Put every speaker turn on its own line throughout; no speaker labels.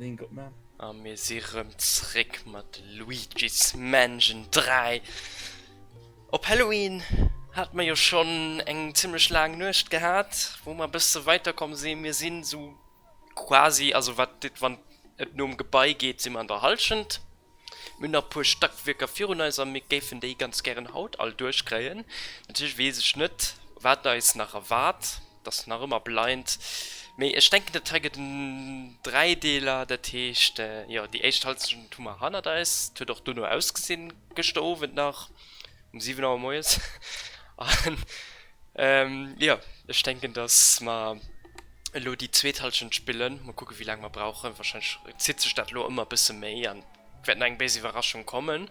Link op man.
A mir si rëm zréck mat Luigi's Mansion 3. Op Halloween hate mer jo schonn eng zimmlech laang Nuecht gehat, wou mer e bësse weiderkomm sinn. Mir sinn esou quasi, also wat wann et nom Gebai geet, si mer an der Hallschent. Mir hunn nach e puer Stackwierker virun eis a mir géifen déi ganz gären haut all duerchkréien. Natierlech weess ech net, wat eis nach erwaart, et ass nach ëmmer blind, mee ech denken, dat hei gëtt en Dräideeler. Dat heescht, jo, déi éischt Halschent hu mer hannert eis. Et huet och dono ausgesinn, gëschter Owend nach um 7 Auer moies. An jo, ech denken, dass mer elo déi zweet Halschent spillen. Mol kucken, wéi laang mer brauchen. Wahrscheinlech zitt sech dat elo ëmmer e bësse méi an et wäert nach eng béis Iwwerraschung kommen.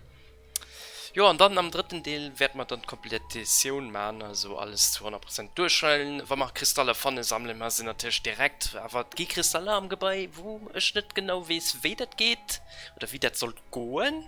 Jo, an dann am drëtten Deel wäerte mer dann d'Kompletitioun man, also alles zu 100 Prozent duerchhuelen. Wa mer Kristaller fannen, sammele mer se natierlech direkt. Awer et gi Kristaller am Gebai, wou ech net genau weess, wéi dat geet oder wéi dat sollt goen.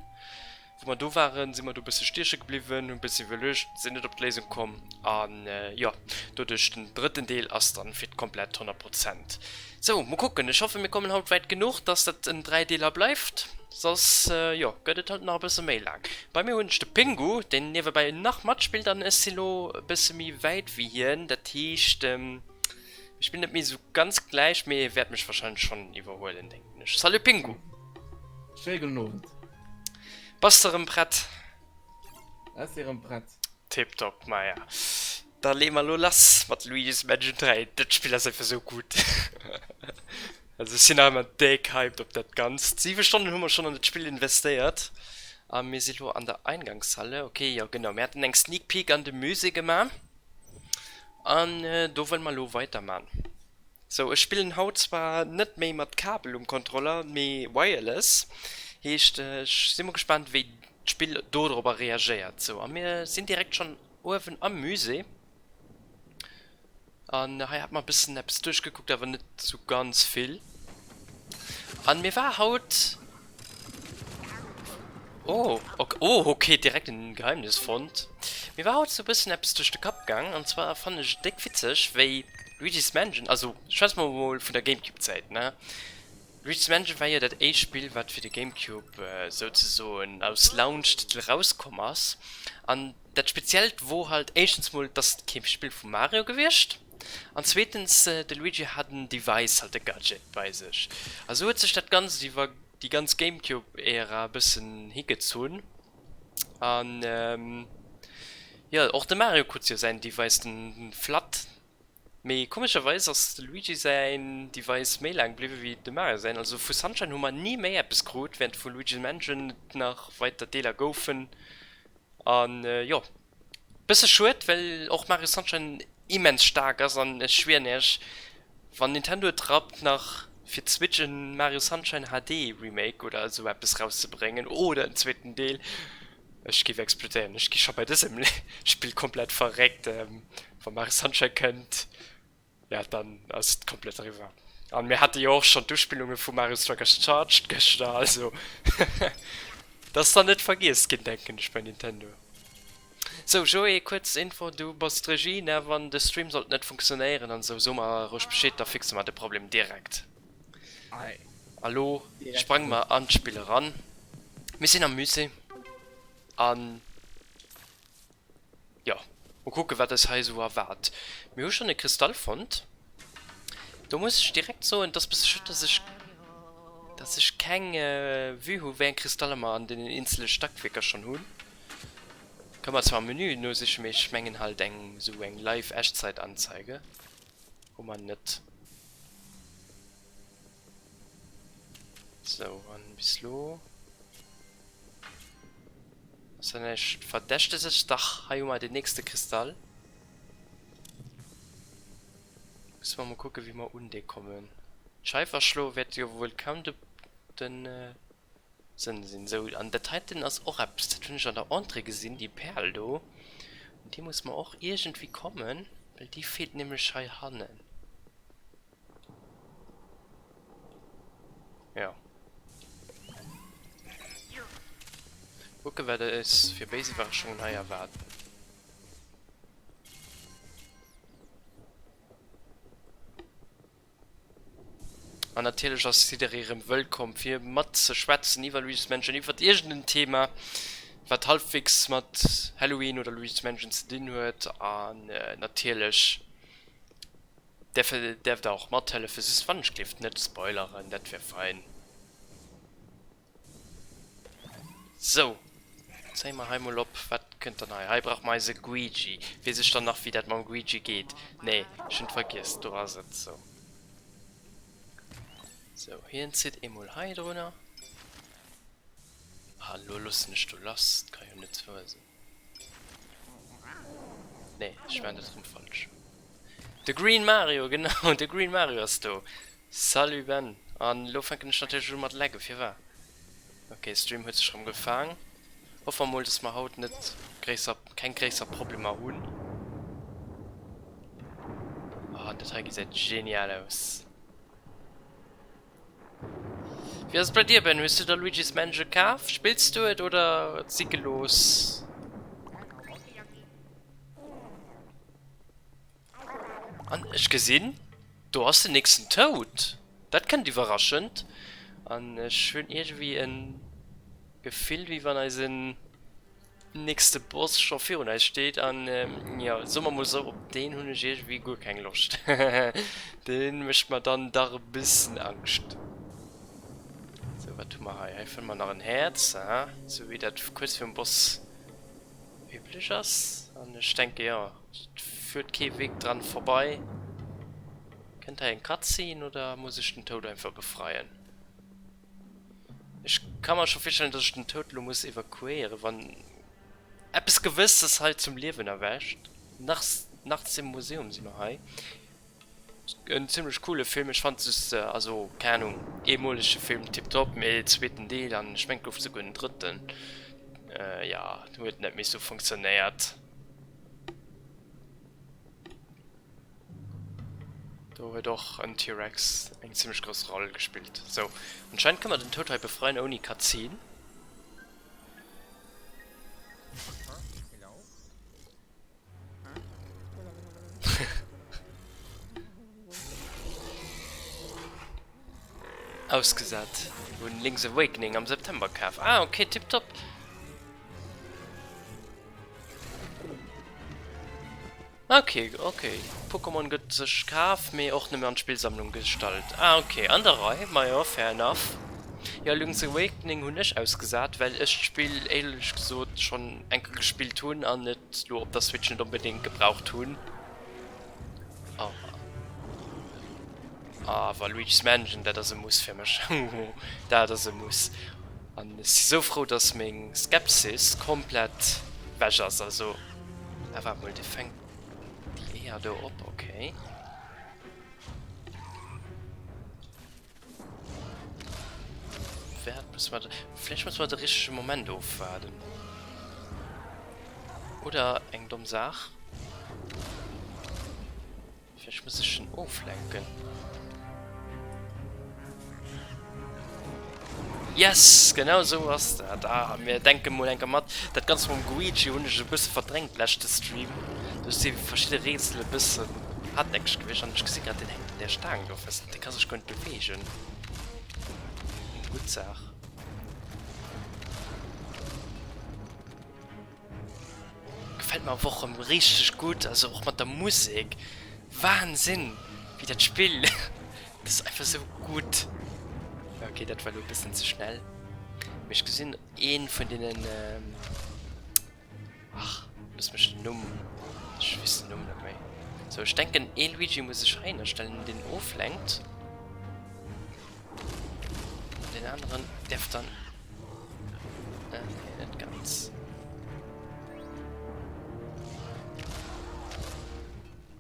Wou mer do waren, si mer do e bësse stieche gebliwwen, hunn e bësse iwwerluecht, sinn net op d'Léisung komm an jo, doduerch den drëtten Deel ass dann fir d'komplett 100 Prozent. Sou, mol kucken, ech hoffen mir kommen haut wäit genuch, dass dat en Dräideeler bleift, soss jo gëtt et halt nach e bësse méi laang. Bei mir hunn ech de Pingu, deen niewebäi nach matspillt an ech si lo e bësse méi wäit wéi hien, dat heescht mir spillen net méi sou ganz gläich, mee e wäert mech wahrscheinlech schonn iwwerhuelen, denken ech. Salut Pingu!
Schéi gudden Owend!
Bass de rem prett?
Ech si rem prett.
Tiptop, maja da lee mer lo lass mat Luigi's Mansion 3. Dat Spill ass einfach sou gutt. Also ech sinn nach ëmmer déck hyped op dat Ganzt. 7 Stonnen hu mer schonn an dat Spill investéiert a mir si lo an der Eingangshalle. Ok, jo genau, mir haten eng Sneak Peek an de Musée gemaach an do wëlle mer lo weiderman. Sou, ech spillen haut zwar net méi mat Kabel um Kontroller, mee wireless. Heescht, ech si mol gespaant wéi d'Spill dodropper reagéiert. Sou, a mir sinn direkt schonn uewen am Musée. An hei hat mer e bëssen eppes duerchgekuckt, awer net sou ganz vill. An mir war haut. Oh, ok, oh, ok, direkt en Geheimnis fonnt. Mir war haut sou bëssen eppes duerch de Kapp gaang, an zwar fannen ech et déck witzeg wéi Luigi's Mansion, also schwätze mer mol vun der Gamecube Zäit, ne? Luigi's Mansion war jo dat éischt Spill wat fir de Gamecube souzesoen als Launch-Titel rauskomm ass, an dat speziellt wor halt éischtens mol dass et kee Spill vum Mario gewiescht, an zweetens de Luigi hat en Device, halt e Gadget bei sech, a sou huet sech dat ganzt iwwer déi ganz Gamecube-Ära e bëssen higezunn. An jo, och de Mario krut jo säin Device, den Flat. Mee komescherweis ass de Luigi säin Device méi laang bliwwe wéi de Mario säin. Also vu Sunshine hu mer ni méi eppes krut, während vu Luigi's Mansion et nach weiter Deeler goufen. An jo, bësse schued, well och Mario Sunshine immens staark ass an ech schwieren iech, wann Nintendo et rappt nach fir d'Switch en Mario Sunshine HD Remake oder esou eppes rauszebréngen oder en zweeten Deel, ech géif explodéieren. Ech gi scho bei dësem Spill komplett verréckt, wa Mario Sunshine kënnt. Ja, dann ass et komplett eriwwer. An mir hate jo och schonn d'Uspillunge vu Mario Strikers Charged gëschter, also dat ass dann net vergiess ginn, denken ech, bei Nintendo. Sou, Joé, kuerz Info, du bass d'Regie, ne? Wann de Stream sollt net funktionéieren an esou, so mer roueg Bescheed, da fixe mer de Problem direkt. A lo sprange mer an d'Spill eran. Mir sinn am Musée an. Jo, mol kucken wat eis hei esou erwaart. Mir hu schonn e Kristall fonnt. Do muss ech direkt soen, et ass bësse schued dass ech dass ech keng Vue hu wéi eng Kristaller mer an deenen eenzele Stackwierker schonn hunn. Ka mer zwar am Menü nosichen, mee ech mengen halt eng esou eng live Echtzeitanzeige hu mer net. Sou, an bis lo ass da näischt Verdächteges. Dach, hei hu mer den nächste Kristall. Musse mer mol kucken, wéi mer un dee kommen. D'Scheif aschloe wäert jo wuel kaum de den Sënn sinn. Sou, an dat heiten ass och eppes, dat hunn ech an der Entrée gesinn, déi Perl do. Un déi musse mer och iergendwéi kommen, well déi feelt nämlech heihannen. Ja. Kucken, wat eis fir béis Iwwerraschungen hei erwaarden. An natierlech ass jidderee rëm wëllkomm fir mat ze schwätzen iwwer Luigi's Mansion, iwwert iergend en Thema wat halbwegs mat Halloween oder Luigi's Mansion ze dinn huet. An natierlech däerf däerft der och mathëllefen, just wann ech gleeft net spoileren, dat wär fein. Sou, zéie mer hei mol op. Wat kënnt dann hei? Hei brauche mer eise Guigi. Weess ech dann nach, wéi dat mam Guigi geet? Nee, ech hunn et vergiess. Do ass et. Sou. Sou, hien zitt eemol hei drunner. Ah, lo loossen ech do lass. Dat ka jo net wuer sinn. Nee, ech maachen dat erëm falsch. De Green Mario, genau, de Green Mario ass do. Salut Ben, an elo fänken ech natierlech u mat laggen, firwat? Ok, Stream huet sech rem gefaang. Hoffe mer mol dass mer haut net gréisser, keng gréisser Problemer hunn. Oh, dat hei gesäit genial aus. Wéi ass et bei dir Ben, hues du der Luigi's Mansion kaf? Spills du et oder si gelooss? An ech gesinn, do ass den nächsten Toad. Dat kënnt iwwerraschend. An ech hunn iergendwéi e Gefill, wéi wann eisen nächste Boss scho virun eis steet. An jo, soe mer mol esou, op deen hunn ech iergendwéi guer keng Loscht. Dee mécht mer dann dach e bëssen Angscht. Sou, wat hu mer hei? Hei fënne mer nach en Häerz, aha, sou wéi dat kuerz virum Boss üblech ass. An ech denke, jo. Et führt kee Weg dran vorbei. Kënnt hei eng Cutscene oder muss ech den Toad einfach befreien? Ech ka mer scho virstellen, dass ech den Toad lo muss evakuéieren, wann eppes Gewësses hei zum Liewen erwächt. Nachts, nachts im Museum si mer hei. En zimlech coole Film, ech fand just, also keng Ahnung, eemolege Film tiptop, mee zweeten Deel an ech mengt gouf souguer en drëtten, jo huet net méi sou funktionéiert. Do huet och en T-Rex eng zimlech grouss Roll gespillt. Sou, anscheinend kënne mer den Toad hei befreien ouni Cutscene. Ausgesat. Hunn Link's Awakening am September kaf. Ah ok, tiptop. Ok, ok. Pokémon gëtt sech kaf, mee och nëmme an d'Spillsammlung gestallt. Ah ok, an der Rei. Majo, fair enough. Jo, Link's Awakening hunn ech ausgesat, well ech d'Spill éierlech gesot schonn eng Kéier gespillt hunn an et lo op der Switch net onbedéngt gebraucht hunn. Oh. Awer Luigi's Mansion, dat ass e Muss fir mech. Dat ass e Muss. An ech si sou frou, dass meng Skepsis komplett wech ass. Also, ah waart mol, dee fänkt déi Eeër do op, okay. Wäert muss mer, vläicht muss mer de richtege Moment ofwaarden. Oder eng domm Saach. Vläicht muss ech en oflenken. Yes! Genau sou ass dat. Ah, mir denke mol enker mat. Dat Ganzt mam Guigi hunn ech e bësse verdrängt leschte Stream. Do si verschidde Rätsel e bëssen hartnäckeg gewiescht an ech gesi grad, deen hänkt un där Staang do fest. Dee ka sech guer net beweegen. Eng gutt Saach. Gefällt mer awer och rem richteg gutt, also och mat der Musek, Wahnsinn wéi dat Spill, dat ass einfach sou gutt. Ok dat war lo e bëssen ze schnell, mee ech gesinn een vun deenen, ach looss mech den Numm, ech weess den Numm net méi, sou ech denken ee Luigi muss ech heihinner stellen deen oflenkt. Den aneren därf dann... Äh, nee, net ganz.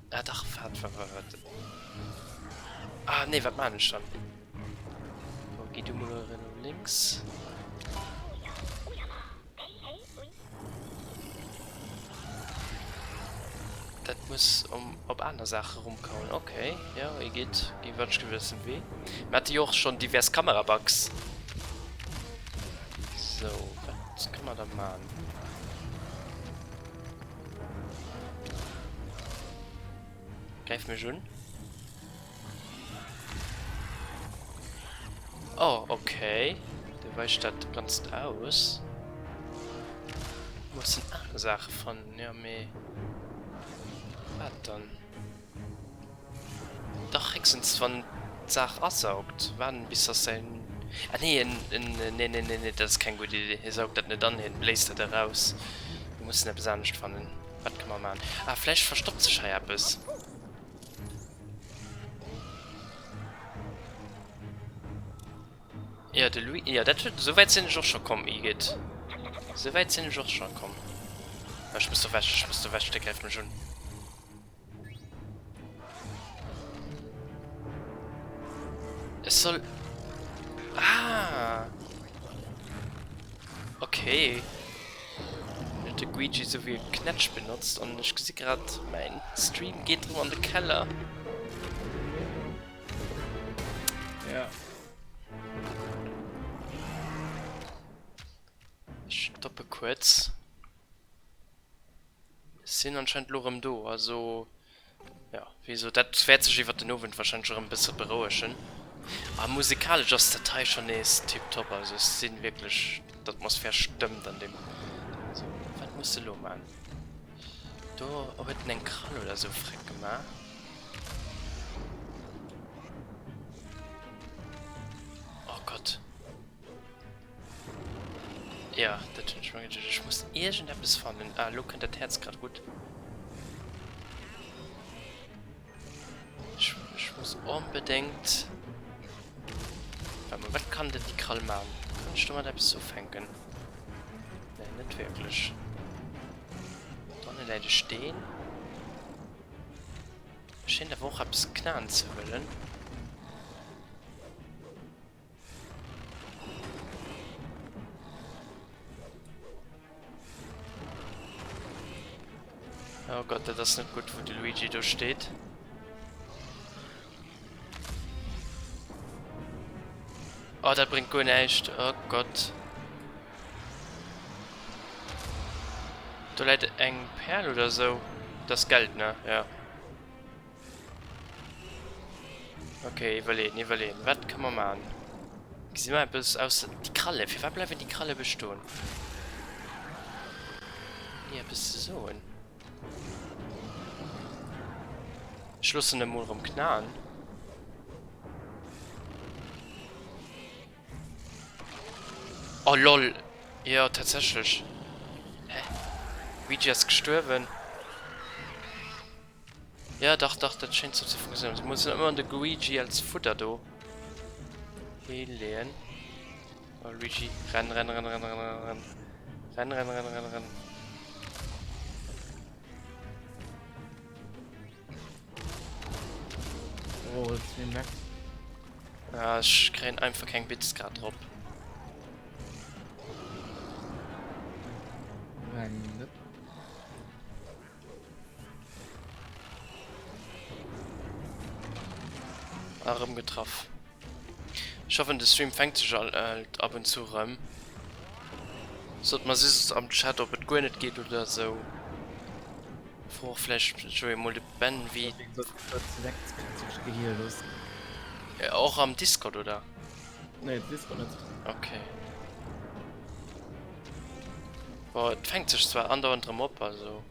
Ah, dach, wat, wat, wat, wat. Ah, nee, wat man ech dann? So, geh du mal no links. Dat muss um, op aner Saache rumkauen. Okay, ja, igitt, gi wat ech gewëssen wéi. Mir hate jo och schonn divers Kamerabugs. So, wat kann man da man? Gräif mech un. Oh, okay. De weicht dat Ganzt aus. Mussen aner Saache fannen. Ja, mee wat dann? Dach, héchstens wann d'Saach asaugt. Waarden bis dass säin... Ah nee, en, en, nee, nee, nee, nee, dat ass keng gutt Idee. Hie saugt dat net an, hien bléist dat eraus. Mir mussen eppes anescht fannen. Wat ka mer maachen? Ah, vläicht verstoppt sech hei eppes. Ja, de Louis, ja, dat huet, sou wäit sinn ech och scho komm, Igitt. Sou wäit sinn ech och scho komm. Ech muss do wech, ech muss do wech, dee gräift mech un. Ech soll... Ah! Okay. Huet de Guigi sou wéi e Knätsch benotzt an ech gesi grad, mäin Stream geet erëm an de Keller.
Ja.
Ech stoppe kuerz. Sinn anscheinend lo rëm do, also jo, wéi gesot, dat wäert sech iwwert den Owend wahrscheinlech erëm e bësse berouegen. A musikalesch ass dat hei schonn nees tiptop, also ech sinn wierklech, d'Atmosphär stëmmt an deem Ding. Also wat muss de lo man? Do huet en eng Krall oder sou freck gemaach. Oh Gott. Ja, dat hunn ech mer geduecht. Ech muss iergendeppes fannen. Ah, elo kënnt dat Häerz grad gutt. Ech, ech muss onbedéngt... Warte mal, wat kann denn déi Krall man? Kann ech domat eppes ufänken? Nee, net wierklech. Dranne läit e Steen. Schéint awer och eppes knaen ze wëllen. Oh Gott, dat ass net gutt, wou de Luigi do steet. Oh, dat bréngt guer näischt. Oh Gott. Do läit eng Perl oder sou. Dat ass Geld, ne? Ja. Ok, iwwerleeën, iwwerleeën. Wat ka mer maachen? Gesi mer eppes ausser déi Kralle? Firwat bleiwen déi Kralle bestoen? Ni eppes ze soen. Ech loossen e mol erëm knaen. Oh lol. Jo, tatsächlech. Hä? Luigi ass gestuerwen. Ja, dach, dach, dat schéint sou ze funktionéieren. Se mussen ëmmer de Luigi als Fudder do hileeën. Oh, Luigi, renn, renn, renn, renn, renn, renn, renn. Renn, renn, renn, renn, renn.
Oh, jetzt bin ich
Ja, ich kréien einfach keng Bits grad drop.
Nein, net.
Ah, rëm getraff. Ech hoffen de Stream fänkt sech alt ab und zu rëm. Sot mer sis am Chat ob et guer net geet oder sou. Fro och vläicht Joé mol de Ben wéi. Och am Discord oder?
Nee, Discord net.
Okay. Boah, et fänkt sech zwar andauernd rëm op, also.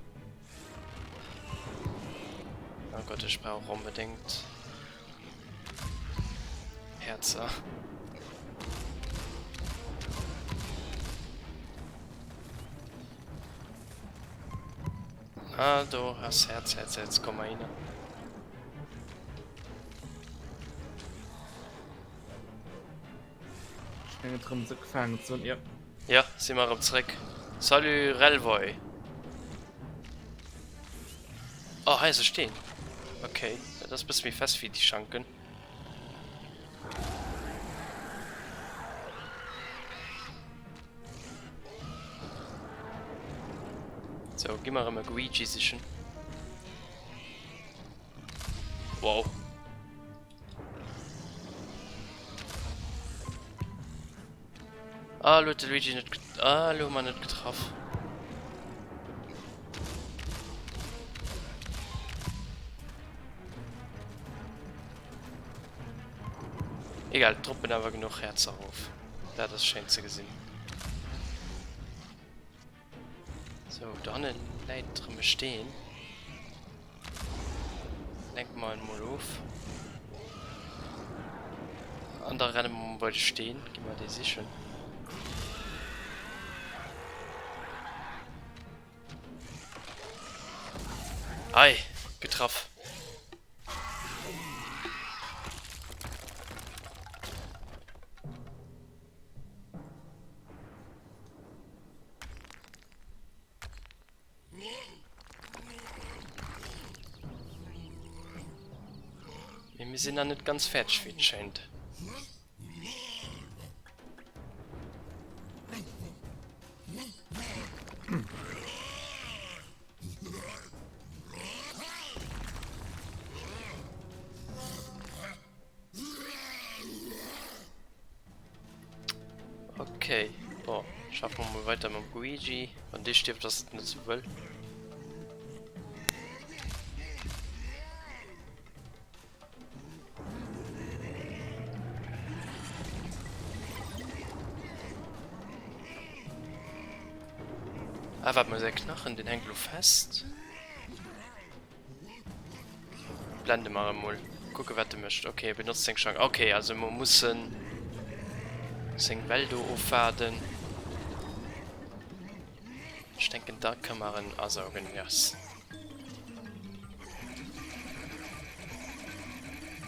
Oh Gott, ech brauch onbedéngt Häerzer. Ah, do ass Häerz, Häerz, Häerz, komm mal hin.
Ech mengen et rëm se gefaangen ze hunn, jo.
Ja, si mer erëm zréck. Salut Relvoy. Oh, hei ass e Steen. Okay, dat ass bësse méi fest wéi déi Schanken. So, gi mer erëm e Guigi sichen. Wow. Ah, lo huet de Luigi net Ah, lo hu mer net getraff. Egal, droppen awer genuch Häerzer erof. Dat ass schéin ze gesinn. Sou, dohanne läit erëm e Steen. Lenke mer en mol of. An da renne mer mol bei de Steen, gi mer dee sichen. Ei, getraff. Mee mir sinn nach net ganz fäerdeg, wéi et schéint. Okay, bon, schaffen wir mal weiter mit dem Luigi. Wann dee stirbt, ass et net sou wëll. Ah, warte mal, säi Knachen, den hänkt lo fest. Blende mer emol. Kucke wat de mécht. Ok, e benotzt seng Schang. Ok, also mer mussen seng Well do ofwaarden. Ech denken da ka mer en asaugen. Yes.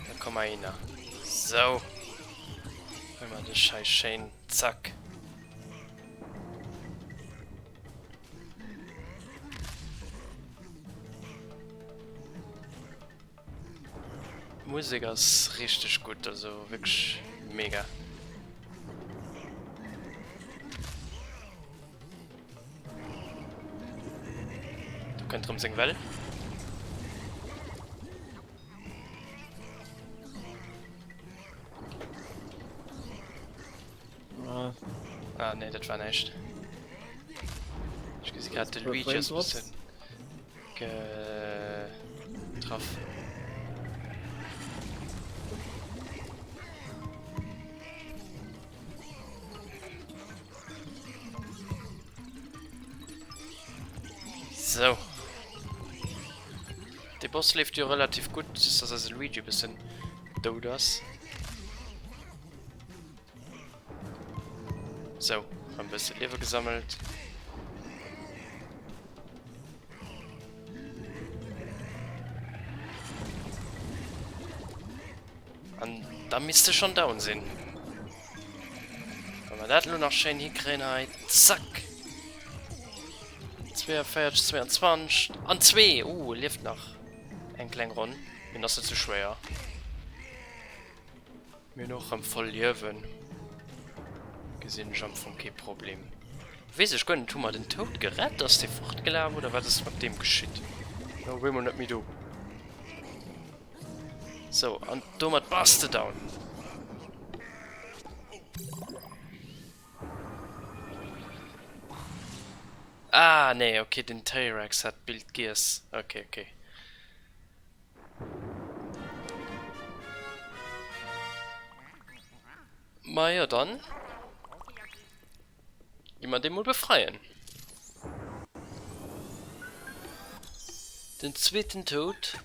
Da komm mer hinner. Sou. Huele mer dech hei schéin. Zack. D'Musek ass richteg gutt, also wierklech mega. Do kënnt erëm seng Well. Ah nee, dat war näischt. Ech gesi grad, de Luigi ass e bëssen getraff. So. De Boss leeft jo relativ gutt, just dass eise Luigi e bëssen dout ass. Sou, rem bësse Liewe gesammelt. An da misst e schon down sinn. Wa mer dat elo nach schéin hikréien hei. Zack! 42, 22 an 2! Uh, e lieft nach eng kleng Ronn. Mee ass net sou schwéier. Mir hunn och rem voll Liewen. Gesinn ech am Fong kee Problem. Weess ech guer net, hu mer den Toad gerett? Ass dee fortgelaf oder wat ass mat deem geschitt? No op eemol net méi do. Sou, an domat bass de down. Ah, nee, okay, den T-Rex hat d'Bild giess. Okay, okay. Majo dann gi mer dee mol befreien. Den zweeten Toad,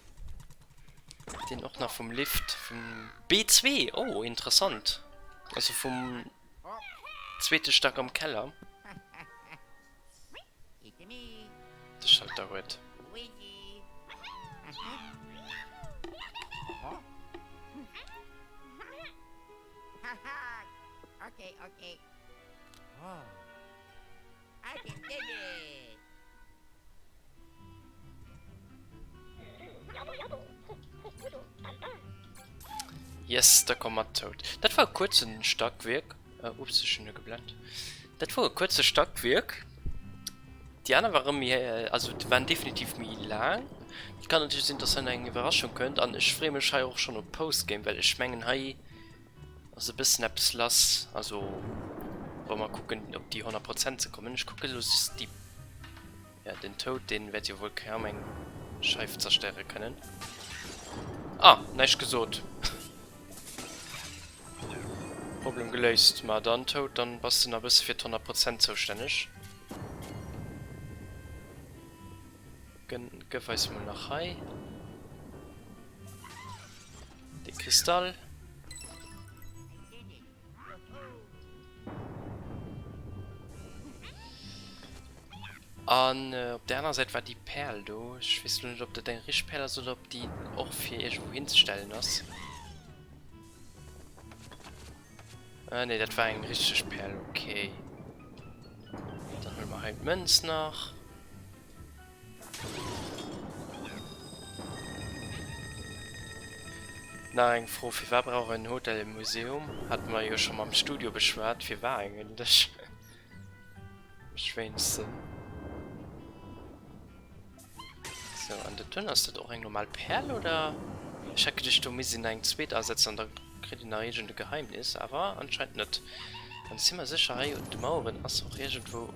deen och nach vum Lift vum B2, oh interessant, also vum zweete Stack am Keller. De Schalter huet. Yes, da komm mat Toad. Dat war e kuerzen Stackwierk. Ups, ech hunn e geblennt. Dat wor e kuerze Stackwierk. Déi aner ware méi, also déi waren definitiv méi laang. Et kann natierlech sinn, dass hei nach eng Iwwerraschung kënnt an ech freeë mech hei och schonn op d'Postgame, well ech mengen hei ass e bëssen eppes lass. Also wa mer kucken op déi 100 Prozent ze kommen. Ech kucke lo just déi, ja den Toad deen wäert jo wuel kaum eng Scheif zerstéiere kënnen. Ah, näischt gesot. Problem geléist. Ma dann, Toad, dann bass de nach e bësse fir d'100 Prozent zoustänneg. Gëff eis mol nach hei de Kristall. An op der anerer Säit war déi Perl do. Ech weess lo net, ob dat eng richteg Perl ass oder ob déi och fir iergendwou hinzestellen ass. Ah nee, dat war eng richteg Perl, okay. Dann huele mer hei d'Mënz nach. Nach eng Fro, Firwat brauch en Hotel e Museum? Hate mer jo scho mam Studio beschwat. Firwat eigentlech? Mécht wéineg Sënn. Sou, an dat dunn, ass dat och eng normal Perl oder? Ech hätt geduecht do misst een nach eng zweet asetzen an da kritt een nach iergend e Geheimnis, awer anscheinend net. An ech si mer sécher hei un de Maueren ass och iergendwou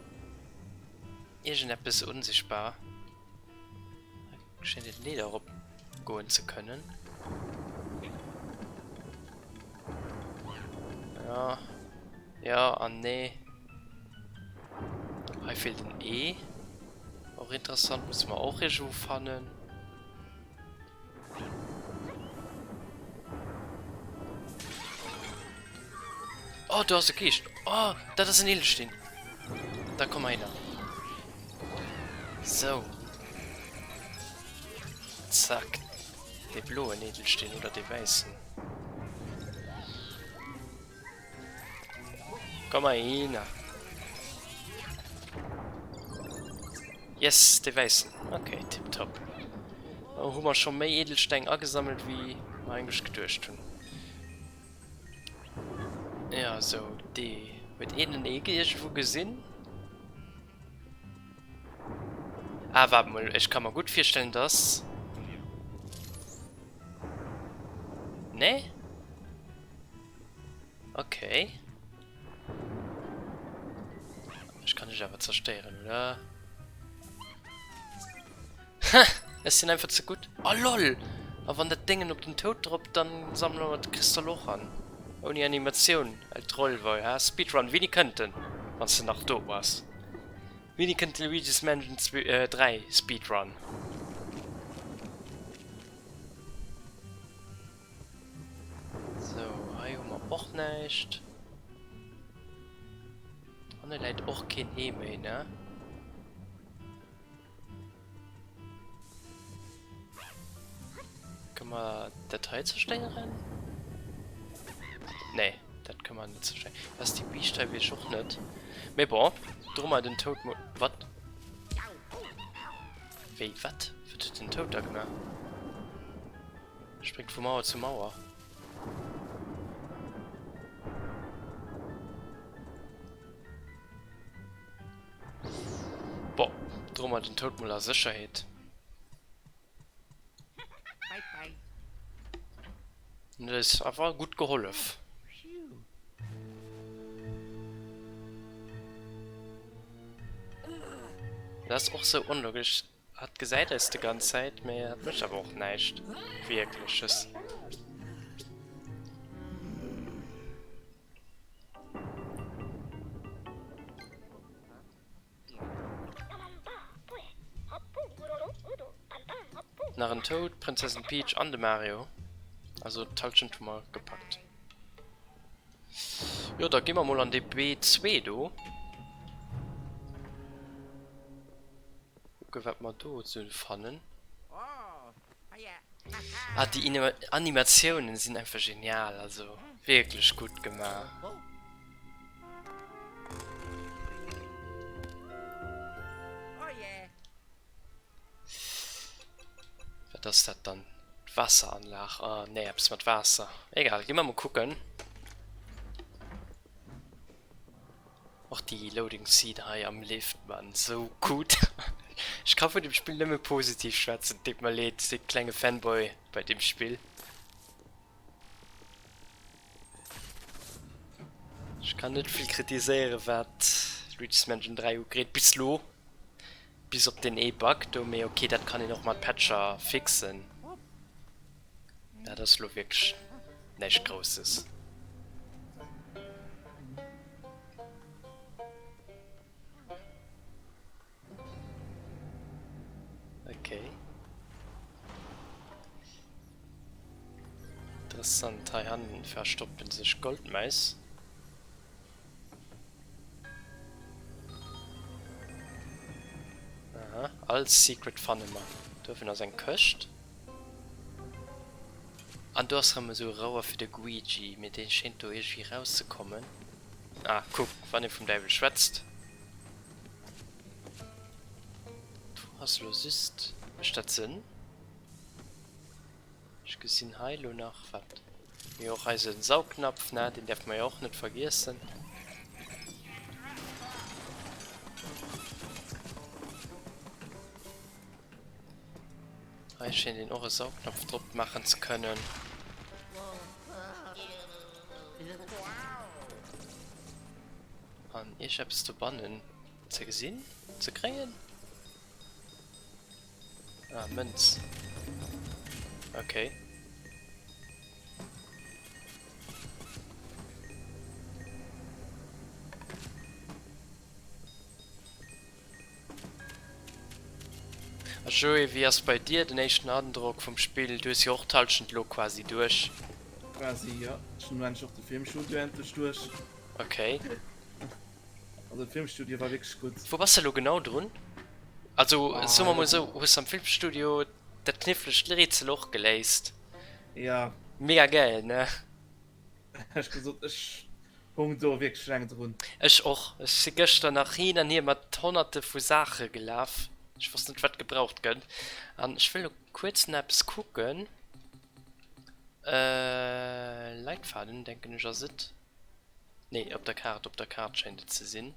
iergendeppes unsichtbar. Da schéngt een d'Leeder erop goen ze kënnen. Ja, ja an nee. Hei feelt en E. Och interessant, musse mer och iergendwou fannen. Oh, do ass e Geescht. Oh, dat ass en Edelsteen. Da komm mal hinner. So. Zack. De bloen Edelsteen oder de weißen. Komm mal hinner. Yes, de wäissen. Okay, tipptopp. Da hu mer scho méi Edelsteng agesammelt, wéi mer eigentlech geduecht hunn. Ja, sou, dee. Huet een en Eeë iergendwou gesinn? Ah, waart mol, ech ka mer gutt virstellen, dass. Nee? Okay. Ech kann dech awer zerstéieren, oder? Ha! Ech sinn einfach ze gutt. Oh lol! A wann dat Déngen op den Toad droppt, dann sammele mer de Kristall och an. Ouni Animatioun. El Trollboy, ha? Speedrun, wéini kënnt en? Wann s de nach do bass. Wéini kënnt de Luigi's Mansion 3 Speedrun? Sou, hei hu mer och näischt. Hanne läit och keen Ee méi, ne? Kënne mer dat hei zerstéieren? Nee, dat kënne mer net zerstéieren. Was déi Biischt hei weess ech och net. Mee bon, dro mer den Toad mol. Wat? Wéi, wat? Wat huet den Toad da gemaach? Spréngt vu Mauer zu Mauer. Bon, droe mer den Toad mol a Sécherheet. En huet eis awer gutt gehollef. Dat ass och sou onlogesch. Hatt gesäit eis de ganz Zäit, mee hatt mécht awer och näischt Wierkleches. Nach en Toad, d'Prinzessin Peach an de Mario. Also d'Halschent hu mer gepackt. Jo, da gi mer mol an dee B2 do. Kucke wat mer do esou fannen. Ah, déi Animatiounen sinn einfach genial, also wierklech gutt gemaach. Wat ass dat dann? D'Waasseranlag? Ah, nee, eppes mat Waasser. Egal, gi mer mol kucken. Och déi Loading Scene hei am Lift, man, sou gutt. Ech ka vun dem Spill nëmme positiv schwätzen, deet mer leed, de klenge Fanboy bei deem Spill. Ech kann net vill kritiséieren, wat Luigi's Mansion 3 ugeet, bis lo. Bis op deen ee Bug do, mee ok, dat kann een och mat Patcher fixen. Dat ass lo wierklech näischt Grousses. Interessant, hei hannen verstoppen sech Goldmäis. Aha, all Secret fanne mer. Do uewen ass eng Këscht. An do ass rëm esou e Rouer fir de Guigi, mee dee schéint do iergendwéi rauszekommen. Ah, kuck, wann ee vum Däiwel schwätzt. Do ass elo just. Mécht dat Sënn? Ech gesinn hei elo nach wat. Mir hu och eise Saugnapf, ne? Deen däerfe mer jo och net vergiessen. Hei schéint een och e Saugnapf drop maachen ze kënnen. An iergeppes dobannen ze gesinn, ze kréien. Ah, Mënz. Okay. A Joé, wéi ass bei dir den éischten Androck vum Spill? Du hues jo och d'Halschent lo quasi duerch.
Quasi, jo. Ech hunn elo endlech och de Filmstudio endlech duerch.
Okay.
Also de Filmstudio war wierklech gutt.
Wou bass de elo genau drun? Also soe mer mol esou, hues de am Filmstudio dat knifflegt Rätsel och geléist?
Ja.
Mega gäil, ne?
Ech gesot, ech hung do wierklech laang drun.
Ech och. Ech si gëschter nach hin an hier mat honnerte vu Saache gelaf. Ech wosst net wat gebraucht gëtt. An ech wëll lo kuerz nach eppes kucken. Leitfaden denken ech ass et. Nee, op der Kaart, op der Kaart schéint et ze sinn.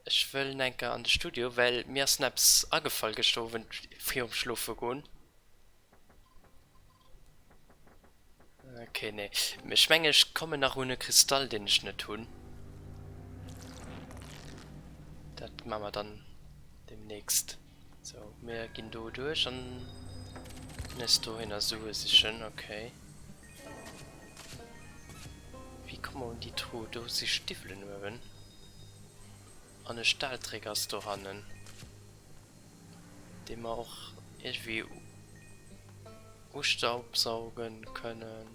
Ech wëll enker an de Studio, well mir ass eppes agefall gëschter Owend virum Schlofe goen. Okay, nee. Ech mengen, ech kommen nach un e Kristall, deen ech net hunn. Dat maache mer dann demnächst. Sou, mir ginn do duerch an nes dohinner Sue sichen. Okay. Wéi komme mer un déi Truh? Do si Stiwwelen uewen. An e Stahlträger ass dohannen, dee mer och iergendwéi ustaubsaugen kënnen.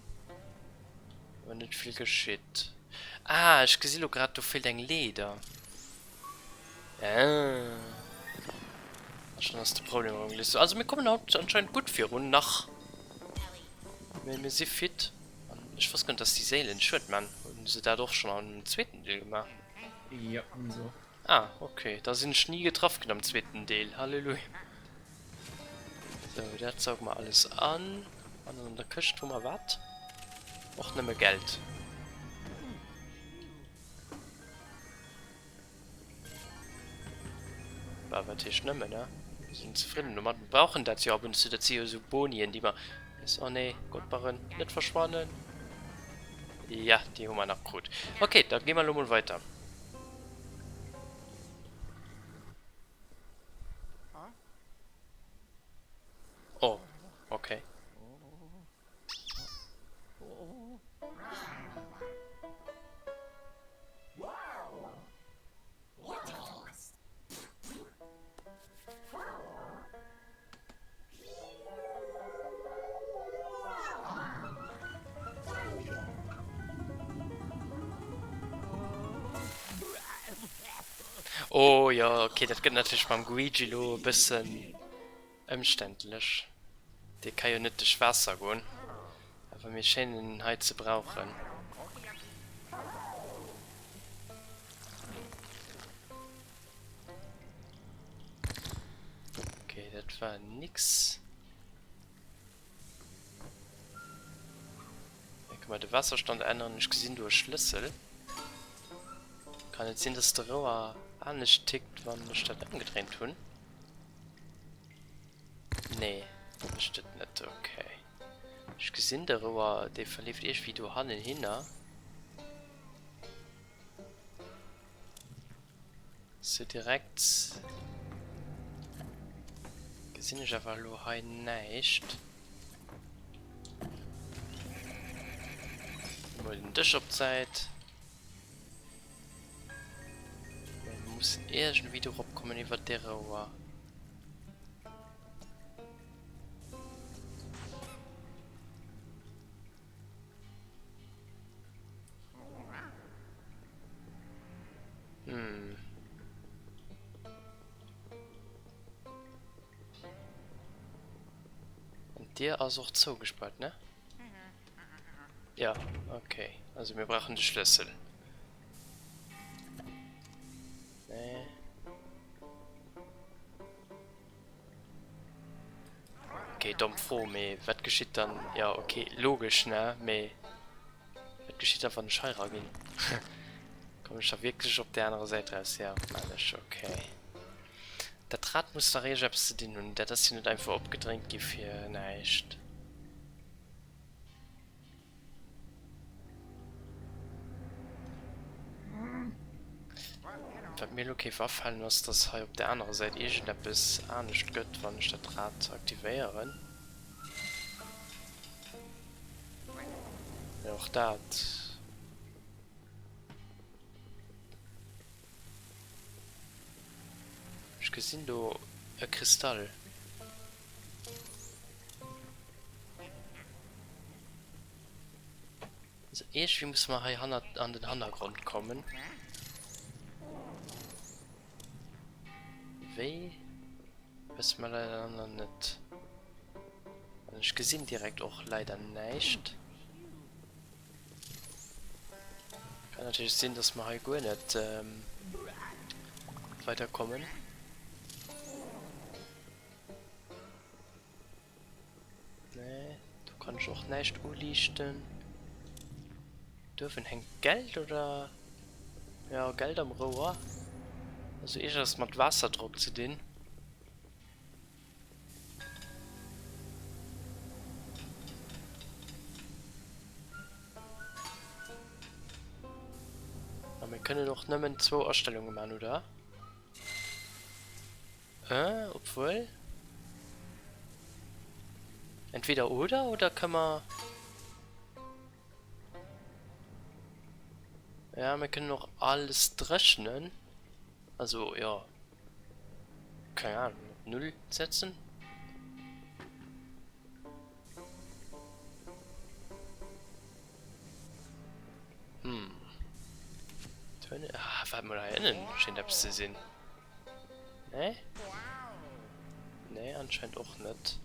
Awer net vill geschitt. Ah, ech gesi lo grad, do feelt eng Leeder. Ah. A schon ass de Problem erëm geléist. Also mir kommen haut anscheinend gutt virun, nach. Mee mir si fit. An ech wosst guer net, dass déi Séilen Schued man. Hunn se dat och schonn am zweeten Deel gemaach?
Jo, hunn se och.
Ah, okay. Da sinn ech ni getraff ginn am zweeten Deel. Halleluja. Sou, dat sauge mer alles an. An an der Këscht hu mer wat? Och nëmme Geld. Bah, wat heescht nëmmen, ne? Mir sinn zefridden domat. Mir brauchen dat jo ab und zu. Dat si jo esou Bonien, déi mer. Oh nee, Goldbarren, net verschwannen! Ja, déi hu mer nach krut. Okay, da gi mer elo mol weiter. Oh, okay. Oh jo, okay, dat gëtt natierlech mam Guigi lo e bëssen Ëmständlech. Dee ka jo net duerch Waasser goen. Awer mir schéinen en hei ze brauchen. Okay, dat war nix. Hei kënne mer de Waasserstand änneren. Ech gesinn do e Schlëssel. Kann et sinn, dass de Rouer anescht tickt, wann ech dat ëmgedréint hunn? Nee, mécht et net. Okay. Ech gesinn de Rouer, dee verleeft iergendwéi do hannen hinner. Sou direkt gesinn ech awer elo hei näischt. Mol den Dësch op d'Säit. Mir mussen iergendwéi do rop kommen iwwer dee Rouer. D'Dier ass och zougespaart, ne? Ja, okay. Also mir brauchen de Schlëssel. Nee. Okay, domm Fro, mee wat geschitt dann? Ja, okay, logesch, ne? Mee wat geschitt dann, wann ech hei raginn? Kommen ech da wierklech op där anerer Säit raus? Ja, man ech, okay. Dat Rad muss dach iergeppes ze dinn hunn. Dat ass jo net einfach opgedréint gi fir näischt. Wat mir elo géif afalen ass, dass hei op der anerer Säit iergendeppes anescht gëtt, wann ech dat Rad aktivéieren. Mee och dat. Ech gesinn do e Kristall. Also iergendwéi musse mer hei hannert an den Hannergrond kommen. Wéi? Wësse mer leider nach net. An ech gesinn direkt och leider näischt. Kann natierlech sinn, dass mer hei guer net weiderkommen. Nee, do kann ech och näischt uliichten. Duerfen hänkt Geld oder? Ja, Geld am Rouer. Also iergendes mat Waasserdrock ze dinn. A mir kënnen och nëmmen zwou Astellunge man, oder? Äh, obwuel. Entweder oder, oder kënne mer. Ja, mir kënnen och alles dréchnen. Also, jo. Keng Ahnung, op Null setzen? Hm. Ah, waart mol, hei ënnen schéint eppes ze sinn. Nee? Nee, anscheinend och net.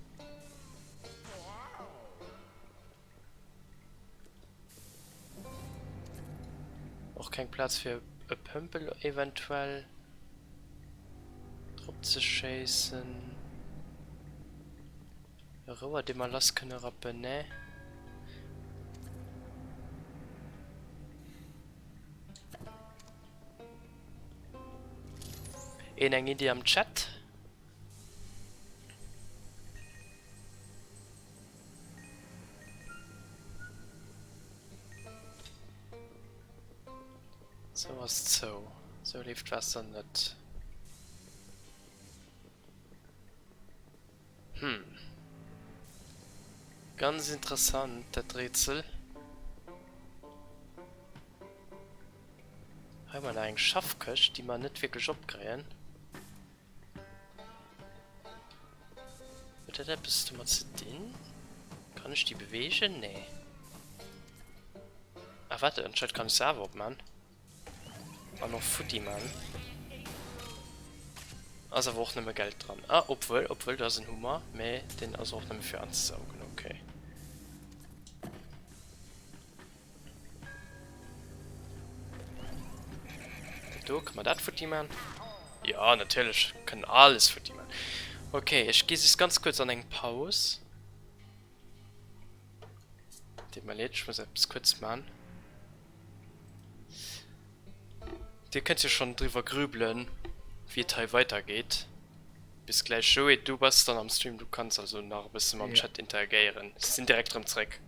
Och keng Plaz fir e Pëmpel eventuell drop ze schéissen. E Rouer dee mer lass kënne rappen, nee. Een eng Iddi am Chat? Sou ass zou. Sou leeft d'Waasser net. Hm. Ganz interessant, dat Rätsel. Hei hu mer nach eng Schaffkëscht, déi mer net wierklech opkréien. Huet dat eppes domat ze dinn? Kann ech déi beweegen? Nee. Ah, warte, anscheinend kann ech se awer opman. An och futti man. Ass awer och nëmme Geld dran. Ah, obwuel, obwuel, do ass en Hummer, mee deen ass och nëmme fir anzesaugen, okay. Dat do, kann man dat futti man? Ja, natierlech, kënnen alles futti man. Okay, ech gi just ganz kuerz an eng Paus. Deet mer leed, ech muss eppes kuerz man. Dir kënnt jo schonn driwwer grübelen, wéi et hei weitergeet. Bis gläich Joé, du bass dann am Stream, du kanns also nach e bësse mam Chat interagéieren. Ech sinn direkt erëm zréck.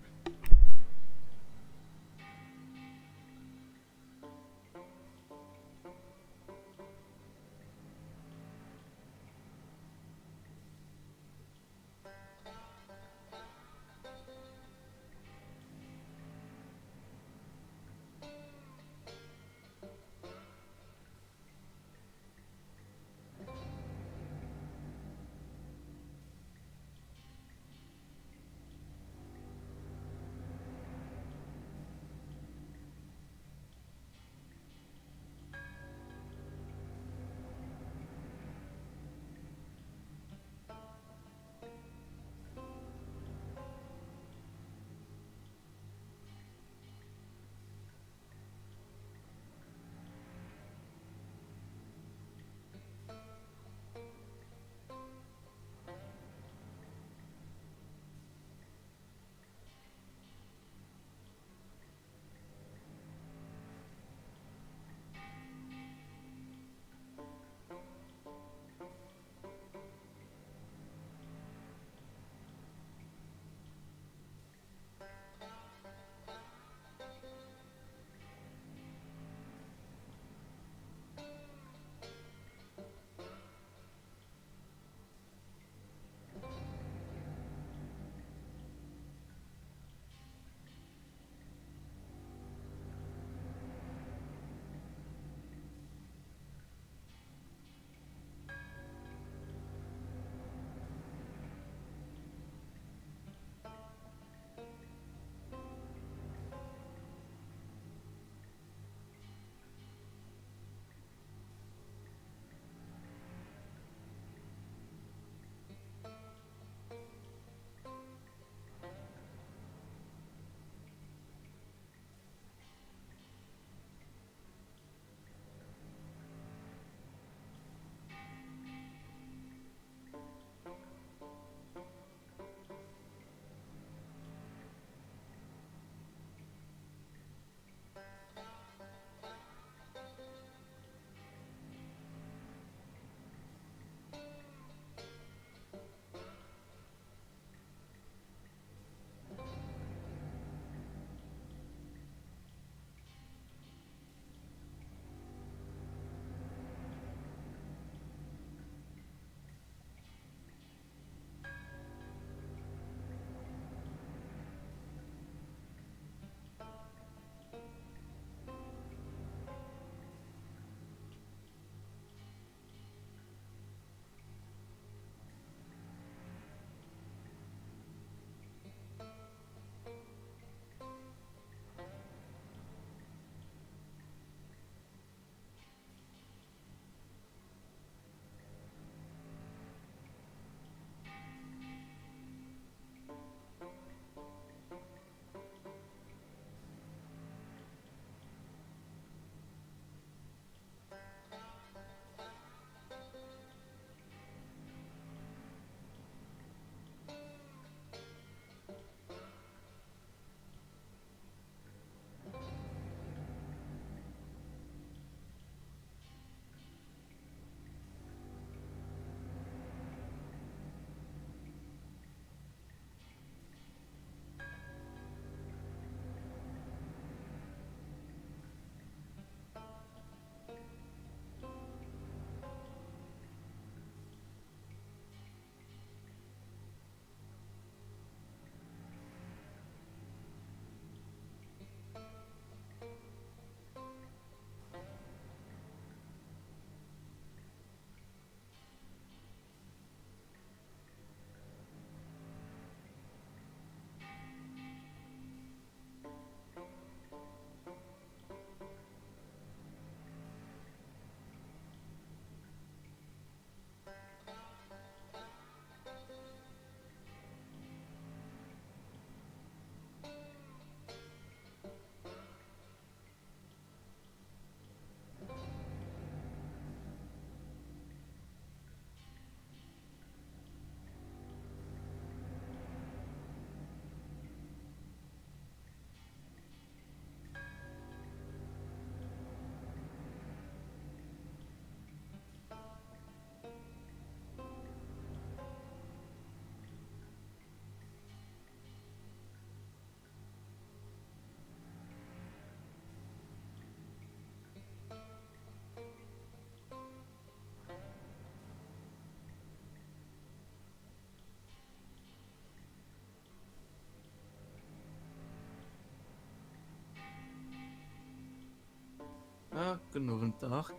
Ja, gudden Owend Dark.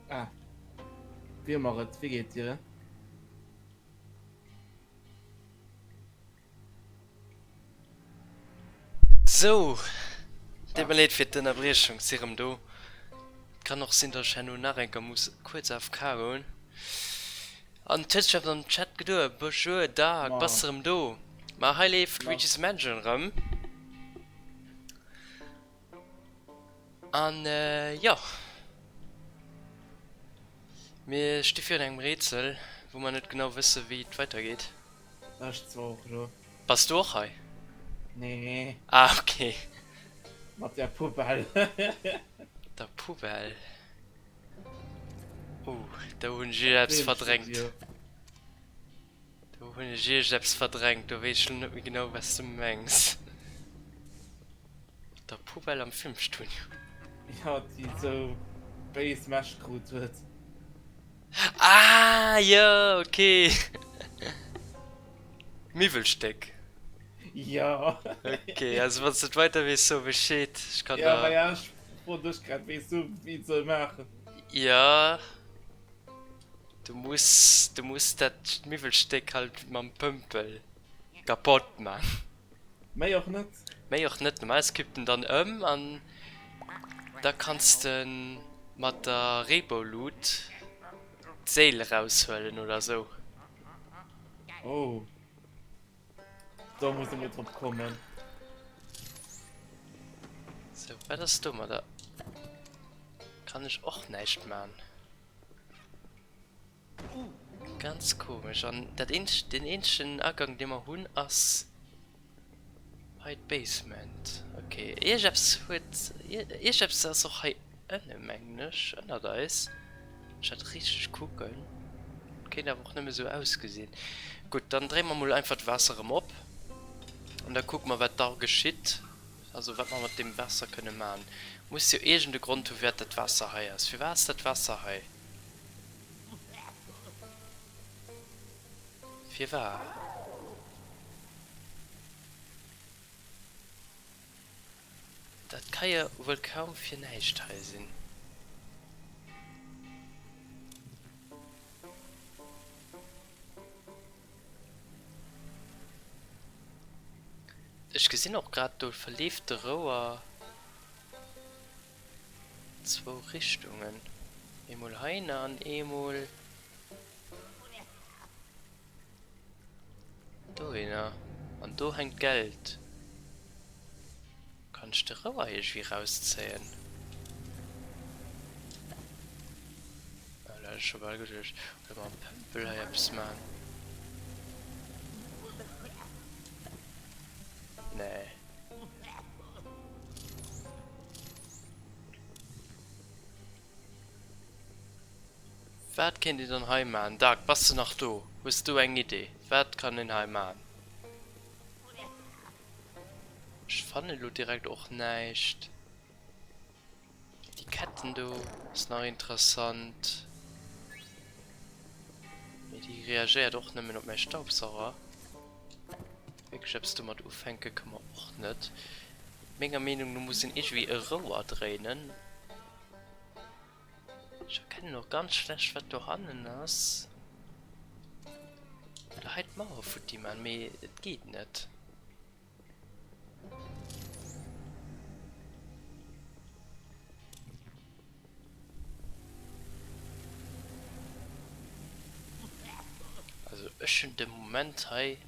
Ah. Wéi ëmmer et, wéi geet dir?
Sou, deet mer leed fir d'Ënnerbriechung, si rëm do. Et kann och sinn, dass ech herno nach eng Kéier muss kuerz AFK goen. An et huet sech eppes am Chat gedoe. Bonjour Dark, bass de rëm do? Ma hei leeft Luigi's Mansion rëm. An jo, mir sti virun engem Rätsel, wou mer net genau wësse wéi et weidergeet.
Ech zwar och elo.
Bass du och hei?
Nee.
Ah ok.
Mat der Poubelle.
Der Poubelle. Oh, do hunn ech iergendeppes verdrängt. Do hunn ech iergendeppes verdrängt, do weess ech elo net méi genau wat s du mengs. Mat der Poubelle am Filmstudio.
Jo, déi esou béis Mäsch krut huet.
Ah jo, ok. Miwwelstéck.
Jo.
Ok, also wann s de et weider weess, so Bescheed. Ech kann
Jo,
der.
ma ja, ech froen dech grad, weess du wéi et soll maachen?
Jo, du muss, du muss dat Miwwelstéck halt mam Pëmpel kapott man.
Méi och net.
Méi och net. Normalerweis kippt en dann ëm an da kanns de mat der Reeboulut d'Séil eraushuelen oder sou.
Oh. Do muss ech mol drop kommen.
Sou, wat ass domadder? Kann ech och näischt man. Ganz komesch. An dat eenzegt, den eenzegen Agang dee mer hunn ass hei d'Basement. Ok, iergeppes huet, iergeppes ass och hei ënne mengen ech, ënnert eis. Wann ech dat richteg kucken. Kéint awer och nëmme sou ausgesinn. Gutt, dann dréie mer mol einfach d'Waasser erëm op an da kucke mer wat da geschitt. Also wat mer mat deem Waasser kënne man. Muss jo iergend e Grond hu firwat dat Waasser hei ass. Firwat ass dat Waasser hei? Firwar? Dat ka jo wuel kaum fir näischt hei sinn. Ech gesinn och grad, do verleeft de Rouer. Zwou Richtungen, eemol heihinner an eemol dohinner. An do hänkt Geld. Kann ech de Rouer iergendwéi rauszéien? Ah, dat hat ech scho bal geduecht. Oder mam Pëmpel hei eppes maachen? Nee. Wat kéint een dann hei maan? Dark, bass de nach do? Hues du eng Idee? Wat kann een hei maan? Ech fannen elo direkt och näischt. Déi Ketten do ass nach interessant. Mee déi reagéiert och nëmmen op mäi Staubsauger. Wierklech eppes domat ufänke ka mer och net. Menger Meenung no muss een iergendwéi e Rouer dréinen. Ech erkennen och ganz schlecht wat dohannen ass. Oder hei d'Mauer futti man, mee et geet net. Also ech hunn de Moment hei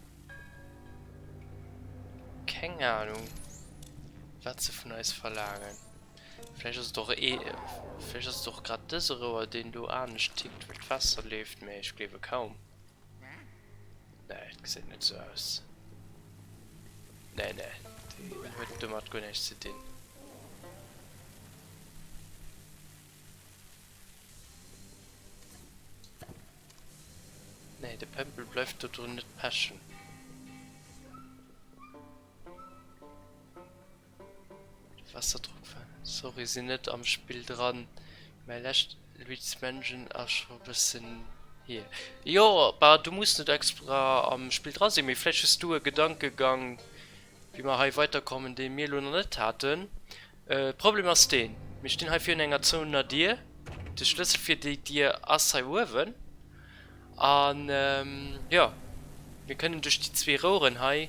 keng Ahnung wat se vun eis verlaangen. Vläicht ass et och ee, vläicht ass et och grad dëse Rouer deen do anescht tickt well d'Waasser leeft, mee ech gleewe kaum. Nee, et gesäit net sou aus. Nee. Nee, nee, deen huet domat guer näischt ze dinn. Nee, de Pempel bleift do drun net pechen. Wasserdrock war. Sorry, sinn net am Spill dran. Mäi lescht Luigi's Mansion ass scho bëssen hier. Jo, bah du muss net extra am Spill dra sinn, mee vläicht hues du e Gedankegang wéi mer hei weiterkommen, dee mir elo nach net haten. Problem ass deen, mir stinn hei virun enger zouener Dier. De Schlëssel fir déi Dier ass hei uewen. An jo, mir kënnen duerch déi zwee Roueren hei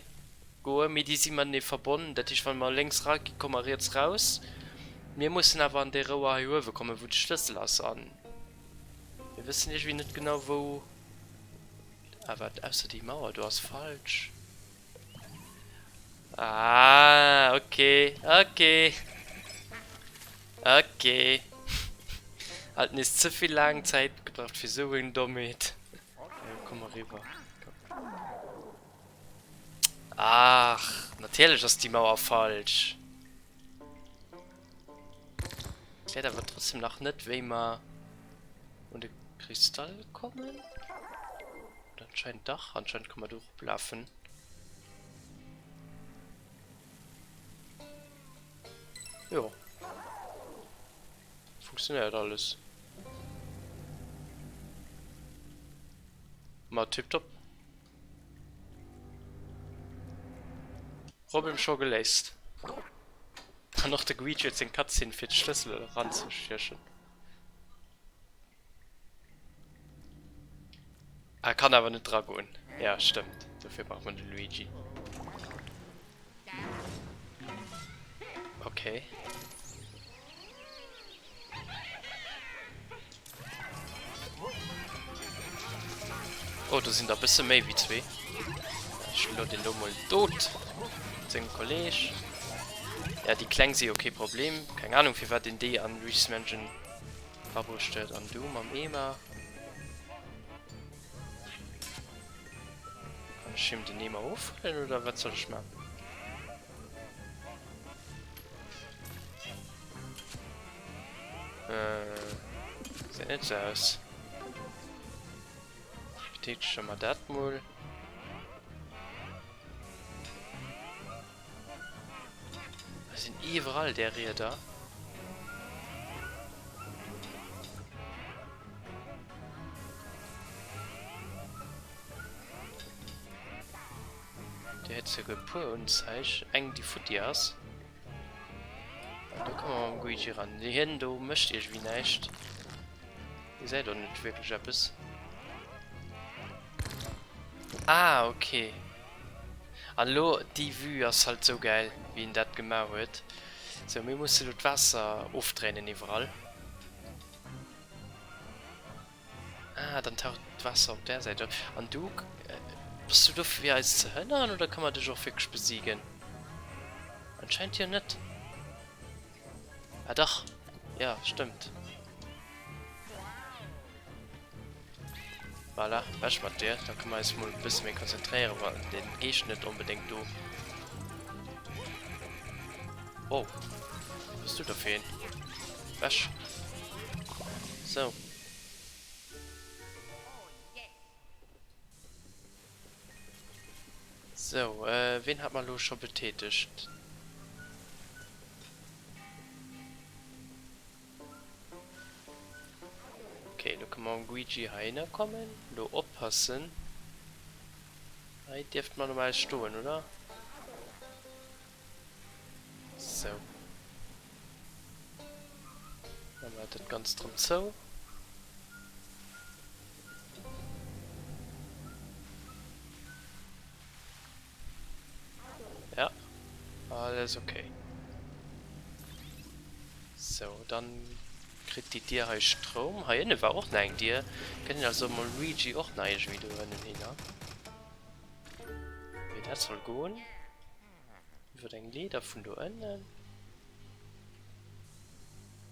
goen, mee déi si matenee verbonnen. Dat heescht, wa mer lénks raginn, komme mer riets raus. Mir mussen awer an déi Rouer hei uewe kommen, wou de Schlëssel ass. An mir wëssen iergendwéi net genau, wou. Ah, wat? Ausser déi Mauer do ass falsch. Ah, okay, okay. Okay. Hat nees ze vill laang Zäit gebraucht fir sou eng Dommheet. Komm eriwwer. Ach, natierlech ass déi Mauer falsch. Erkläert awer trotzdem nach net, wéi mer un de Kristall kommen. Oder anscheinend dach, anscheinend kann man do eroplafen. Jo. Funktionéiert alles. Ma tipptopp. Problem scho geléist. An och de Guido huet seng Cutscene fir de Schlëssel eranzestiechen. Ah, kann awer net dragoen. Ja, stëmmt. Dofir brauch man de Luigi. Okay. Oh, do sinn der bësse méi wéi zwee. Ech lo den do mol dot. Sengem Kolleg. Ja, déi kleng si jo kee Problem. Keng Ahnung, firwat een déi an Luigi's Mansion rabruecht huet. An du mam Eemer. Kann ech him den Eemer ofhuelen oder wat soll ech man? Äh, sieht net so aus. Betätigen wir dat mol. Da sind überall der Räder. Dir hätt souguer e puer Unzeig, eng déi futti ass. An do komme mer mam Guigi ran. Hien do mécht iergendwéi näischt. Gesäit och net wierklech eppes. Ah, okay. An elo, déi Vue ass halt sou gäil, wéi en dat gemaach huet. Sou, mir musse elo d'Waasser ofdréinen iwwerall. Ah, dann taucht d'Waasser op där Säit op. An du, bass du do fir eis ze hënneren oder ka mer dech och wierklech besiegen? Anscheinend jo net. Ah dach, ja, stëmmt. Voilà, weg mat dir. Da kënne mer eis mol e bësse méi konzentréieren, well den Geescht net onbedéngt do. Oh, was bist du da fir een? Weg. So. So, äh, wen hat mer lo scho betätegt? Okay, lo kënne mer mam Guigi heihinner kommen. Lo oppassen. Hei dierft mer normal stoen, oder? Sou. Maache mer dat Ganzt erëm zou. Ja, alles okay. Sou, dann kritt déi Dier hei Stroum. Hei ënne war och nach eng Dier. Kënnen also mam Luigi och nach iergendwéi do ënnen hinner. Wéi dat soll goen. Iwwer eng Leeder vun do ënnen.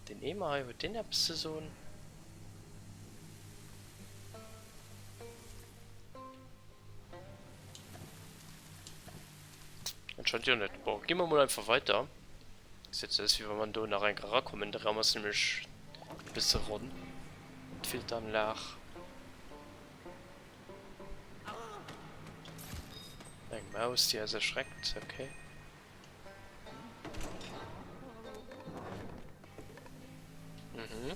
Den Eemer hei, huet deen eppes ze soen? Anscheinend jo net. Bon, gi mer mol einfach weiter. Gesäit sou aus wéi wa mer do nach eng Kéier erakommen. De Raum ass nämlech e bësse ronn. D'Filteranlag. Eng Maus déi eis erschreckt, okay. Mhm.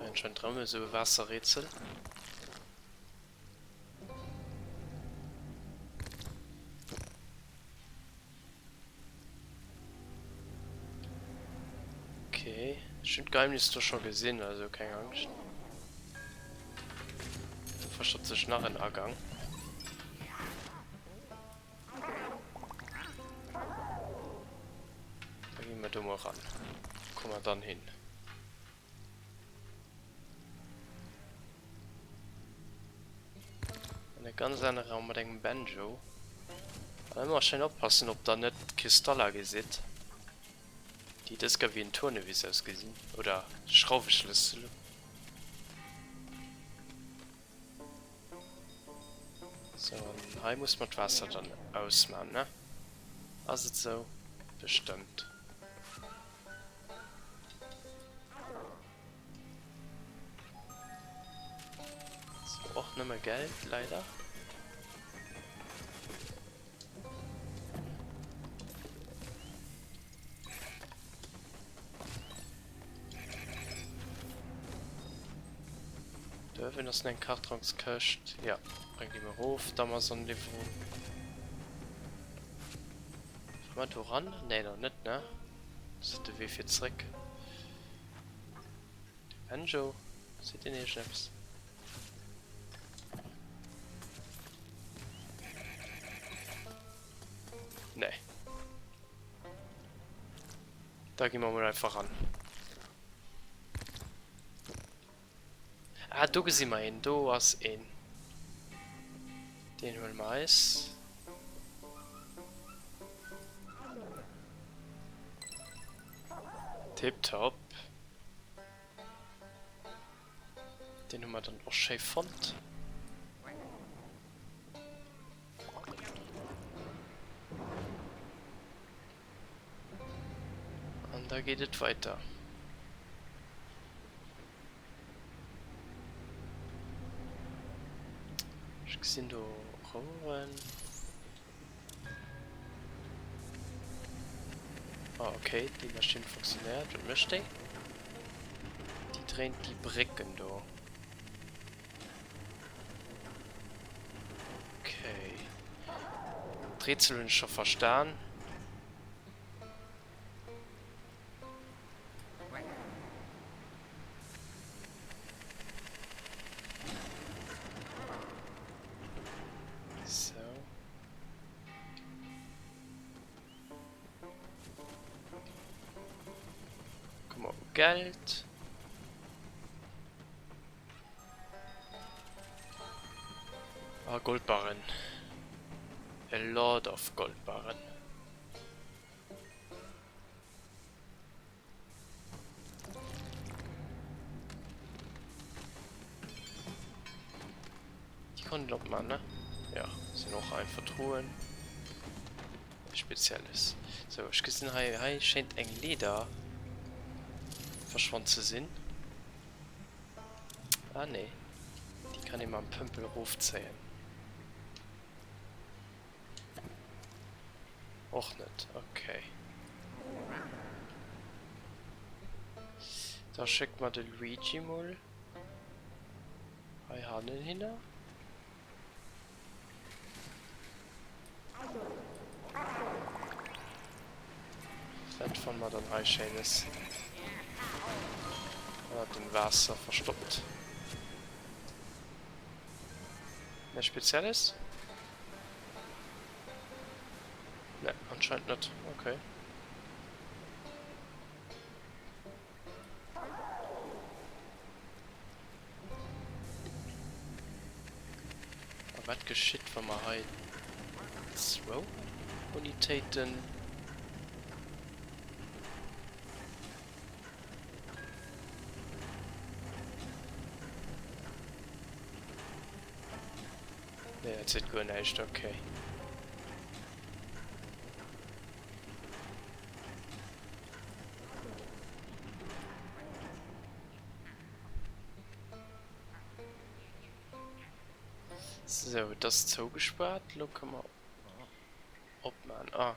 Anscheinend rëm esou e Waasserrätsel. Okay, ech hunn d'Geheimnis do scho gesinn, also keng Angscht. Do verstoppt sech nach en Agang. Da gi mer do mol ran. Komme mer dann hin. An e ganz anere Raum mat engem Banjo. An ëmmer schéin oppassen, ob der net Kristaller gesitt, déi dës Kéier wéi en Tournevis ausgesinn. Oder Schrauweschlëssel. Sou, an hei muss mer d'Waasser dann ausman, ne? Ass et sou? Bestëmmt. Sou, och nëmme Geld, leider. Do ëwen ass eng Kartrongskëscht. Ja, da gi mer erof d'Amazon-Liwwerung. Soll mer do ran? Nee, nach net, ne? Ass dat de Wee fir zréck? De Banjo, seet deen iergendeppes? Nee. Da gi mer mol einfach ran. Ah, do gesi mer een. Do ass een. Deen huele mer eis. Tiptop. Deen hu mer dann och schéi fonnt. An da geet et weiter. Ech gesinn do Roueren. Ah, okay, déi Maschinn funktionéiert. Wat mécht déi? Déi dréint déi Brécken do. Okay. D'Rätsel hunn ech scho verstan. So. Komm mal, Geld. Ah, Goldbarren. A lot of Goldbarren. Déi kann een opman, ne? Ja, sinn och einfach Truhen. Spezielles. Sou, ech gesinn hei, hei schéint eng Leeder verschwonn ze sinn. Ah nee, déi kann ee mam Pëmpel erofzéien. Och net, okay. Da schéckt mer de Luigi mol hei hannen hinner. Wat fanne mer dann hei Schéines? Ënnert dem Waasser verstoppt. Näischt Spezielles? Ne, anscheinend net. Okay. A wat geschitt, wa mer hei zwou Unitéiten... Nee, dat seet guer näischt, okay. Sou, et ass zougespaart. Elo kënne mer opmaachen. Ah.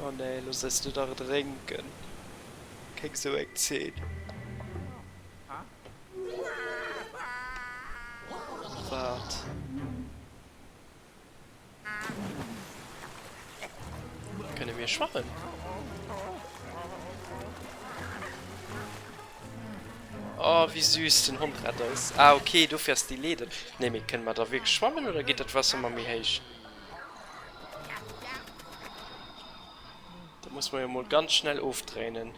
Oh nee, elo soss du dach drénken. Keng sou eng Zeen. Waart. Kënne mir schwammen? Oh, wéi süß, den Hond rett eis. Ah, okay, dofir ass déi Leeder. Nee, mee kënne mer da wierklech schwammen oder geet dat Waasser ëmmer méi héich? Da muss mer jo mol ganz schnell ofdréinen.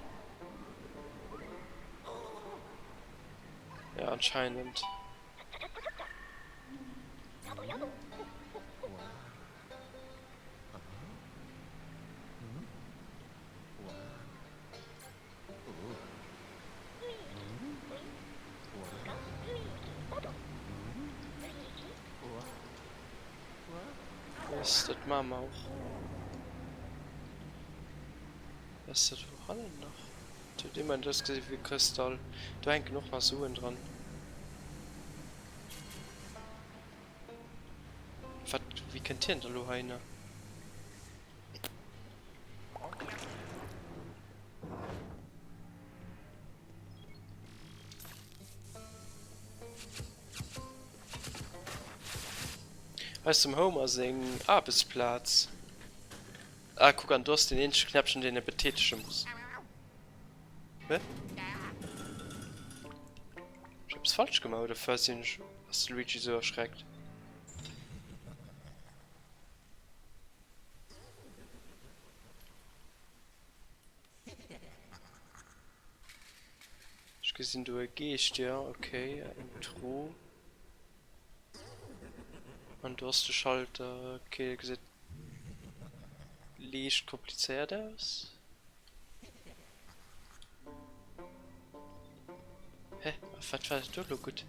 Ja, anscheinend. Yes, dat maache mer och. Was ass dat do hannen nach? Et huet immens ausgesinn wéi Kristall. Do hänken och nach Suen dran. Wat, wéi kënnt hien da lo heihinner? Hei ass dem Homer seng Aarbechtsplaz. Ah, kuck, an do ass deen eenzege Knäppchen, deen ee betätege muss. Hä? Hu ech eppes falsch gemaach oder firwat sinn ech, ass de Luigi esou erschreckt? Ech gesinn do e Geescht, jo, okay, eng Truh. An do ass de Schalter, okay, gesäit liicht komplizéiert aus. Hä? A wat war dat do elo gutt?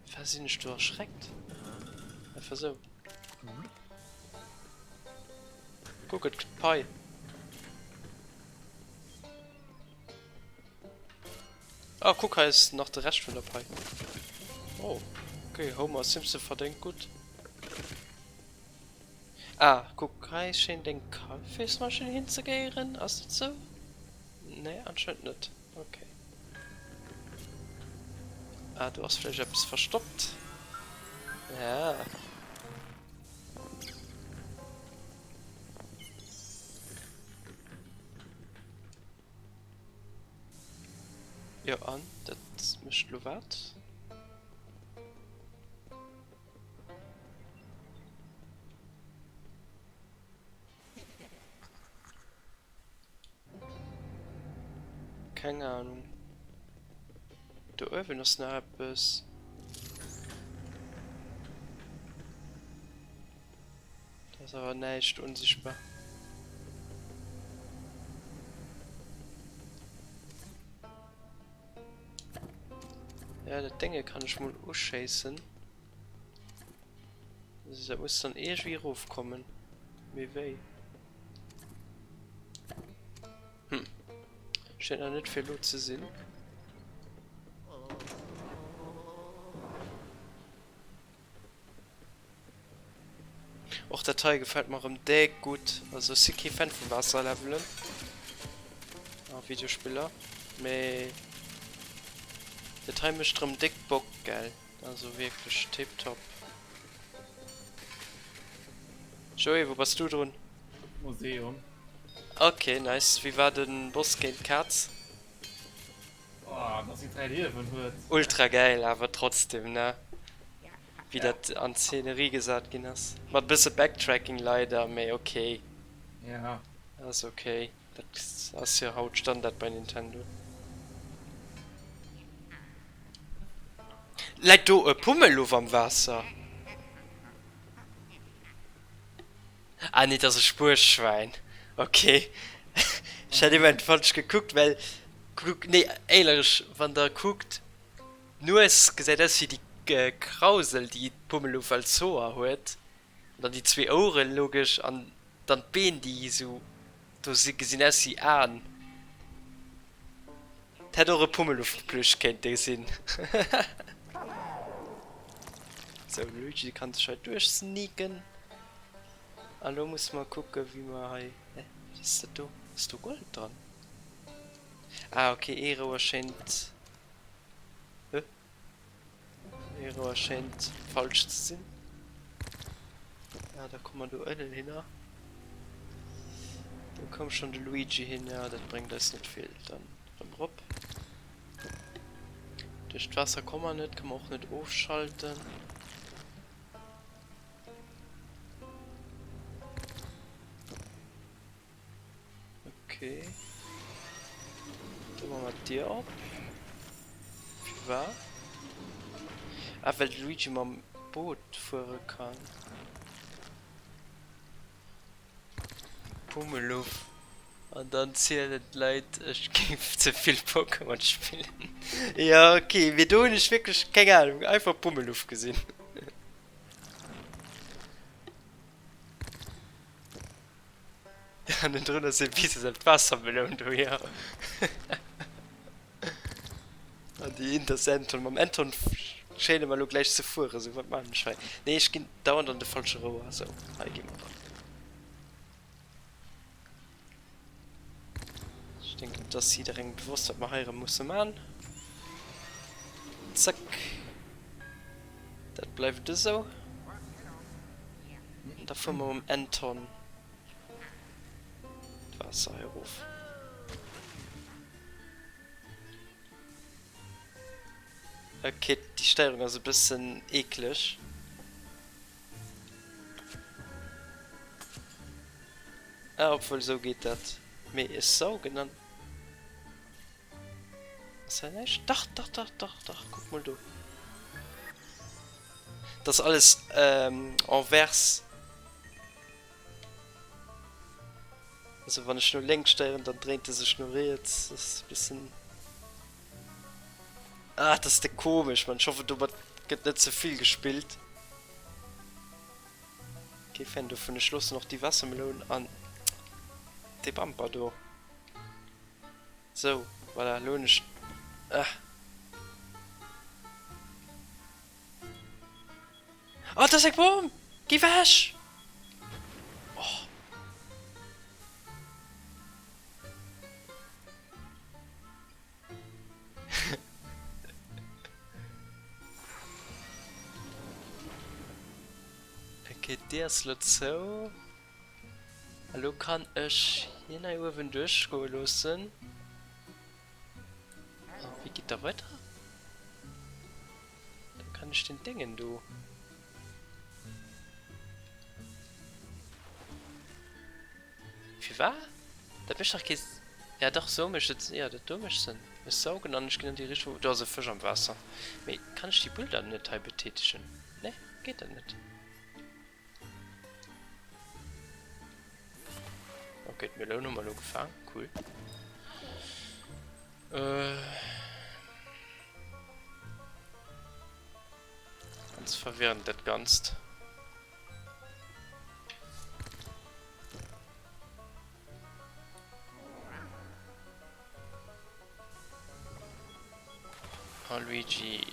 Firwat sinn ech do erschreckt? Einfach sou. Kuck, et gëtt Pai. Ah, kuck, hei ass nach de Rescht vun der Pai. Oh, okay, Homer Simpson verdéngt gutt. Ah, kuck, hei schéint eng Kaffismaschinn hinzegéieren. Ass dat sou? Nee, anscheinend net. Okay. Ah, do ass vläicht eppes verstoppt. Ja. Jo, an dat mécht lo wat? Keng Ahnung. Do uewen ass nach eppes. Do ass awer näischt unsichtbar. Ja, dat Dénge kann ech mol uschéissen. Also dat muss dann iergendwéi erofkommen. Mee wéi? Hm. Schéint nach net fir elo ze sinn. Och dat hei gefält mer erëm déck gutt. Also ech si kee Fan vu Waasserlevelen a Videospiller, mee dat hei mécht erëm déck Bock, gell? Also wierklech tiptop. Joé, wou bass du drun?
Museum.
Ok, nice. Wéi war den Boss géint d'Kaz?
Oh, dass si 3 Liewen huet.
Ultra gäil awer trotzdem ne? Wéi dat an Szenerie gesat ginn ass. Mat bësse Backtracking leider, mee ok.
Ja.
Ass ok. Dat ass jo haut Standard bei Nintendo. Läit do e Pummeluff am Waasser? Ah nee, dat ass e Spuerschwäin. Ok. Ech hat iwwert falsch gekuckt, well kuck, nee, éierlech, wann der kuckt, d'Nues gesäit aus wéi déi. Krausel déi d'Pummeluff als Hoer huet, an dann déi zwee Oueren logesch, an dann d'Been déi esou do si gesinn aus wéi Aen. D'hätt och e Pummeluff-Plüsch kéinte sinn. Sou, de Luigi kann sech hei duerchsneaken. A lo musse mer kucke wéi mer hei, hä wat ass dat do? Ass do Gold dran? Ah ok, ee Rouer schéint, hä? Ee Rouer schéint falsch ze sinn. Ah, da komme mer do ënnen hinner. Do koum schonn de Luigi hin, ja dat bréngt eis net vill. Dann erëm rop. Duerch d'Waasser komme mer net, ka mer och net ofschalten. Okay. Do maache mer d'Dier op. Firwat? Ah, well de Luigi mam Boot fuere kann. Pummeluff. An dann zielen d'Leit, ech géif ze vill Pokémon spillen. Ja, okay, mee do hunn ech wierklech, keng Ahnung, einfach Pummeluff gesinn. Hannendrun ass e Wise an d'Waassermeloun do, jo. An déi eent ass Anton. Mam Anton schéine mer elo gläich ze fueren. Sou, wat maachen ech hei? Nee, ech ginn dauernd an de falsche Rouer. Sou, hei gi mer eran. Ech denken, et ass jidderengem bewosst, wat mer hei erëm musse man. Zack. Dat bleift esou. An da fuere mer mam Anton d'Waasser hei erof. Ok, déi Steierung ass e bëssen eekleg. Ah, obwuel esou geet dat. Mee ech saugen an. Ass hei näischt? Dach, dach, dach, dach, dach, kuck mol do. Dat ass alles ähm, envers. Also wann ech no lénks steieren, dann dréint e sech no riets. Dat ass e bëssen. Ah, dat ass de komesch, Mann. Ech hoffen, domat gëtt net ze vill gespillt. Kee Fan dovun. Ech loossen och déi Waassermeloun an dee Bamper do. Sou, voilà, elo hunn ech. Ah! Oh, dat ass eng Bomm! Géi wech! Oh. Okay, déi ass elo zou. Elo kann ech hien hei uewen duerchgoe loossen. A wéi geet da weider? Da kann ech den Déngen do. Firwat? Dat mécht dach kee. Ja dach, sou mécht et. Jo, dat do mécht Sënn. Ech saugen an ech ginn an déi Richtung. Do ass e Fësch am Waasser. Mee kann ech déi Bull dann net hei betätegen? Nee, geet dat net? Okay, d'Meloun hu mer elo gefaang. Cool. Äh. Ganz verwirrend dat Ganzt. Oh Luigi,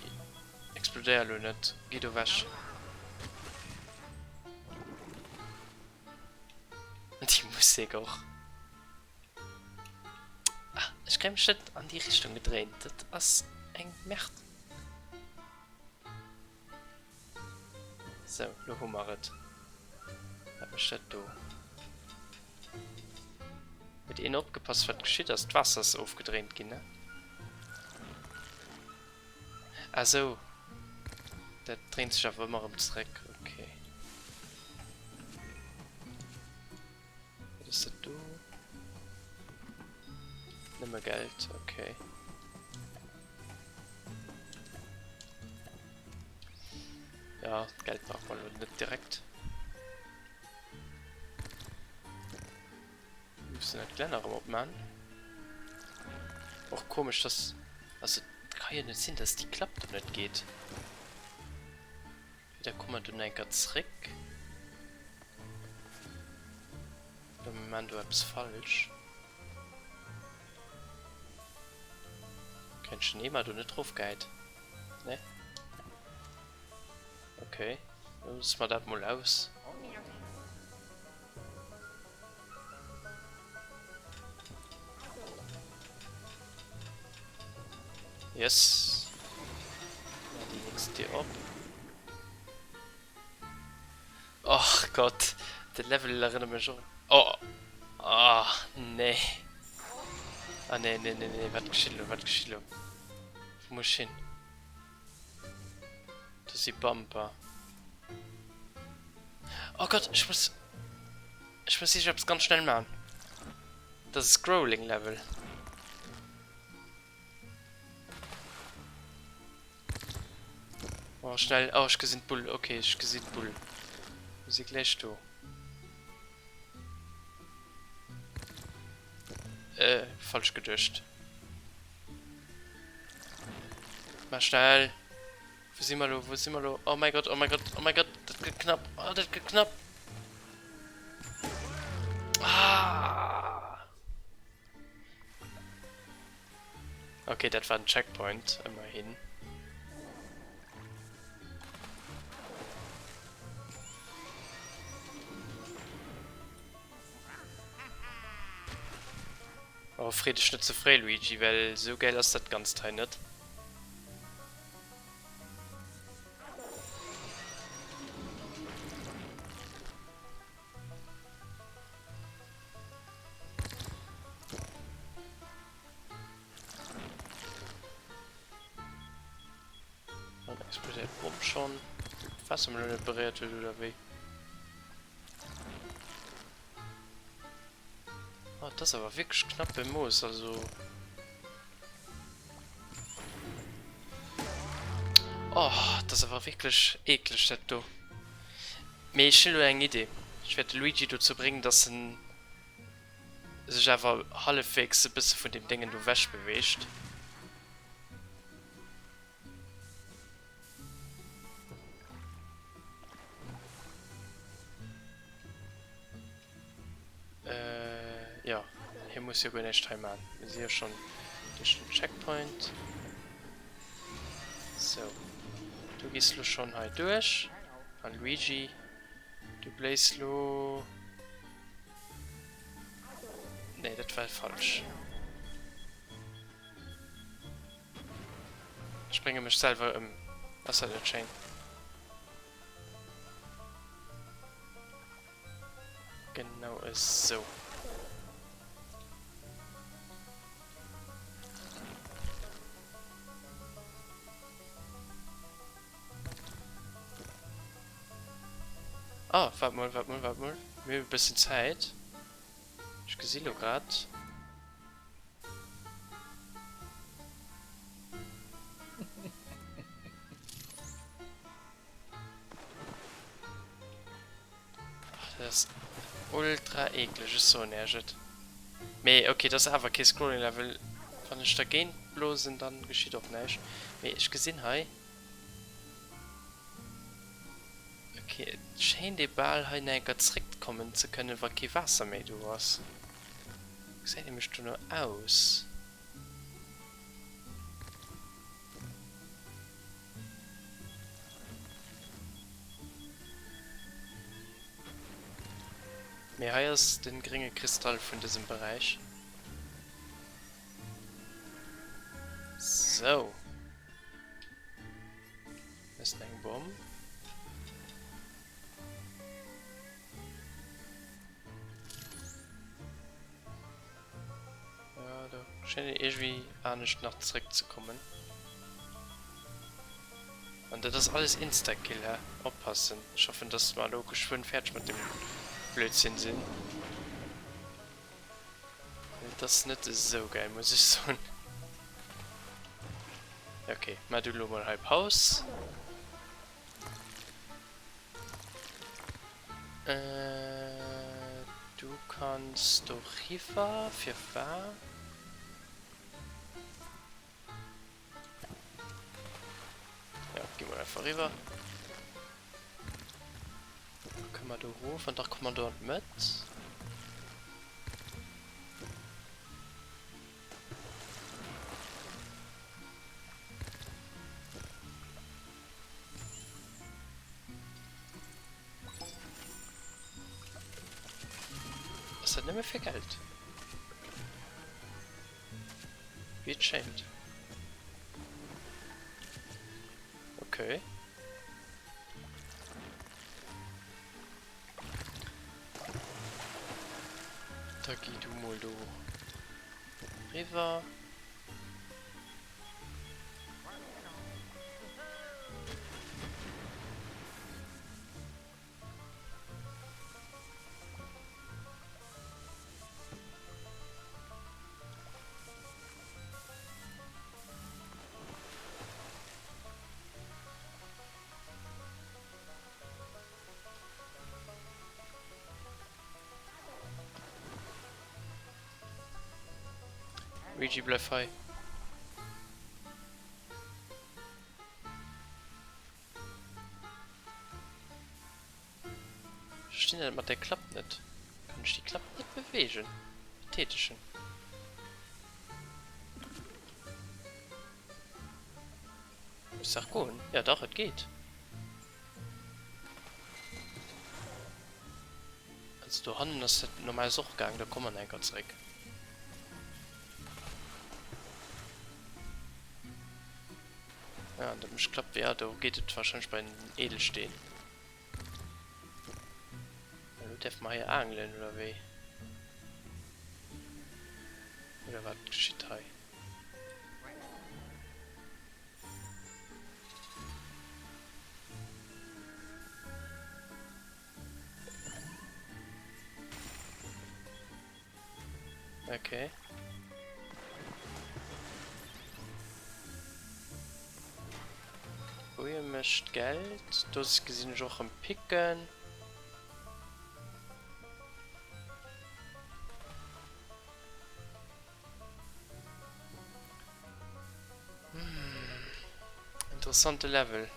explodéier lo net, gi do wech. Déi Musek och. Ah, ech kréie mech net an déi Richtung gedréint, dat ass eng Merde. Sou, lo hu mer et. Wat mécht dat do? Huet een opgepasst wat geschitt ass? D'Waasser ass ofgedréint ginn, ne? Ah sou. Dat dréint sech awer ëmmer erëm zeréck. Okay. Wat ass dat do? Nëmme Geld, okay. Ja, Geld braucht man elo net direkt. Wir müssen dat Geländer erëm opmachen. Och komisch, dass... Also, kann jo net sinn, dass déi Klapp do net geet. Da komme mer dunn eng Kéier zréck. Oder mir maachen do eppes falsch. Kréien ech den Eemer do net erofgehäit? Nee? Okay, da loosse mer dat mol aus. Yes. Déi nächst Dier op. Och Gott, de Level erënnert mech och. Oh, ah, nee. Ah, nee, nee, nee, nee, wat geschitt elo, wat geschitt elo? Wou muss ech hin? Do si Bumper. Oh Gott, ech muss... Ech muss iergendeppes ganz schnell maachen. Dat ass e Scrolling Level. Oh, schnell. Oh, ech gesinn d'Bull. Okay, ech gesinn d'Bull. Mir si gläich do. Äh, falsch geduecht. Mach schnell. Wo si mer lo? Wo si mer lo? Oh mäi Gott, oh mäi Gott, oh mäi Gott, dat gëtt knapp. Oh, dat gëtt knapp. Ah! Okay, dat war den Checkpoint, ëmmerhin. Oh, free dech net ze fréi, Luigi, well sou gäil ass dat Ganzt hei net. Dann explodéiert d'Bomm schonn. D'Waassermeloun net beréiert huet, oder wéi? Oh, dat ass awer wierklech knapp bemooss, also. Oh, dat ass awer wierklech eekleg, dat do. Mee ech hunn elo eng Idee. Ech wäert de Luigi dozou bréngen, dass en sech awer hallefwegs e bësse vun deem Déngen do ewech beweegt. Äh, jo, hie muss jo guer näischt hei man. Mir si jo schonn duerch den Checkpoint. Sou, du gees lo schonn hei duerch. An Luigi, du bléis lo... Nee, dat war falsch. Ech brénge mech selwer ëm. Ass dat net schéin? Genau esou. Ah, waart mol, waart mol, waart mol. Mir hu e bëssen Zäit. Ech gesi lo grad. Dat ass ultra eekleg, ech soen iech et. Mee ok, dat ass awer kee Scrolling Level. Wann ech dergéint blosen, dann geschitt och näischt. Mee ech gesinn hei. Ok, et schéint ee bal hei nach eng Kéier zréckkommen ze kënnen, wa kee Waasser méi do ass. Gesäit nämlech dono aus. Mee hei ass den grénge Kristall vun dësem Beräich. Sou. Ass eng Bomm. Ja, do schéngt een iergendwéi anescht nach zréckzekommen. An dat ass alles Instakill, hä? Oppassen. Ech hoffen, dass mer elo geschwënn fäerdeg mat deem Blödsinn sinn. Well et ass net esou gäil, muss ech soen. Okay, mar du elo mol hei Paus. Du kanns do riwwer, firwar? Ja, gi mol einfach riwwer. Gi mer do erof an da komme mer do an d'Mëtt. Ass dat nëmme fir Geld? Wéi et schéngt. Okay. Da gi du mol do riwwer. Luigi bleif hei. Ech verstinn dat mat der Klapp net. Kann ech déi Klapp net beweegen? Betätegen. Muss dach goen. Ja dach, et geet. Also do hannen ass dat normalerweis och gaang, da komme mer nach eng Kéier zeréck. Ja, an dat mécht Klapp, ja do geet et wahrscheinlech bei den Edelsteen. Elo däerfe mer hei aangelen, oder wéi? Oder wat geschitt hei? Okay. Boje mécht Geld. Do gesinn ech och erëm Picken. Interessante Level.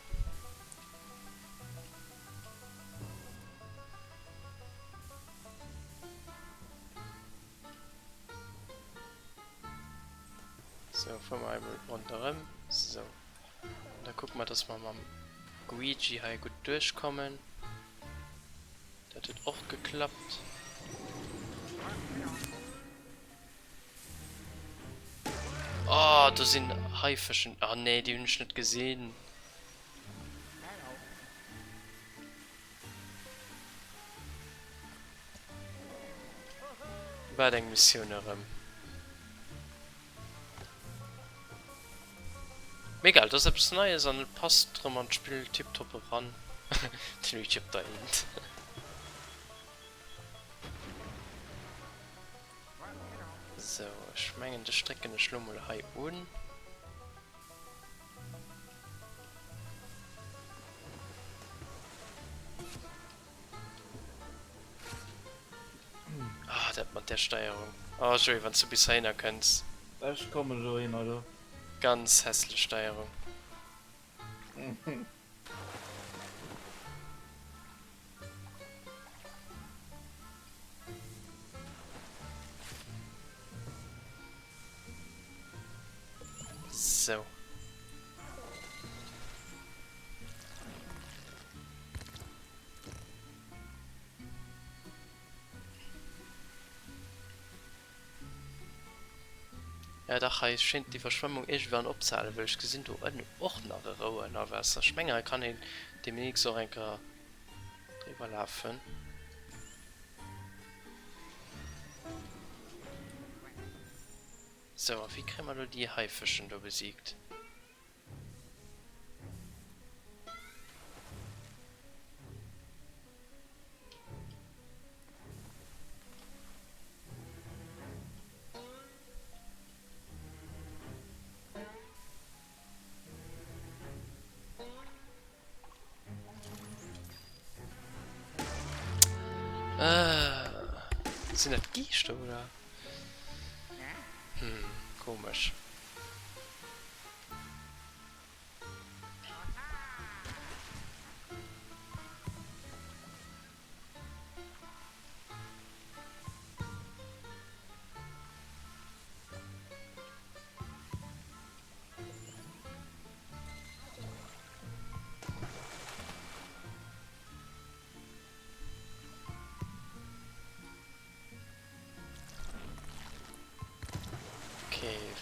Sou, fuere mer emol ronderëm. Sou. An da kucke mer, dass mer mam Guigi hei gutt duerchkommen. Dat huet och geklappt. Oh, do sinn Haifëschen. Oh nee, déi hunn ech net gesinn. Wat eng Missioun erëm. Mee egal, dat ass eppes Neies an et passt erëm an d'Spill tiptop eran. Den Luigi op der Eent. Sou, ech mengen dech drécken ech lo mol hei un. Ah, dat mat der Steierung. Oh Joé, wanns du bis heihinner kënns.
Ech kommen dohinner, jo.
Ganz hässlech Steierung. Sou. Ja dach, hei schéint d'Iwwerschwemmung iergendwann opzehalen, well ech gesinn do ënnen och nach e Rouer ënner Waasser. Ech mengen hei kann een deemnächst och eng Kéier driwwer lafen. Sou, a wéi kréie mer elo déi Haifëschen do besiegt? Äh, sinn dat Geeschter oder? Hm, komesch.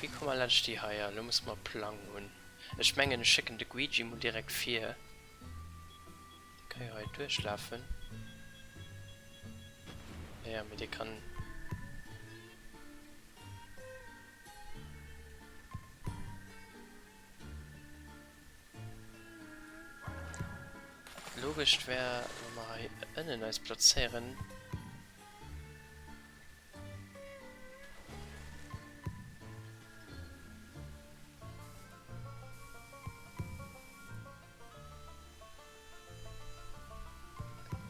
Wéi komme mer laanscht déi hei? Elo musse mer e Plang hunn. Ech mengen ech schécken de Guigi mol direkt vir. Dee ka jo hei duerchlafen. Ja, mee dee kann. Logescht wär, wa mer hei ënnen eis plazéieren.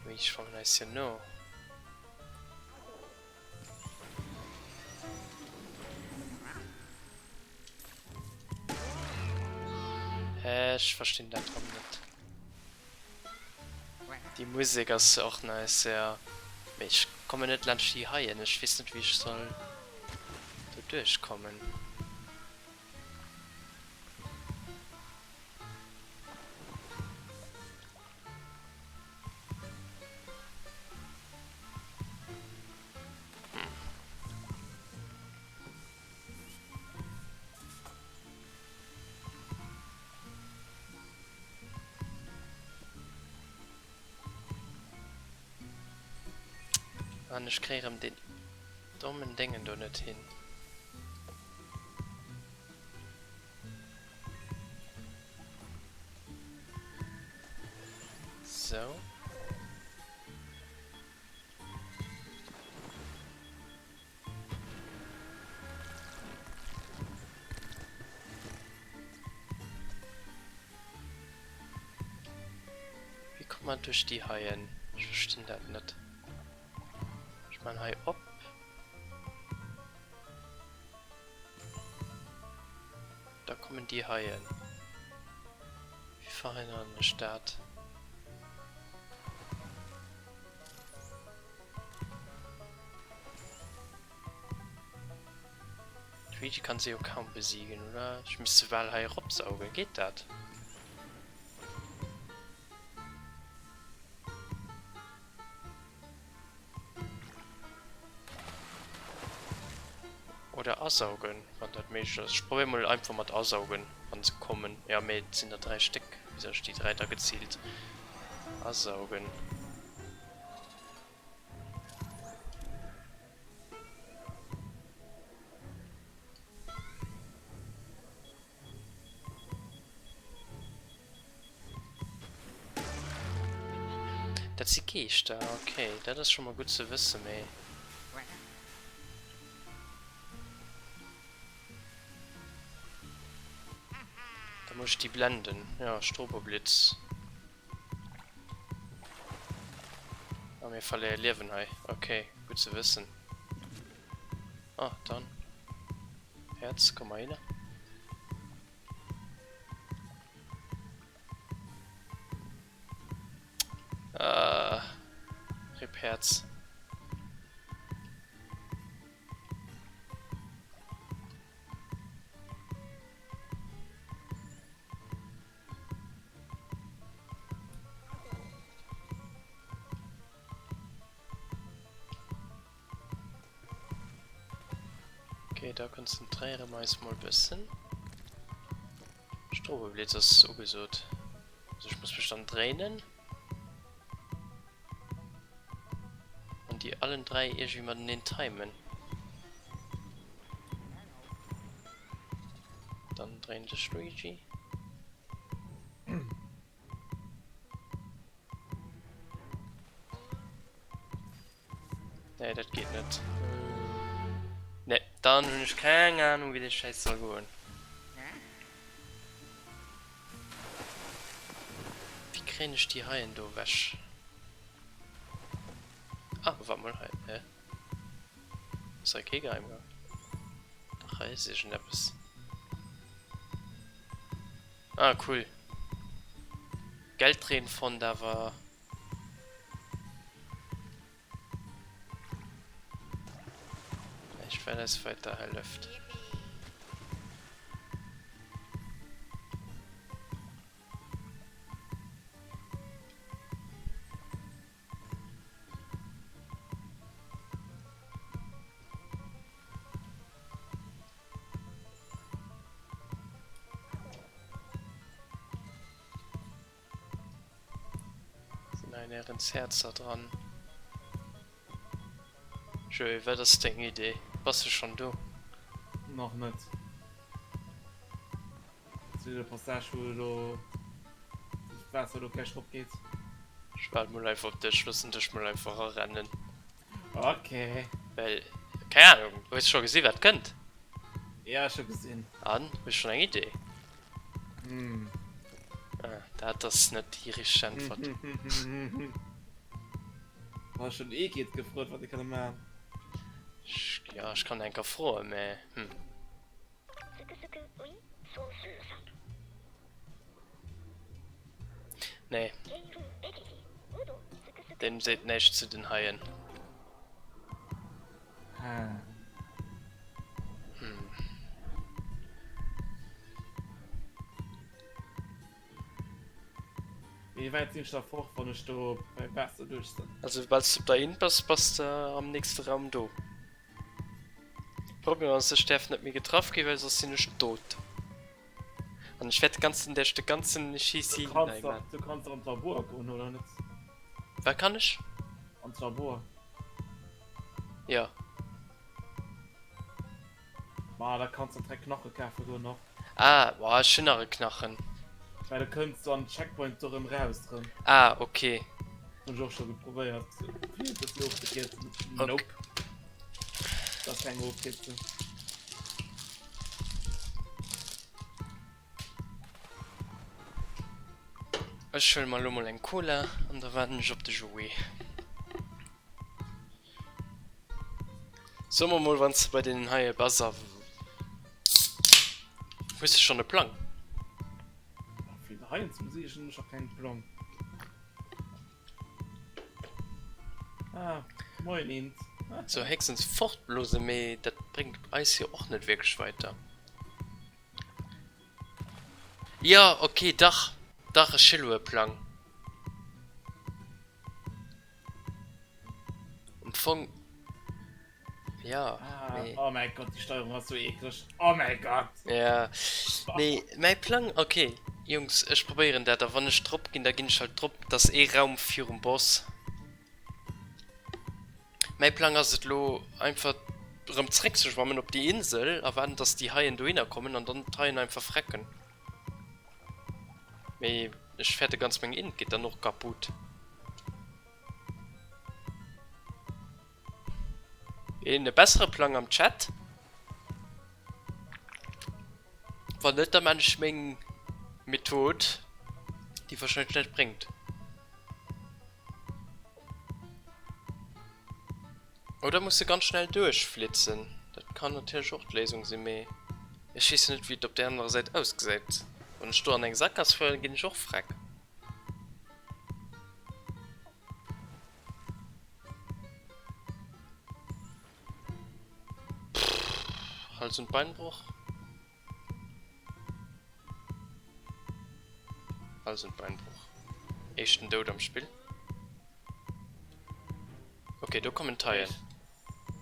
Mee déi schwammen eis jo no. Hä, ech verstinn dat rëm net. Déi Musek ass och nice, ja. Mee ech kommen net laanscht déi Haien, ech weess net wéi ech soll do duerchkommen. An ech kréie rëm deen dommen Déngen do net hin. Sou. Wéi kommt man duerch déi Haien? Ech verstinn dat net. Ech man hei op. Da kommen déi Haien. Wéi verhënneren ech dat? Luigi kann se jo kaum besiegen, oder? Ech misst se bal hei eropsaugen. Geet dat? Oder asaugen, wann dat méiglech ass. Ech probéier mol einfach mat asaugen, wann se kommen. Ja, mee et sinn der 3 Stéck. Wéi soll ech déi 3 da geziilt asaugen? Dat si Geeschter, okay, dat ass scho mol gutt ze wëssen, mee. Da muss ech déi blenden, jo, Stroboblitz. Ah, mir verléiere Liewen hei, okay, gutt ze wëssen. Ah, dann. Häerz, komm mol hinner. Ah, RIP Häerz. Okay, da konzentréiere mer eis mol bëssen. Stroboblitz ass ugesot. Also ech muss mech dann dréinen. An déi allen 3 iergendwéi mateneen timen. Dann dréin dech, Luigi. Nee, dat geet net. Nee, dann hunn ech keng Ahnung, wéi dee Schäiss soll goen. Wéi kréien ech déi Haien do ewech? Ah, wart mol, hei, hä? Ass hei kee Geheimgang? Dach, hei ass iergendeppes. Ah, cool. Geldreen fonnt, awer... Näischt wat eis weiderhëlleft. Nirgends Häerzer dran. Joé, wat ass deng Idee? Bass de schonn do?
Nach net. Zu der Passage wou do d'Waasser do gläich rop geet.
Ech waart mol einfach op dech, loossen dech mol einfach arennen.
Okay.
Well, keng Ahnung, hues scho gesi wat kënnt?
Ja, ech hu gesinn.
An, hues schonn eng Idee?
Hm.
Ah, dat ass net déi richteg Äntwert.
War schon eh geet gefrot, wat ee kënne maachen.
Ech, ja, ech kann enker froen, mä hm. Nee. Deem seet näischt zu den Haien. Hm.
Wéi wäit sinn ech da fort, wann ech do beim Waasser duerch sinn?
Also soubal s de op der Int bass, bass de am nächste Raum do. Problem ass, ech däerf net méi getraff ginn, well soss sinn ech dout. An ech wäert de ganzen, däerf de ganzen Schissi
Du kanns dach, du kanns dach an d'Labor goen, oder net?
Wat kann ech?
An d'Labor.
Ja.
Ma da kanns de direkt Knache kafe goen och.
Ah, boah, ech hunn nach e Knachen.
Well da kënns du an den Checkpoint do rëm raus rëm.
Ah, okay.
Hunn ech och scho geprobéiert fir e bëssi ofzekierzen.
Ok.
Nope. Dat ass keng Ofkierzung.
Ech huele mer elo mol eng Cola an da waarden ech op de Joé. So mer mol wanns de bei deenen heie bass a hues de schon e Plang?
Fir de heien ze besiegen hunn ech nach keng Plang. Ah, moien Int.
So héchstens fortblose mee dat bréngt eis jo och net wierklech weiter. Jo ok dach dach ech hu lo e Plang. Am Fong, ja,
Ah,
mee.
oh mäi Gott, déi Steierung ass sou eekleg. Oh mäi Gott!
Ja, nee, mäi Plang, okay, Jungs, ech probéieren dat a wann ech drop ginn, da ginn ech halt drop. Dat ass ee Raum virum Boss. Mäi Plang ass et lo einfach erëm zréckzeschwammen op déi Insel a waarden, dass déi Haien dohinner kommen an dann d'Haien einfach frecken. Mee ech fäerte ganz meng Int geet dann och kaputt. Een e bessere Plang am Chat? Wann net, da maan ech meng Method, déi wahrscheinlech näischt bréngt. Oder muss se ganz schnell duerchflitzen. Dat kann natierlech och d'Léisung sinn, mee ech weess jo net wéi et op där anerer Säit ausgesäit. Wann ech do an eng Sakgass fueren, ginn ech och freck. Pff, Hals und Beinbruch. Hals und Beinbruch. Éischten Doud am Spill. Okay, do kommen d'Haien.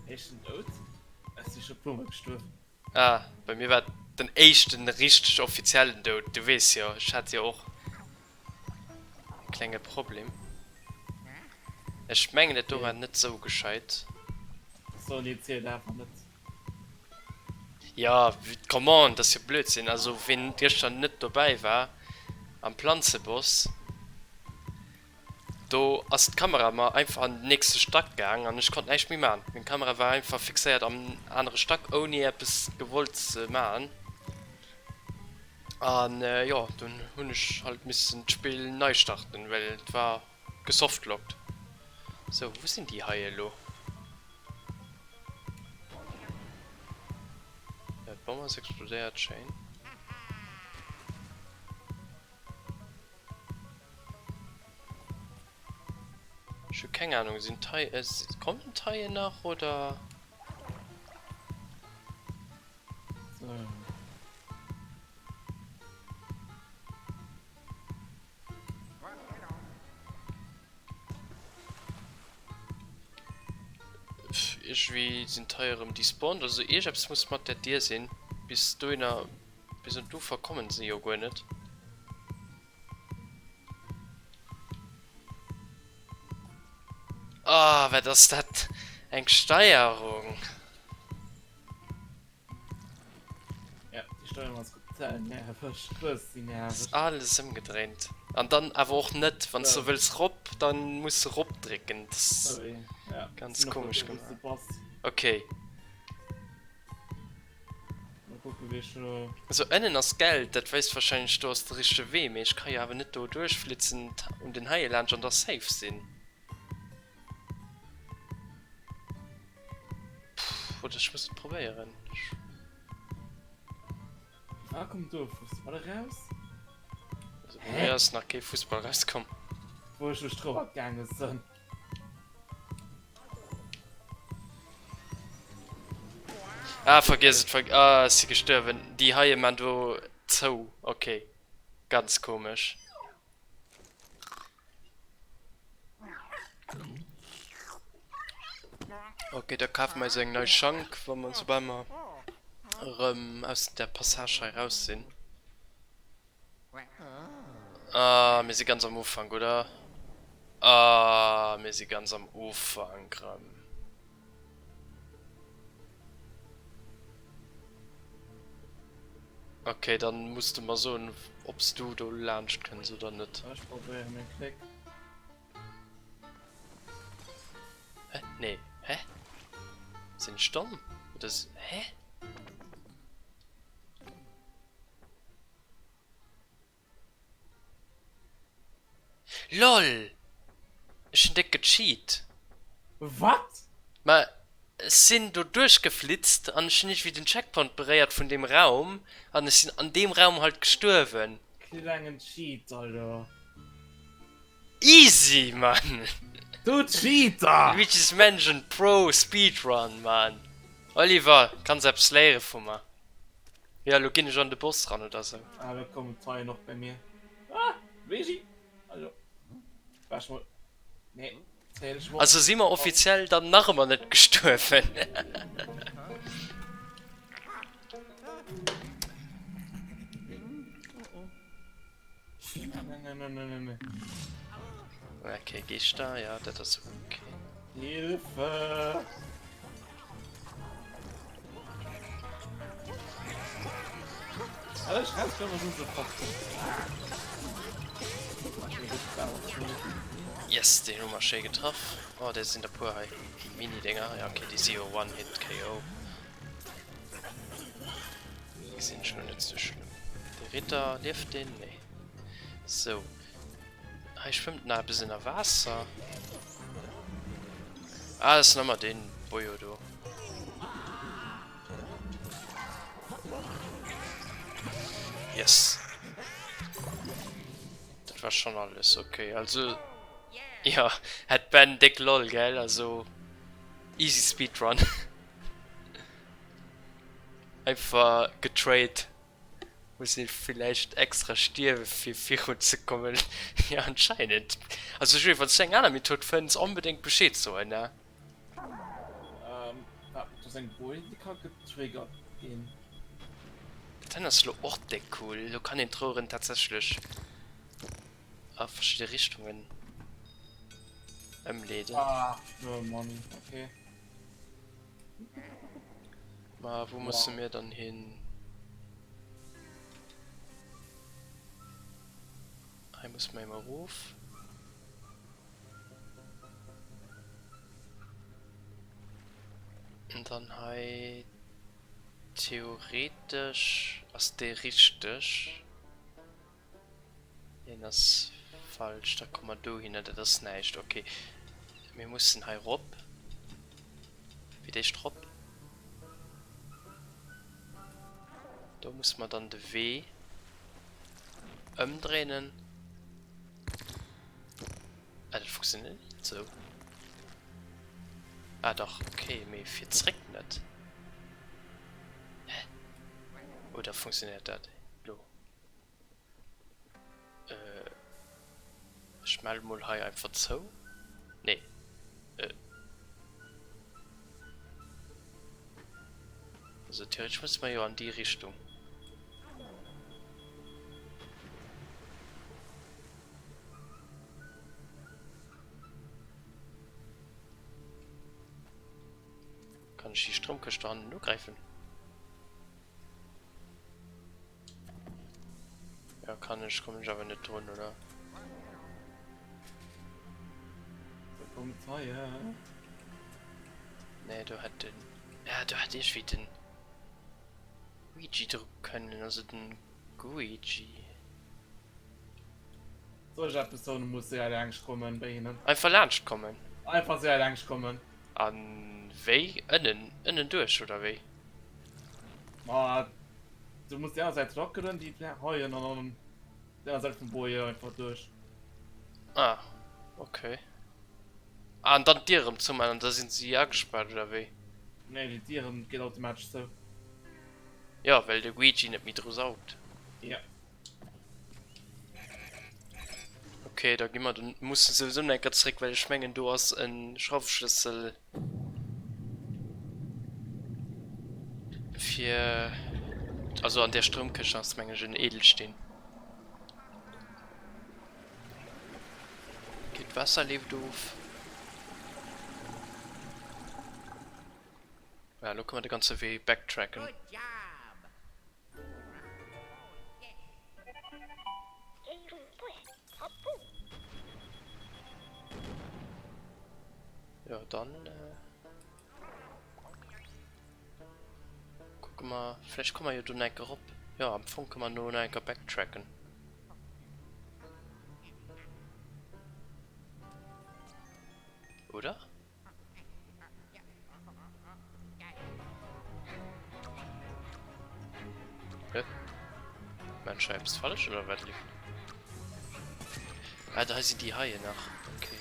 Éischten Doud? Ech si scho puer mol gestuerwen.
Ah, bei mir war et den éischten richteg offiziellen Doud. Du weess jo, ech hat jo och e klenge Problem. Ech mengen, dat do war net sou gescheit.
So, nee, zielt awer net.
Jo, come on, dat ass jo Blödsinn. Also ween gëschter net dobäi war am Planzeboss, do ass d'Kamera mer einfach an den nächste Stack gaang an ech konnt näischt méi man. Meng Kamera war einfach fixéiert am anere Stack ouni eppes gewollt ze man. An jo, dunn hunn ech halt missen d'Spill nei starten, well et war gesoftlockt. Sou, wou sinn déi hei elo? Ja, d'Bomm ass explodéiert, schéin. Ech hu keng Ahnung, sinn d'Hai, äh, kommen d'Haien nach oder?
So.
Iergendwéi sinn d'Haie rëm despawned, also iergeppes muss mat där Dier sinn. Bis dohinner, bis un d'Ufer kommen se jo guer net. Oh, wat ass dat eng Steierung!
Ja, déi Steierung ass total nerveg, bëssi nerveg.
Ass alles ëmgedréint. An dann awer och net, wann s de wëlls rop, dann muss de rop drécken. Dat ass ganz komesch gemaach. Okay.
Mal kucken, wéi ech elo.
Also ënnen ass Geld, dat weist wahrscheinlech do ass de richtege Wee, mee ech ka jo awer net do duerchflitzen un den Haie laanscht an da safe sinn. Puh, oder ech muss et probéieren.
Ah, kommt do e Fussball eraus?
Also bei mir ass nach kee Fussball rauskomm.
Wou ech duerch d'Rouer gaange sinn.
Ah, vergiess et, ver ah, ech si gestuerwen. Déi Haie man do zou. Okay, ganz komesch. Ok, da kafe mer eis eng nei Schank, wa mer, soubal mer erëm aus der Passage hei raus sinn. Ah, mir si ganz am Ufank, oder? Ah, mir si ganz am Ufank erëm. Ok, dann muss de mer soen obs du do laanscht kënns oder net.
Ech probéieren e Kléck.
Hä? Nee. Hä? Sinn ech domm? Oder s. Hä? LOL! Ech hun déck gecheat.
Wat?
Ma ech sin do duerchgeflitzt an ech hun iergendwéi den Checkpoint beréiert vun deem Raum an ech sin an deem Raum halt gestuerwen.
Klengen Cheat, Alter.
Easy man!
Du Cheater!
Luigi's Mansion Pro Speedrun man! Oliver, kanns eppes léiere vu mer. Jo, lo ginn ech an de Boss ran oder sou.
Ah, lo kommen d'Haien och bei mir. Ah, Luigi! Also, war ech mol. Nee, zéien ech mol.
Also si mer offiziell dann nach ëmmer net gestuerwen.
Nee, nee, nee, nee, nee, nee.
Okay, Geeschter, ja, dat ass okay.
Hilfe! Alter, ich kann schon, sind sofort.
Yes, den hu mer schéi getraff. Oh, der sinn der puer hei. Déi Mini-Dinger. Ja, okay, déi si jo One-Hit-KO. Gesinn ech lo net sou schlëmm. De Ritter, lieft deen? Nee. Sou. Hei schwëmmt nach eppes ënner Waasser. Ah, das ist nochmal den Bojo do. Yes. Dat war schon alles, okay. Also, ja, hat Ben dick lol, gell? Also, easy Speedrun. Einfach getrade. Muss ee villäicht extra stierwe fir virun ze kommen? Jo anscheinend. Also Jules, wanns du eng aner Method fënns, onbedéngt Bescheed soen ne?
Ähm, ah, do ass eng Boje déi ka getriggert ginn.
Dat hei ass lo och déck cool, lo kann een d'Roueren tatsächlech a verschidde Richtungen ëmleeden.
Ah, oh Mann, okay.
Ma wou musse mir dann hin? Hei muss mer emol erof. Und dann hei theoretisch ass dee richteg. Deen ass falsch. Da komme mer dohinner. Dat ass näischt. Okay. Mir mussen hei rop. Fir d'éischt rop. Do musse mer dann de Wee ëmdréinen. Ah, dat funktionéiert net esou. Ah dach, okay, mee fir zréck net. Hä? Oder funktionéiert dat elo? Äh, ech melde mol hei einfach zou. Nee. Äh. Also theoretisch müssen wir jo an déi Richtung. ech déi Stroumkëscht do hannen ugräifen? Ja, kann ech, kommen ech awer net drun, oder?
Da kommen d'Haie.
Nee, do hätt den, ja, do hätt iergendwéi den Luigi dru kënnen, also den Guigi.
Soll ech eppes soen, du muss séier laangscht kommen bei hinnen.
Einfach laanscht kommen?
Einfach séier laangscht kommen.
A wéi? Ënnen, ënnen duerch oder wéi?
Ma du muss déi aner Säit lackelen, déi Haien, an dann déi aner Säit vum Boje einfach duerch.
Ah, okay. Ah, an dann d'Dier erëm zouman an da sinn si agespaart oder wéi?
Nee, déi Dier geet automatesch zou.
Jo, well de Luigi net méi dru saugt.
Jo.
Okay, da gi mer den mussen souwisou nach eng Kéier zréck, well ech mengen do ass e Schraufschlëssel fir, also an där Stroumkëscht ass meng ech en Edelsteen. Okay, d'Waasser leeft of. Ja, elo kënne mer de ganze Wee backtracken. Ja, dann äh, gucke mer, vielleicht kommen wir jo do nach eng Kéier erop. Ja, am Fong kënne mer no nach eng Kéier backtracken. Oder? Hä? Mein Schreib ist falsch oder was lief? Ah, da sind die Haie nach. Okay.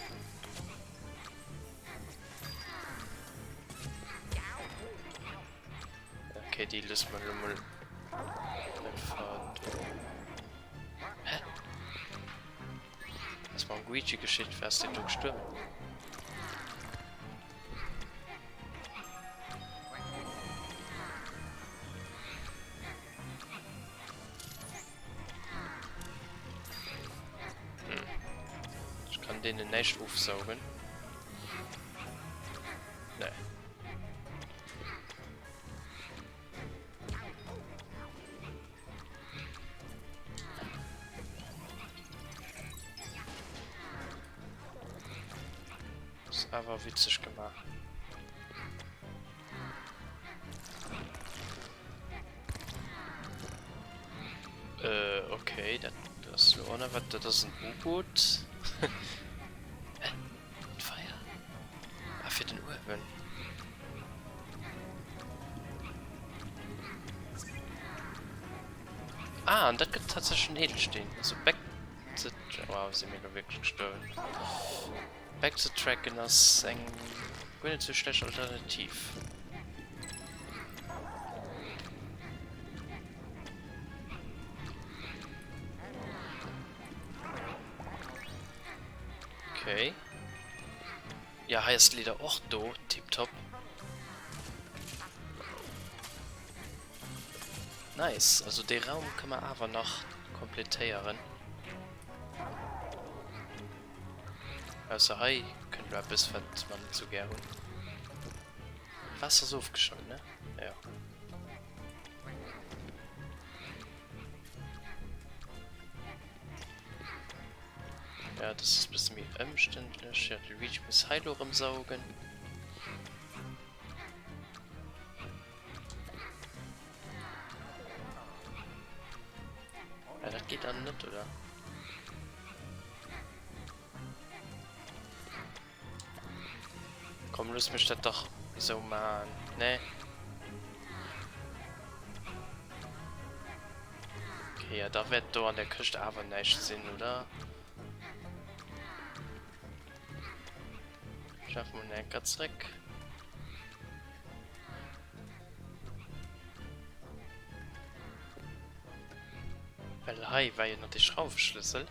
Okay, die löst man mal einfach. Hä? Was mam Luigi geschitt? Wär ass deen do gestuerwen? Hm. Ech kann deenen näischt ofsaugen. Nee. Ass awer witzeg gemaach. Äh, okay, dat ass lo och nach wat. Dat ass en U-Boot. Hä? D'Feier? Ah, fir den Uewen. Ah, an dat gëtt tatsächlech en Edelsteen. Also back ze... Wow, si mir elo wierklech gestuerwen. Back ze tracken ass eng guer net sou schlecht Alternativ. Okay. Ja, hei ass d'Leeder och do. Tiptop. Nice. Also dee Raum kënne mer awer nach kompletéieren. Ausser hei kënnt lo eppes, wat mer net sou gär hunn. D'Waasser ass ofgeschalt, ne? Jo. Ja, das ist bisschen méi ëmständlech. Ja, de Luigi muss hei lo rëm saugen. Ja, dat geht dann net, oder? Komm, looss mech dat dach esou man, ne? Okay, ja, da wäert do an der Këscht awer näischt sinn, oder? Ich werfe mal den Enker zréck. Well hei war jo nach de Schraufschlüssel.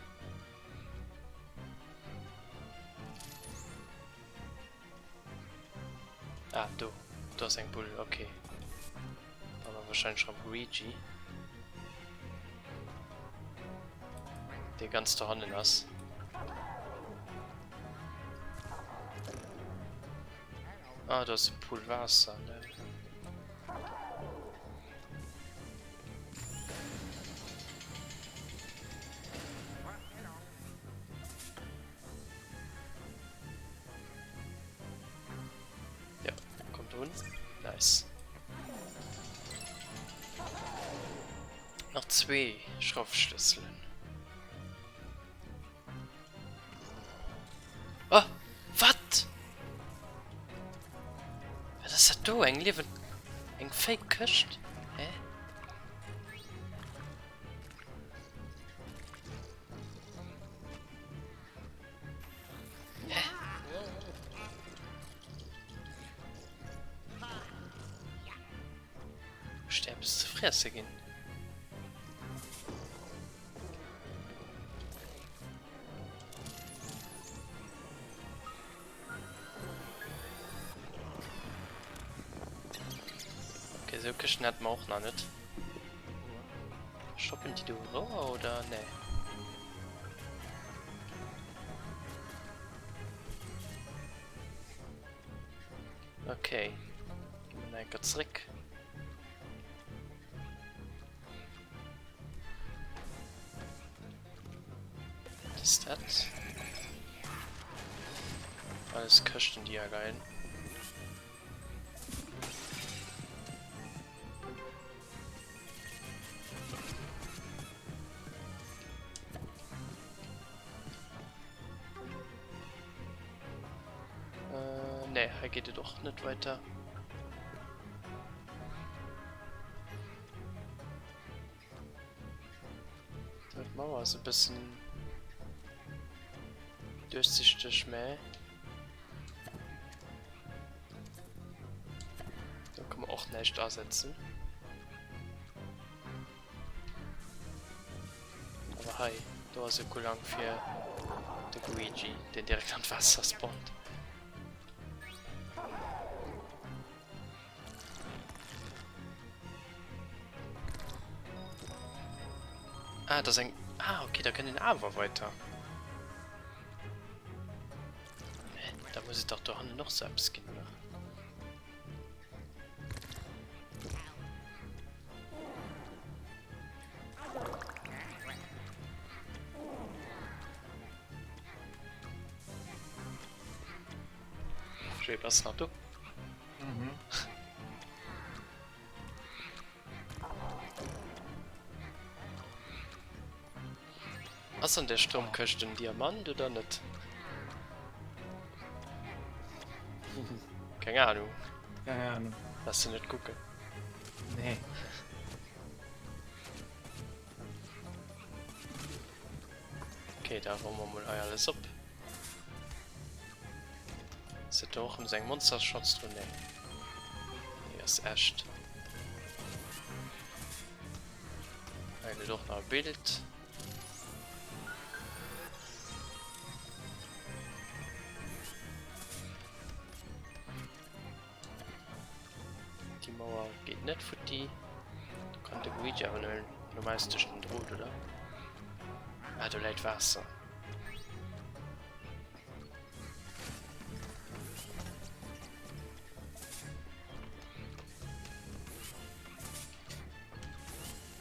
Ah, do. Do ass eng Bull, okay. Da war wahrscheinlich am Luigi. Dee ganz do hannen ass. Ah, do ass e Pool Waasser, ne? Nice. Nach zwee Schraufschlësselen. Oh, wat? Wat ass dat do? Eng liewen... Eng fake Këscht? Hä? Hä? Muss der eppes ze fresse ginn? Okay, sou Këschten haten mer och nach net. Stoppen déi do Rouer oder? Nee. Okay. Ginn mer nach eng Kéier zréck. Was ist dat? Alles Këschten, déi ja geil. Äh, nee, hei geet et och net weiter. D'Mauer ass e bëssen duerchsichteg, mä do ka mer och näischt asetzen. Awer hei, do ass e Coulang fir de Luigi, deen direkt an d'Waasser spawnt. Ah, das eng... Ah, okay, da kënnt een awer weiter. Hä? Da muss et dach do hannen och sou eppes ginn, oder? Jay, bass nach do?
Mhm.
Ass an der Stroumkëscht en Diamant oder net? Keng Ahnung.
Keine Ahnung.
Lass du net kucken.
Nee.
Okay, da räumen wir mal hei alles op. Ass dat do och erëm sou eng Monsterschatztruh? Nee. Déi ass echt. Hei gëtt och nach e Bild. Déi Mauer geet net futti. Do kann de Luigi awer nëmmen normalerweis duerch den Drot, oder? Ah, do läit Waasser.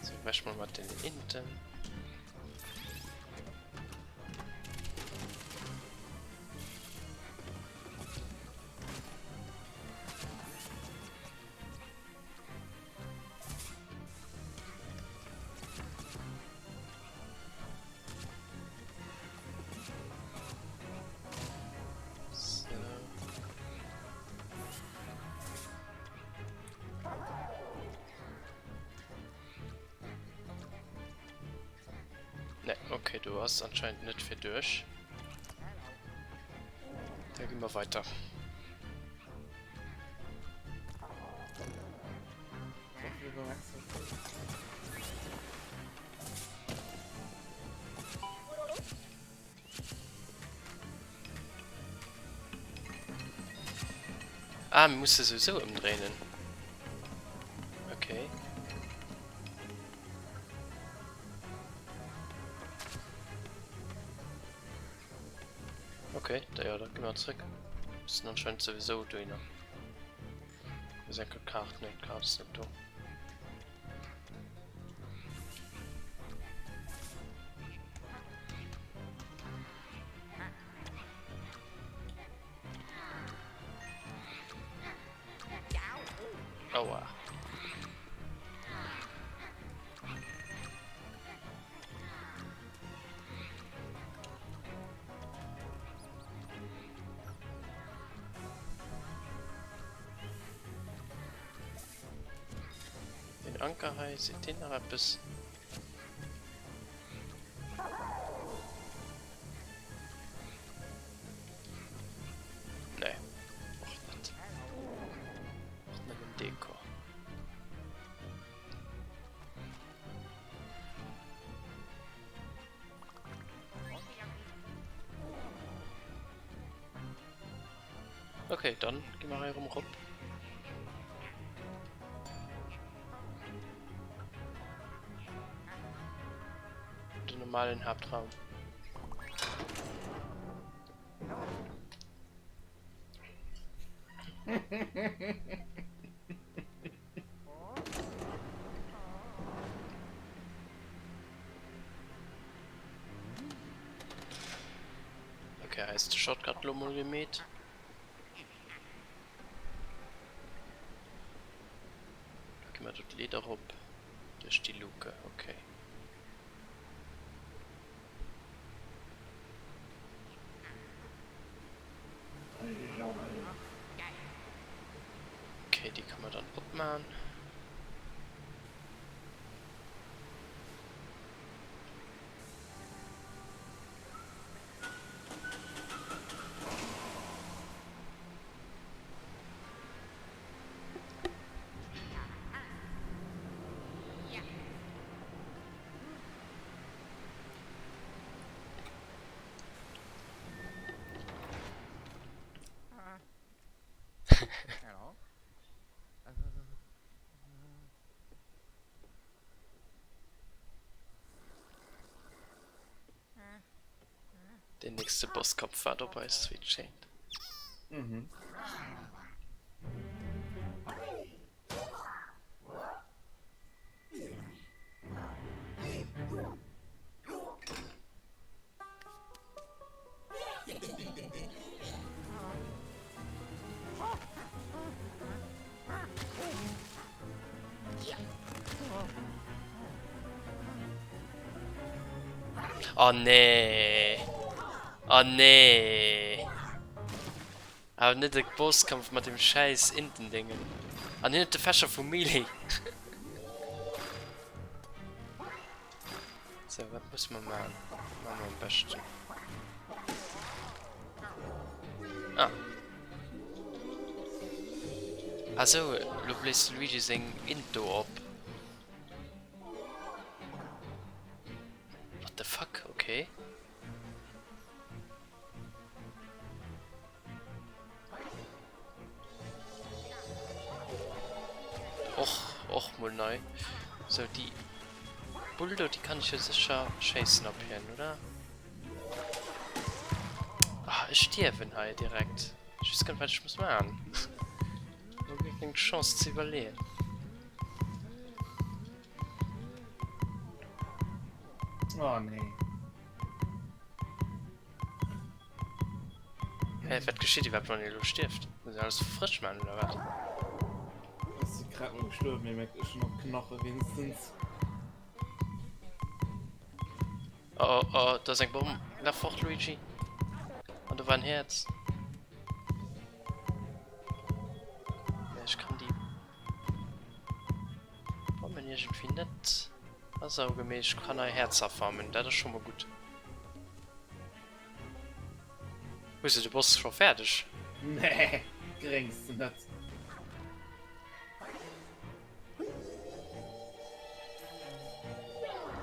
So, wäsch mal mat den Inten. So. Ne, okay, du hast anscheinend net fir duerch. Da ginn mer weiter. Ah, mir musse souwisou ëmdréinen. Okay. Okay, da ja, da gehen wir zurück. Müssen anscheinend sowieso dohinner. Ist eng Karte, ne, Karte ist nicht da. Aua. Den Anker hei, seet deen nach eppes? Nee, och net. Och nëmmen Dekor. Okay, dann gi mer hei erëm erop. Den normalen Haaptraum. Okay, hei ass de Shortcut lo mol gemeet. Da gi mer do d'Leeder erop duerch déi Luke, okay. Okay, déi kann mer dann opmaen. Den nächste Bosskampf war dobei, wéi et schéngt.
Mhm.
Oh nee. Oh nee. Awer net e Bosskampf mat dem schäiss Intendéngen. An hien huet de Fächer vu Melee. Sou, wat musse mer maachen? Wat maache mer am beschten? Ah. Ah sou, elo bléist de Luigi seng Int do op. What the fuck? Okay. Och, och mol nei. Sou, déi Bull do, déi kann ech jo sécher schéissen op hien, oder? Ah, ech stierwen hei direkt. Ech weess gar net, wat ech muss maachen. Hu guer keng Chance ze iwwerleeën.
Oh nee.
Hä, wat geschitt iwwerhaapt, wann ee elo stierft? Muss een alles vu frësch maachen, oder wat?
Ech si grad mol gestuerwen, mee merkt ech hunn nach Knache wéinstens.
Oh, oh, oh, do ass eng Bomm. Laf fort, Luigi. An do war en Häerz. Mä ech kann déi Bommen iergendwéi net asaugen, mee ech kann hei Häerzer farmen, dat ass scho mol gutt. Hues de de Boss scho fäerdeg?
Nee, geréngsten net.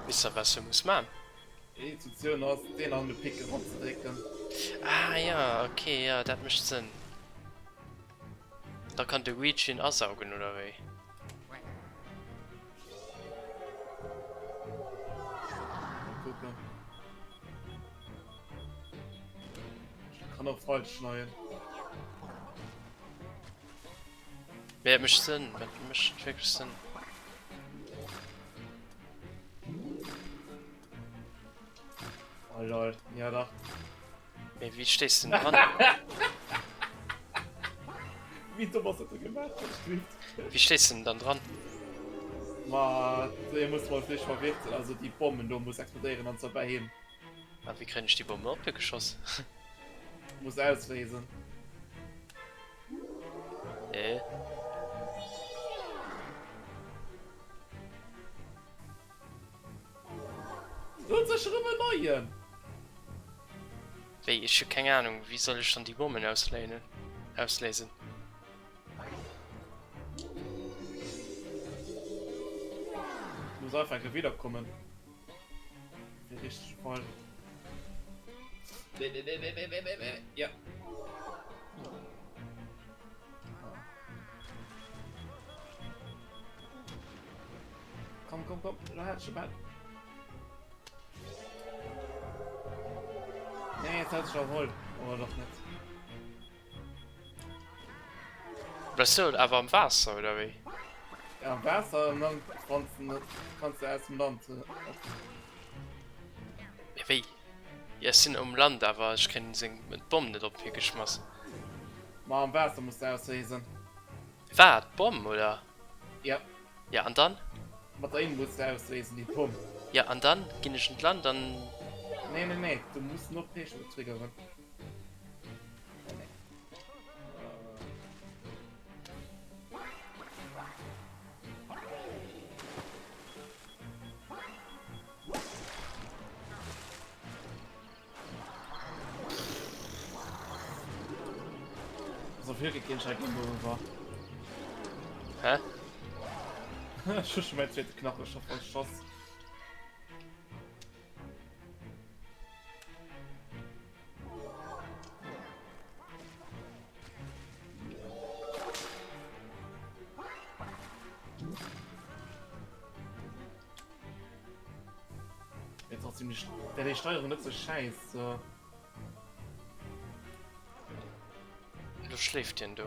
Weess de wat s de muss man?
Déi Optioun ass, deen an de Pick eranzedrécken.
Ah ja, ok, ja, dat mécht Sënn. Da kann de Luigi en asaugen, oder wéi?
Mal kucken. Ich kann auch falsch schneien.
Mee et mécht Sënn, et mécht wierklech Sënn.
Oh lol, ja dach.
Mee wéi stéiss de dran?
Wéi domm ass dat da gemaach?
Wéi stéiss de dann dran?
Ma dee muss mol vläicht verwirrt sinn, also déi Bommen do muss explodéieren an zwar bei him.
A wéi kréien ech déi Bommen opgeschoss?
Muss ausléisen.
Äh.
Do huet sech erëm en neien.
Wéi, ech hu keng Ahnung, wéi soll ech dann déi Bommen ausléinen, ausléisen?
Muss einfach enke wiederkommen. Fir richteg voll. Nee, nee, nee, nee, nee, nee, nee. Ja. Komm, komm, komm, da hat schon bald. Nee, jetzt hat schon voll. Oder doch nicht.
Bleifst du awer am Waasser oder wéi?
Ja, am Waasser und dann kannst du, kannst du aus dem Land. Äh,
ja, wéi? Ja, ech sinn um Land, awer ech kréien seng d'Bomm net op hie geschmass.
Ma am Waasser musst du auslesen.
Wat? D'Bomm oder?
Ja.
Ja, an dann?
Mat der Inbus du ausléisen, déi Bomm.
Ja, an dann ginn ech in d'Land an.
Nee, nee, nee, du muss nur Pech triggeren. So viel gekillt ich Game Over.
Hä?
Ich hab schon mein zweite Knoche schon voll Schoss. Jetzt trotzdem die, der die Steuerung net so scheiße.
Du schläft den du.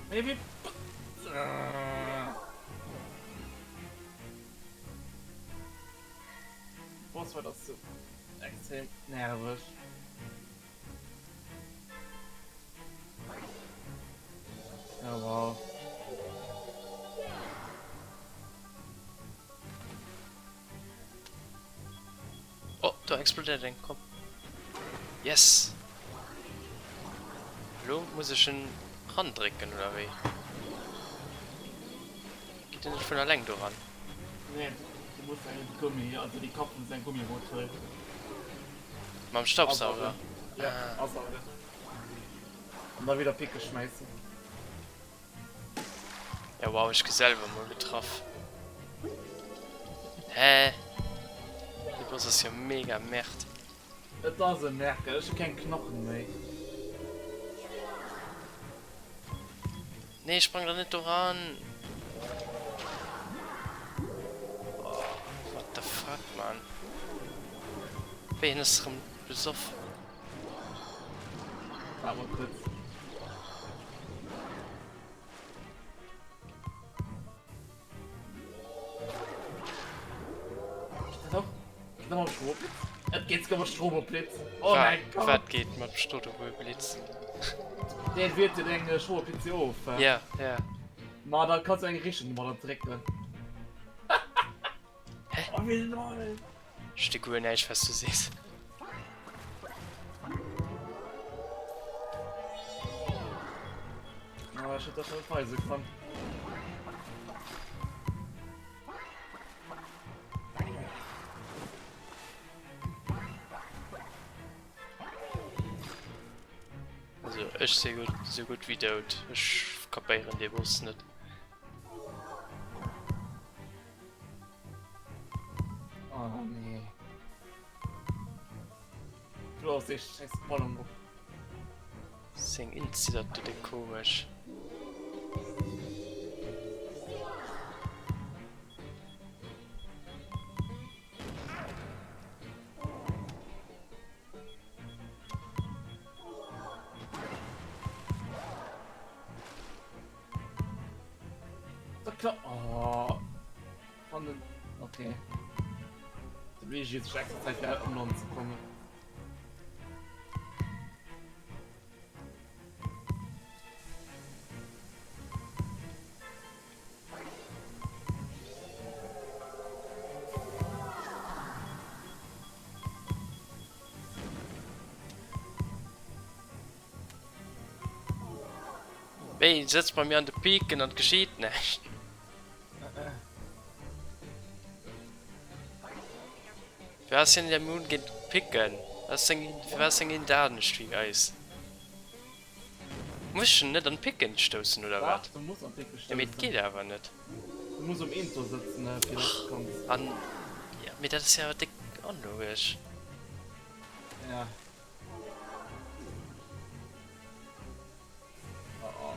Nee, wie... Boss war das so extrem nervig. Ja, wow.
Oh, do explodéiert eng, komm. Yes! Elo muss ech en randrécken, oder wéi? Geet en net vun alleng do ran?
Nee, du muss eng Gummi, also déi Kapp vun sengem Gummiboot huelen.
Mam Staubsauger?
Ja, asaugen. An da wieder Picke schmäissen.
Ja wow, ech gi selwer mol getraff. Hä? De Boss ass jo mega Merd.
Et ass e Merkel, ech hu keng Knochen méi.
Nee, sprang da net doran! Oh, what the fuck, man. Wéi, hien ass rëm besoff.
Warte mal kurz. Doch, geht noch mal Strohblitz? Es geht sogar mit Strohblitz. Oh mein Gott.
Was geht mit Strohblitz?
Der wird dir den Strohblitz hier auf.
Ja, ja.
Ma, da kannst du eine Richtung mal drücken.
Hä?
Oh, wie lol.
Ech sti guer näischt wat s du sees.
Ah, ech hätt dat schon weise kann.
Also ech si gutt sou gutt wéi dout. Ech kapéieren dee Boss net.
Oh nee. Du hast echt scheiß Ballon op.
Seng Int ziddert do déck komesch.
klappt. Oh. Wann den. Okay. De Luigi huet sech extra Zäit fir um Land ze kommen.
Wéi sëtzt bei mir an de Piken an geschitt näischt. Fir was sinn der Moon géint Picken? Was seng fir was seng een dat anescht wéi eis? Muss ech en net an d'Picken stoussen oder wat?
Dach, du muss an d'Picke
Ja, mee et
stoussen.
geet awer net.
Du muss um Eent do sëtzen, fir dass du kanns.
An ja, mee dat ass jo awer déck onlogesch.
Ja. Oh oh.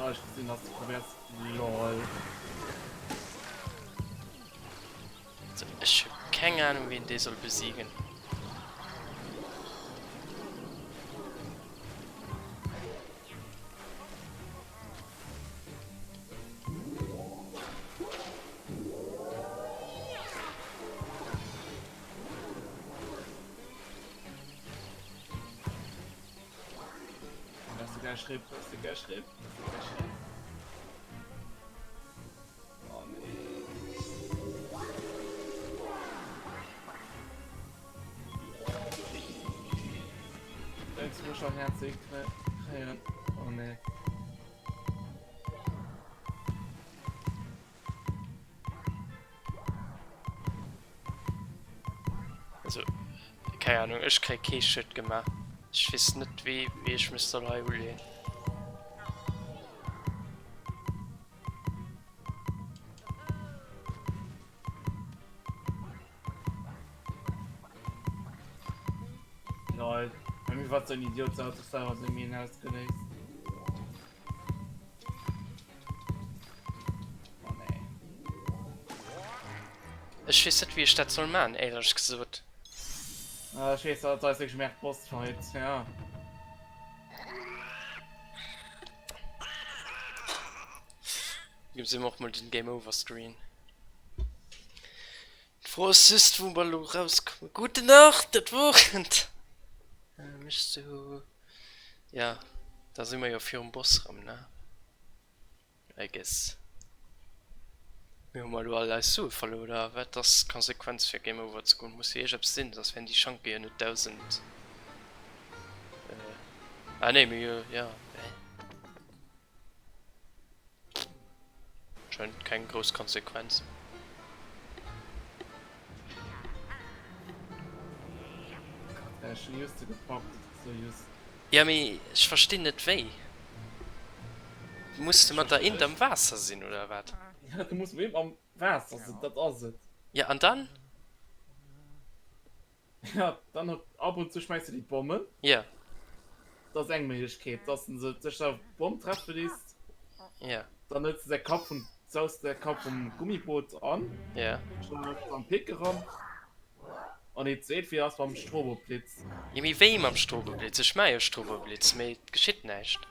Ah, ech gesinn, dass du probéiers. Lol.
Also, ech hu keng Ahnung, wéi een dee soll besiegen.
Das ist der geil Schritt, das ist der geil Schritt, das ist der geil Schritt. Oh nee. Denkst du schon herzig kreieren? Oh nee.
Also, keng Ahnung, ech kréie kee Schued gemaach. Ech weess net, wéi, wéi ech mech soll hei uleeën.
Lol, bei mir war so ein Idiot, der hat sich selber so Minen ausgelöst. Oh nee.
Ech weess net, wéi ech dat soll man, éierlech gesot.
Ah, ich weiß, das ist wirklich mehr Bossfight, ja.
Gib se och mol den Game Over Screen. D'Fro ass just wou mer elo rauskommen. Gute Nacht, dat Wochenend. Mech du. Ja, da si mer jo virum Boss rëm, ne? I guess. Mir hu mer elo all eis Sue verluer, oder wat ass d'Konsequenz fir Game Over ze goen? Muss jo iergeppes sinn, soss wären déi Schanke jo net 1000. Ah nee, mir jo, ja. Hä? Scheint keng grouss Konsequenz. Ja mee ech verstinn net wéi. Muss de mat der Int am Waasser sinn oder wat?
Ja du muss mat am Waasser sinn, dat ass et.
Ja an dann?
Ja, dann huet ab und zu schmeißt du die Bommen.
Ja.
Das ist eng Möglichkeit, dass du se sech auf Bomm treffen liest.
Ja.
Dann hëlt se säi Kapp vum saust säi Kapp vum Gummiboot an.
Ja.
Am Picke ran. An déi zweet wéi ass mam Stroboblitz.
Jo mee wéi mam Stroboblitz? Ech maache jo Stroboblitz, mee et geschitt näischt.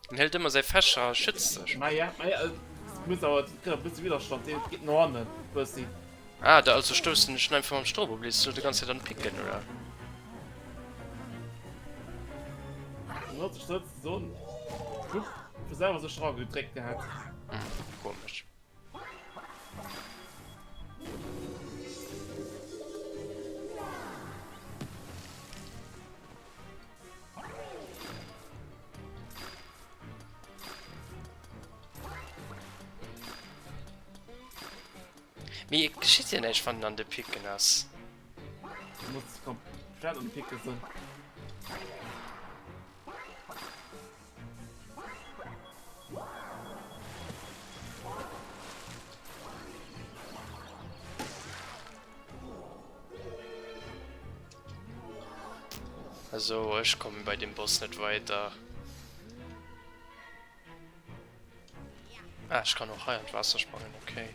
En hëlt ëmmer säi Fächer a schützt sech.
Maja, maja, et muss awer, et kritt e bësse Widderstand, dee geet no hannen e bëssi.
Ah, da also stoussen ech en einfach mam Stroboblitz do de ganz Zäit an d'Picken, oder?
En huet sech souzesoen gutt vu selwer sech eragedréckt gehat.
Hm, komesch. Mee et geschitt jo näischt wann en an de Picken ass.
Du muss komplett an de Picke sinn.
Also ech kommen bei dem Boss net weider. Ah, ech kann och hei an d'Waasser sprangen, okay.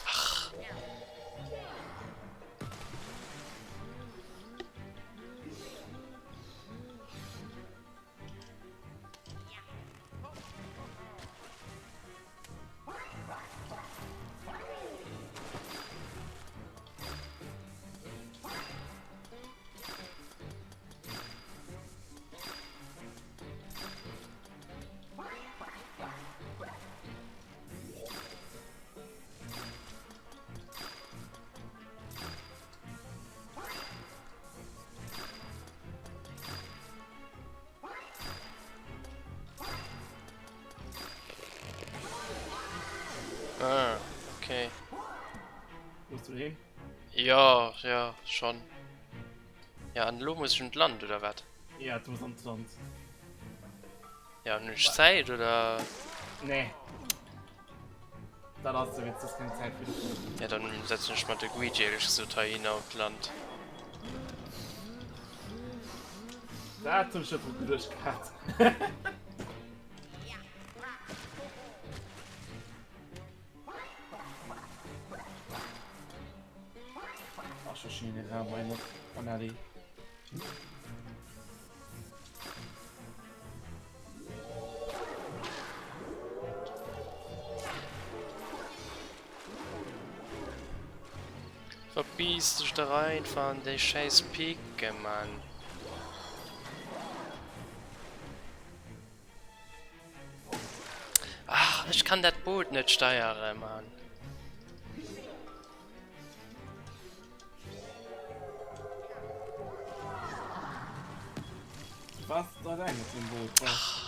Ach. Ah, okay.
Muss du hin?
Ja, ja, schon. Ja, an lo muss ich un d'Land, oder wat?
Ja, du muss an d'Land.
Ja, hun ech Zäit, oder?
Nee. Dat ass de Witz, dass keng Zäit fir de
Ja, dann setzen ech mat de Luigi ehrlech gesot heihinner op d'Land.
Dat hunn ech net dru geduecht gehat. Ach, schon schön, den Raum rein. Anali.
Verpiss dech da einfach an déi scheiß Picke, Mann. Ach, ech kann dat Boot net steieren, Mann.
Was da denn mit dem Boot? Was?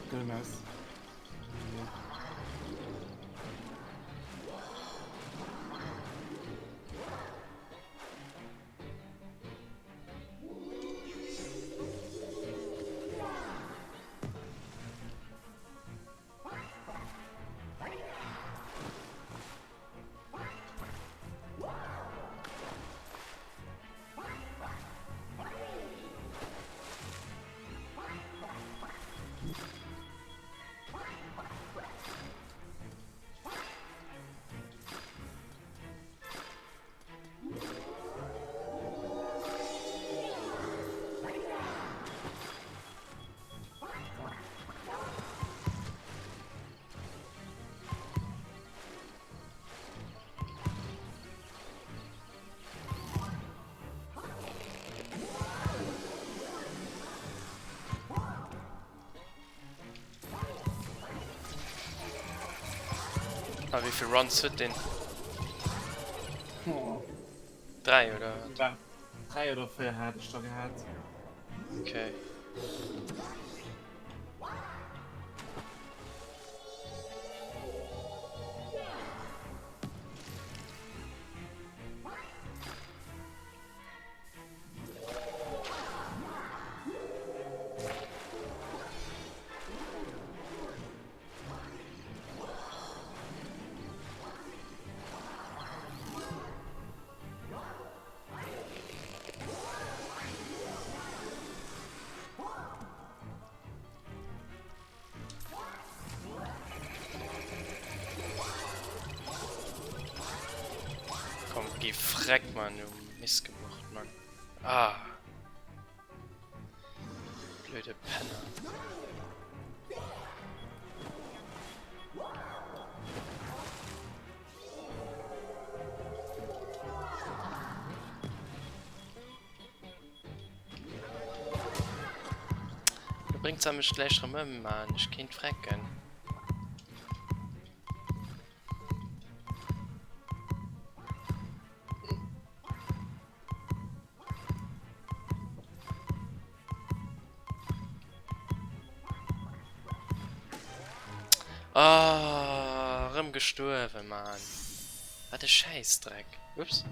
Gönnes.
Ah, wéi vill Runs huet deen? 3 oder wat?
3 oder 4 hat ech da gehat.
Okay. Komm, geh freck, Mann, du Missgeburt, Mann. Ah. Blöde Penner. Du bringt se mech gleich rem ëm, Mann. Ech kéint frecken. Ah, rëm gestuerwen, Mann. Wat e Schäissdreck. Ups.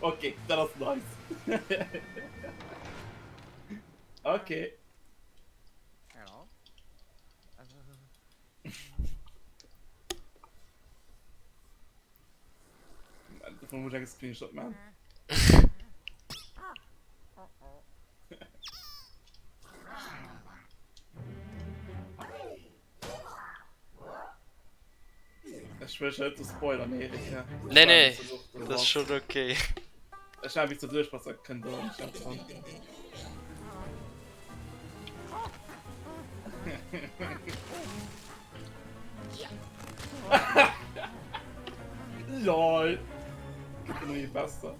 Okay, dat ass nice. Okay. Davon muss ich einen Screenshot machen. Ich will nicht zu spoilern, Erika.
Nee, nee, das ist schon okay.
Ich habe so durch, was er könnte. Ich hab dran. LOL! Gëtt ëmmer méi besser.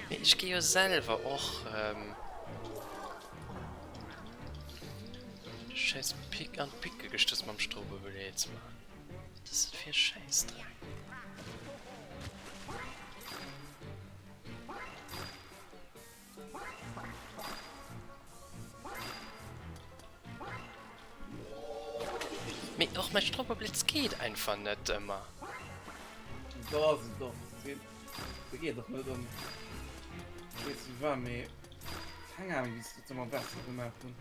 Mee ech gi jo selwer och ähm, Scheiß Pick an d'Picke gestëss mam Stroboblitz, Mann. Wat ass dat fir e Schäissdreck? Mee och mäi Stroboblitz geet einfach net ëmmer.
Do ass et och. De geet och net an. Ech weess net wéi mee keng Ahnung wéi se dat ëmmer besser gemaach hunn.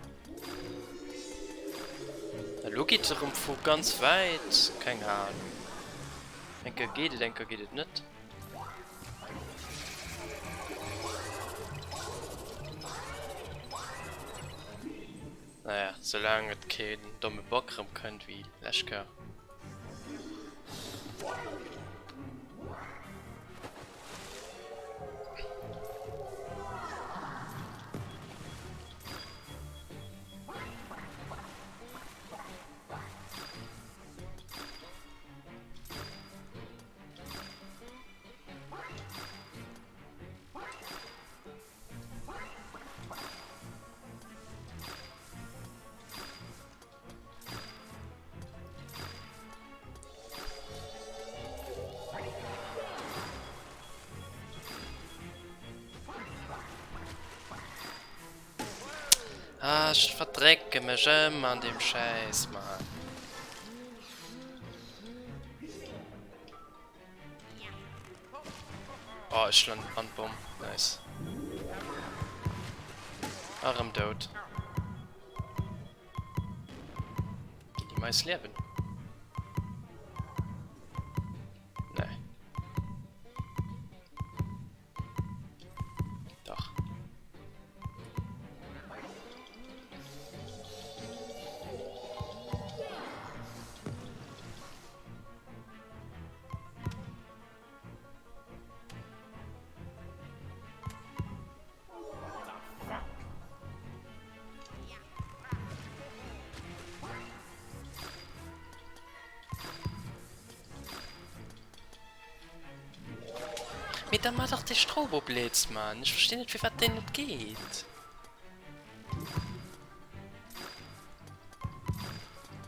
Elo geet se erëm vu ganz wäit, keng Ahnung. Eng Kéier geet et, eng Kéier geet et net. Naja, soulaang et keen domme Bug rëm kënnt wéi lescht Kéier. Ah, ech verdrécke mech ëmmer an deem Schäiss, Mann. Oh, ech landen an d'Bomm. Nice. A rëm dout. Ginn déi Mais liewen? Nee. Dach. Mee da maa dach dee Stroboblitz, Mann! Ech verstinn net firwat deen net geet.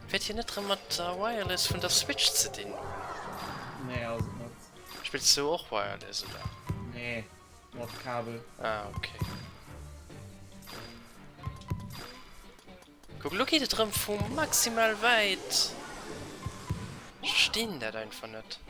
Wäert hien net rem mat der Wireless vun der Switch ze dinn hunn?
Nee ass et net.
Spills du och Wireless oder?
Nee, mat Kabel.
Ah ok. Kuck elo geet et rem vu maximal wäit. Ech verstinn dat einfach net.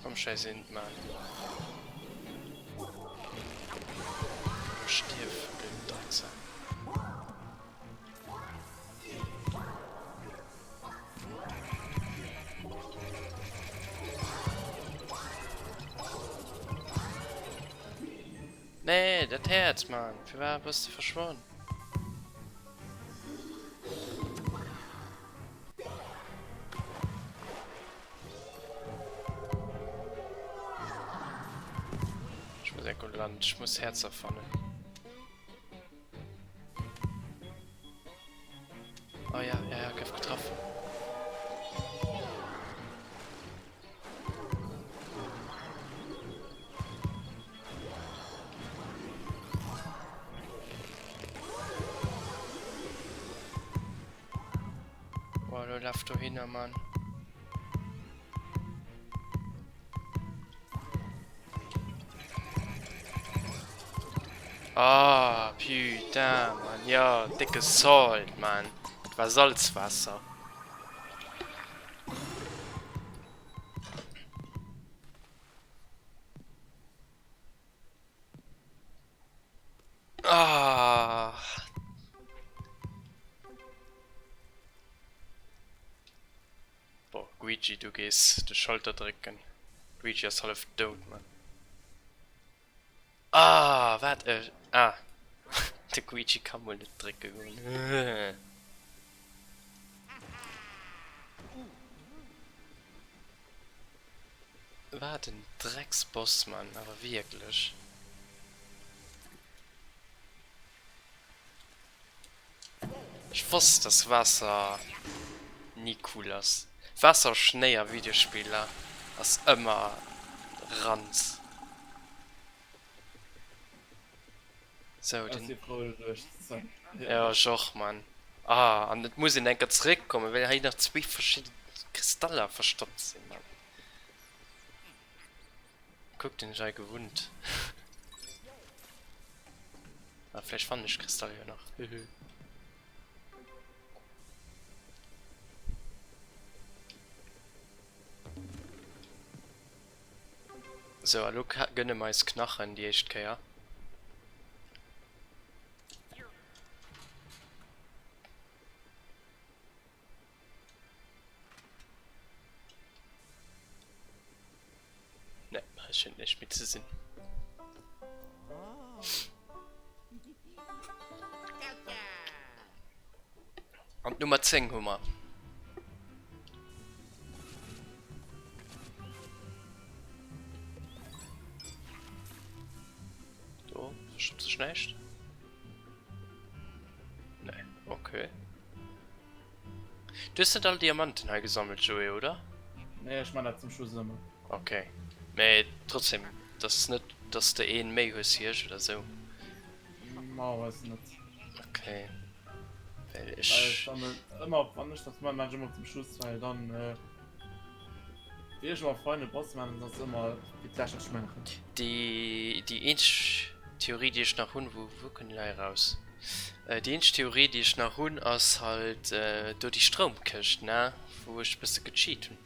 Komm scheiß int man. Stierf blöden Drecksack. Nee, dat Häerz, Mann. Firwat bass de verschwonn? Ech muss enk un Land. Ech muss Häerzer fannen. Oh ja, ja, ja, gouf getraff. Boah, lo laf dohinner, Mann. Ah, putain, Mann. Jo, décke Salt, Mann. Dat war Salzwaasser. Ah. Boah, Luigi, du gees de Schalter drécken. Luigi ass hallef dout, Mann. Ah, wat e... Ah. De Luigi ka mol net drécke goen. Wat en Drecksboss, Mann, awer wierklech. Ech wosst dass Waasser ni cool ass. Waasser a Schnéi a Videospiller ass ëmmer Ranz. Sou den. Jo ech och Mann. Ah an et muss een enker zeréck kommen well hei nach zwéi verschidden Kristaller verstoppt sinn Mann. Kuckt den hei gewunnt. Ah, vielleicht fand ich Kristall hier noch. Höhö. So, elo gönne mer eis Knachen déi éischt Kéier. Ne, hei schéngt näischt méi ze sinn. An d'Nummer 10 hu mer. Do verstoppt sech näischt. Nee, okay. Du hues net all Diamanten hei gesammelt, Joé, oder?
Nee, ech man dat zum Schluss ëmmer.
Okay. Mee trotzdem, dass net, dass de een méi hues wéi ech oder sou.
Ma weess net.
Okay. Well ech.
Well ech sammel ëmmer, wann ech dat man, man ech ëmmer zum Schluss, well dann äh, wéi ech ëmmer Final Boss man, dann ass ëmmer fir d'lescht ech maachen.
Déi, déi eenzeg Theorie déi ech nach hunn, wou, wou kënnt en hei eraus? Déi eenzeg Theorie déi ech nach hunn ass halt do déi Stroumkëscht ne wou ech bësse gecheat hunn.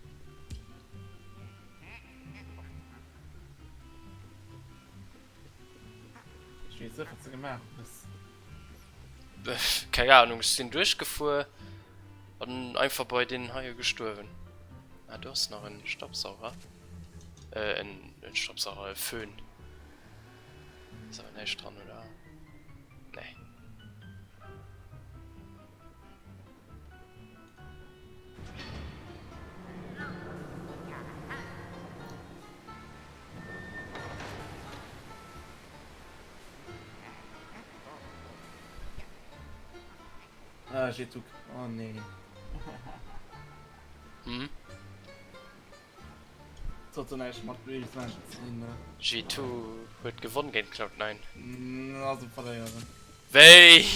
Ech weess net wat s de gemaach hues.
Keng Ahnung, ech sinn duerchgefuer an einfach bei deenen heie gestuerwen. Ah do ass nach en Staubsauger, en Staubsauger, e Föhn. Ass awer näischt dran, oder? Nee.
Ah, j'ai tout. Oh nee.
Hm?
Dat huet näischt mat Luigi's Mansion ze dinn, ne?
G2 huet gewonn géint Cloud9.
Na, se verléieren.
Wéi?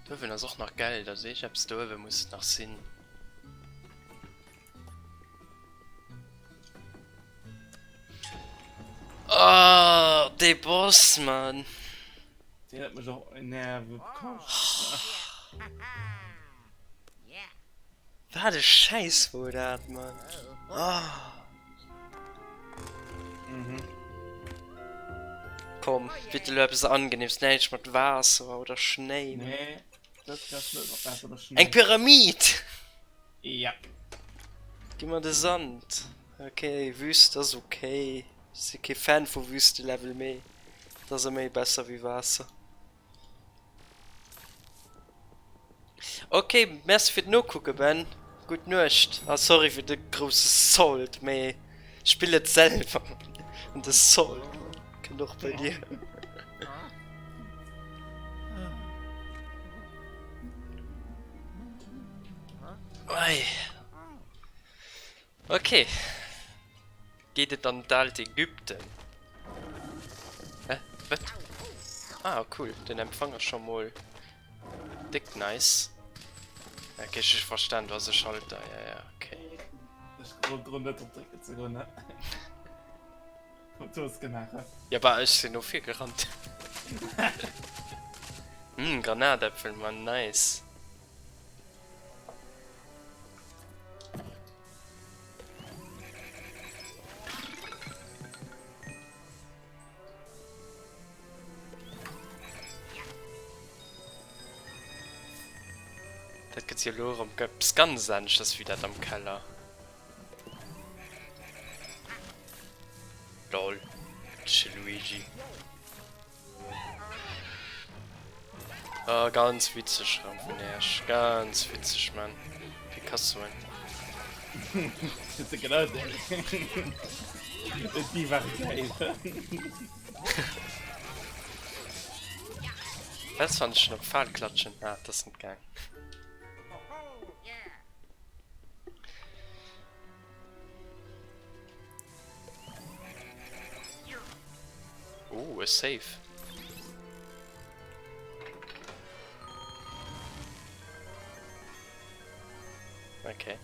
Do uewen ass och nach Geld, also iergeppes do uewe muss nach sinn. Oh, dee Boss, Mann!
Deen huet mech och Nerve gekoscht.
Wat e Schäiss wor dat, Mann. Oh.
Mhm.
Komm, bitte lo eppes Angenehmes, näischt mat Waasser oder Schnéi.
Nee, dat ass net mat Waasser oder Schnéi.
Eng Pyramid!
Ja.
Gi mer de Sand. Okay, Wüst ass okay. Si kee Fan vu Wüstelevel, mee et ass ëmmer besser wéi Waasser. Ok, merci fir d'Nokucke Ben. Gutt Nuecht a sorry fir de grousse Salt, mee spill et selwer an de Salt kënnt och bei dir. Ei. Ok. Geet et an d'aalt Ägypten? Hä? Wat? Ah, cool. Den Empfang ass scho mol déck nice. Ok, ech hu verstan, do ass e Schalter. Ja, ja, ok.
Grond net drop drécken ze goen, ne? Wat hues gemaach?
Ja bah ech sinn no vir gerannt. Hm, Granatäpfel, man, nice. Dat gëtt jo elo erëm eppes ganz aneschters wéi dat am Keller. Lol, tche Luigi. Ah, ganz witzeg rem vun Äech. Ganz witzeg, man. Picassoen.
Genau déi. Déi war geil.
Dat fand ech schon op Fal klatschen. Ah, dat ass net gaang. Oh, e Safe. Okay.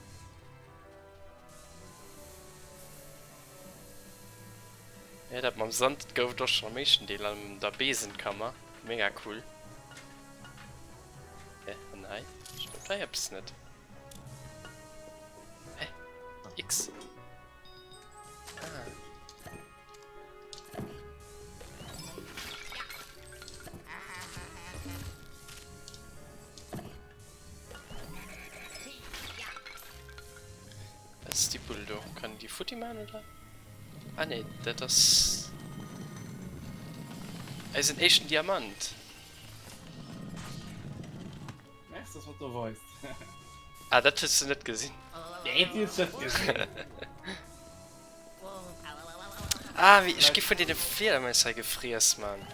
Ja, dat mam Sand, dat gouf et och schon am éischten Deel an der Besenkammer. Mega cool. Hä? An hei? Stëmmt hei eppes net? Hä? X. Ah. Was ist die Bull do? Kann die futti machen oder? Ah ne, dat ass eisen éischten Diamant.
Merkst das, wat du weist?
Ah, dat hues du net gesinn.
Nee, dat hues net gesinn.
Ah, wéi, ech gi vun deene Fliedermäus hei gefriess, Mann.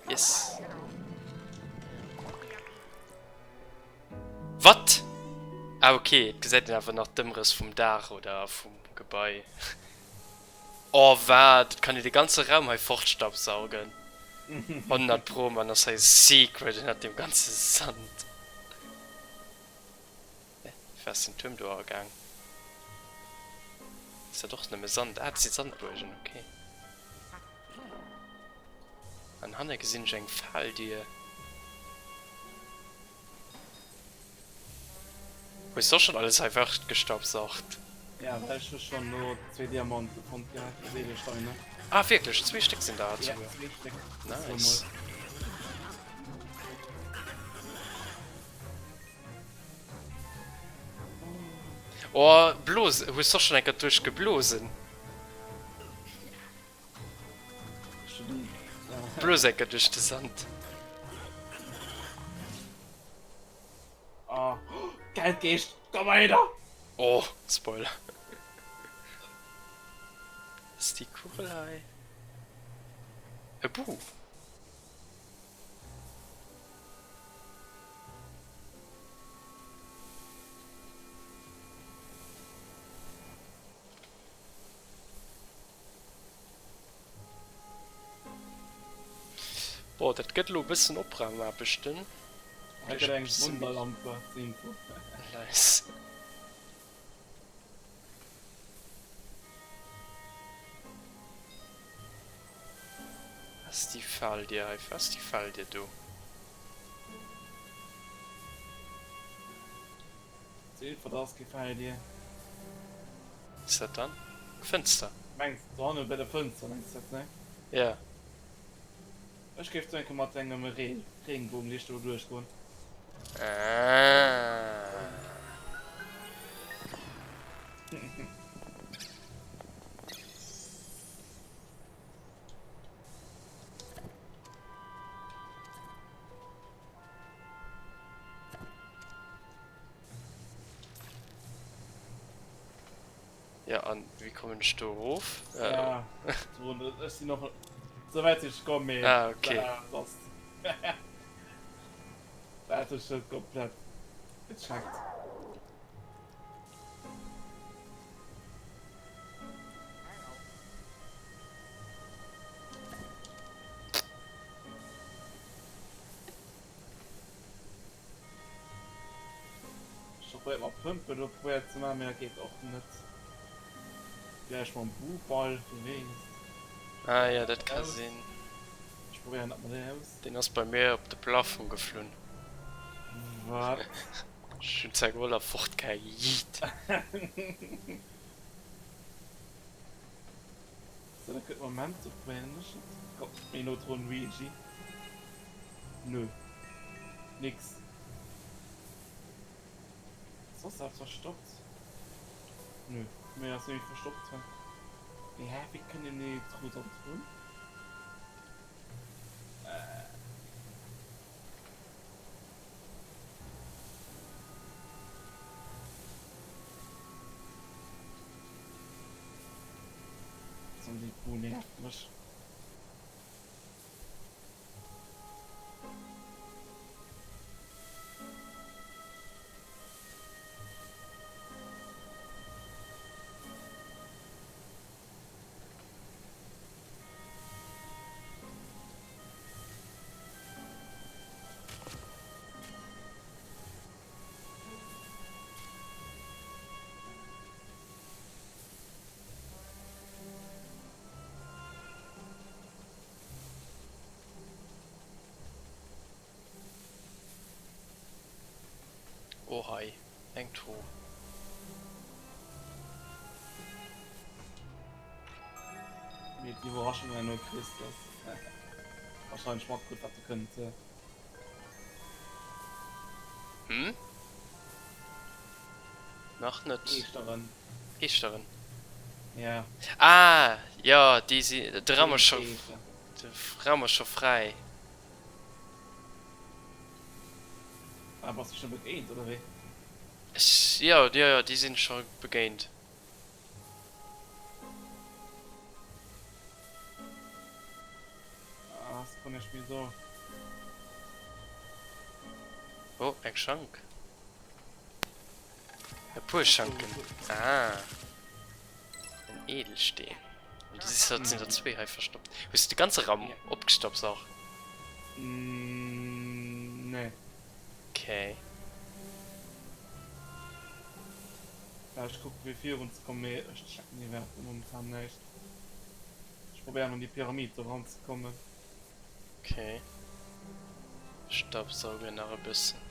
Yes. Wat? Ah ok, et gesäit een awer nach d'Ëmrëss vum Daach oder vum Gebai. Oh wat, et kann een de ganze Raum hei fortstaubsaugen. 100 pro man ass hei e Secret ënnert dem ganze Sand. Hä, wéi ass den Tuerm do agaang? Ass dat och nëmme Sand? Ah, dat si Sandbuergen, ok. An hanne gesinn ech eng Faldier. Hues de och schon alles hei fortgestaubsaugt?
Ja, well ech hu schon lo zwee Diamanten fonnt gehat, also Edelsteine.
Ah wierklech? Zwee Stéck sinn der
Ja, zwee Stéck.
Nice. Oh, Blos, hues de och schon eng Kéier duerchgeblosen? Blos eng Kéier duerch de Sand.
Oh, Geldgeescht, komm mal her!
Oh, Spoiler. Ass déi Kugel hei? E Buch. Boah, dat gëtt elo e bëssen Opraumaarbechten.
Hei gëtt eng Wunderlampe zur Info.
Nice. Was déi Fal dir hei? Was déi Fal dir do?
Zur Info, dat ass kee Fal dir.
Ass dat dann Fënster?
Mengs do hanne bei der Fënster mengs dat ne?
Ja.
Ech géif do enke mat engem Regenbogenlicht do duerch goen.
Ah. Ja, an wéi kommen ech do erof? Äh,
Ja, so, ech sinn och sou wäit sinn ech komm, mee
Ah, okay.
dat ass dat ech net komplett gecheckt. probéiert mat Pëmpen do probéiert ze maachen, mee dat geet och net. Vläicht mam Buu-Ball, wie weess.
Ah jo, dat ka sinn.
Ech probéieren dat mol aus.
Deen ass bei mir op de Plafong geflunn.
Wat?
Ech hunn zwar geholl a fortgejiit.
Sou, dat gëtt Moment, do probéieren ech et. Kommt méi no drun, Luigi. Nö. Nix. Soss eppes verstoppt? Nö, méi ass net verstoppt hei. Mee hä, wéi kënnt een méi dru dann drun? Äh. Zombie Kuh nervt mech.
Oh hei, eng Truh.
Mee d'Iwwerraschung herno kriss, dass wahrscheinlech matkritt wat do kënnt.
Hm? Nach net.
Geeschteren.
Geeschteren?
Ja.
Ah, jo, déi si, de Raum ass scho, de Raum ass scho fräi.
Ah, bass du scho begéint, oder wéi?
Ech, jo, jo, jo, déi sinn scho begéint.
Ah, ass guer näischt méi do.
Oh, eng Schank. E puer Schanken. Ah. En Edelsteen. An du siehst, da sind da zwee hei verstoppt. Hues du de ganze Raum
Ja.
opgestoppt och?
Mm, nee.
Okay.
Ja, ech kucken fir virun ze kommen, mee ech checken iwwerhaapt momentan näischt. Ech probéieren an déi Pyramid do ranzekommen.
Okay. Staubsaugen nach e bëssen.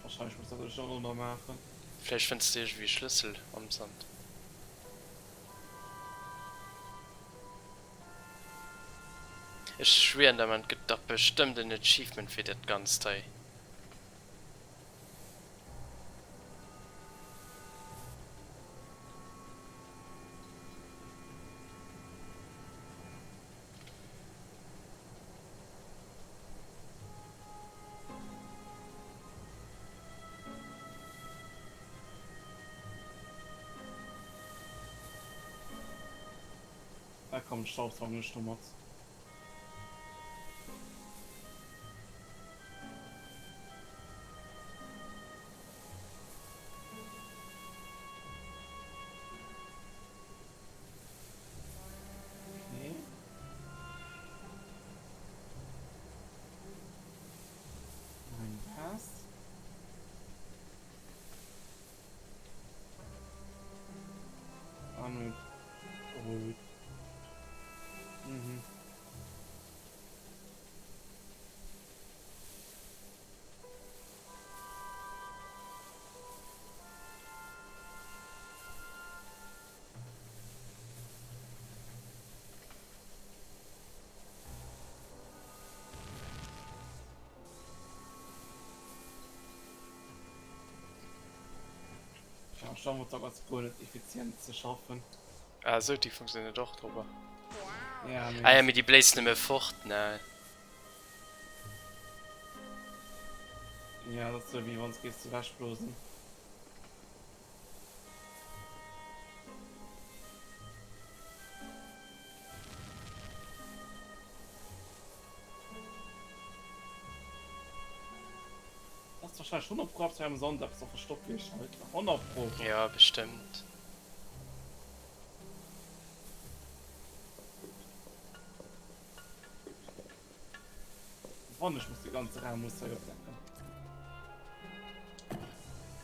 Wahrscheinlech muss dat ech och elo nach maachen.
Vläicht fënns de iergendwéi e Schlëssel am Sand. Ech schwieren der, man, et gëtt dach bestëmmt en Achievement fir dat Ganzt hei.
Da komm, staubsaugen ech domat. Okay. Nein, passt. An rot. Mhm. Ja, Stammmotor ass guer net effizient ze schaffen.
Ah sou, déi funktionéiert och drobber.
Ja, mee
Ah ja, mee déi bléist nëmme fort, ne?
Ja, dat ass sou wéi wann s géifs ewechblosen. Ass wahrscheinlech 100 pro eppes hei am Sand eppes nach verstoppt gewiescht hei 100 pro.
Ja bestëmmt.
Wann ech muss de ganze Raum muss hei opdecken.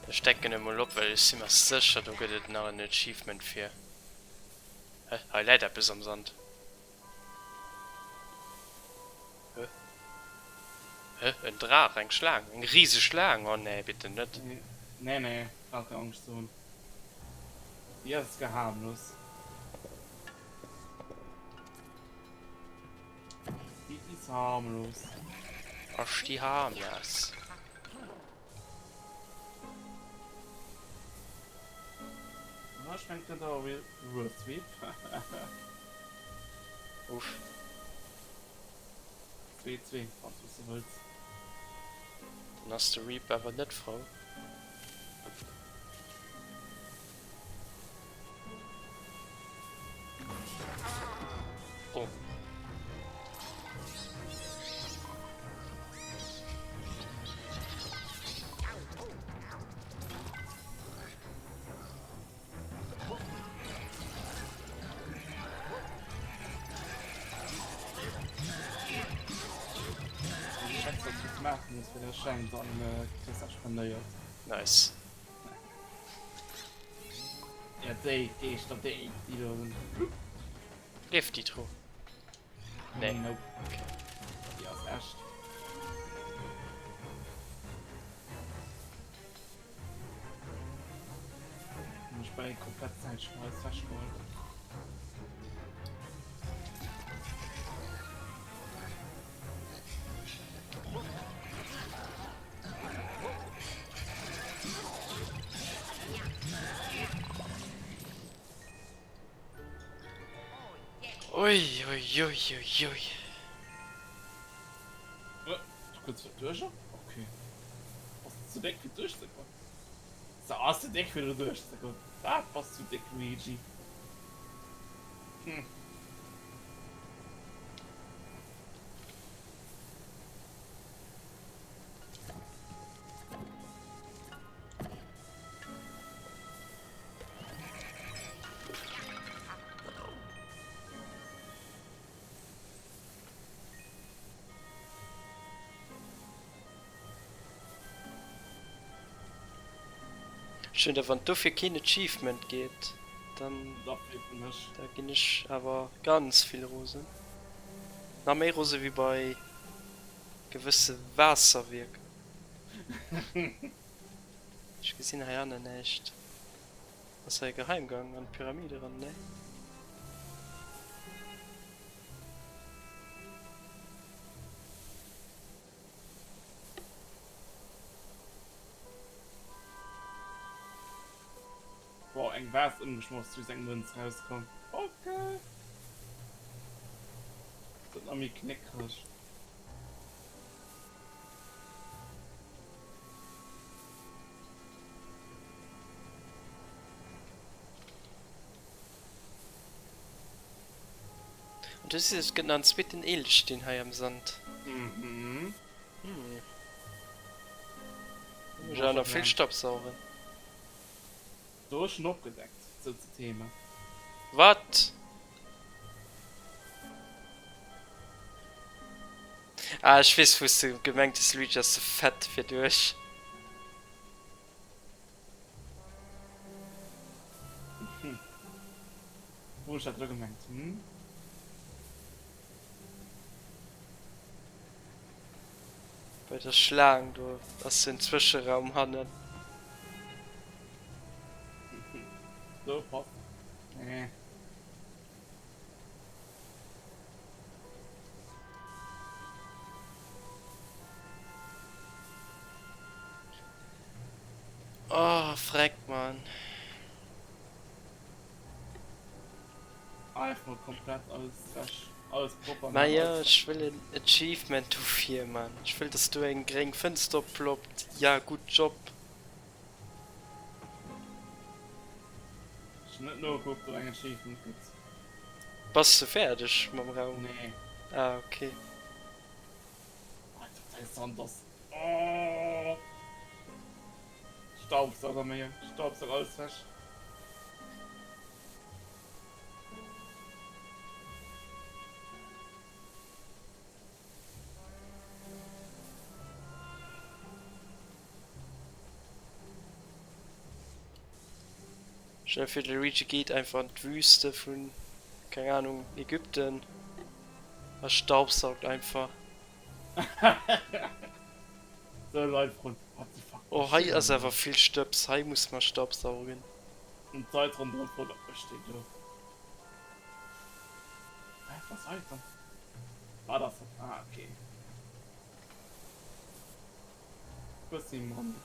Ech decken emol op, well ech si mer sécher, do gëtt et nach en Achievement fir. Hä? Hei läit eppes am Sand. Hä? Hä? En Draach? Eng Schlaang? Eng riseg Schlaang? Oh nee, bitte net.
Nee, nee, brauch keng Angscht ze hunn. Déi ass harmlos. Déi is harmlos.
Ass déi harmlos?
Na, ech mengen, et gëtt awer Reverse Sweep.
Uff.
2, 2, wann s du se wëlls.
Dann ass de Reap awer net frou. Oh. Nice.
Ja, déi Geeschter, déi, déi do sinn.
Lieft déi Truh? Nee.
Nope. Okay. Déi ass echt. Ech bei komplett Zäit schon alles weggeholt.
Ui, ui, ui, ui, ui.
Du kënns net duerch? Okay. Bass du ze déck fir duerchzekommen? So, ass ze déck fir do duerchzekommen. Wat bass du déck, Luigi? Hm.
Schön, wann dofir keen Achievement geet, dann
Da flippen ech.
da ginn ech awer ganz vill rosen. Nach méi rose wéi bei gewësse Waasserwierker. Ech gesinn hei hannen näischt. Ass hei e Geheimgang an d'Pyramid eran? Nee.
Wow, eng Vase ëmgeschmoss, wéi se eng Mënz rauskomm. Okay. Dat nach méi knéckreg.
An du sees, et gëtt nach en zweeten Edelstee hei am Sand.
Mhm.
Hm. Da muss ech awer nach vill Staubsaugen.
Do hu ech schon opgedeckt, sou zu Thema.
Wat? Ah, ech weess wous de gemengt hues, Luigi ass ze fett fir duerch.
Wou ech dat elo gemengt hunn?
Bei der Schlaang do ass den Zwëscheraum hannen.
Do passt. Nee.
Oh freck man.
Einfach komplett alles weg, alles propper
Ma jo, ech wëll en Achievement dofir man. Ech wëll dass do eng gréng Fënster opploppt. Ja gudd Job.
Ech hun net nogekuckt ob eng Achievement gëtt.
Bass de fäerdeg mam Raum?
Nee.
Ah ok.
Alter, dei Sand ass oh. Staubsauger méi, Staubsauger alles weg.
Stell dir vir, de Luigi geet einfach an d'Wüste vun, keng Ahnung, Ägypten a staubsaugt einfach.
Sou Leit froen, What the fuck
Oh,
mécht
hei
deen
ass
do?
awer vill Stëbs, hei muss mer staubsaugen.
An d'Leit ronderëm froen, Wat mécht deen do? Hä, was hei dann? Wat ass dat? Ah, okay. Bëssi mann.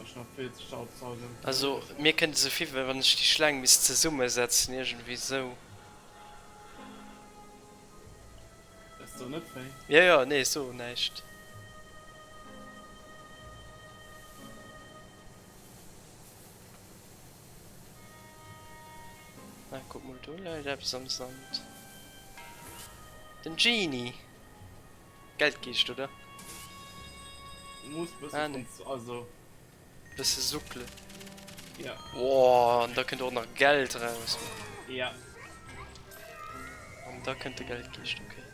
Ass nach vill ze staubsaugen.
Also mir kënnt esou vir wéi wann ech déi Schlaang misst zesummesetzen iergendwéi esou.
Ass do net wéi?
Jo jo, nee so näischt. Ah, kuck mol, do läit eppes am Sand. Den Genie! Geldgeescht, oder?
Muss bësse ah, nee. also.
Bësse suckelen.
Ja.
Boah, an da kënnt och nach Geld raus.
Ja.
An da kënnt de Geldgeescht, okay.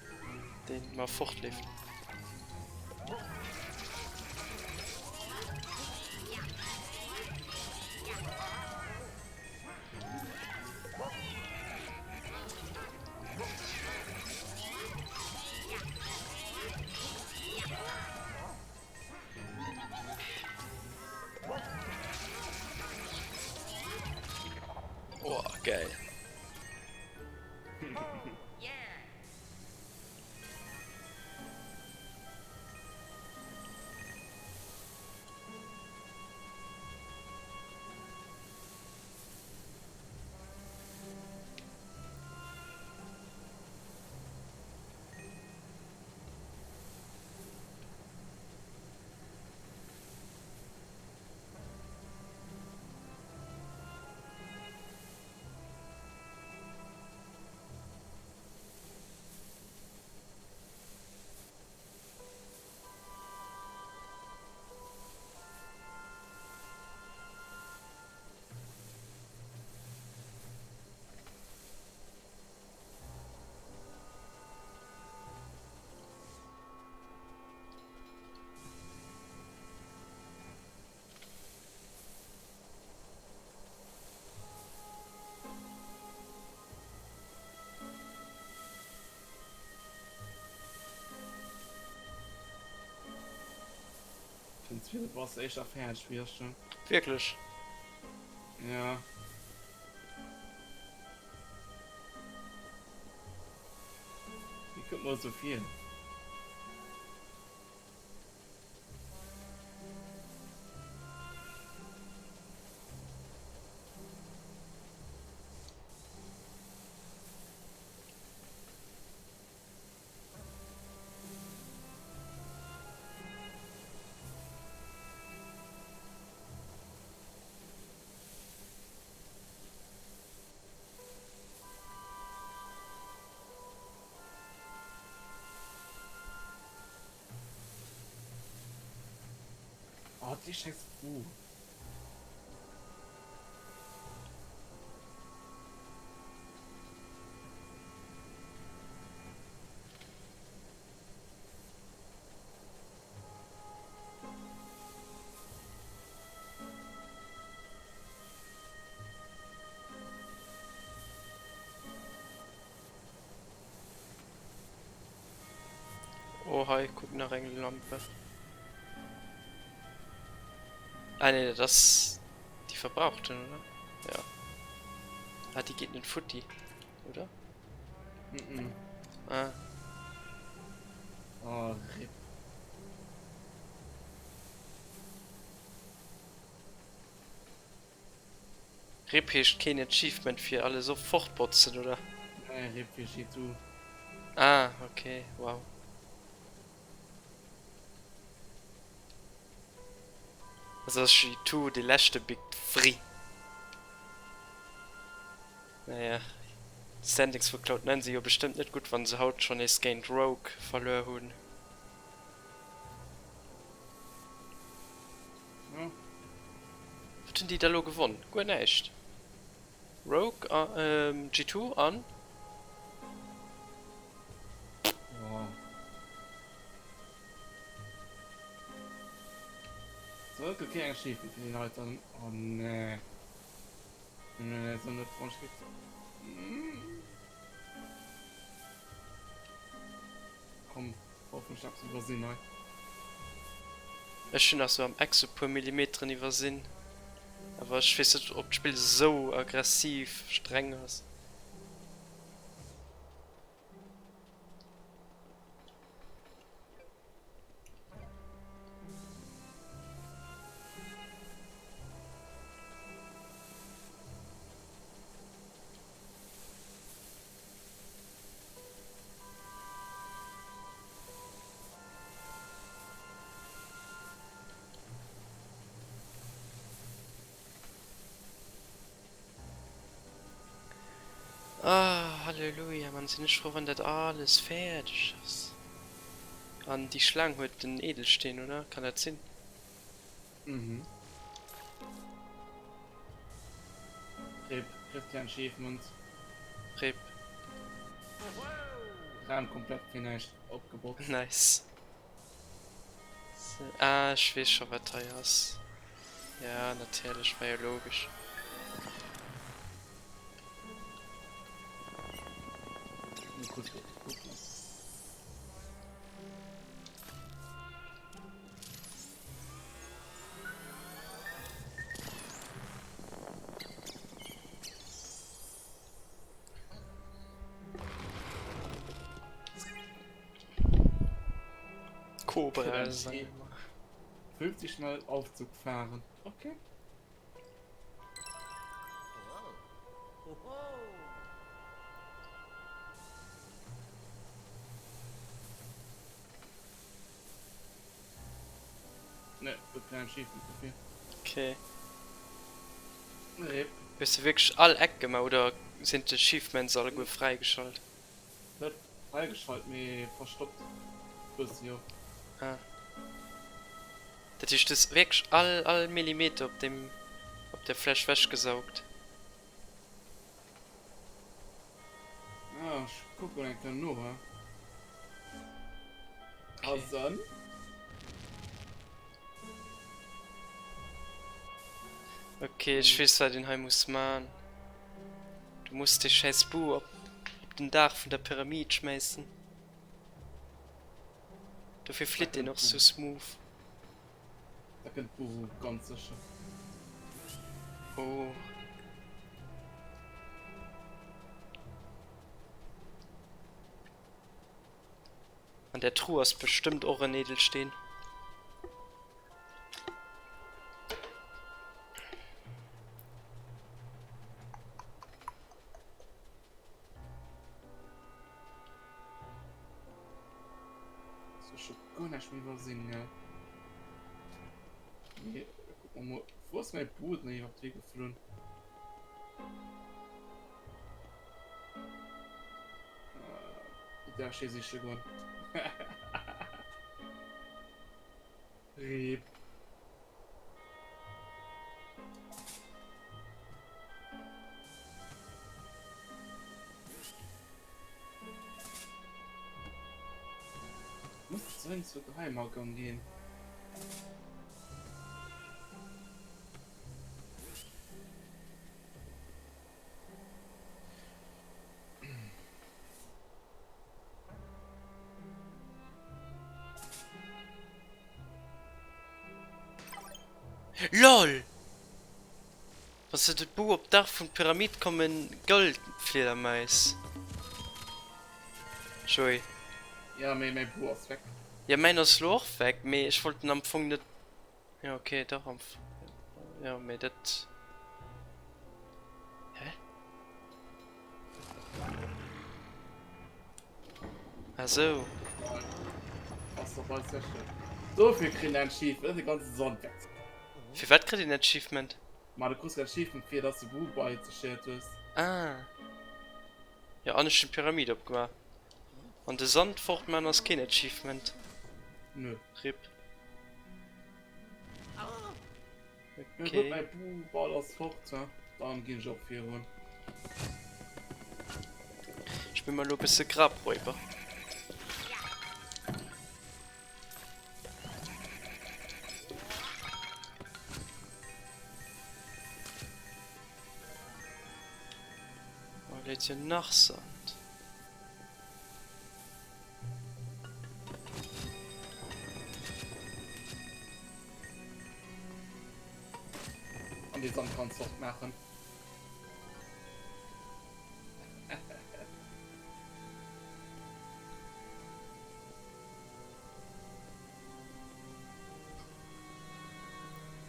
Deen mar fortleeft. Oh, geil.
Den zweete Boss éischter fäerdeg wéi ech.
Wierklech?
Ja. Wéi kënnt mer esou vir? Oh, déi scheiß Kuh.
Oh hei, kuck nach eng Lampe. Ah nee, dat ass déi verbrauchten, oder? Ja. Ah, déi geet net futti, oder?
Mhm.
Ah.
Oh, RIP.
RIP heescht keen Achievement fir alles op fortbotzen, oder?
Nee, RIP fir G2.
Ah, okay, wow. Also ass G2 dee leschte Big Three. Naja, d'Standings vu Cloud9 si jo bestëmmt net gutt, wann se haut schonn nees géint Rogue verluer hunn. Wat hunn déi da lo gewonn? Guer näischt. Rogue a G2 an?
So, et gëtt keen Achievement fir déi heiten. Oh nee. Nee, nee, nee, so net Fortschritt. Komm, hoffentlech eppes iwwersinn hei.
Ech hunn nach sou am Eck sou puer Millimeteren iwwersinn. Awer ech weess net ob d'Spill sou aggressiv streng ass. Ah, Halleluja, Mann, sinn ech frou, wann dat alles fäerdeg ass. An déi Schlaang huet den Edelsteen, oder? Kann dat sinn?
Mhm. Rip, Christian Schiefmund.
Rip.
Raum komplett fir näischt opgebotzt.
Nice. Ah, ech weess scho wat hei ass. Ja, natierlech, war jo logesch. Cobra.
50 schnell Aufzug fahren. Okay. Ne, gëtt keen Achievement dofir.
Okay.
Rip.
Hues de wierklech all Eck gemaach oder sinn d'Achievements alleguer fräigeschalt?
Net fräigeschalt, mee verstoppt bëssi, jo.
Ah. Dat heescht du hues wierklech all all Millimeter op deem op der Fläch wechgesaugt?
Ah, ech kucken eng Kéier no, he. Ka sënn.
Ok, ech weess wat een hei muss man. Du muss dee schäiss Bu op op den Daach vun der Pyramid schmäissen. Dofir flitt deen och sou smooth.
Da kënnt d'Buhu ganz sécher.
Oh. An der Truh ass bestëmmt och en Edelsteen.
Ech hu guer näischt méi iwwersinn, gell? Nee, kuck mol, wou ass mäi Boot denn iwwerhaapt higeflunn? Äh, der steht sicher goen. Rip. Muss zu zur Geheimagang gehen.
LOL! Wann s de de Bu op d'Daach vun d'Pyramid kommen Goldfliedermais. Joé.
Ja mee mäi Bu ass weg.
Ja mäin ass lo och weg, mee ech wollt en am Fong net. Ja ok dach am F ja mee dat. Hä? Ah sou.
Ass doch bal sécher. Dofir kritt een Achievement, de ganze Sand weg.
Fir wat kritt een Achievement?
Ma du kriss en Achievement fir dass du Boo bei zerstéiert hues.
Ah. Ja an ech hunn d'Pyramid opgemaach. An de Sand fortman ass keen Achievement.
Nö.
Rip.
Okay. Gutt, mäi Boo-Ball ass fort, ha? Dann ginn ech och virun.
Ech bin mal lo bësse Grabräuber. Ass jo nach Sand.
An dee Sand kanns de och maachen.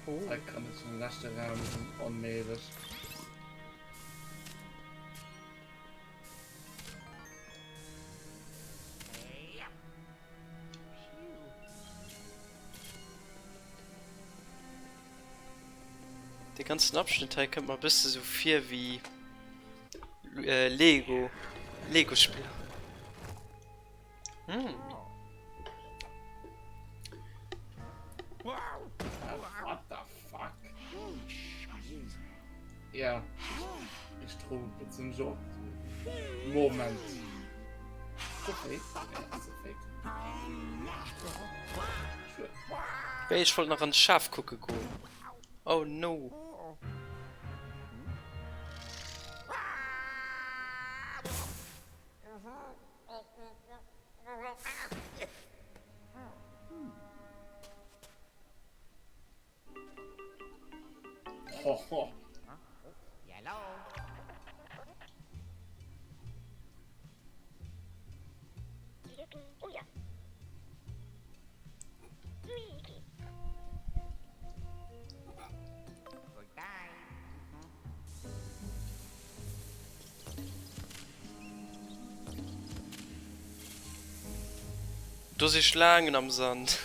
Oh.
Hei kann ech den leschte Raum sinn onméiglech.
De ganzen Abschnitt hei kënnt mer e bësse sou vir wéi äh, Lego, Lego-Spiller. Hm.
What the fuck? Ja, ich tro zum Jo. Moment. So fake? Ja, so fake.
Wéi, ech wollt nach an de Schaf kucke goen. Oh no.
Hoho.
Do si Schlaangen am Sand.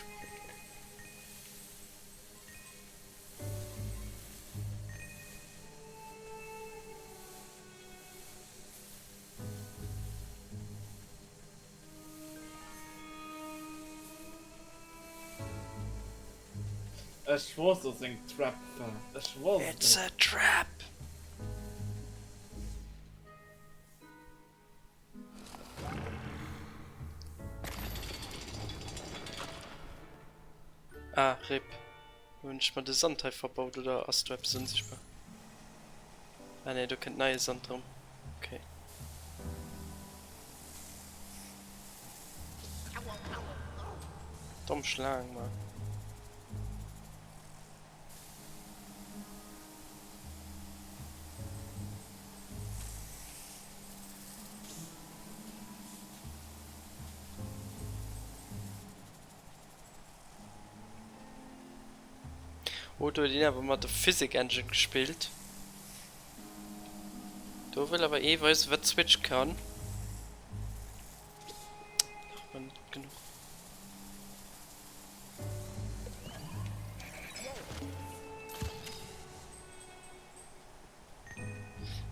Ech wosst dass eng Trap war. Ech wosst et.
It's a trap! Ah, rip. Hunn ech mer de Sand hei verbaut oder ass do eppes onsichtbar? Ah nee, do kënnt neie Sand drëm. Okay. Domm Schlaang, Mann. Oh, do huet een awer mat der Physic Engine gespillt. Do wëll awer ee weisen, wat d'Switch kann. Nach emmer net genuch.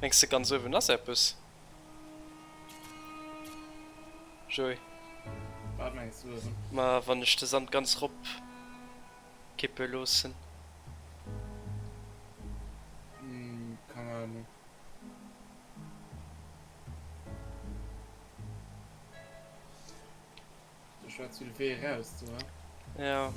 Mengs de ganz uewen ass eppes? Joé.
Wat mengs du uewen?
Ma wann ech de Sand ganz rop kippe loossen.
Keng Ahnung. Du schwätz wéi de Wee eraus do, he?
Ja.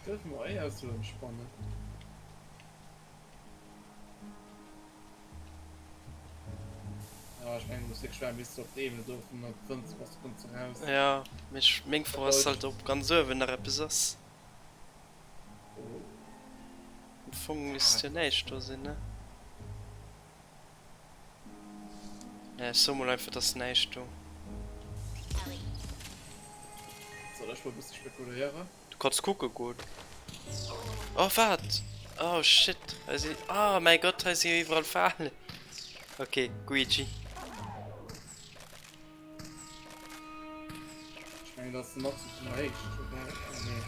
Dürfen wir eher so entspannen. Ja, ich meine, muss ich schwer bis op d'Ebene do vun der 25 Sekunden raus.
Ja, mee ech, meng Fro ass halt, ob ganz uewen nach eppes ass. Am Fong misst jo näischt do sinn, ne? Ne, ech soe mol einfach, et ass näischt do.
Soll ech mol e bësse spekuléieren?
Du kanns kucke goen. Oh, wat? Oh shit, hei si, oh mäi Gott, hei si jo iwwerall Falen. Ok, Guigi.
Ech mengen dat ass de Max op der Héicht, oder? Ah nee.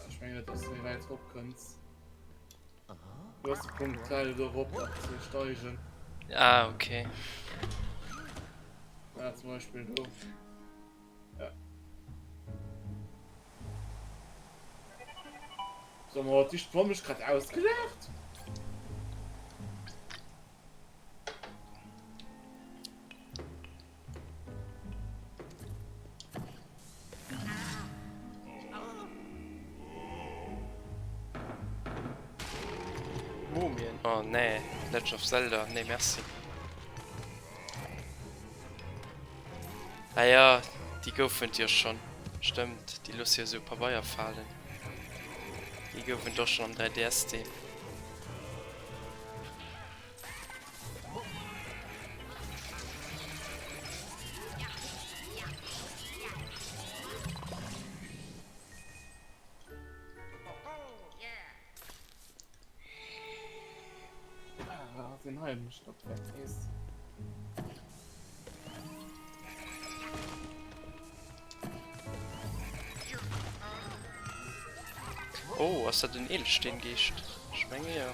Ech mengen net, dass du méi wäit eropkënns. Du hast de Punkt leider do erop nach ze steigen.
Ah, okay.
Ja, zum Beispiel do. Ja. Sag mal, hat die Spur mich gerade ausgelacht?
Mumien, oh nee, Legend of Zelda, nee merci. Ah ja, déi goufen et jo schonn, stëmmt, déi loosse jo esou Pabeier falen. Déi goufen et och schonn am 3DS-Deel.
Ah, den halben Stockwerk ist.
Oh, ass dat en Edelsteengeescht? Ech menge jo.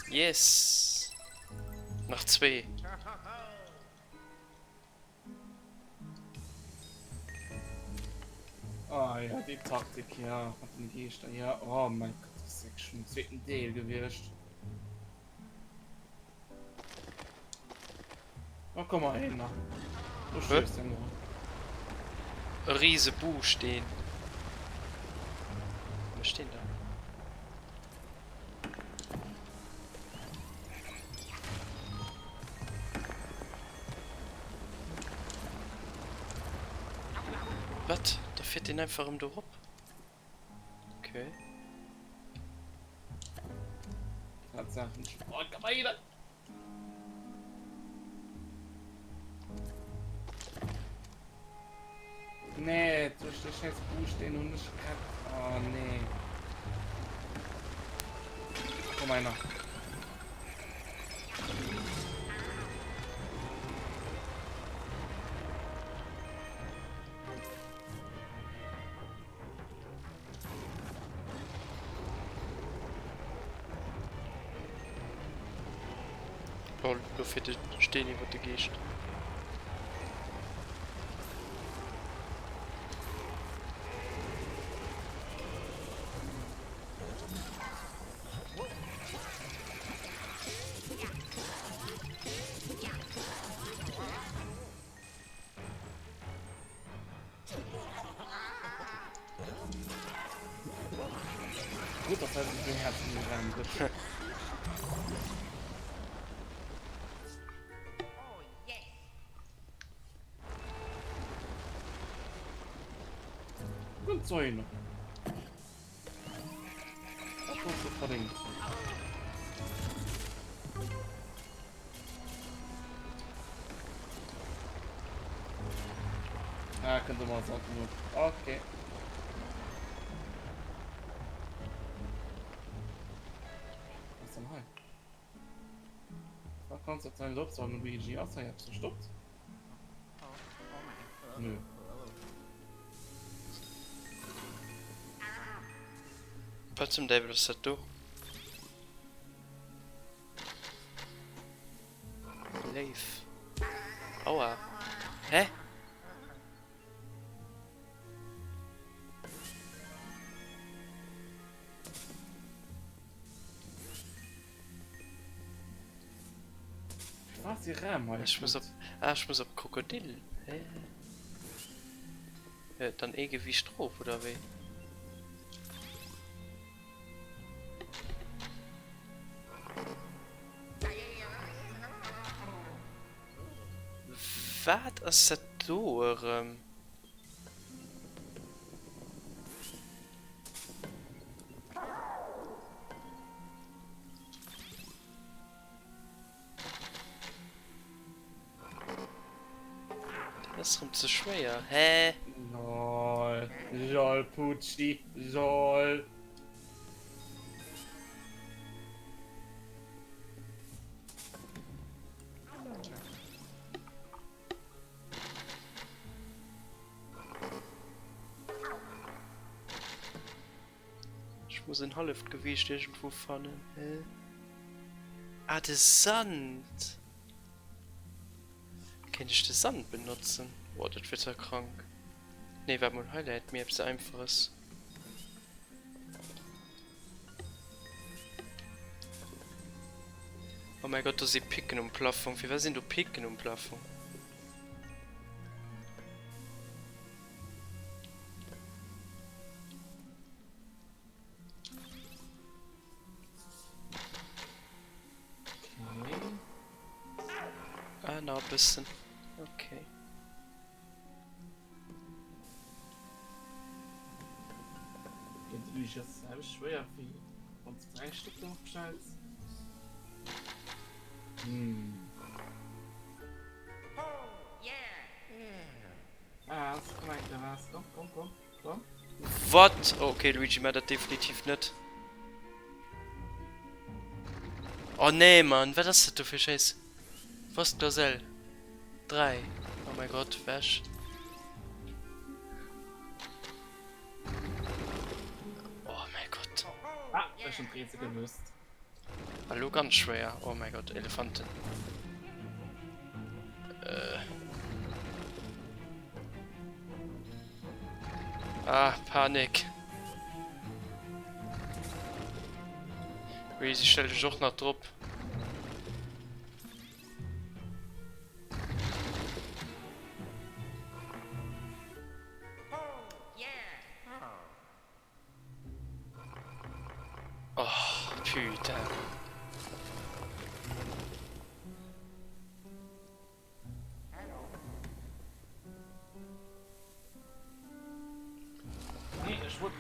Yes! Nach zwee.
Ah ja, die Taktik, ja, mat den Geeschter, ja, oh mein Gott, das ist ja schon im zweiten Deel gewiescht. Oh, komm mal hin. Wo stehst du denn?
E riese Buusteen. Wo stehen da? Wat? Da fiert deen einfach erëm do rop? Okay.
Tatsachen. Oh, komm mal hin. Nee, duerch de scheiß Buusteen hunn ech grad. Oh nee. Komm einer.
Lol, lo fiert de Steen iwwer de Geescht.
Gut, dass er sich den Herzen gerannt wird. Gut so hin. Das hast du verdient. Ah, könnte man sagen. Okay. Was denn hei? Da kannst du deinen Lob sagen, Luigi. Ass hei eppes verstoppt? Nö.
Wat zum Däiwel ass dat do? Léif. Aua. Hä?
Was die Ram hei?
Ech muss op ah, ech muss op Krokodil. Hä? Äh, dann ee Gewiicht rof oder wéi? Wat ass dat do erëm? Dat ass rëm ze schwéier. Hä?
Lol, lol, Pucci, lol.
Ech muss en halleft Gewiicht iergendwou fannen. Hä? Ah, de Sand! Kéint ech de Sand benotzen? Boah, dat wier zwar krank. Nee, waart mol, hei läit mir eppes Einfaches. Oh mäi Gott, do si Picken um Plafong. Firwat sinn do Picken um Plafong?
Okay.
Ah, nach e bëssen. Okay.
Okay, du liegst jetzt halb schwer, wie wann du drei Stück drauf bestellst. Hm. Was? Komm her, was? Komm, komm, komm, komm.
What? Okay, Luigi maat dat definitiv net. Oh nee, Mann, wat ass dat do fir Schéiss? Wou ass d'Gazelle? 3. Oh mein Gott, wäsch. Oh mein Gott.
Ah, ech hun d'Rätsel gelöst.
Elo ganz schwéier. Oh mein Gott, Elefanten. Äh. Ah, Panik. Ui, sie stellt sech och nach drop. Oh, putain.
Nee, ech wollt.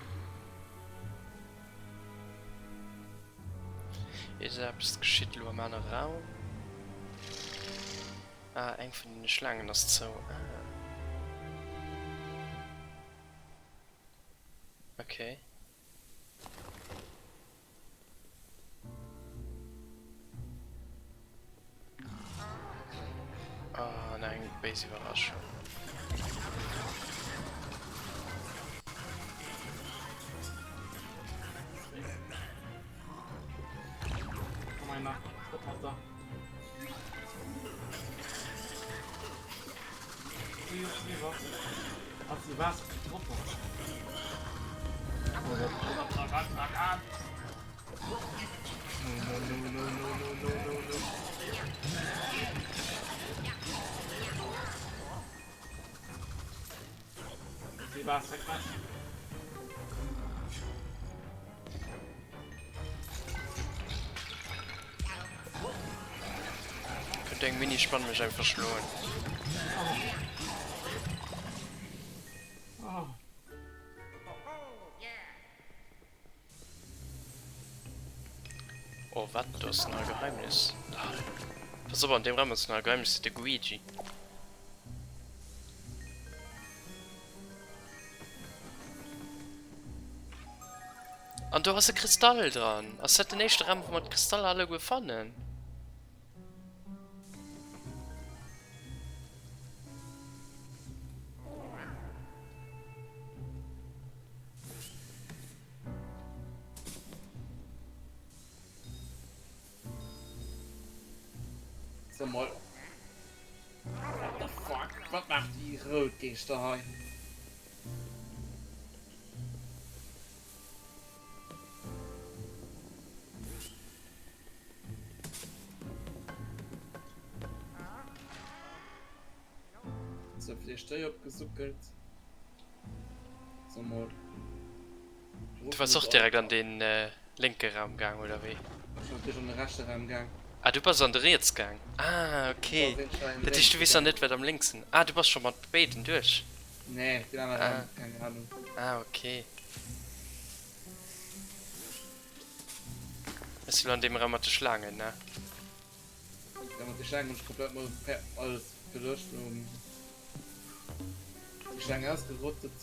Is eppes geschitt elo am anere Raum? Ah, eng vun den Schlaangen ass zou. Ah. Okay. Ah, nach eng béis Iwwerraschung.
Komm einer, guck mal da.
Könnte eng Mini-Spann mech einfach schloen. Oh wat, do ass nach e Geheimnis. Lol. Pass op, an deem Raum ass nach e Geheimnis, seet de Guigi. An do ass e Kristall dran. Ass dat den éischte Raum, wou mer d'Kristaller alleguer fannen?
Sag mal. What the fuck? Wat maacht déi rout Geeschter hei? So, vielleicht déi opgesuckelt. So mol.
Du bass och direkt an den lénke Raum gaang, oder wéi?
Ech sinn natierlech an de rechte Raum gaang.
Ah, du bass an de riets gaang. Ah, ok. Dat heescht, du weess nach net, wat am lénksen. Ah, du bass scho mat béiden duerch?
Nee, deen anere Raum, keng Ahnung.
Ah, ok. Ech sinn elo an deem Raum mat de Schlaangen, ne?
Ja, mat de Schlaangen hunn ech komplett mol alles gelöscht an déi Schlaang ausgerottet.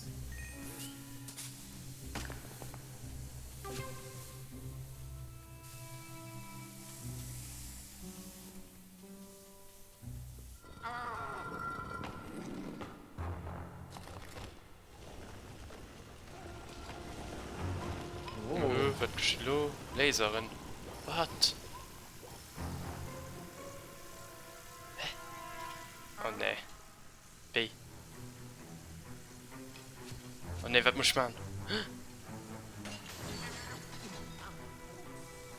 Oh.
elo Laseren. What? Hä? Oh nee. Wéi? Oh nee, wat muss ech man?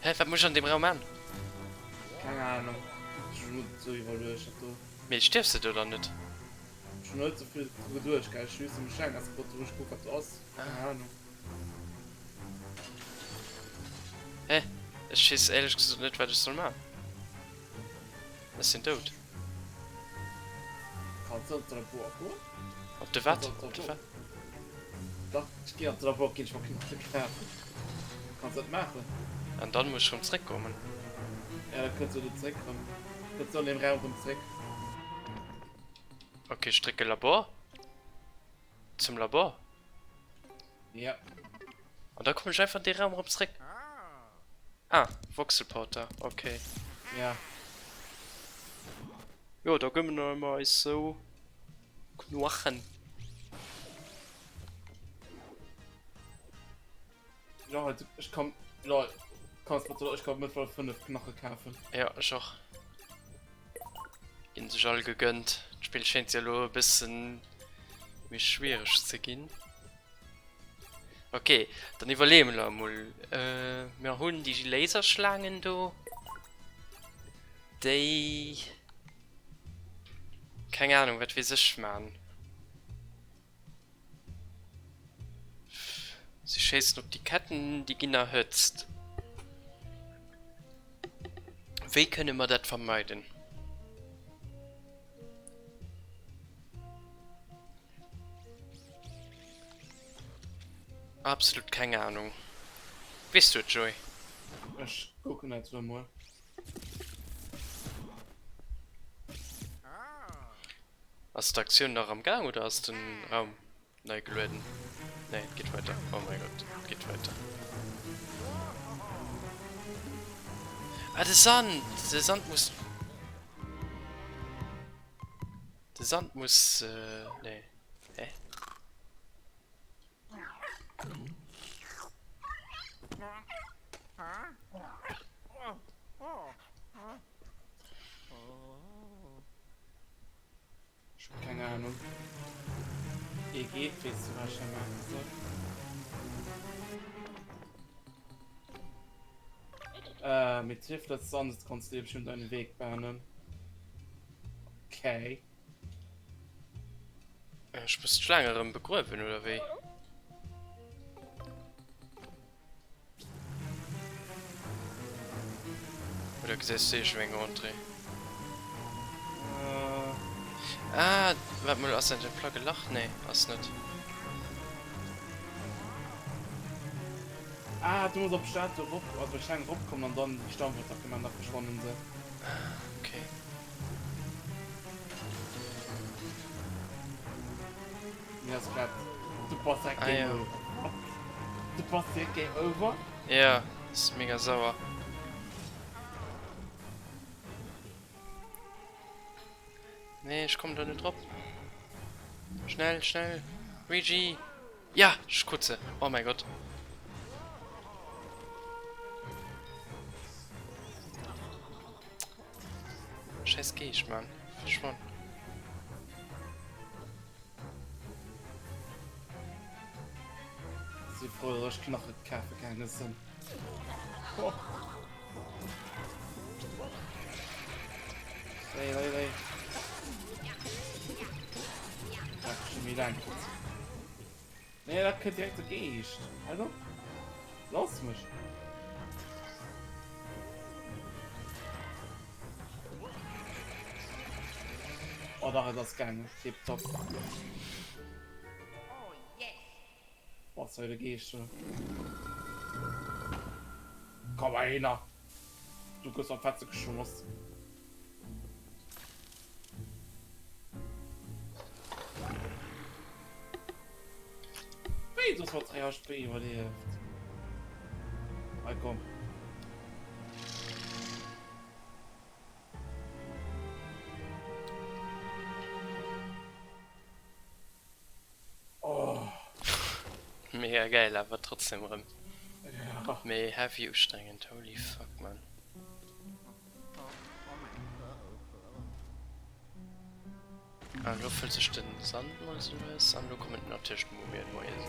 Hä, wat muss ech an deem Raum man?
Keng Ahnung. Ech hun net sou iwwerluecht dat do.
Mee stierfs de do dann net?
Ech hun net souvill dru geduecht, gell. Ech hu just nëmme Schang ausgebaut, do hu ech gekuckt wat do ass. Keng Ahnung.
Hä? Ech weess éierlech gesot net wat ech soll man. Ech sinn dout.
Kanns de op de Labor goen?
Op de wat? Op de wat?
Dach, ech ginn op de Labor, ginn ech mer Knache kafen. Kanns dat maachen?
An dann muss ech rëm zréckkommen.
Ja, da kënns du do zréck rëm. Kënns du an deem Raum rëm zréck.
Ok, ech drécke Labor. Zum Labor.
Ja.
An da kommen ech einfach an dee Raum erëm zréck. Ah, Voxelporter, ok.
Ja.
Jo, da gëmmen mer emmer eis sou Knochen.
Ja, also, ech kann, lol, kanns mat, ech kann mëttlerweil 5 Knache kafen.
Ja, ech och. Ginn sech all gegönnt. D'Spill schéint jo elo e bëssen méi schwiereg ze ginn. Ok, dann iwwerleeë mer emol. Mir hunn déi Laserschlaangen do. Déi... Keng Ahnung, wat weess ech, man. Si schéissen op déi Ketten, déi ginn erhëtzt. Wéi kënne mer dat vermeiden? Absolut keng Ahnung. Weess du et, Joé?
Ech kucken dat elo mol.
Ass d'Aktioun nach am Gaang oder ass den Raum nei gelueden? Nee, et geet weider. Oh mein Gott, et geet weider. Ah, de Sand! De Sand muss... De Sand muss... Nee. Hä?
Ech hu keng Ahnung. Ee geet, weess du wat ech da maache soll? Äh, mit Hilfe des Sandes kannst du dir bestimmt einen Weg bahnen. Okay.
Ech muss d'Schlaang erëm begruewen, oder wéi? Oder gesäis du iergendwou eng Entrée? Ah, waart mol, ass dat e plagge Lach? Nee, ass net.
Ah, du muss op d'Statue rop, also op d'Schlaang ropkommen an dann déi Stampfattacke man, da verschwannen se.
Ah, okay.
Mir ass grad du bass direkt
Ah,
Game
ja.
Over. What? Du bass direkt Game Over?
Ja, ist mega sauer. Nee, ich komm da net drop. Schnell, schnell. Luigi. Ja, ich kutze. Oh mein Gott. Scheiß Geesch, Mann. Verschwunden.
Si frou, dass ech Knache kafe gaange sinn. Oh. Wéi, wéi, wéi. Dat schon méi laang. Nee, dat kënnt direkt de Geescht. Hallo? Lass mech. Oh, dach, et ass gaangen. Tipptopp. Was soll de Geescht? Komm mal hin. Du gëss am Fetze geschoss. Wéi, du hues mat 3 HP iwwerlieft? Hei komm. Oh.
Mega geil awer trotzdem erëm.
Ja.
Mee heavy ustrengend, holy fuck man. An elo fëllt sech den Sand mol sou lues an elo kommen natierlech d'Mumien moies.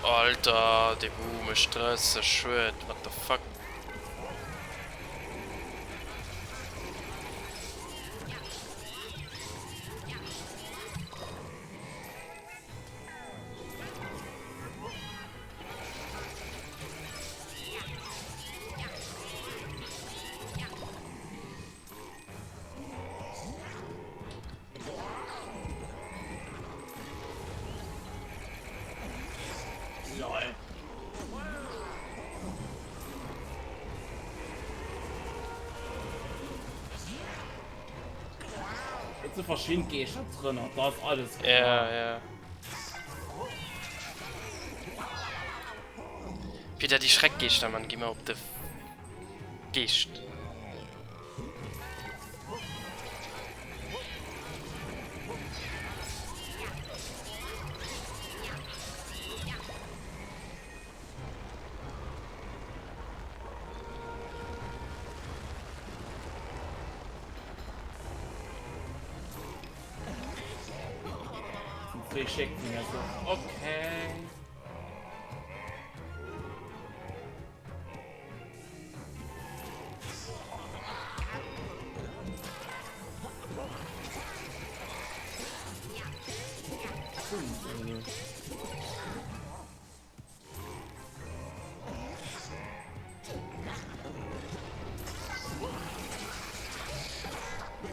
Alter, dee Bu mécht 30 Schued, what the fuck?
Lol. Et si verschidden Geeschter drënner, da ass alles
klar. Ja, ja. Peter, déi Schreckgeeschter, Mann, gi mer op de Geescht.
Zwei Schicken, also. Okay.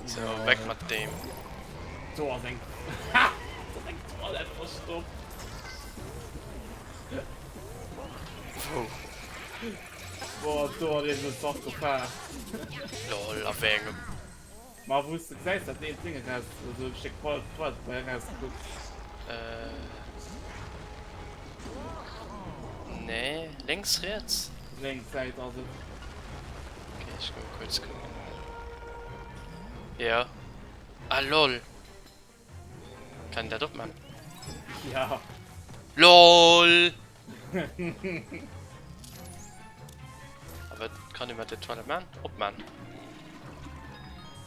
So, weg mat deem.
Do ass eng. Ha! Do ass eng Toilette verstoppt.
Wou?
Boah, do hat een den Sarkophag.
Lol, a wéi engem?
Ma wou s de gesäis, dat eent Ding eraus, esou e Stéck Toilettepabeier erauskuckt.
Äh. Nee, lénks, riets?
Lénks Säit ass et.
Okay, ech goe kuerz kucken. Jo. Ah, lol. Kann een dat opman?
Ja.
LOL! A wat kann ee mat der Toilette man? Opman.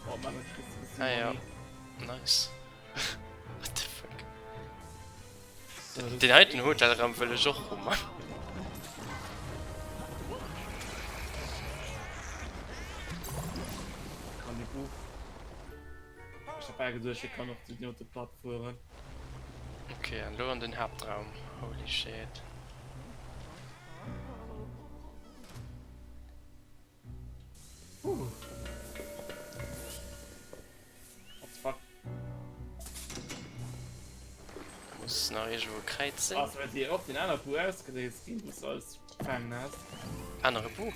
Oh Mann, da kriss du bisschen
Ah ja.
Money.
Nice. What the fuck? Den heiten Hotelraum wëll ech och hu man.
Kann die Buch. Ech hat bal geduecht, hie kann och zu den Platt fueren.
Okay, an lo an den Haaptraum. Holy shit.
Uh. What the fuck?
Muss nach irgendwo e Kräiz sinn.
Ass bei dir och den aner Bu ausgeléist ginn, wou s du alles gefaangen has?
Anere Bu?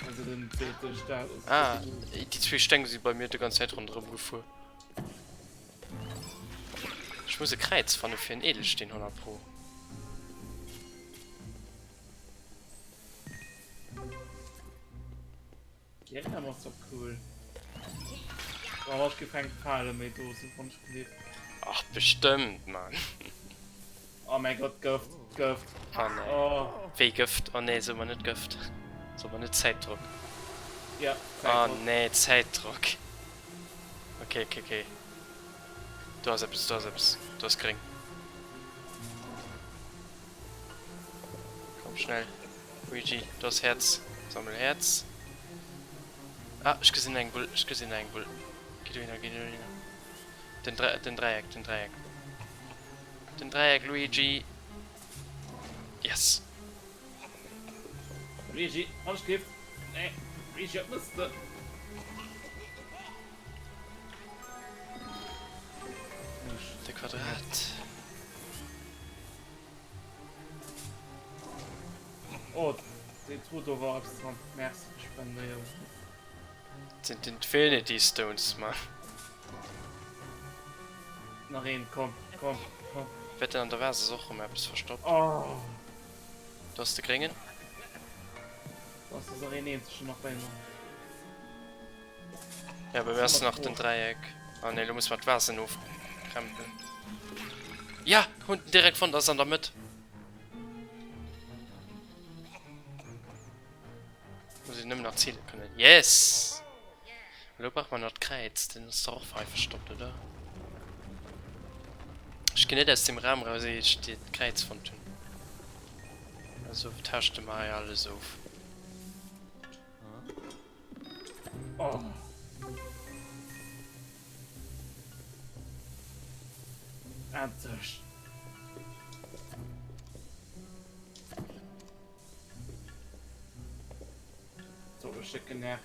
Also den zweete Start.
Ah, déi zwee Steng si bei mir de ganz Zäit ronderëm gefuer. Ech muss e Kräiz fanne fir en Edelsteen 100 pro.
Déi Raum ass doch cool. Oh, ech géif keng Fale méi do sinn, wann ech gelift.
Ach, bestëmmt, Mann.
Oh mäi Gott, Gëft, Gëft.
Oh nee.
Oh.
Wéi Gëft? Oh nee, so mer net Gëft. So mer net Zäitdrock.
Ja,
Oh
Zäitdrock.
nee, Zäitdrock. Okay, okay, okay. Do ass eppes, do ass eppes. Do ass gréng. Komm schnell. Luigi, do ass Häerz. Sammel Häerz. Ah, ech gesinn eng Bull, ech gesinn eng Bull. Geh dohinner, geh dohinner. Den, Dre den Dräieck, den Dräieck. Den Dräieck, Luigi. Yes.
Luigi, Handschrift. Nee, Luigi, wat mëss de?
De Quadrat.
Oh, déi Truh do war eppes dran. Merci, ech spendéieren.
Sind d'Infinity Stones, Mann.
Nach een, komm, komm, komm.
Wetten an der Vase ass och rem eppes verstoppt.
Oh.
Do ass de gréngen.
Da ass och een eenzegen nach bei mer.
Ja, bei mir ass nach den Dräieck. Ah nee, lo muss mer d'Vasen ofkrempelen. Ja, hunn den direkt fonnt, ass an der Mëtt. Muss ich nëmmen nach ziele kënnen. Yes! Elo brauche mer nach d'Kräiz, den ass dach och hei verstoppt, oder? Ech ginn net aus dem Raum raus, éier ech d'Kräiz fonnt hunn. Also tauschte mer hei alles of.
Oh. Endlech. So, ech schick genervt.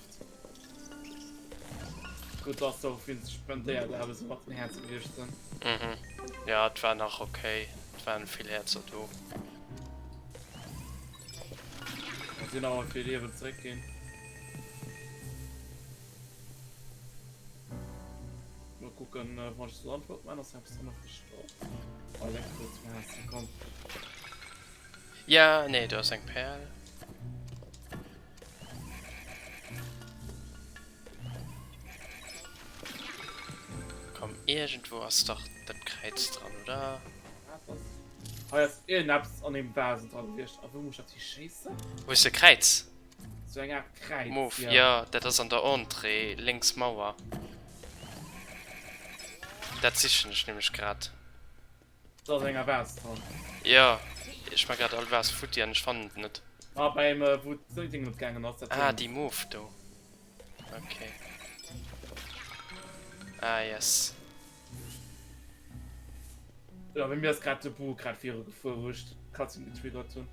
Gut, dass du auf jeden spendéiert awer so mat den Häerze gewiescht sinn.
Mhm. Ja, et war nach okay. Et waren vill Häerzer do.
Da sinn awer vill Liewen zeréckginn. Mal kucken, äh, wann ich so Antwort man, ass eppes dran verstoppt. Oh, leck, kurz mal Herzen, komm.
Ja, nee, do ass eng Perl. Komm, irgendwo ass dach dat Kräiz dran, oder?
Hei ass iergendeppes an deem Vasen dran gewiescht. A wou muss ech dat hi schéissen?
Wou ass de Kräiz?
Sou eng Art Kräiz,
Moof, ja. Jo, dat ass an der Entrée, lénks Mauer. Dat sichen ech nämlech grad.
Do ass enger Vase dran.
Jo, ech man grad all Vase futti an ech fannen et net.
Ah, beim wou d'Ding net gaangen ass, dat
Ah, déi Moof do. Okay. Ah, yes.
Ja, bei mir ass grad de Boo grad viru gefuer, wou ech d'Cutscene getriggert hunn.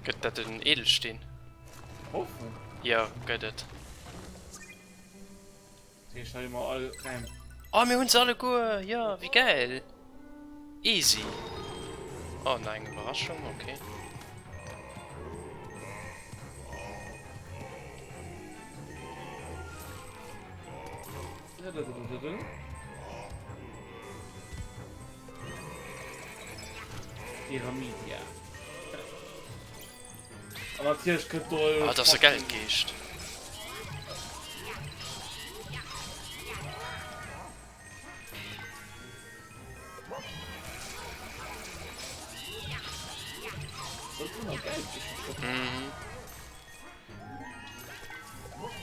Gëtt dat en Edelsteen?
Hoffen.
Jo, gëtt et.
Dat heescht, hei hu mer all Räim.
Oh, mir hunn se alleguer! Jo, wéi gäil! Easy! Oh, nach eng Iwwerraschung, okay.
Pyramidia. An natierlech kënnt do
Ah, dat ass e Geldgeescht. Mhm.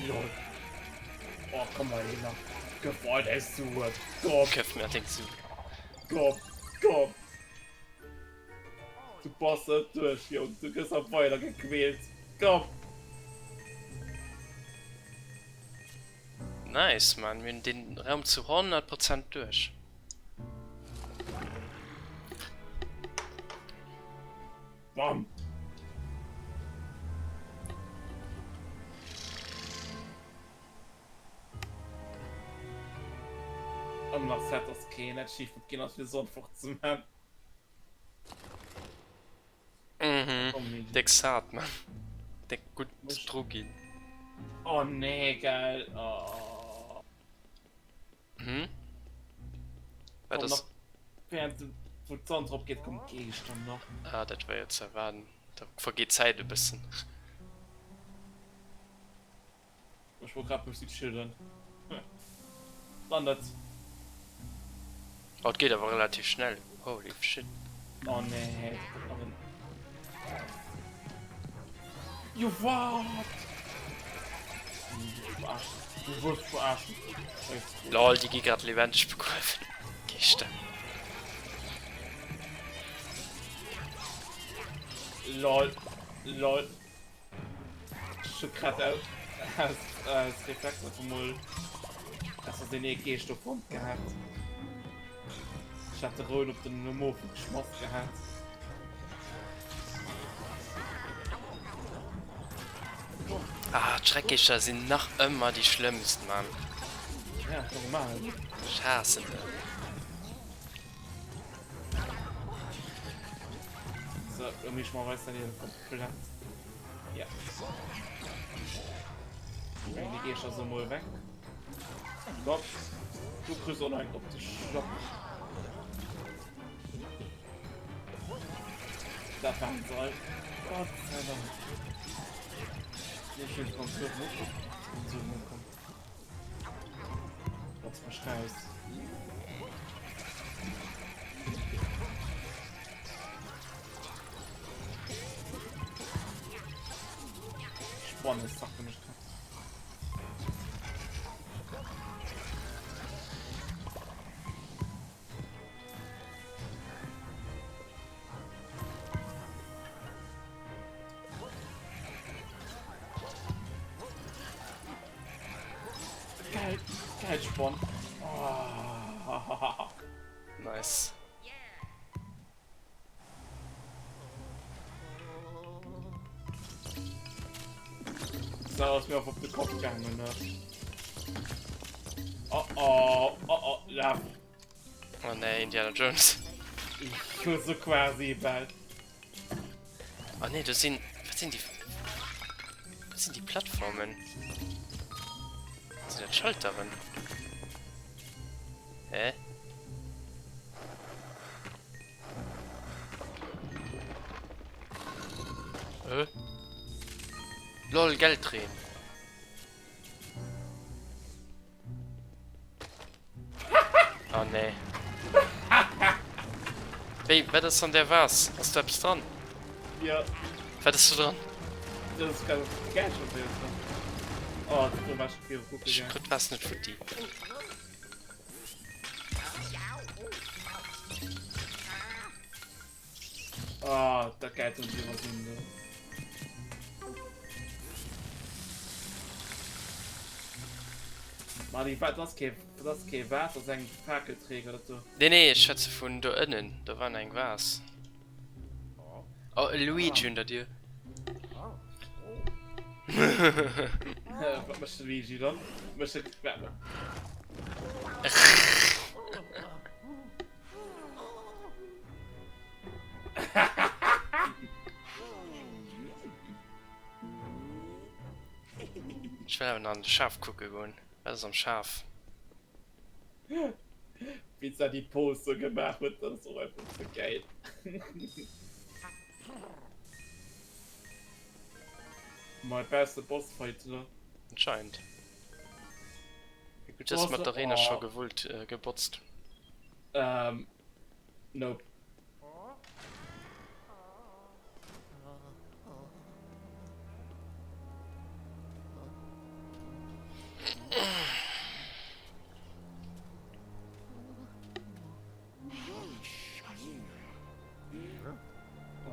Lol. Oh, komm mal hin. Gëff mer deng Suen. Komm.
Gëff mir deng Suen.
Komm, komm. Du bass net duerch, Jong. Du gëss nach weider gequält. Komm.
Nice, man. Mir hunn den Raum zu 100 Prozent duerch.
Bam. Ëmmer nach sad, dass keen Achievement ginn ass fir Sonn fort ze man.
Mhm, déck sad, man. Déck gutt dru ginn.
Oh nee, geil. Oh.
Mhm. Wat ass?
Während wou d'Sonn drop geet, kommt Geescht dann nach.
Ah, dat war jo ze erwaarden. Da vergeet d'Zäit e bëssen.
Ech wollt grad bëssi chillen. Dann net.
Oh, et geet awer relativ schnell. Holy shit.
Oh nee, dat gëtt nach en. Jo wat? Du wëlls mech verarschen.
Lol, déi gi grad lebendig begruewen. Geeschter.
Lol, lol. Ech hu grad aus aus Reflex einfach mol aus Versehen ee Geescht do fonnt gehat. Ech hat de Rouen op den Mofen geschmass gehat.
Ah, d'Schreckgeeschter sinn nach ëmmer déi schlëmmst, Mann.
Ja, normal.
Ech haassen se.
So, lo mische mer eis dann hier komplett. Ja. Bring die Geeschter so mol weg. Komm. Du kriegst auch noch einen op de Schlapp. Dat war ein Seil. Gott sei Dank. Hier steht ganz oben. Ganz oben kommen. Lass mich raus. Spannend, sagt mich. Geil, geil Sporn. Oh.
Nice.
So ass mir och op de Kopf gaangen, ne? Oh oh, oh oh, ja.
Oh nee, Indiana Jones.
Ich hu so quasi bal.
Oh nee, do sinn, wat sinn déi? Wat sinn déi Plattformen? Sinn dat Schalteren? Hä? Äh? Lol, Geldreen. Oh nee. Wéi, wat ass an där Vase? Ass do eppes dran?
Ja.
Wat ass do dran?
Das ist ganz Geld schon wieder dran. Oh, das war schon viel gucken.
Ech krut d'Vase net futti.
Ah, dat Geld soll ich iwwersinn, ne? Ma die, das ass kee, das ass kee Vase, das ass eng Fakelträger, dat do.
Nee, nee, ech schwätze vun do ënnen. Do war eng Vase. Oh, e Luigi unter dir.
Wat mécht de Luigi dann? Mécht e, waart mol.
Ech well awer nach an de Schaf kucke goen. Wat ass am Schaf?
Wéi se déi Pose sou gemaach huet, dat ass och einfach ze geil. Mei beste Bossfight, ne?
Anscheinend. Gutt, dass mat der Arena scho gewullt, gebotzt.
Ähm, nope.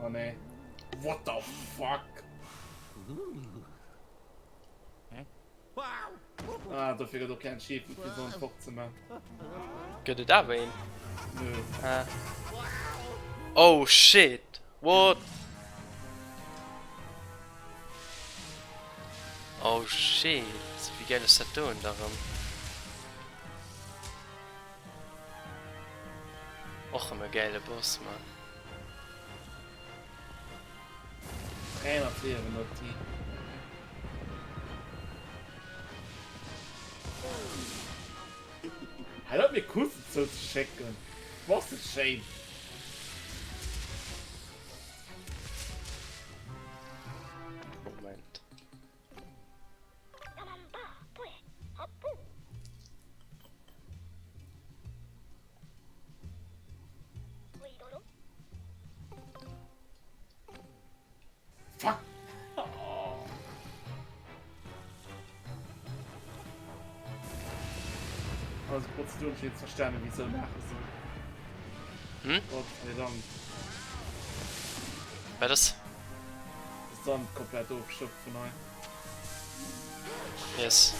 Oh nee. What the fuck? Ah, dofir gëtt och keen Achievement fir esou en fort ze man.
Gëtt et awer een?
Nö.
Ah. Oh shit! What? Oh shit! Wéi geil ass dat doen da rëm? Och rëm e gäile Boss, man.
300 Liewen huet déi. Hal op mir Kussen zouzeschécken. Bass de schéin.
Moment.
Fuck! Oh. Also Prozedur ich jetzt verstanden, wie soll machen soll.
Hm?
Gott sei Dank.
Wat ass?
Sand komplett ofgeschöpft vun hei.
Yes.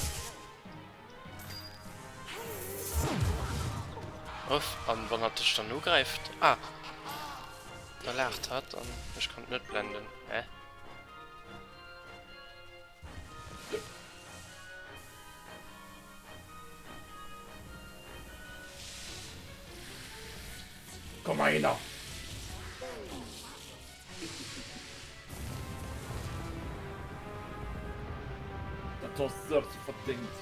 Uff, an wann hat dech dann ugräift? Ah! Da laacht hat an ech konnt net blenden. Hä?
Komm mal hin! Dat hues de och verdéngt.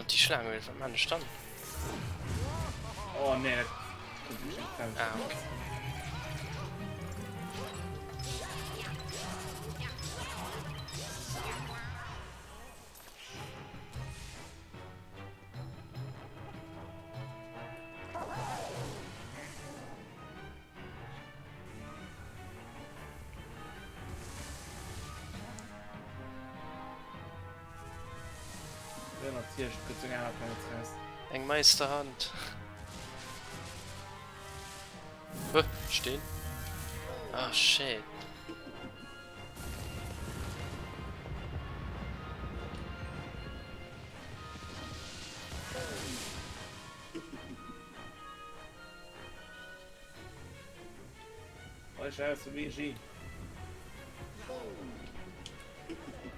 Wann déi Schlaang huet, wat maan ech dann?
Oh nee, dat kënnt mech net raus.
Ah, okay.
Ja, natierlech gëtt seng aner Planet raus.
Eng Meisterhand. Hä? Steen? Ah, shit.
Weich aus, Luigi.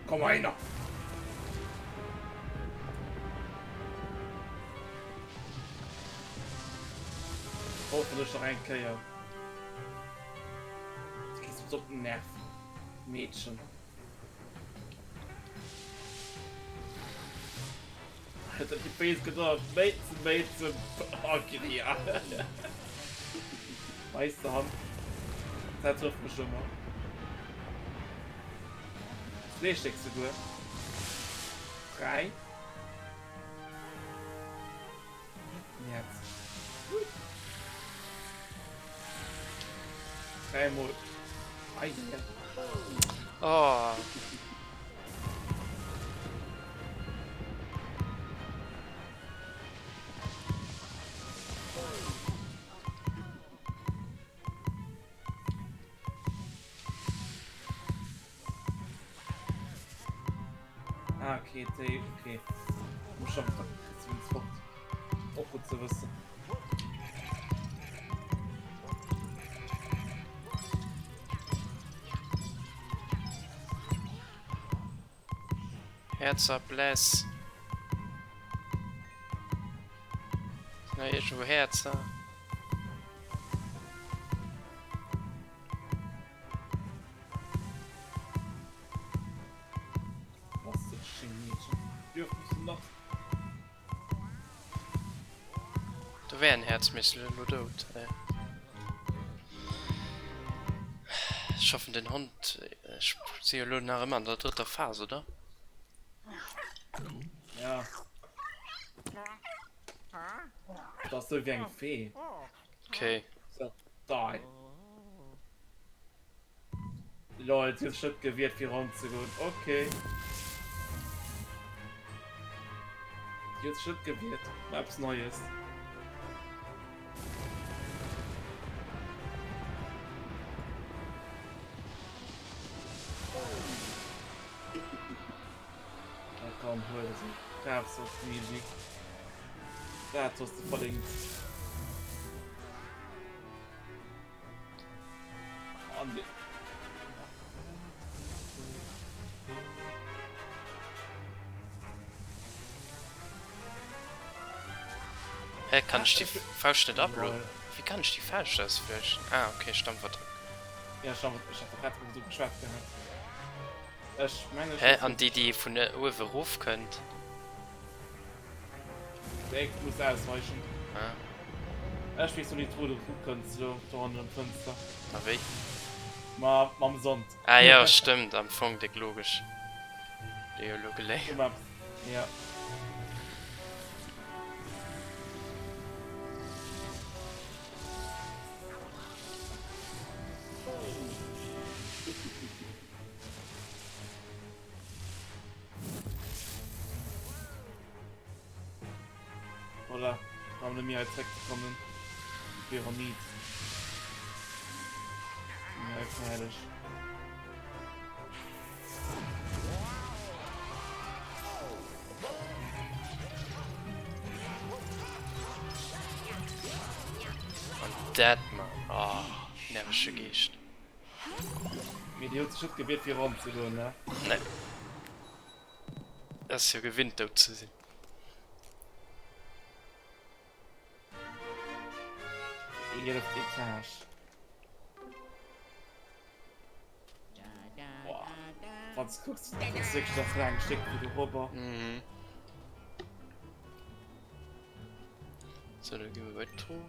Komm mal hin. Hoffentlich noch eng Kéier. Du gehst mir op den Nerv, Mädchen. Alter, die Face gedacht, Mädchen, Mädchen. Oh, genial. Meisterhand. Dat trifft mech ëmmer. Zweestéck souguer. Dräi. Jetzt. Dräimol. Ei, ei, ei.
Oh.
Ah, okay, déi, okay. Muss schon zumindest fort. Och gut ze wëssen.
Herzer bless. Na irgendwo Herzer.
Was ist denn Dürfen noch?
Do wär en Herz, mee ass elo dout. Ech hoffen den Hond, ech si jo elo nach ëmmer an der drëtter Phas, oder?
Ja. Dat ass sou wéi eng Fee.
Okay.
So, die. Lol, sie huet sech net gewiert fir ranzegoen. Okay. Sie huet sech net gewiert. Mal eppes Neues. Ja, komm, hol sie. Darfst du, Luigi. Dat hast du verdingt.
Hä, kann ech déi Fauscht net uploaden? Wéi kann ech déi Fauscht auswäschen? Ah, okay, Stampfattack.
Ja, Stampf, ech hat grad drüber geschwat gehat. Ech mengen,
Hä, an déi, déi vun uewe rof kënnt?
Déi muss ausweichen.
Ah.
Ech weess noch nicht, wou du rukënns, lo do hannen am Fënster.
A wéi?
Ma mam Sand.
Ah jo, stëmmt, am Fong déck logesch. Déi jo lo geléiert.
Maps. Ja. Voilà, brauchen net méi hei zréck ze kommen. Pyramid. Ja, fäerdeg.
An dat man, oh, nervege Geescht.
Mee déi huet sech net gewiert fir eran ze goen, ne?
Nee. Ass jo gewinnt dout ze sinn.
Eeleft Etage. Boah. Wann s kucks, dat ass wierklech nach laang Stéck wéi do robber.
Mhm. So, da gi mir bei d'Truh.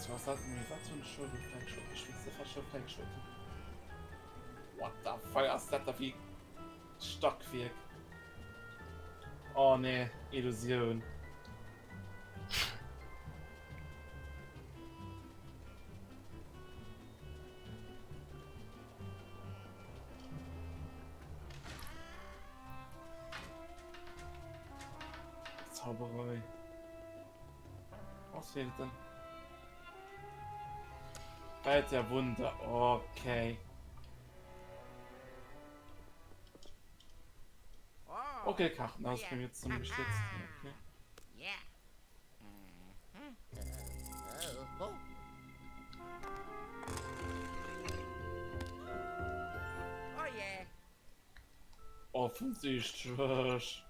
Was hat mir wat so What the fuck ass dat da fir Stackwierk? Oh nee, Illusioun. Zauberei. Was fehlt denn? Welt der Wunder. Okay. Okay, Kartenhaus bin jetzt zum gestürzt. Okay. Offensichtlech.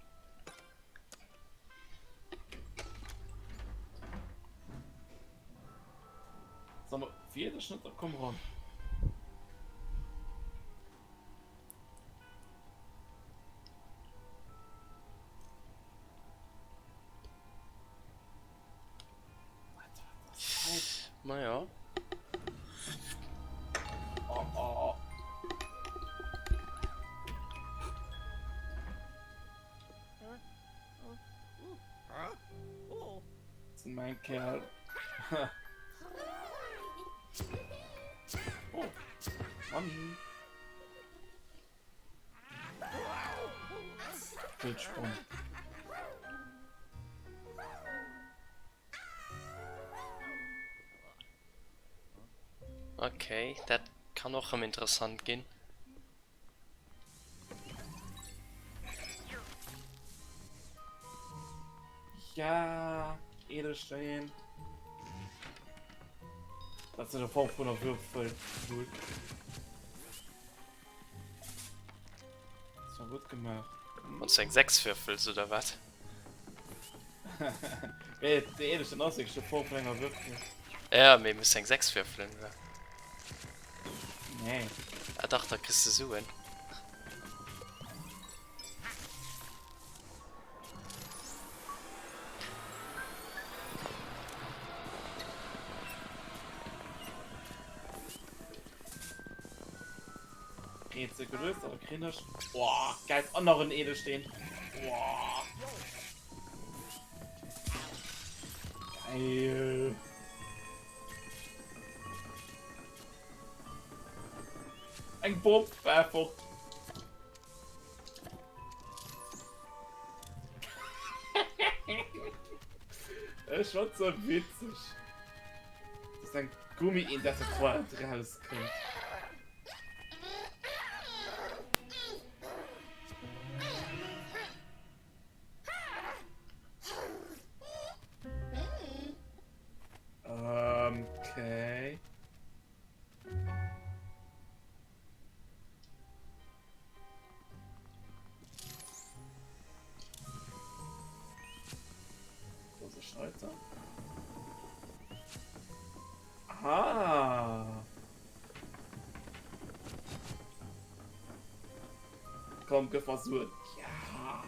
Sag mal, wie der Schnitt, komm ran.
Naja.
Oh, oh. Das ist mein Kerl. oh. Mann. Bildsprung.
Okay, dat kann och rëm interessant ginn.
Ja, Edelstein. Dat ass eng Form vun der Würfel. Cool. Das war gut gemacht.
Wann du eng 6 würfels oder wat?
Nee, de Edelstein ass wierklech de Form vun enger Würfel.
Ja, mee muss eng 6 würfelen, oder?
Nee.
Ah dach, da kriss de Suen.
Rätsel gelöst, aber kriegen ech. Boah, geil, an nach en Edelsteen. Boah. Geil. Eng Bomb einfach. Das ist schon so witzig. Das ist ein Gummi in das Toilette rauskommt. Ähm, okay. Große Schalter. Ah. Komm, gëff mer Suen. Ja.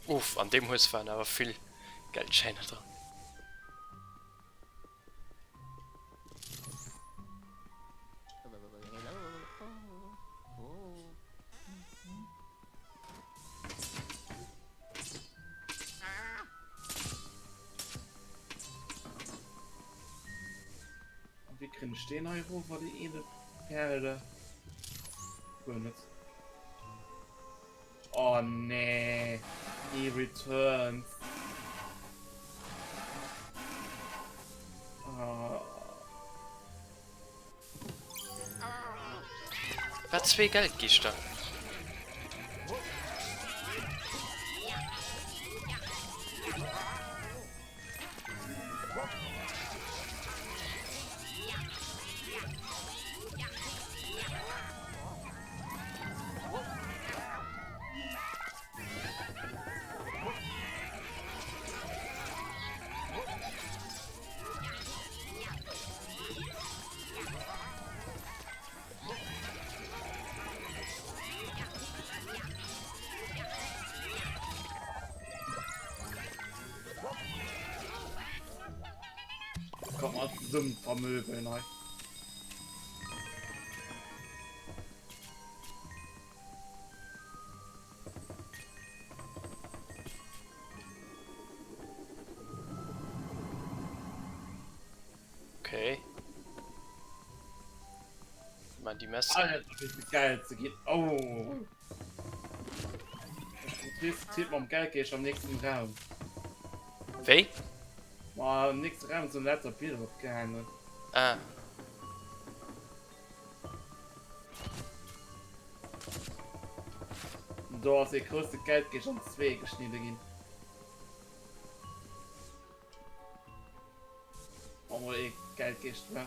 Uff, an deem Hues waren awer vill Geldschäiner dran.
An wéi kréien ech deen hei erof, déi eedel Perle? Guer net. Oh nee, he returns. Oh.
Wat zwee Geldkischter?
Zesummen vermöbeln hei.
Okay. Man, die Messer.
Alter, wie geil ze ginn. Oh. Tipp mam Geldgeesch am nächsten Raum.
Wéi?
Ma am nächsten Raum sinn lauter Bilder opgehaangen.
Ah.
Do ass ee grousse Geldgeesch an zwee geschnidde ginn. Wa mol ee Geldgeescht war.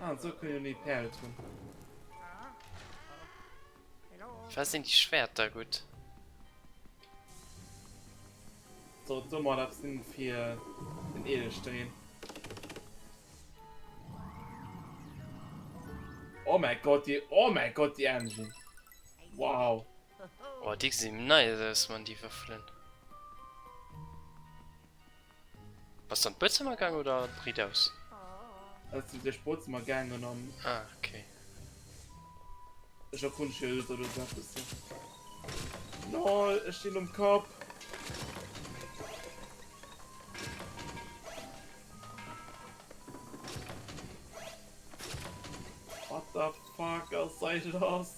Ah, an sou kënne mir déi Perl tun.
Was sinn déi Schwerter gutt?
So, domadder sinn fir den Edelsteen. Oh mein Gott, die, oh mein Gott, die Engine. Wow.
Oh, déi gesinn nice aus, man, déi Würfelen. Bass du an d'Buedzëmmer gaang oder riit aus?
Ech sinn duerch d'Buedzëmmer gaangen an.
Ah, okay.
Ech erkundege jo do do eppes. Lol, ech stinn um Kapp. What the fuck ass hei lass?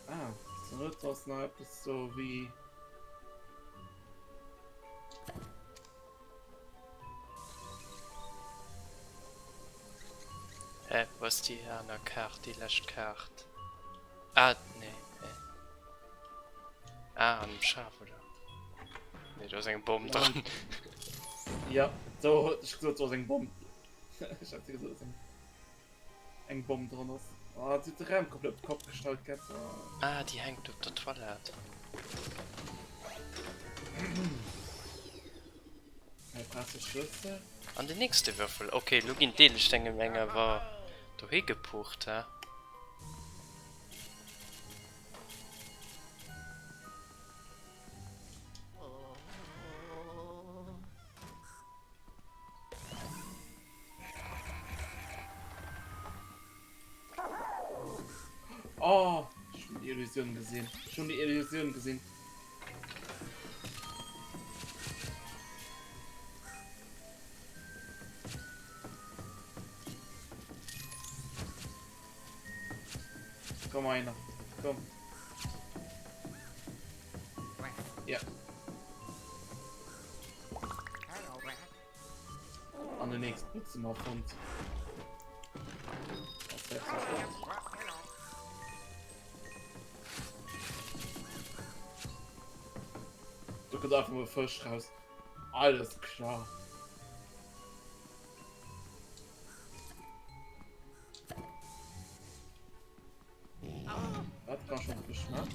Ah, so net ass nach eppes so wéi.
Hä, wou ass déi aner Kaart, déi lescht Kaart? Ah, nee, hä? Ah, an dem Schaf, oder? Nee, do ass eng Bomm dran.
Ja, do huet ech gesot, do ass eng Bomm. Ech hat gesot, dass eng, eng Bomm dran ass. Ah, oh, de Raum komplett op de Kapp gestallt gett.
Ah, déi hänkt op der Toilette.
Hei brauchst du Schlüssel.
An den nächste Würfel. Okay, lo ginn d'Edelsteng em eng awer dohi gepucht, hä?
Oh, ich hun die Illusion gesehen. Schon die Illusion gesehen. Komm einer. Komm. Ja. An den nächsten Putzimmer fonnt. Das wär so schlecht. Du kommt einfach mal Fisch raus. Alles klar. Dat kann schon frisch ne?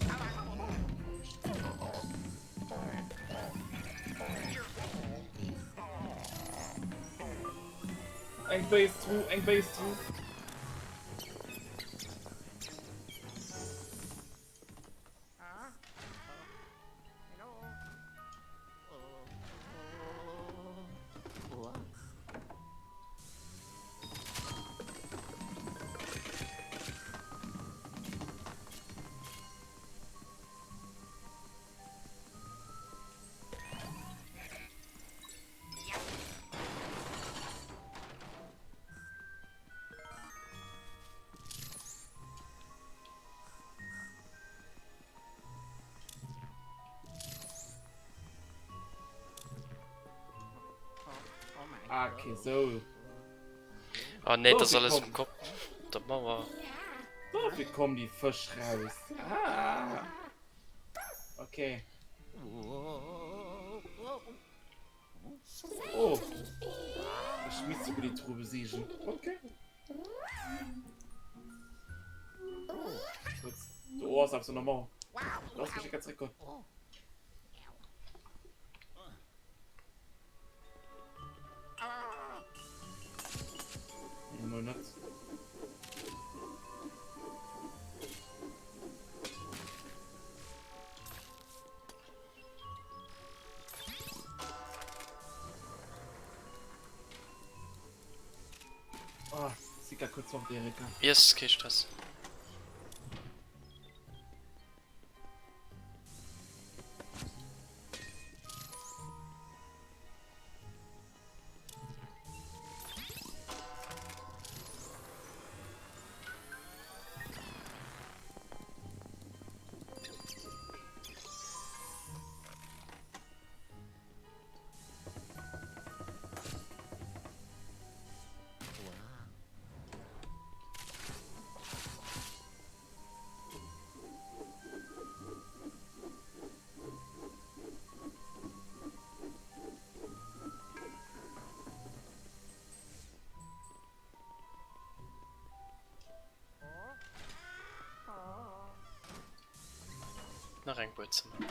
Eng Base Truh, eng Base Truh. Ah, okay, so.
Ah nee, das ist alles im Kopf der Mauer.
Dofir kommen die Fësch raus. Ah. Okay. Oh. Ech misst sogar die Truhe besiegen. Okay. Do ass eppes an der Mauer. Lass mech enker zréckgoen. mol net. Oh, si grad kurz fort, Erika.
Yes, kee Stress. Nach eng Buedzëmmer.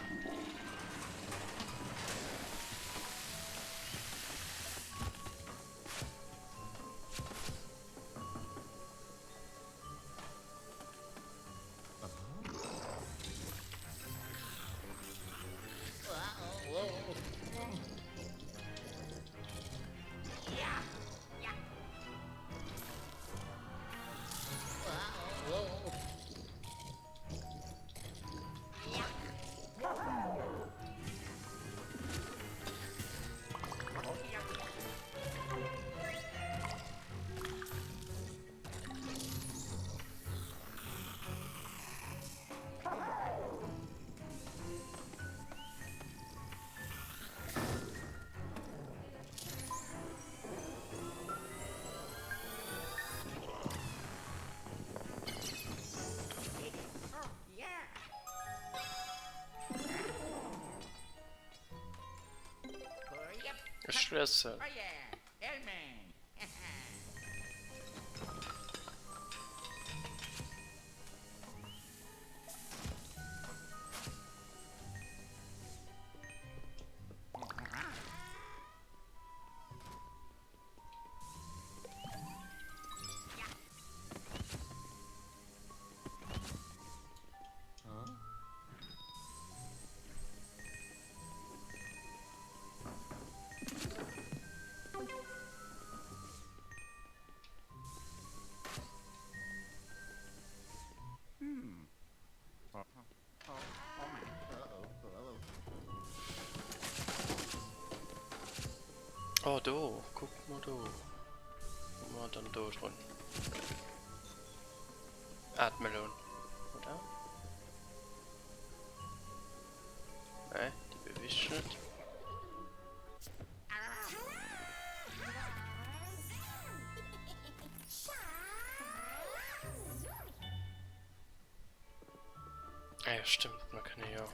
Schlüssel. Oh do, kuck mol do. Hu mer dann do drun. Ah, d'Meloun, oder? Nee, déi beweegt sech net. Ah ja, stimmt, man kann ja...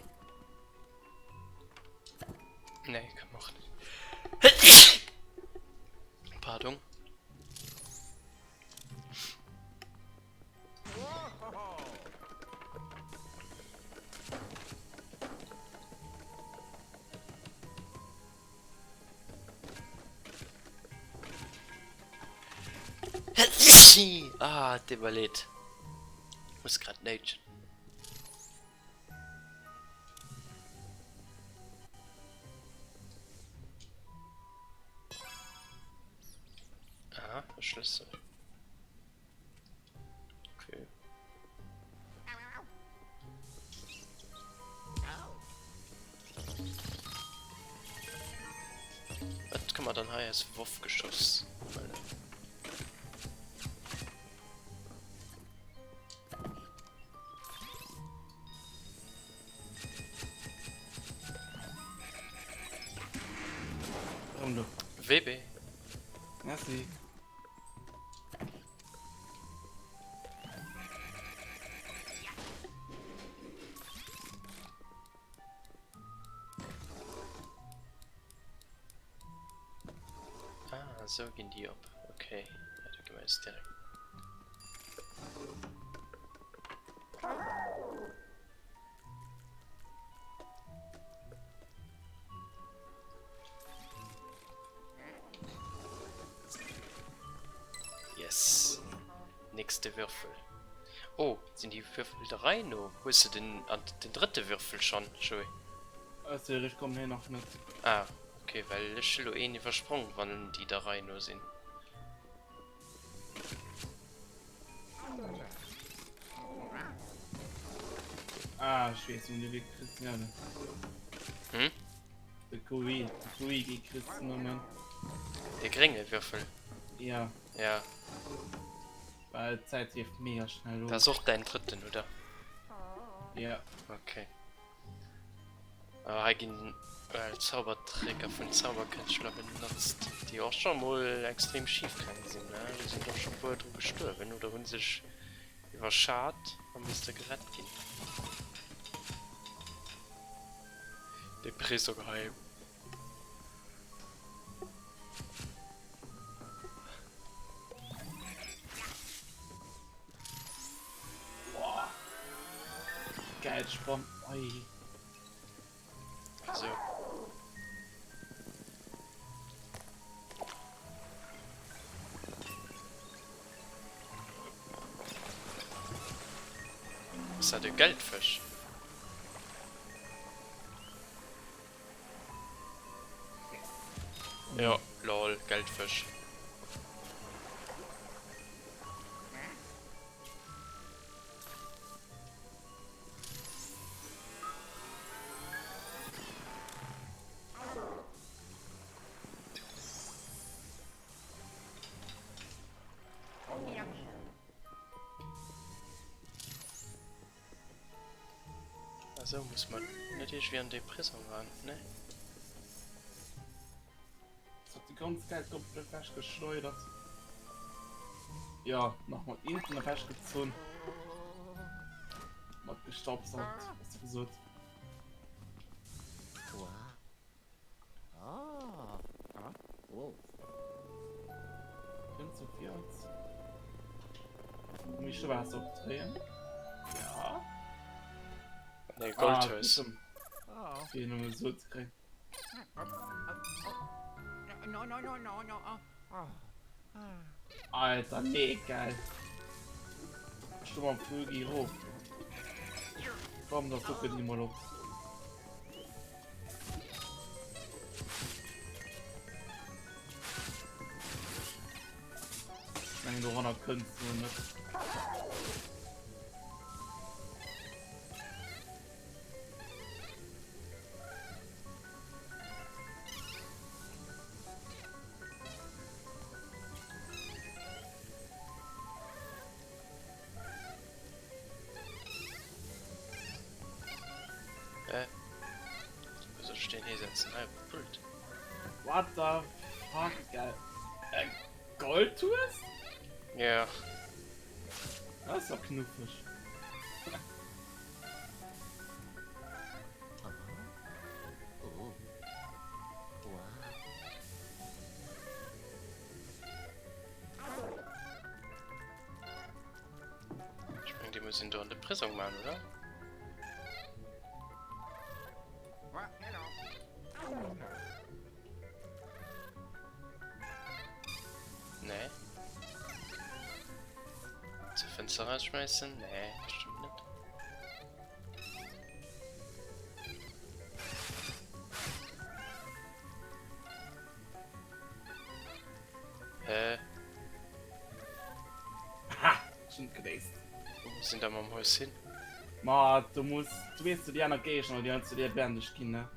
Nee, kann man auch nicht. Pardon. Ah, tut mir leid. Ich muss grad näutschen. Aha, e Schlëssel. Okay. Was kann man dann hei als Wurfgeschoss huelen? WB.
Merci.
Ah, sou ginn déi op. Okay, ja, da gi mer jetzt direkt. Yes! Nächste Würfel. Oh, sinn déi Würfel der Rei no? Hues de den, an den drëtte Würfel schonn, Joé?
Sorry, ech kommen hei nach net.
Ah, ok, well ech hu lo een iwwersprong, wann déi der Rei no sinn.
Ah, ech weess, wou de kriss, ja.
Hm?
De Kui, de Luigi kriss de nëmmen.
De grénge Würfel?
Ja.
Ja.
Well d'Zäit leeft mega schnell
of. Dat ass och däin drëtten, oder?
Ja.
Okay. Ah, hei ginn well Zaubertricker vun Zauberkënschtler benotzt, déi och scho mol extrem schif gaange sinn, ne? Do sinn och scho puer dru gestuerwen oder hu sech iwwerschat a misste gerett ginn. De Prisong hei.
Boah. Geil Sprong. Oi.
So. Ass dat e Geldfësch? Jo, lol, Geldfësch. Esou muss man net iergendwéi an dee Prisong ran, ne?
Ech hab déi ganz Geld komplett ewech geschleudert. Ja, nach mat hinten ewech gezunn. Mat gestaubsaugt, besser gesot. Kënnt zu Fiat. Mich Waasser opdréien. Ja.
Nee, Gold hues.
Ah, Fir nëmme so ze kréien. Alter, nee, geil. Ech du mam Vögel hoch. Komm, das ducke die mal op. Ich meine, doranner kënnst du net.
Hä? Wou soll ech deen hisetzen? Hei op d'Pult?
What the fuck, geil. Äh, Gold hues?
Ja.
Das ist doch knuffig.
Ech meng, déi muss een do an de Prisong maachen, oder? Nee. Zur Fenster rausschmeißen? Nee, bestimmt net. Hä?
Ha! Schon geléist.
Wou muss een da mam Hues hin?
Ma du muss, du weess du déi aner Géigner, déi zu dir lebendig ginn, ne?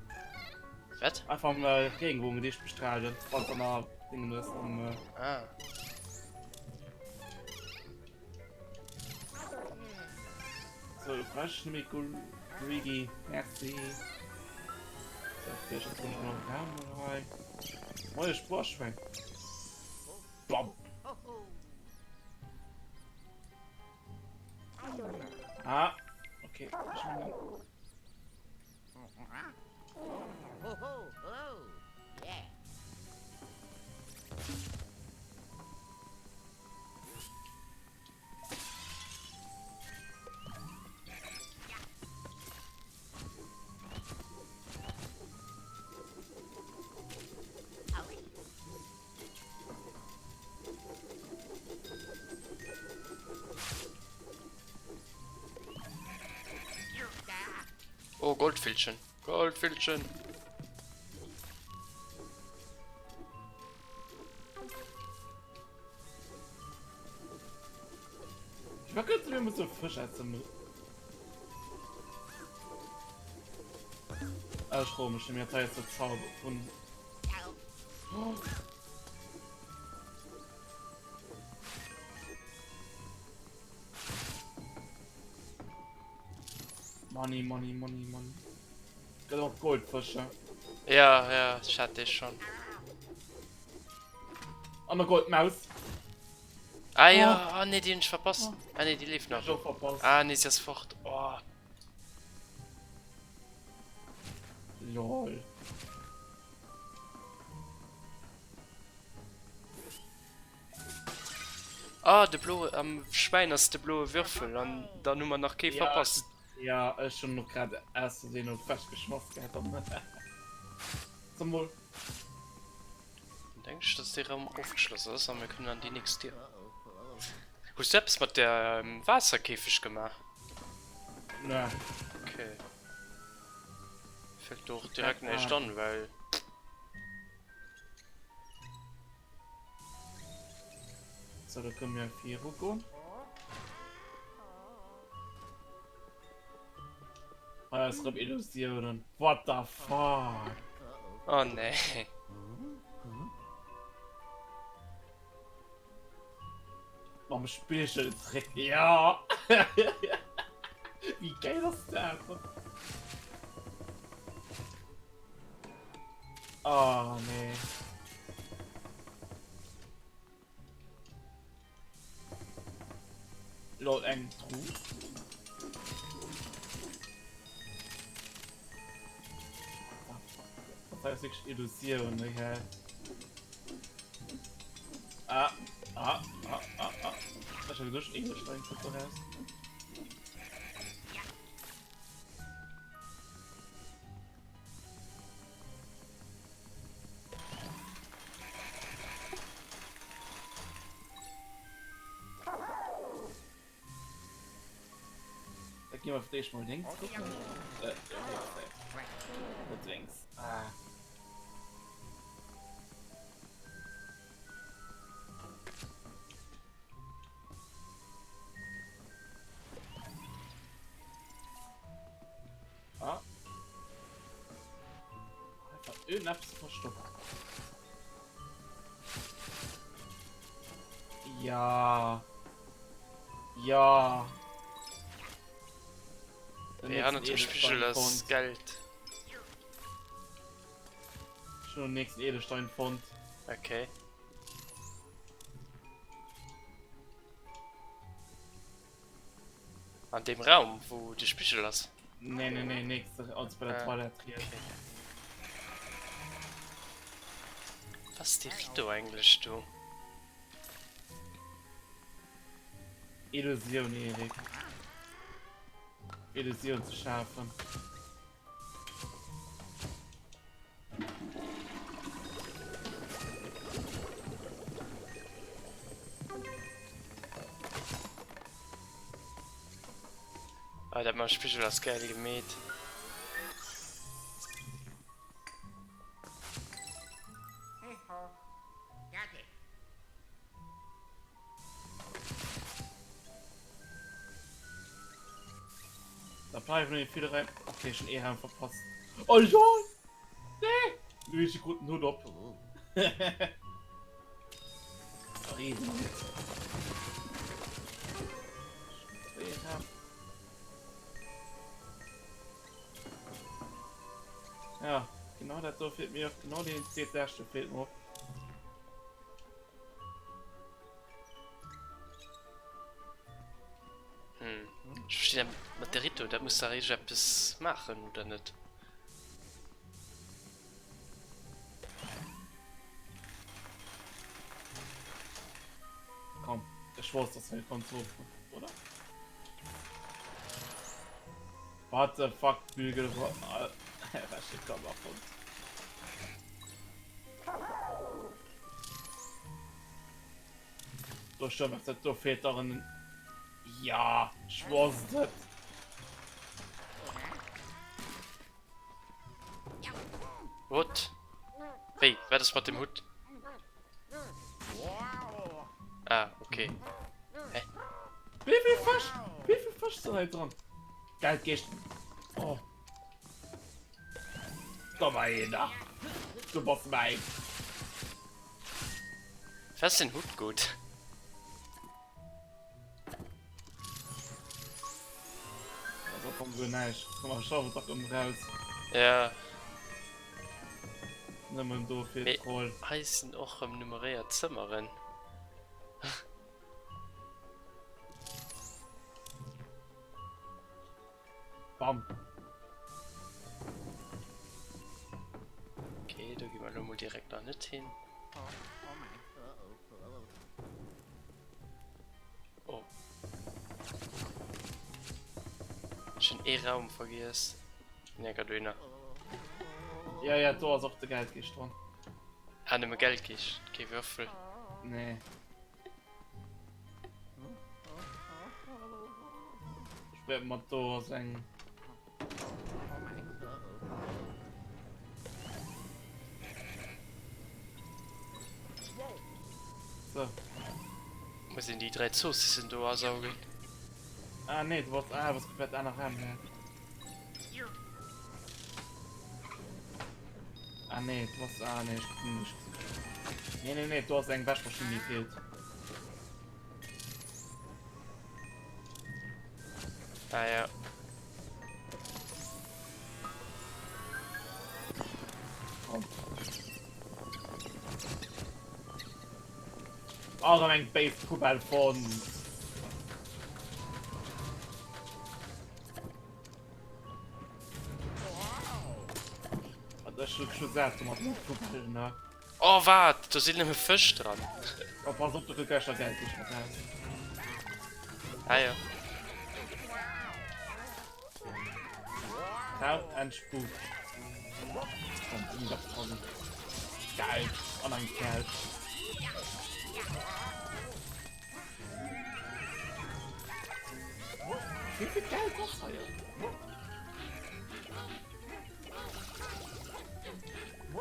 Wat?
Einfach am äh, Regenbogen dich bestrahlen, wann du nach Dingen hues. Am, äh,
Ah.
So, du brauchst nicht mehr Luigi. Merci. So, okay, ich hab noch einen Raum rein. Moin, Sporschwein. Bam. Ah, okay. Ich meine.
Goldvillchen. Goldvillchen!
Ich war kurz, wir müssen Fisch essen. Ah, ich komisch, mir hat jetzt der Zauber von. Oh. Money, money, money, money. Gëtt och Goldfëscher.
Ja, ja, ech hat dee schonn.
An der Goldmaus.
Ah ja, oh. ah nee, déi hunn ech verpasst. Oh. Ah nee, déi leeft nach.
Ech och verpasst.
Ah nee, si ass fort. Oh.
Lol.
Ah, de bloe, am Schwäin ass de bloe Würfel an dann hu mer nach kee
Ja,
verpasst.
ja, ech hunn och grad aus Versehen op ewechgeschmass gehat an Zum Wohl.
Dann denke ech, dass dee Raum ofgeschloss ass a mir kënnen an déi nächst Dier. Hues du eppes mat der Waasserkäfeg gemaach?
Nee.
Okay. Fällt do och direkt näischt an, well.
So, da können wir viru goen. Ah, ist rem Illusionen. What the fuck?
Oh nee.
Mam Spiegeltrick. Ja! Wie geil ass dat? Oh nee. Lol, eng Truh. Das heißt wirklich Illusion, okay. Ah, ah, ah, ah, ah. Ich habe durch Edelstein raus. Da gehen wir vielleicht mal links gucken. Äh, ja, links, ey. Links. Ah. Ah. Einfach irgendetwas verstoppt. Ja. Ja.
Wéi hannert dem Spigel ass Geld.
Schon den nächsten Edelstein fonnt.
Okay. An dem Raum, wou de Spigel ass?
Nee, nee, nee, nächste, also bei der ah, Toilette hier.
Okay. Was ist die Rito eigentlich, du?
Illusion, Erik. Illusion zu schaffen.
Ah, dat mam Spigel ass geil gemeet.
Da bleiwen noch viele rein. Okay, schon eh Raum verpasst. Oh ja! Nee! Luigi krut den Hutt op. Ja, genau dat do feelt mir och. Genau deen C16 feelt mir och.
Hm. Ech verstinn dat mat der Rito, dat muss dach iergendeppes maachen, oder net?
Komm, ech wosst, dass hei kommt so, oder? What the fuck, Bügel, Komm, Do stëmmt dat do feelt dach en Ja, ech wosst et.
What? Wéi, wat ass mat dem Hutt? Ah, okay. Hä?
Wéi vill Fësch? Wéi vill Fësch sinn hei dran? Geldgeescht. Oh. Komm mal her, da. Du bass mäin.
Wat ass den Hutt gutt?
Also komm so näischt. Komm mal, schau dach ëm raus.
Ja.
Nëmmen do fir
Mee
Troll.
hei sinn och rëm nummeréiert Zëmmeren.
Bam.
Okay, do gi mer elo mol direkt nach net hin. Oh. Ech hunn ee Raum vergiess. Nee, grad dohinner.
Ja, ja, do ass och de Geldgeescht dran.
Ah, nëmme Geldgeescht, kee Würfel.
Nee. Ech wäert mat do ass eng. So.
Muss een déi 3 Zoossissen do asaugen?
Ah nee, du warst, ah, was komplett aner Raum, ne? Ah nee, du warst, ah nee, ich bin nicht. Nee, nee, nee, du hast eng Wäschmaschine, die fehlt.
Ah ja.
Komm. Oh, erëm eng béis Poubelle fonnt. Also ech hun schon satt mat den Poubellen, ne?
Oh wat, do sinn nëmme Fësch dran.
Oh, pass op, do kënnt gleich der Geldfisch mat raus.
Ah ja.
Haut entspukt. Komm, um das dran. Geil, an ein Kerl. Wie viel Geld ass hei?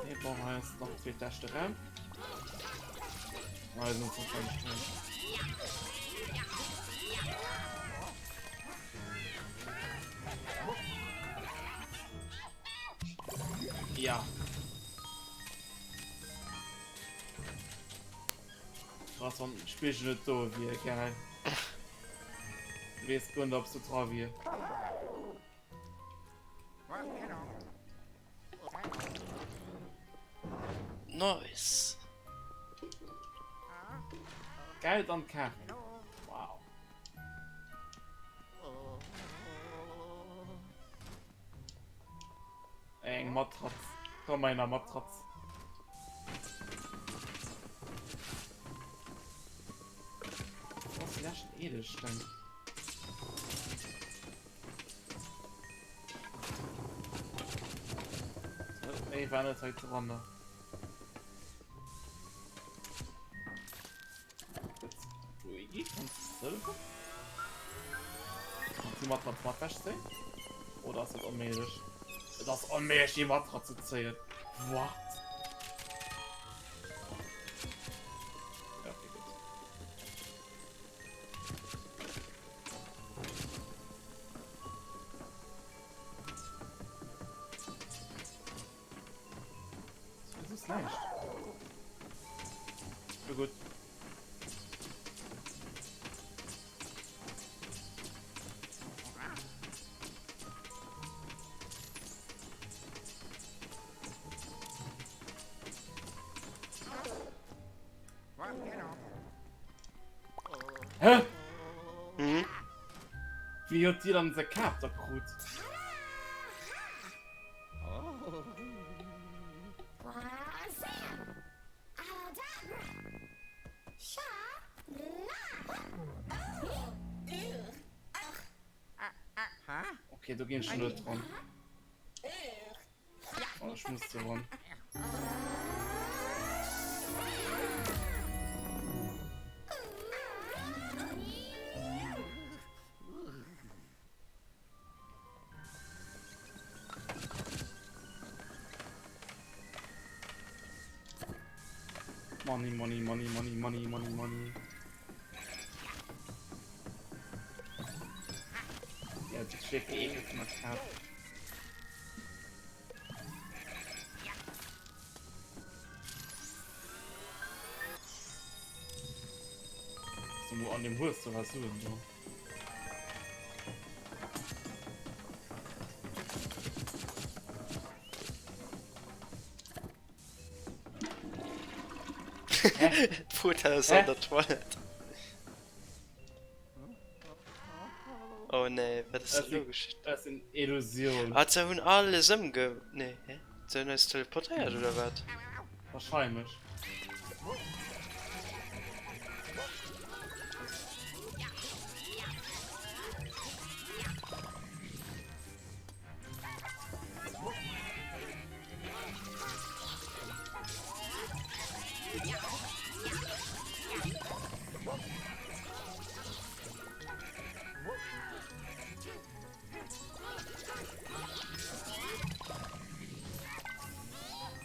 Nee, bon, hei ass nach zweet leschte Raum. Hei sind wahrscheinlich drin. Ja. Was wann Spiegel net do wier, gell? Du weess guer net, ob s du dra wier.
Nice.
Geld an Kaarten. Wow. Eng Matratz. Komm meiner Matratz. Was lässt Edelstein? Ey, war net hei dran. Ne? Luigi, kannst du helfen? Kannst du die Matratze mal festziehen? Oder ist das unmöglich? Das ist unmöglich, die Matratze zu ziehen. What? Ja, okay, gut. Das ist leicht. Ja, gut. Hä?
Mhm.
Wéi huet dir dann se Kap da krut? Okay, do ginn ech net dran. Oh, ich muss do ran. Money, money, money, money, money, money, money. Ja, das schlägt die Ekel von der Karte. So, an dem hues du was du denn so?
D'Futter ass an der Toilette. Oh nee, wat ass elo geschitt?
Dat ass eng Illusioun.
Ah, se hunn alles ëmge... Nee, hä? Se hunn eis teleportéiert, oder wat?
Wahrscheinlech.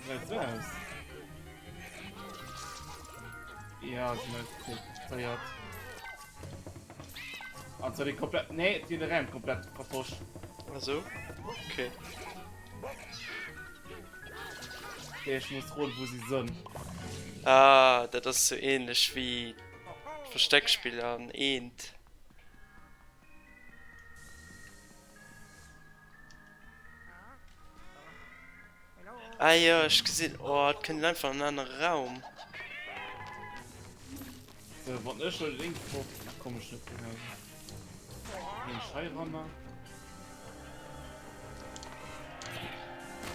Gesäit sou aus. Ja, sinn eis teleportéiert. An zwar déi komplett, nee, déi hunn de Raum komplett vertosch.
Ah sou? Okay.
Okay, ech muss roden, wou si sënn.
Ah, dat ass sou ähnlech wéi Versteckspill an eent. Ah jo, ech gesinn. Oh, et kënnt een einfach an en anere Raum.
So, wann ech lo links drop, komm ech net eraus. Ginn ech hei ranner?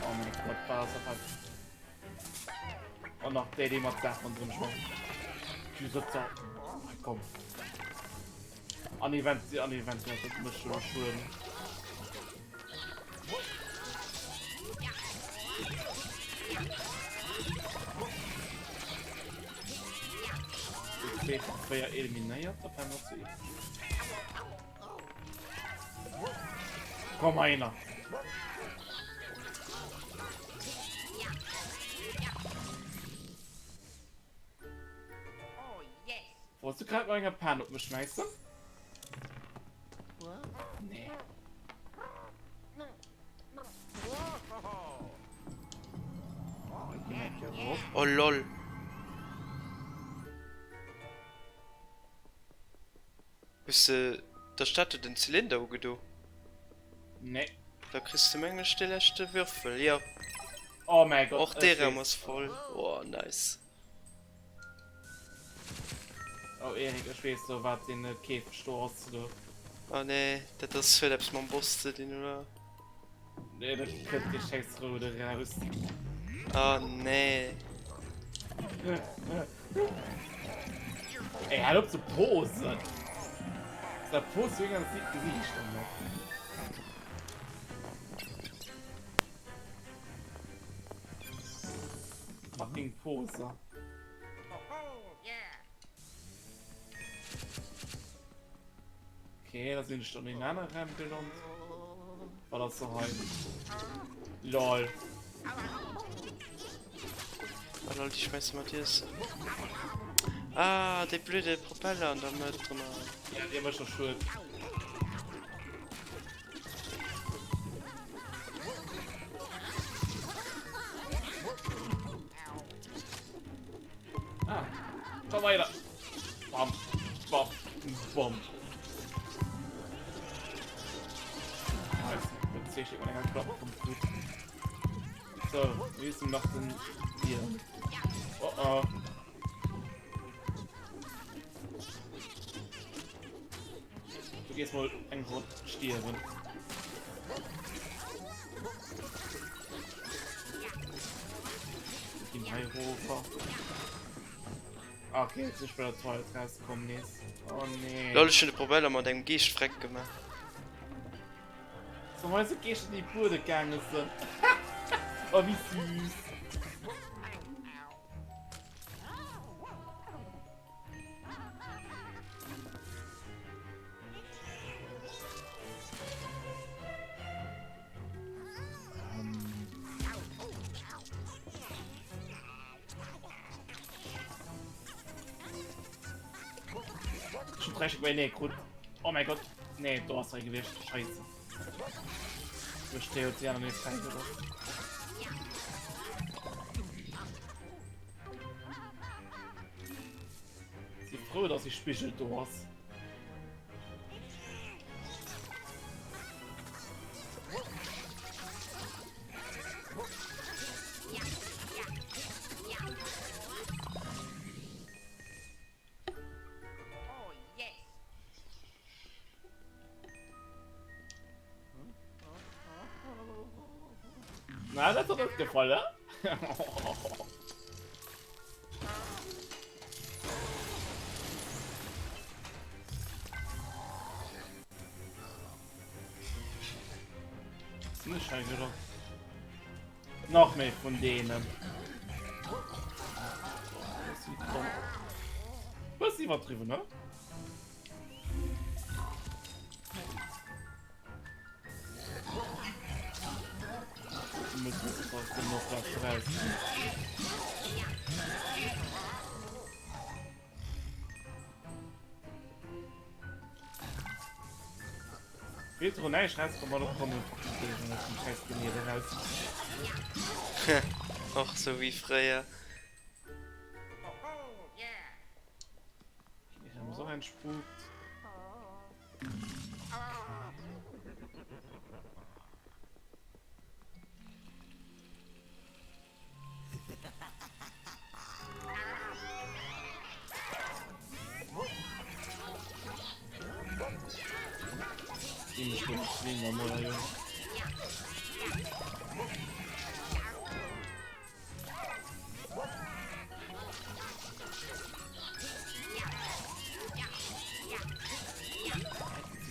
Oh mein Gott, war das einfach... Und nach déi, déi mat Sachen ronderëm schwammen. Du sëtzt Komm. An Event, an Event, dat mécht schon Schued. Zweier eliminéiert, da bleiwen noch zu iwwreg. Komm einer. Wolltest du gerade noch enger Pan op mech schmeißen? Nee.
Oh lol. Hues de der Statue den Zylinder ugedo?
Nee.
Da kriss de mengen ech de leschte Würfel, jo.
Oh mäi Gott,
Och dee Raum ass voll. Oh nice.
Oh Erik, ech weess lo wat deen Käfeg do ass do.
Oh nee, dat ass huet eppes mam Boss ze dinn, oder?
Nee, dat kënnt dee schäiss Roude raus.
Oh nee.
Ey, hal op ze posen! Da post du ganz dick Gesicht dann noch. Fucking Poser. Okay, da sinn ech dann in aner Raum gelannt. War das so hei? LOL.
Ah lol, die schmeißen Matthias. Ah, de blöde Propeller an der Mëtt drin.
Ja, die haben schon schuld. Ah, komm weiter. Bam, bam, bam. So, wir sind noch den hier. Oh oh. Du gehst mal eng Rund stierwen. Ginn hei rover. Okay, jetzt ist bei der Toilette rausgekommen nees. Oh nee.
Lol, ech hun de Propeller mat engem Geescht freck gemaach.
So mei se Geescht in die Bude gaange sinn. Oh, wie süß. 3 Stéck méi nee krut. Oh mäi Gott, nee, do ass hei gewiescht. Scheisse. Duerch déi huet si aner nees fräigelooss. Si frou, dass si Spigel do ass. Na, dat huet net gefall, ne? Nach méi vun deenen. Bëssen iwwerdriwwen, ne? Petro näischt rauskomm, ma do kommen fucking Géigner aus dem scheiß Genier eraus.
Och sou wéi fréier.
Hier haben wir so einen spukt.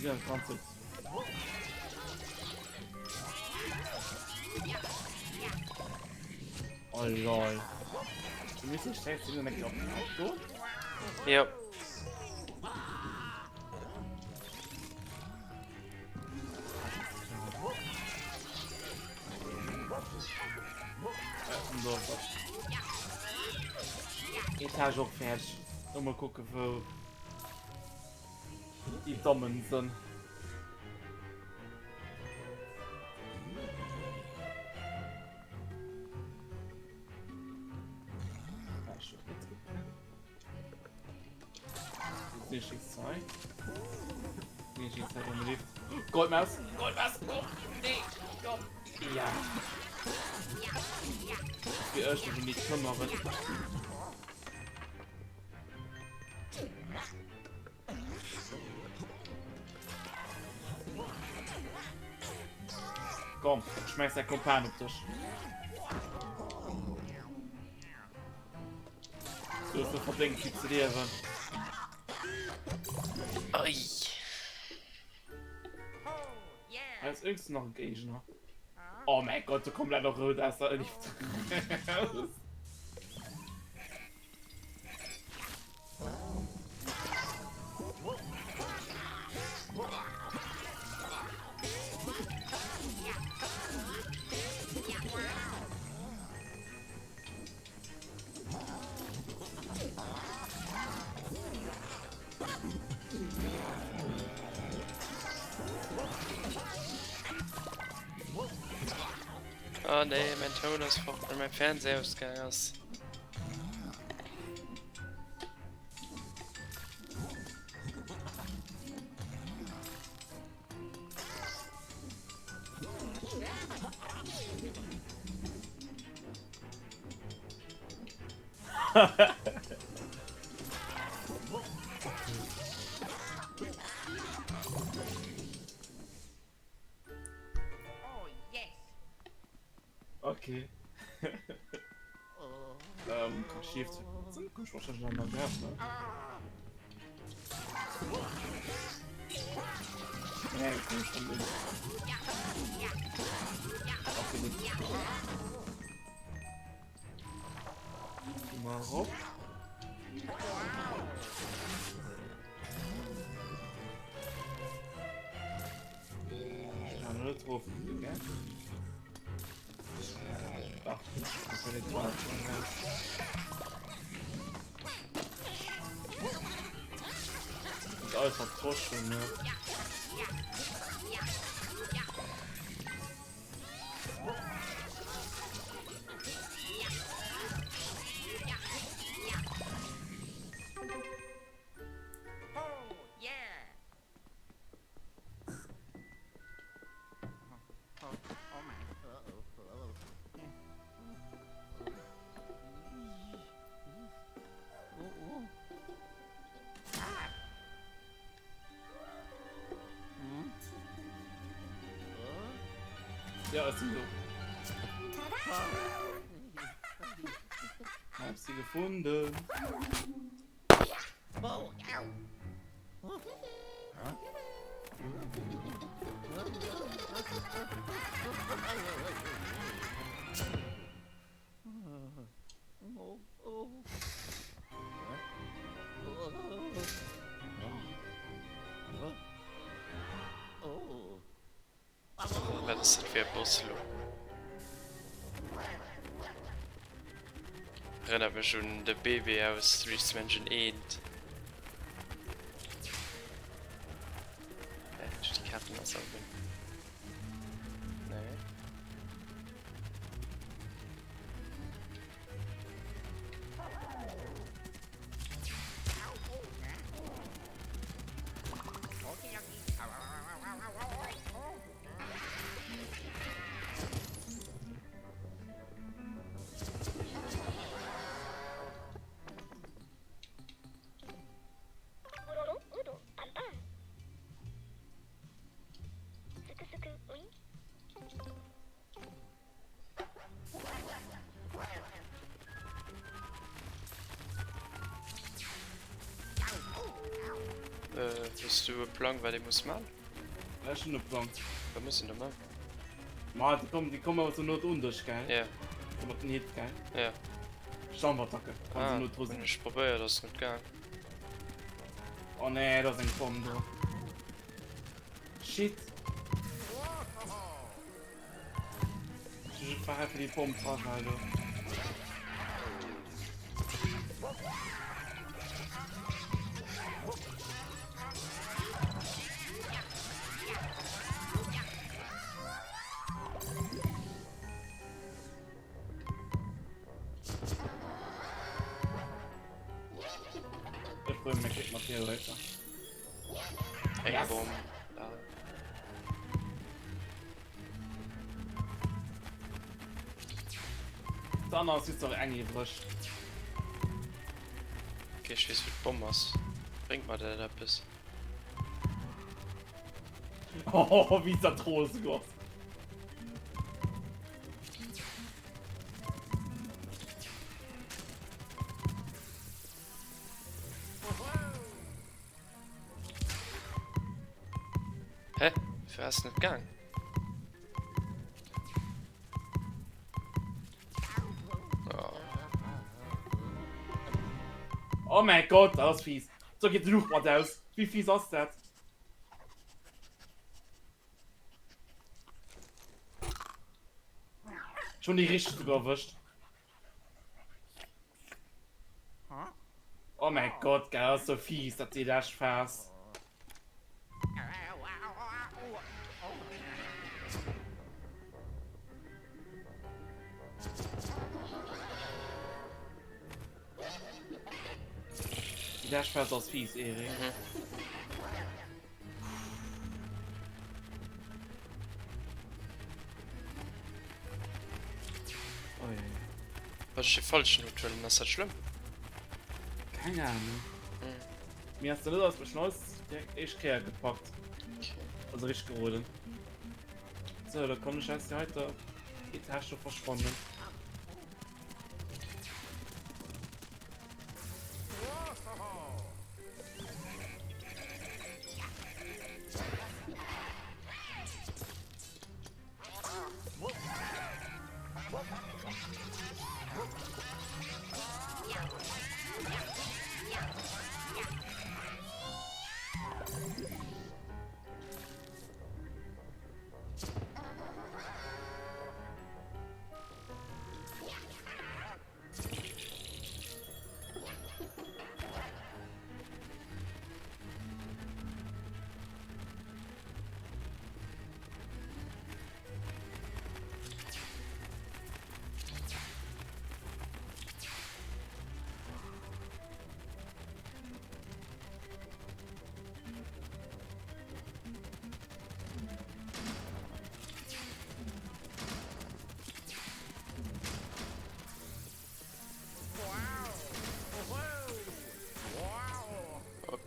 Ja, 20. Oh lol. Du müssen schnell sind und auf dem Auto.
Ja.
Etage och fäerdeg. Lo mol kucke wou déi Dommen sënn. Goldmaus! Goldmaus! Oh, nee! Komm! Ja! Fir ech mech um déi këmmeren. Komm, schmeiß der Kumpan op dech. Du hast du verdéngt, fir ze liewen.
Ei.
Da ist irgend noch ein Gegner. Oh mein Gott, du kommst leider rot aus der Lift.
Oh nee, mein Ton ass fort, well mein Fernseher ausgaang ass.
Okay. ähm, kann schief zu kann ich wahrscheinlich noch mal werfen, ne? Nee, kann ich schon nicht. Okay, gut. Mal rauf. Ja, net drauf, gell? Ach, das war nicht wahr. alles vertoschen, ne? Ja, ist sie so. Hab sie gefunden.
Wat ass dat fir e Boss elo? Erënnert mech un de BB aus Luigi's Mansion 1. Äh, die Karten ass auch Nee. Äh, hues du e Plang, wat ee muss man?
Ech hunn e Plang.
Wat muss een da man?
Ma déi kommen, déi kommen awer zur Not un dech, gell?
Ja.
Mat den Hit, gell?
Ja.
Stampfattacke, wann se
Ah,
not dru
hunn
sinn.
ech probéiert, ass net gaang.
Oh nee, da ass eng Bomm do. Shit. Ech war einfach déi Bomm dran, Alter. Ech brénge meng Kick mat hier weiter.
Eng
Yes.
Bomm. Ja.
Dann ass jetzt noch eng iwwreg.
Okay, ech weess wou d'Bomm ass. Bréngt mer dat eppes?
Oh, wéi dat rose goss.
Hä? Wéi ass net gaang? Oh.
Oh mein Gott, dat ass fies. So geht die Luft mat aus. Wie fies ass dat? Schon die richtig sogar erwischt. Oh mein Gott, gell, das ist so fies, dat deet echt fest. Die Dash Fest ass fies, Erik.
Mhm.
Ui.
Wann ech de falschen Hut huelen, ass dat schlëmm?
Keng Ahnung.
Hm.
Mir ass net aus der Schnauz direkt éischt Kéier gepackt.
Okay.
Also richtig geroden. So, da komme ich aus der heiter Etage verschwunden.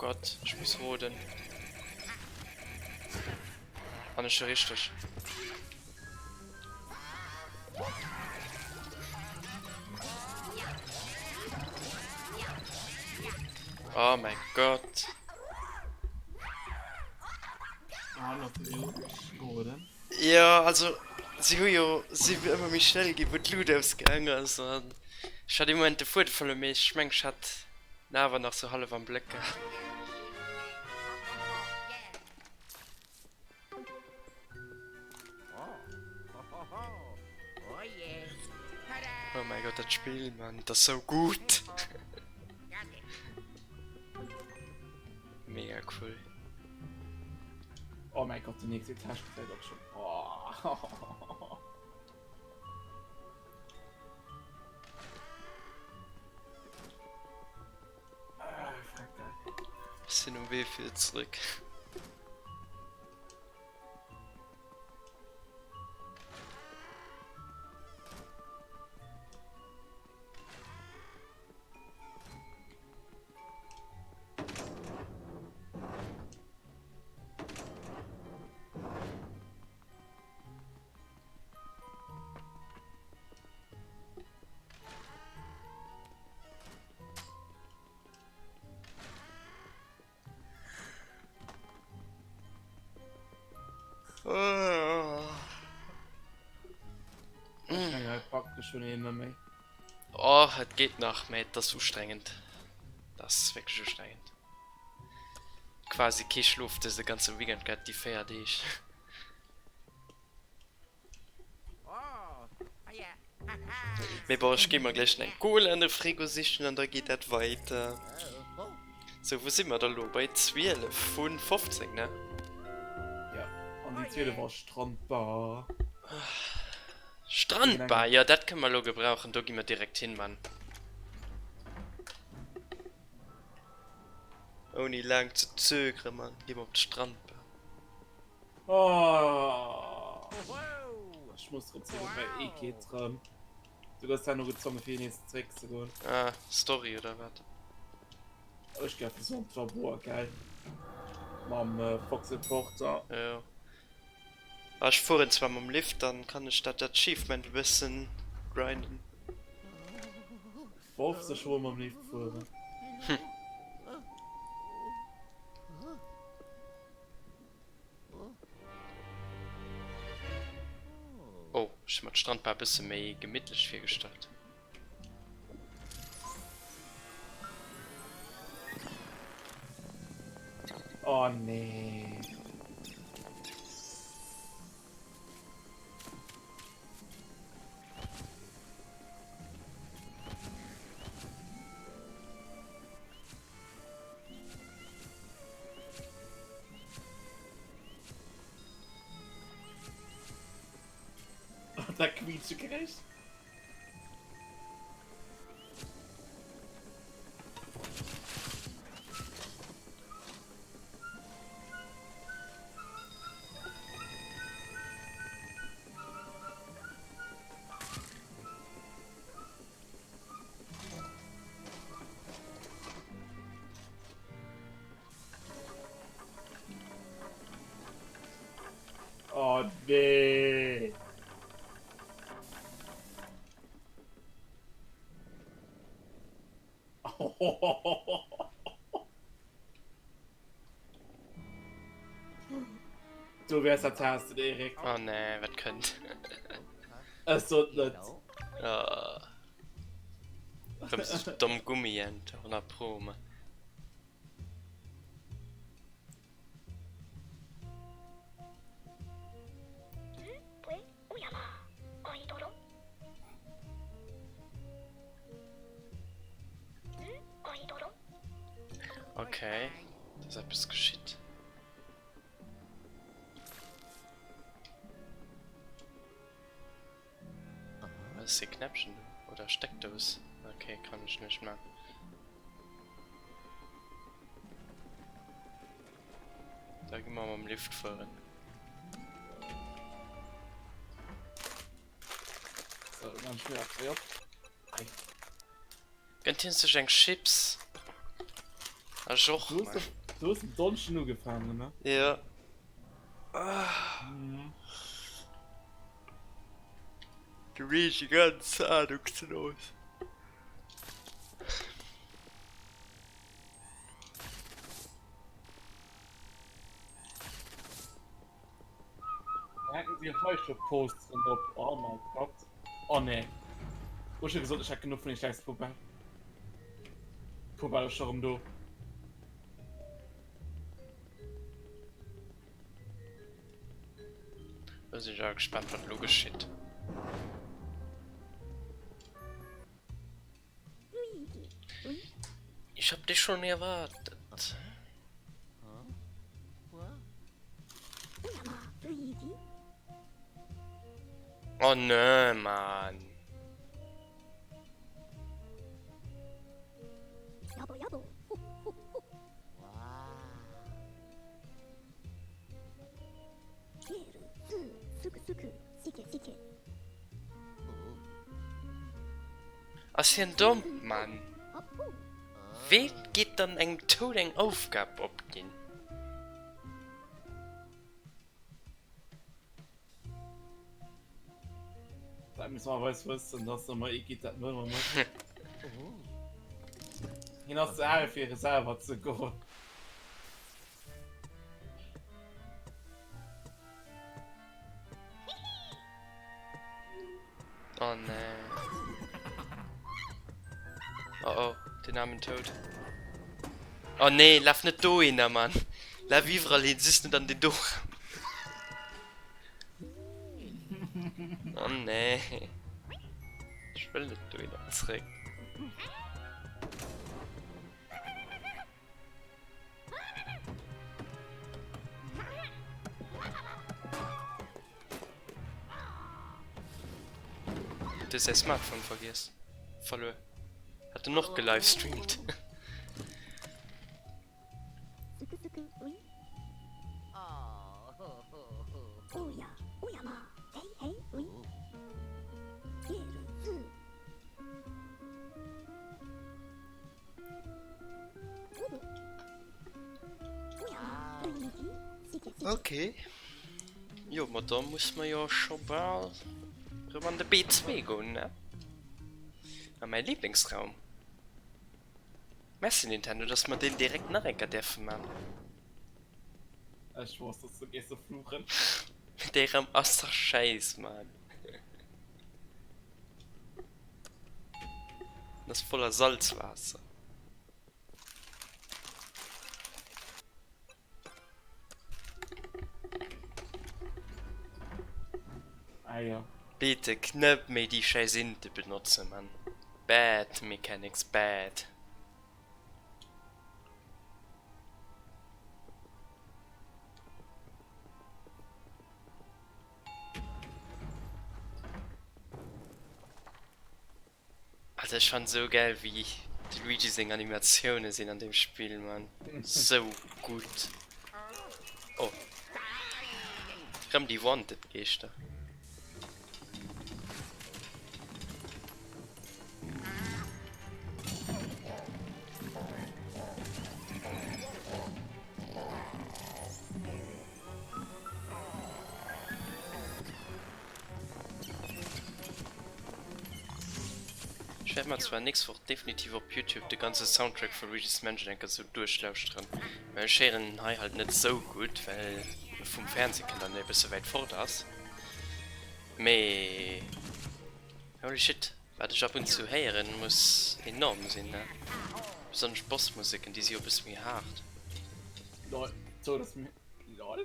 Gott, ech muss roden. An ech richteg. Oh mein Gott. Ja, also si hu jo si ëmmer méi schnell gi wou d'Lut ausgaang ass an ech hat ee Moment de Fuedem verluer, mee ech meng ech hat en awer nach sou hallef am Bléck gehat. Oh mein Gott, dat Spill, Mann, dat ass sou gutt! Mega cool.
Oh mein Gott, die nächste Etage gefällt auch schon. Oh. Ah, fuck, geil.
Sinn um Wee fir zréck.
Ech mengen hei praktesch schon een méi.
Oh, et geet nach, mä et ass ustrengend. Dat ass wierklech ustrengend. Quasi kee Schlof dëse ganze Weekend gehat, déi 4 Deeg. Mee bon, ech gi mer gläich eng Cola an de Frigo sichen an da geet dat weider. Sou, wou si mer da lo? Bei 12 vu 15, ne?
Ja, an déi 12 ass Strandbar.
Strandbar, jo dat kënne mer elo gebrauchen, do gi mer direkt hin, Mann. Ouni laang ze zögere, Mann, gi mer op d'Strandbar.
Oh, ech muss erëm zréck op mäi E-Kit rëm. Du gëss herno gezwongen fir nees zréck ze goen.
Ah, Story oder wat?
Ech géif soen, et war boer gell. Mam Fox Reporter.
Jo. Ah, ech fueren zwar mam Lift, dann kann ech dat Achievement e bëssen grinden.
50 mol mam Lift fueren.
Hm. Oh, ech hu mer d'Strandbar e bësse méi gemittlech virgestallt.
Oh nee. Dat Quietschegeräisch. Oh nee. Du wärs dat testen, Erik.
Oh nee, wat kënnt?
Ech sot net.
Oh. Rëm sou domm Gummiente, 100 pro. Okay, da ass eppes geschitt. Was ist hier Knäppchen do? Oder Steckdose? Okay, kann ich nicht mehr. Da gehen wir mam Lift fueren.
So, dann schnell ab, op.
Gönnt hien sech eng Chips? Ech och.
Du hues, du hues den Donschen ugefaangen, ne?
Ja.
Mhm.
De Luigi ganz ahnungslos.
Da hänken sie hei schon Posteren op. Oh mein Gott. Oh nee. Ech hu gesot, ech hätt genuch vun den scheiß Poubelle. Poubelle ass scho rëm do.
Lo sinn ech awer gespannt, wat lo geschitt. Ich hab dich schon erwartet. Oh nö, Mann. Ass hien domm, Mann? Ween geet dann engem Toad eng Aufgab opginn?
Dat muss man eis wëssen, dass ëmmer ee geet, dat wëlle mer net. Hien ass ze al fir selwer ze goen.
Oh nee. Oh oh, den armen Toad. Oh nee, laf net dohinner, Mann. Laf iwwerall hin, just net an den do. Oh nee. Ech wëll net dohinner zréck. Huet e säi Smartphone vergiess? Verluer? Hat en och gelivestreamt? Ok. Jo, ma da muss mer jo scho bal rëm an de B2 goen, ne? A mäi Lieblingsraum. Merci Nintendo, dass mer deen direkt nach eng Kéier däerfe man.
Ech wosst, dass du géifs fluchen.
Dee Raum ass dach schäiss, Mann. En ass voller Salzwaasser.
Ah ja.
Bitte net méi déi schäiss Inte benotzen, Mann. Bad mechanics, bad. Alter ech fannen sou geil wéi de Luigi seng Animatioune sinn an deem Spill man sou gutt. Oh rëm déi Wanted Geeschter. Ech wäert mer zwar nächst Woch definitiv op Youtube de ganze Soundtrack vu Luigi's Mansion eng Kéier sou duerchlauschteren, mä ech héieren en hei halt net sou gutt, well e vum Fernseh kënnt an e bësse wäit fort ass. Mee holy shit, wat ech ab und zu héieren muss enorm sinn, ne? Besonnesch d'Bossmuseken, déi si jo e bësse méi haart.
Lol, so dass mir lol.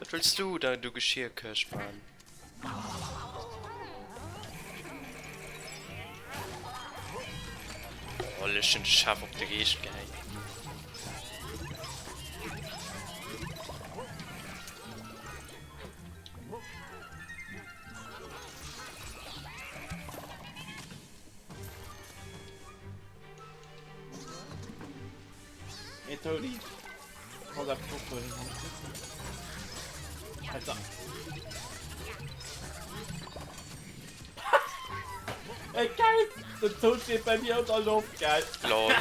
Wat wëlls du da, du Geschirrkëscht, Mann? Oh, ech hunn schaarf op de Geescht gehäit.
Hey Toadie. Komm da gucken. Alter. Ey, geil! Den Toad steht bei mir unter Luft, geil!
Lol.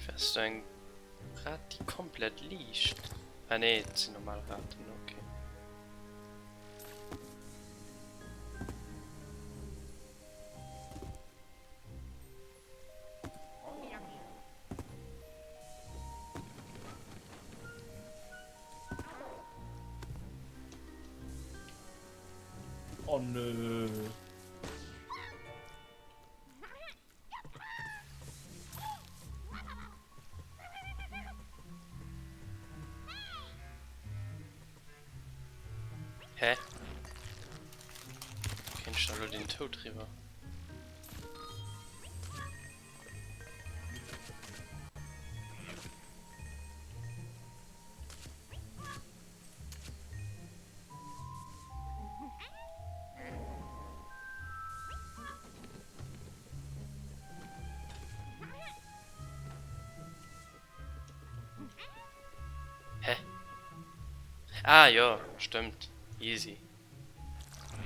Fährst du eng Rad déi komplett liicht? Ah nee, et sinn normal Raten, okay.
Oh nö.
Hä? Kennt ich da nur den Tod drüber? Hä? Ah jo, stëmmt. Easy.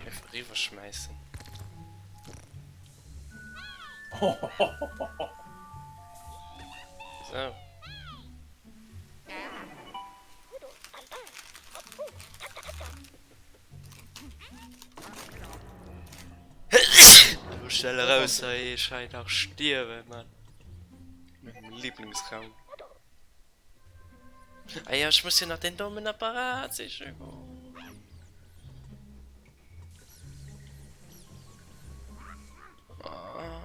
Einfach riwwer schmäissen. So. Du schnell raus hei, ech hei nach stierwen, Mann. Mengem Lieblingsraum. Ah ja, ich muss hier nach den dummen Apparat sichen goen. Ah.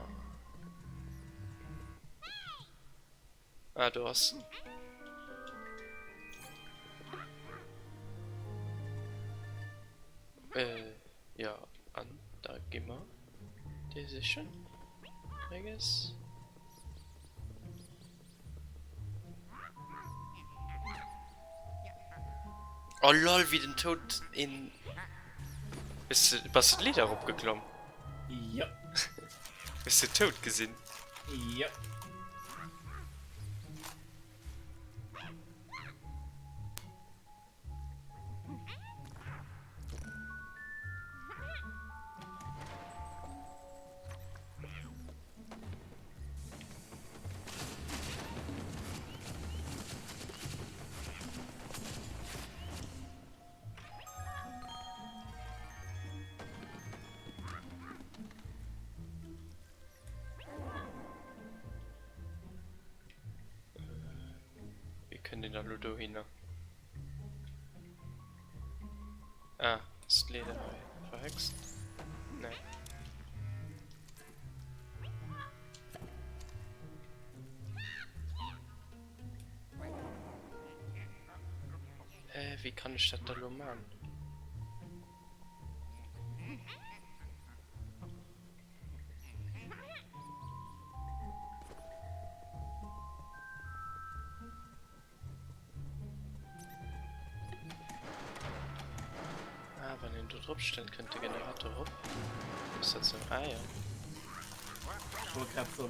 Ah, du hast. Äh, ja, an da gi mer déi sichen, I guess. Oh lol, wéi den Toad een... Bist du, bass du d'Leeder eropgeklomm?
Ja.
Hues du Toad gesinn?
Ja.
Wéi kënnt een da lo dohinner? Ah, ass d'Leeder hei verhext? Nee. Äh, wéi kann ech dat da lo man? Ah, wann een do drop stellt, kënnt de Generator rop. Ass dat sou? Ah ja.
Ich wollte grad so.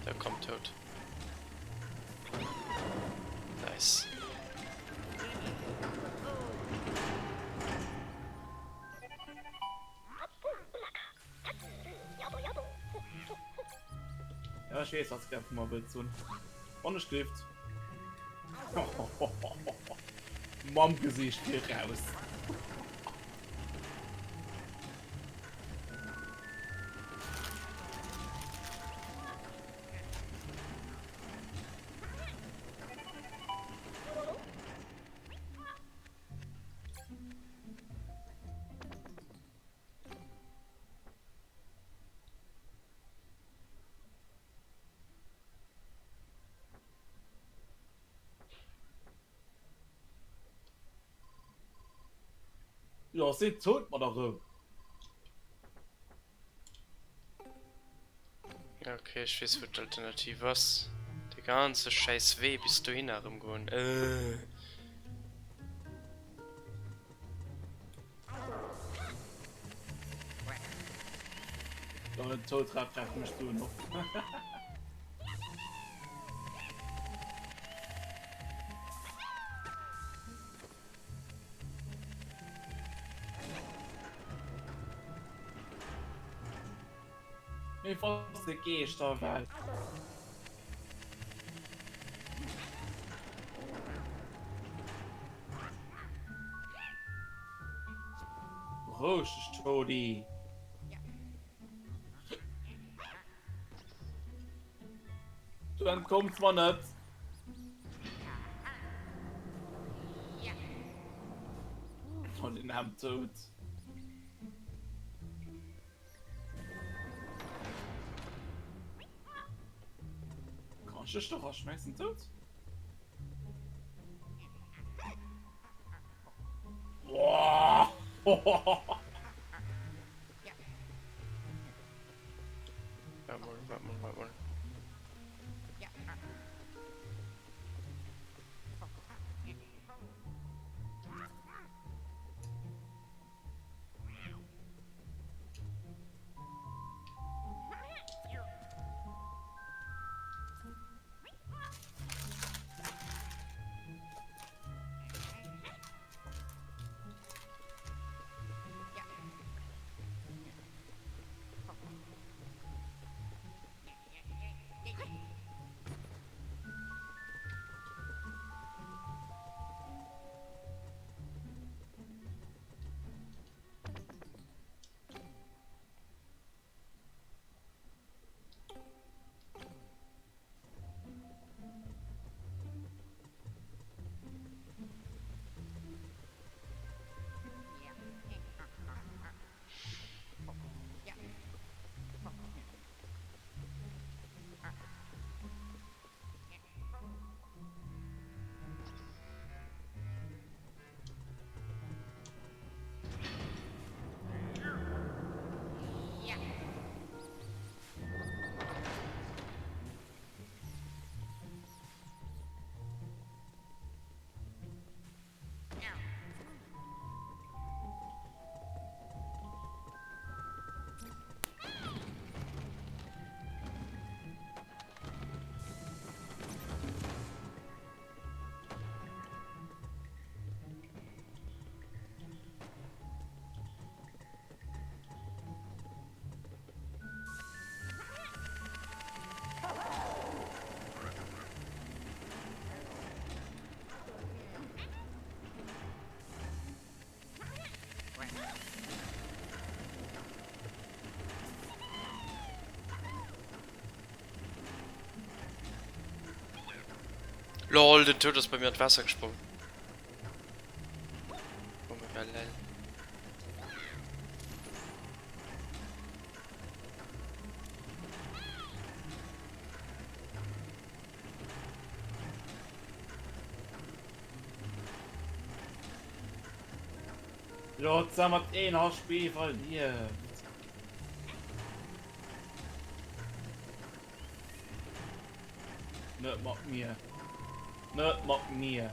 Da kommt Toad. Nice.
Ja, ech weess, wat s de vu mer wëlls hunn. Wann ech gelift. Mam Gesiicht viraus. Jo, seet Toad mer da rëm.
Ja, okay, ech weess wou d'Alternativ ass. De ganze schäiss Wee bis dohinner erëm goen. Äh.
Den Toad gräift mech dunn op. Mee was de Geeschterwelt. Beroueg dech Toady. Du entkommst mer net. Oh, den armen Toad. Kann ich dich doch rausschmeißen, Toad? Boah.
Warte mal, warte mal, warte mal. Lol, den Toad ass bei mir an d'Waasser gesprong. Oh mega lel.
Jo, zwar mat een HP verliert. Net mat mir. Net mat mir.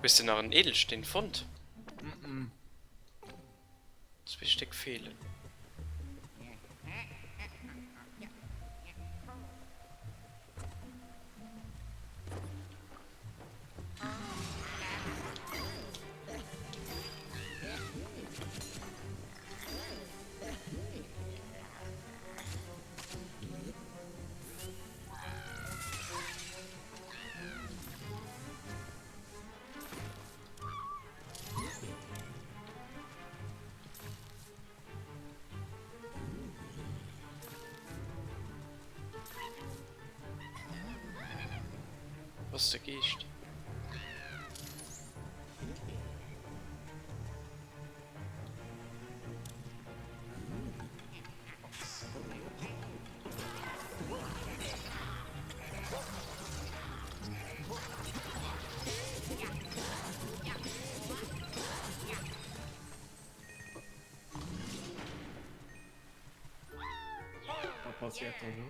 Hues de nach en Edelsteen fonnt?
Mm -mm.
Zwee Stéck feelen. Wo ass de Geescht?
Wat passiert da lo?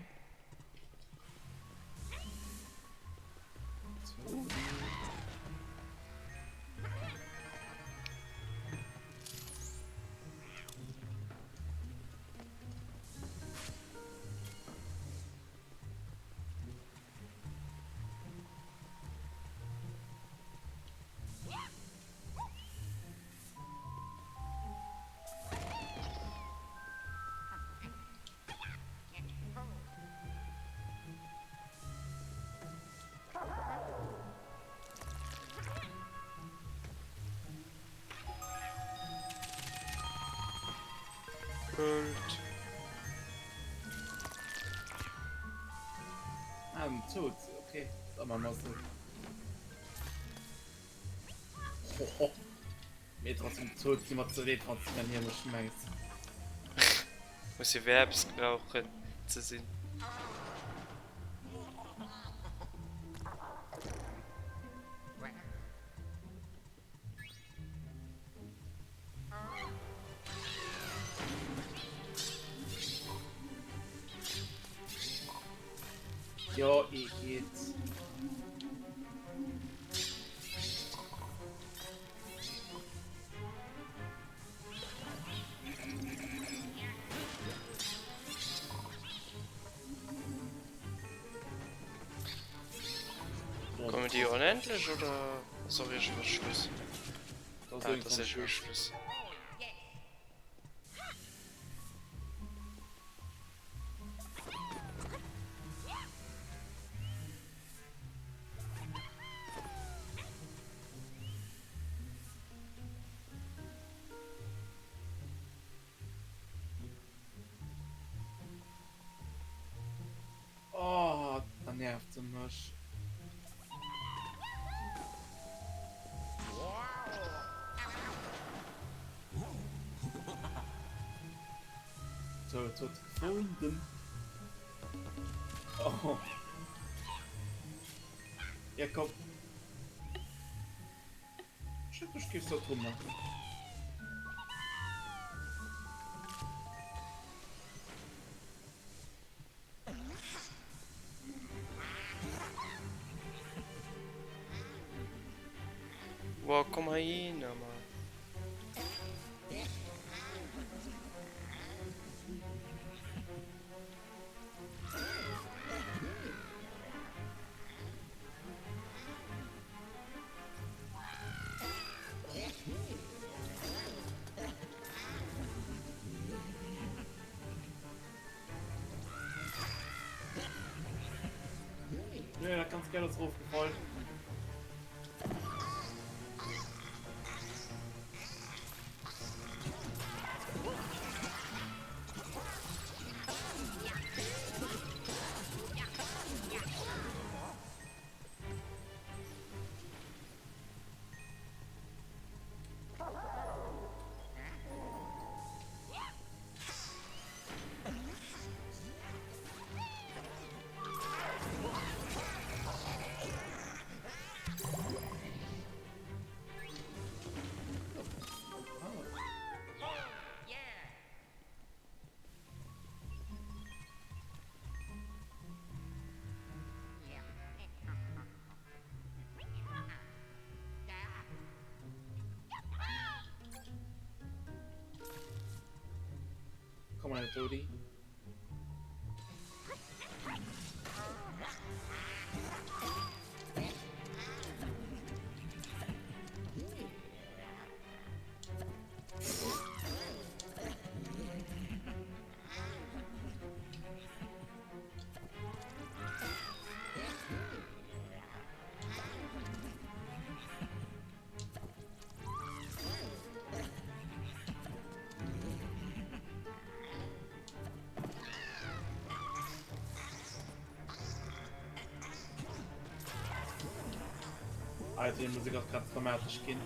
Gold.
Ah, den Tod. Okay, da machen wir so. Hoho. Mee trotzdem Tod si mat ze retransformieren, ech mengs.
Muss jo wär eppes gebrauchen ze sinn.
Jo, ee geet.
Kommen déi onendlech oder ass och iergendwann Schluss?
Da
Ah, dat ass iergendwann Schluss.
Oh, da nervt se mech. So, jetzt wird gefunden. Oh. Ja, komm. Ech géif dat dru maachen.
Wow, komm heihinner, Mann.
Ja, dat ganz Geld ass erofgefall. Komm her, Toadie. Alter, die Musik ass grad dramatesch ginn.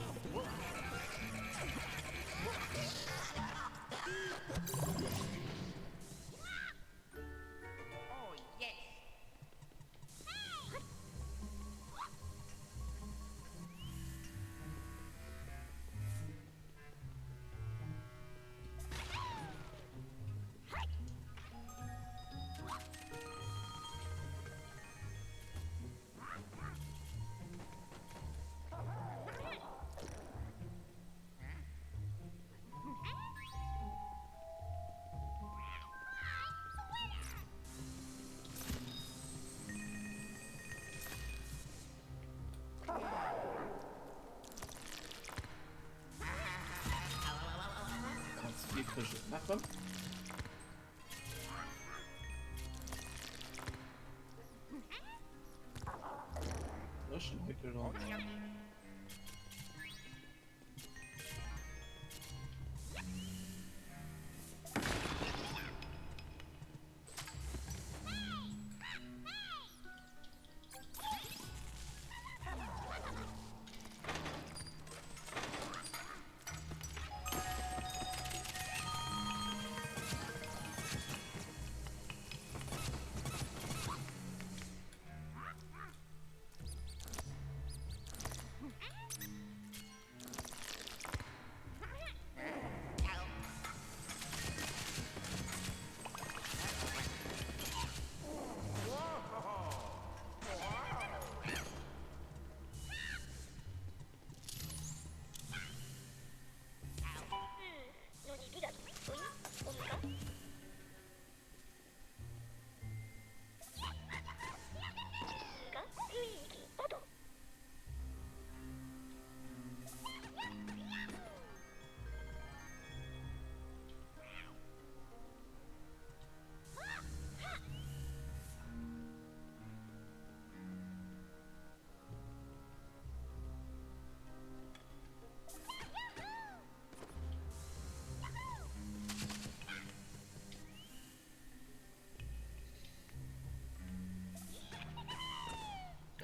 Kannst du die Frische machen?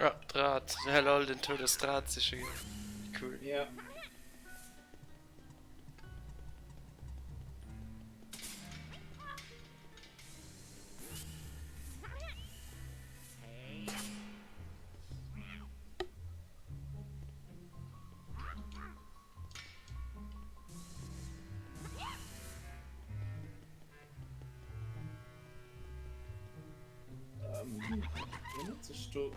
Ah, d'Rad. Ja, lol, den Toad ass d'Rad siche gaang. Cool.
Ja. Ähm, benutze ich du...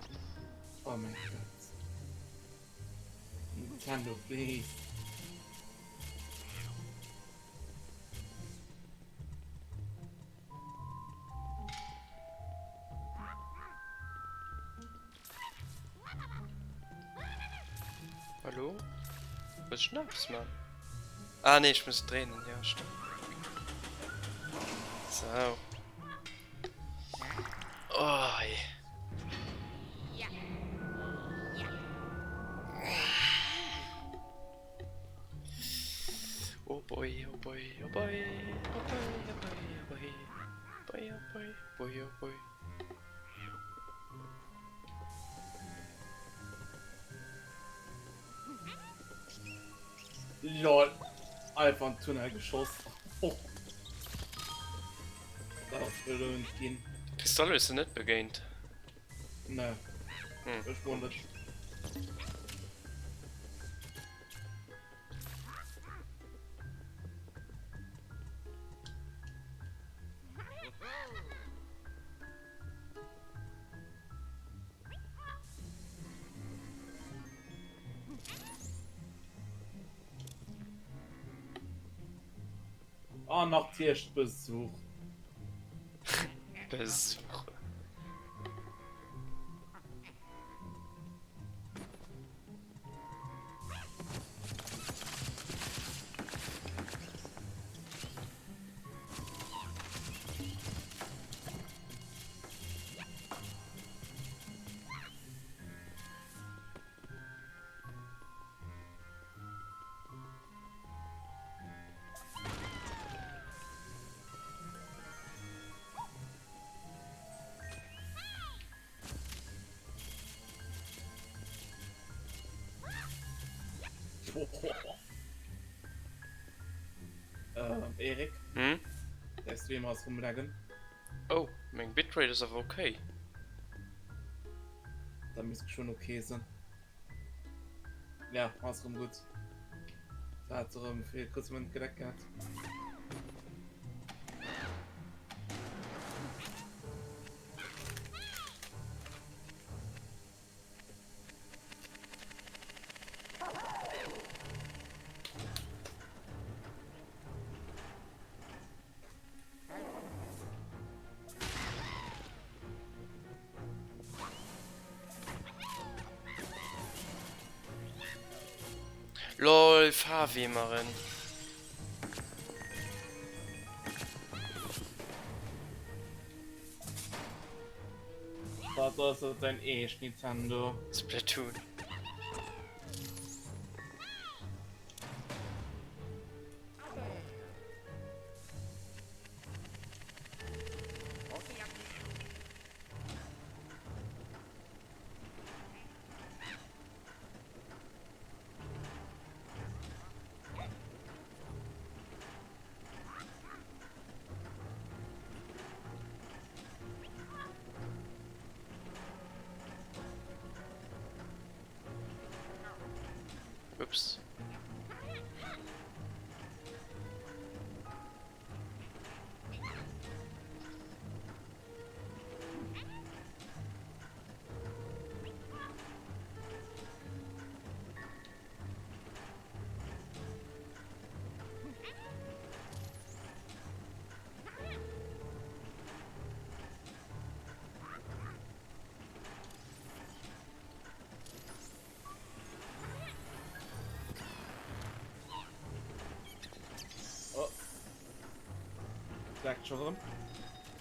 Oh mein Gott. Nintendo, please.
Hallo? Muss ich noch etwas machen? Ah nee, ich muss drehen, ja stimmt. So. Oh, ey. Oh boy, oh boy, oh boy, oh boy, oh boy, oh boy, boy, oh boy, boy, oh boy.
Lol. Einfach an Tunnel geschoss. Oh. Dat ass belount ginn.
Kristall hues de net begéint?
Nee.
Hm.
Ech won net. An nach d'Hierscht Besuch.
Besuch.
Ähm, Erik?
Hm?
Der Stream ass rumlaggen.
Oh, meng Bitrate ass awer okay.
Da misst schon okay sinn. Ja, ass rëm gutt. Dat hat rëm fir e kuerze Moment geleckt gehat.
LOL, Fahrwemerin.
Wat ass dat dein eescht Nintendo?
Splatoon. Ups.
Oh. Leckt schon rëm.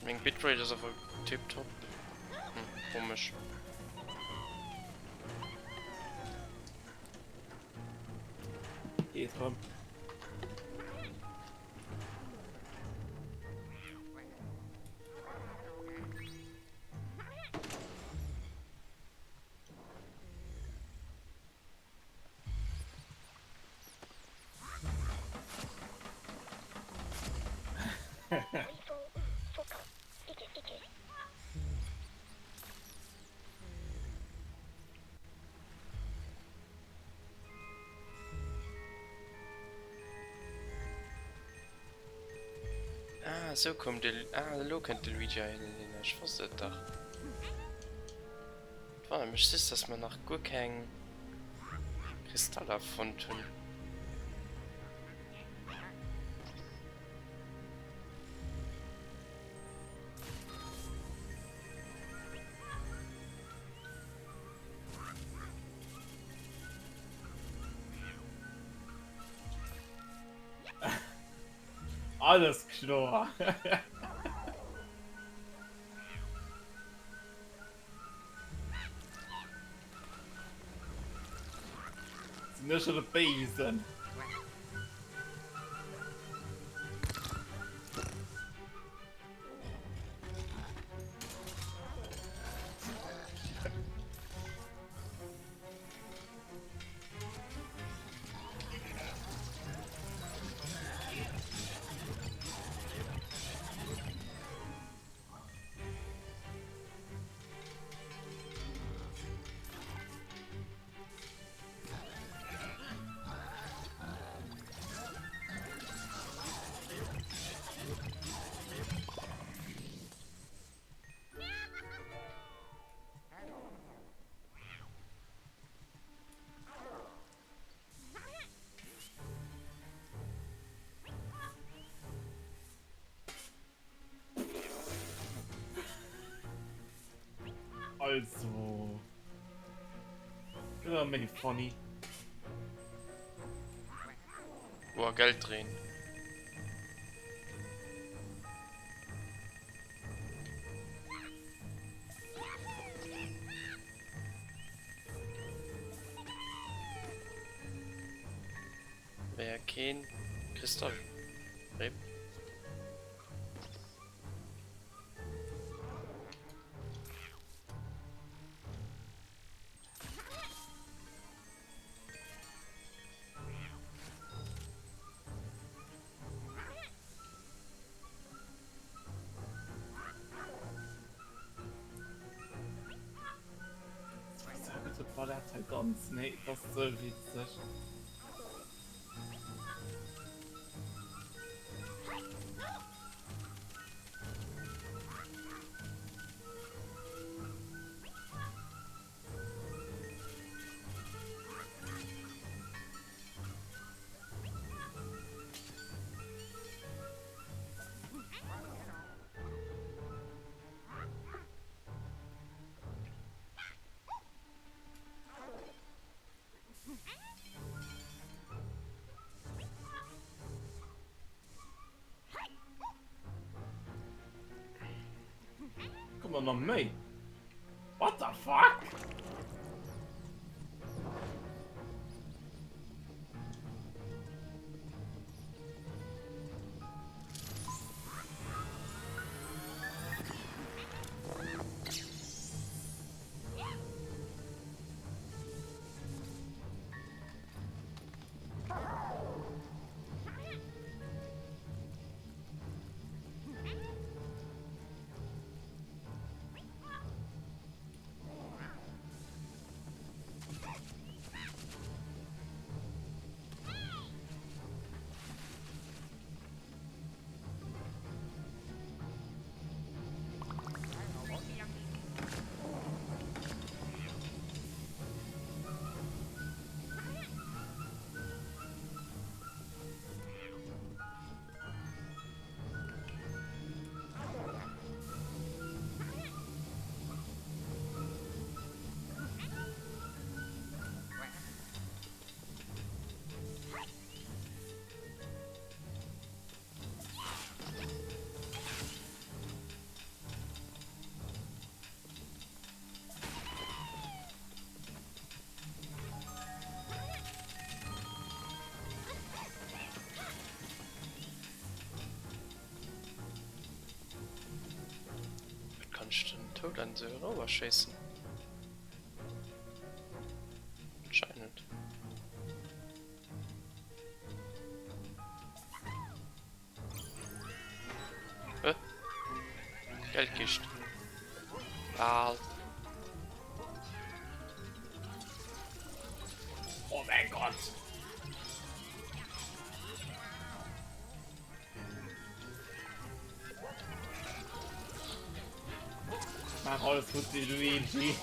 Meng Bitrate ass awer tiptop. Hm, komesch.
Geet rëm.
Ah, sou koum de... Ah, elo kënnt de Luigi heihinner. Ech wosst et dach. Wonnert mech just, dass mer nach guer keng Kristaller fonnt hunn.
Alles kloer. Sinn ech scho de Béisen? méi funny.
Boah, Geld drehen. Wär keen Kristall. Rip.
Danz, nee, das ist so witzig. Kommen nach méi? What the fuck?
Kann ech den Toad an se eriwwer schéissen? Anscheinend. Hä? Geldkischt. Bal.
Oh mein Gott! Mach alles gut, Luigi.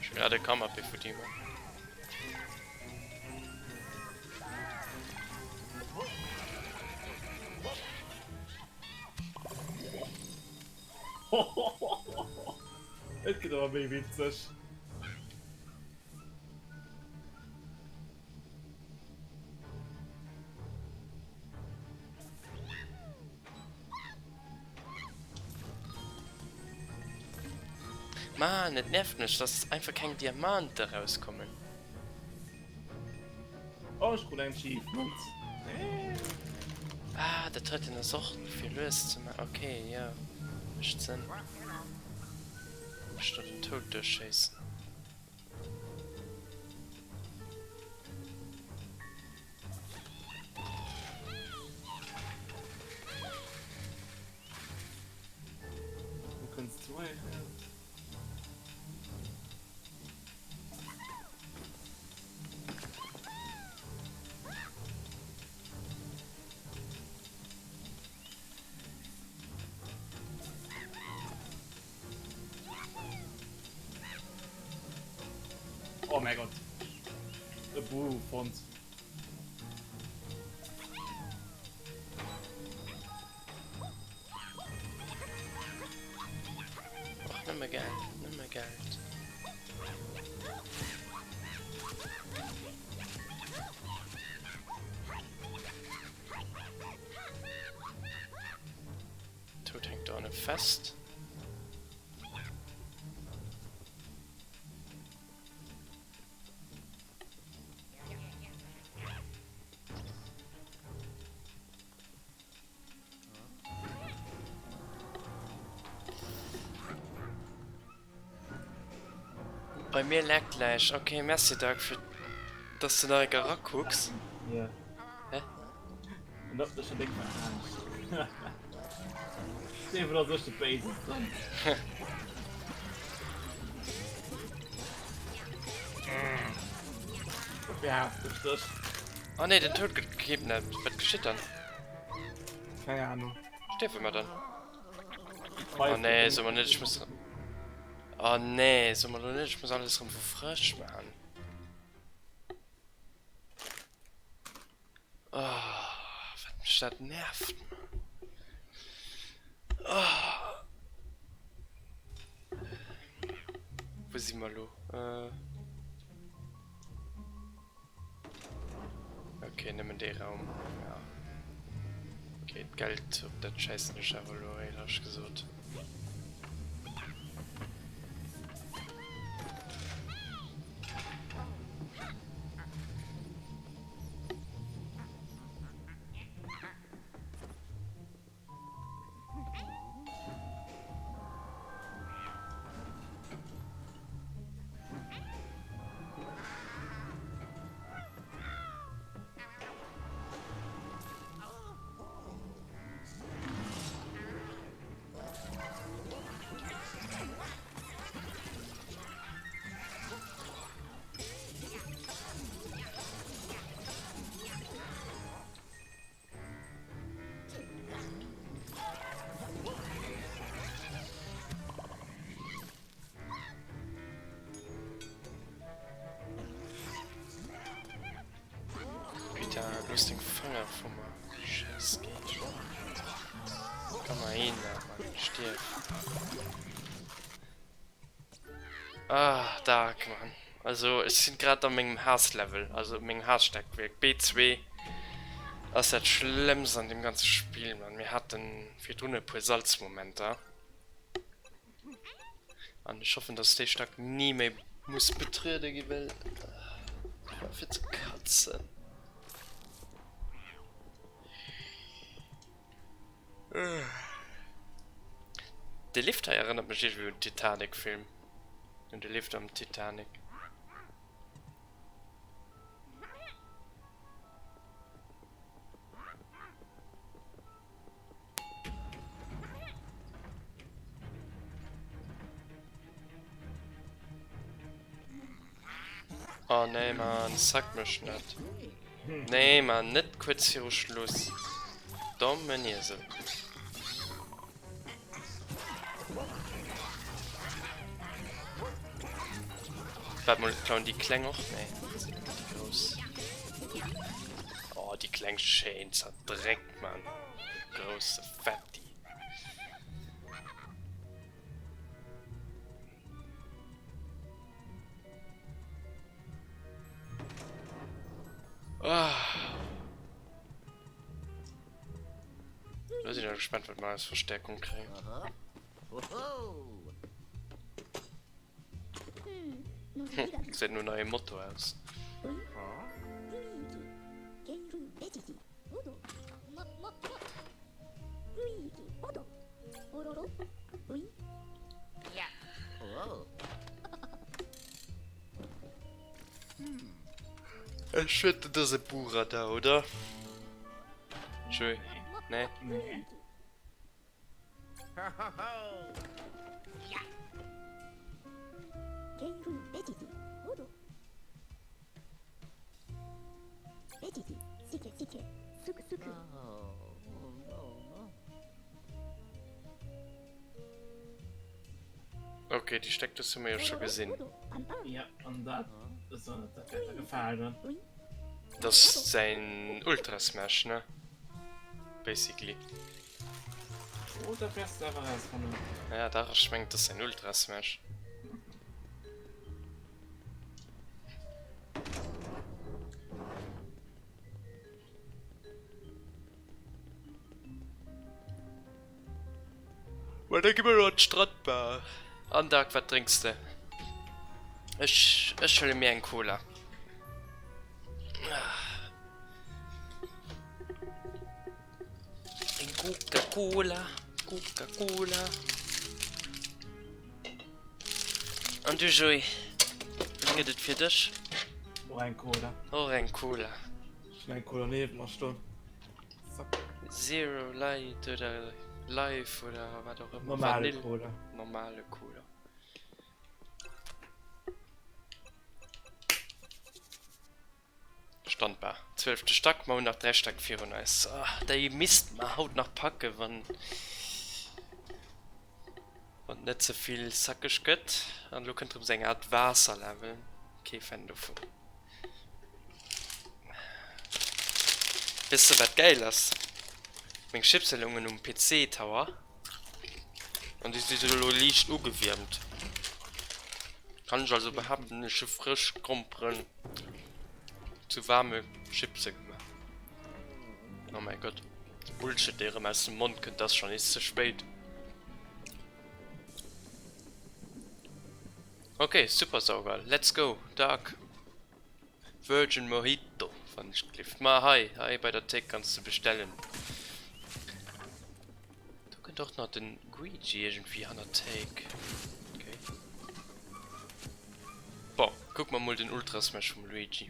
Ech hunn grad e Come-Up vu Dima.
Et gëtt awer méi witzeg.
Mann, et nervt mech, dass einfach keng Diamante rauskommen.
Oh, ech krut eng Achievement.
Ah, dat heiten ass och fir lues ze maachen. Okay, jo, mécht Sënn. Ech do den Toad duerchschéissen.
Wo kënns du hei raus? Oh mein Gott. E Buu fonnt.
Och nëmme Geld, nëmme Geld. fest. Bei mir laggt gläich. Ok, merci Dark fir dass du nach eng Kéier erakucks.
Ja.
Hä?
En huet mech schon déck verarscht. Steven ass ech de Béisesten. Dofir haassen ech dech.
Oh nee, den Toad gëtt gekidnappt. Wat geschitt dann?
Keng Ahnung.
Stierwe mer dann? Oh nee, so mer net, ech muss... Oh nee, so mer lo net, ech muss alles rëm vu frësch maachen. Oh, wat mech dat nervt, Mann. Oh. Wou si mer lo? Äh. Okay, nëmmen dee Raum. Ja. Okay, d'Geld op dat schäissen ech awer elo, éierlech gesot. Putain, looss deng Fanger vu mer, Schäiss Geesch. Komm mal hin da, Mann, stierf. Ah, Dark, Mann. Also ech sinn grad a mengem Haasslevel, also mengem Haassstäckwerk, B2 ass dat schlëmmst an dem ganze Spill, Mann. Mir haten virdrun e puer Salzmomenter an ech hoffen dass dee Stack ni méi muss betruede gi well war fir ze katzen. De Lift hei erënnert mech iergendwéi un Titanic Film. Un de Lift am Titanic. Oh nee man, sack mech net. Nee man, net kuerz viru Schluss. Dommen Iesel. Waart mol, klauen déi kleng och? Nee, dat sinn nëmmen déi grouss. Oh, déi kleng schéin zerdréckt, man. De grousse Fetti. Ah. Lo sinn ech gespannt, wat mer als Verstärkung kréien. Hm, gesäit no neiem Motto aus. Ech wetten, dat ass e Burada, oder? Joey? Nee?
Nee.
Okay, déi Steckdous hu mer jo scho gesinn.
Ja, an dat ass och net dat wäert der gefalen.
Dat ass säin Ultra Smash, ne? Basically.
Oh, dat wäers de awer erausfannen.
Ja, dach, ech mengen, et ass säin Ultra Smash. Ma da gi mer elo an d'Strandbar. An Dark, wat drénks de? Ech, ech huele mir eng Cola. Eng Coca-Cola, Coca-Cola. An du Joé, wat gëtt et fir dech?
Och eng Cola.
Och eng Cola.
Ech hunn eng Cola nieft mer stoen. Zack.
Zero Light oder Life oder wat och ëmmer.
Normale Cola.
Normale Cola. Standbar. Zwölfte Stack, mer hunn nach 3 Stäck virun eis. Ah, déi misst mer haut nach packen, wann wann net ze vill sackeg gëtt. An elo kënnt erëm sou eng Art Waasserlevel. Kee Fan dovun. Weess de wat gäil ass? Meng Chipse loungen um PC Tower an déi si elo liicht ugewiermt. Kann ech also behaapten, ech hu frësch Gromperen zu waarme Chipse gemaach. Oh mäi Gott, de Bullshit dee erëm aus dem Mond kënnt, ass schonn nees ze spéit. Ok, Super Sauger, let's go, Dark Virgin Mojito, wann ech gelift. Ma hei, hei bei der Théik kanns de bestellen. Do kënnt och nach den Guigi iergendwéi hannert d'Théik. Okay. Bon, kucke mer mol den Ultra Smash vum Luigi.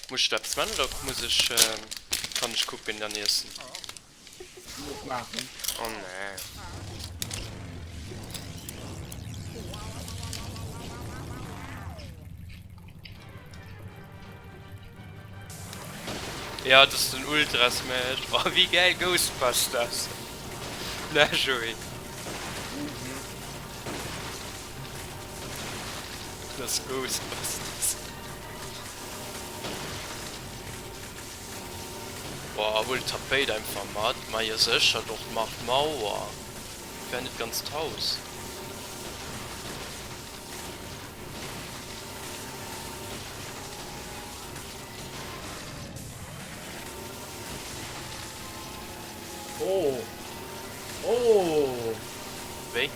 Muss ech do eppes man oder muss ech, kann ech kucken an iessen?
Muss maachen.
Oh nee. Ja, das ist den Ultra Smash. Oh, wie geil Ghostbusters. Na, Joey. Das ist Ghostbusters. Boah, huel d'Tapéit einfach mat. Ma jo sécher doch, mach d'Mauer. Wär net ganz d'Haus.
Oh! Oh!
Wéi?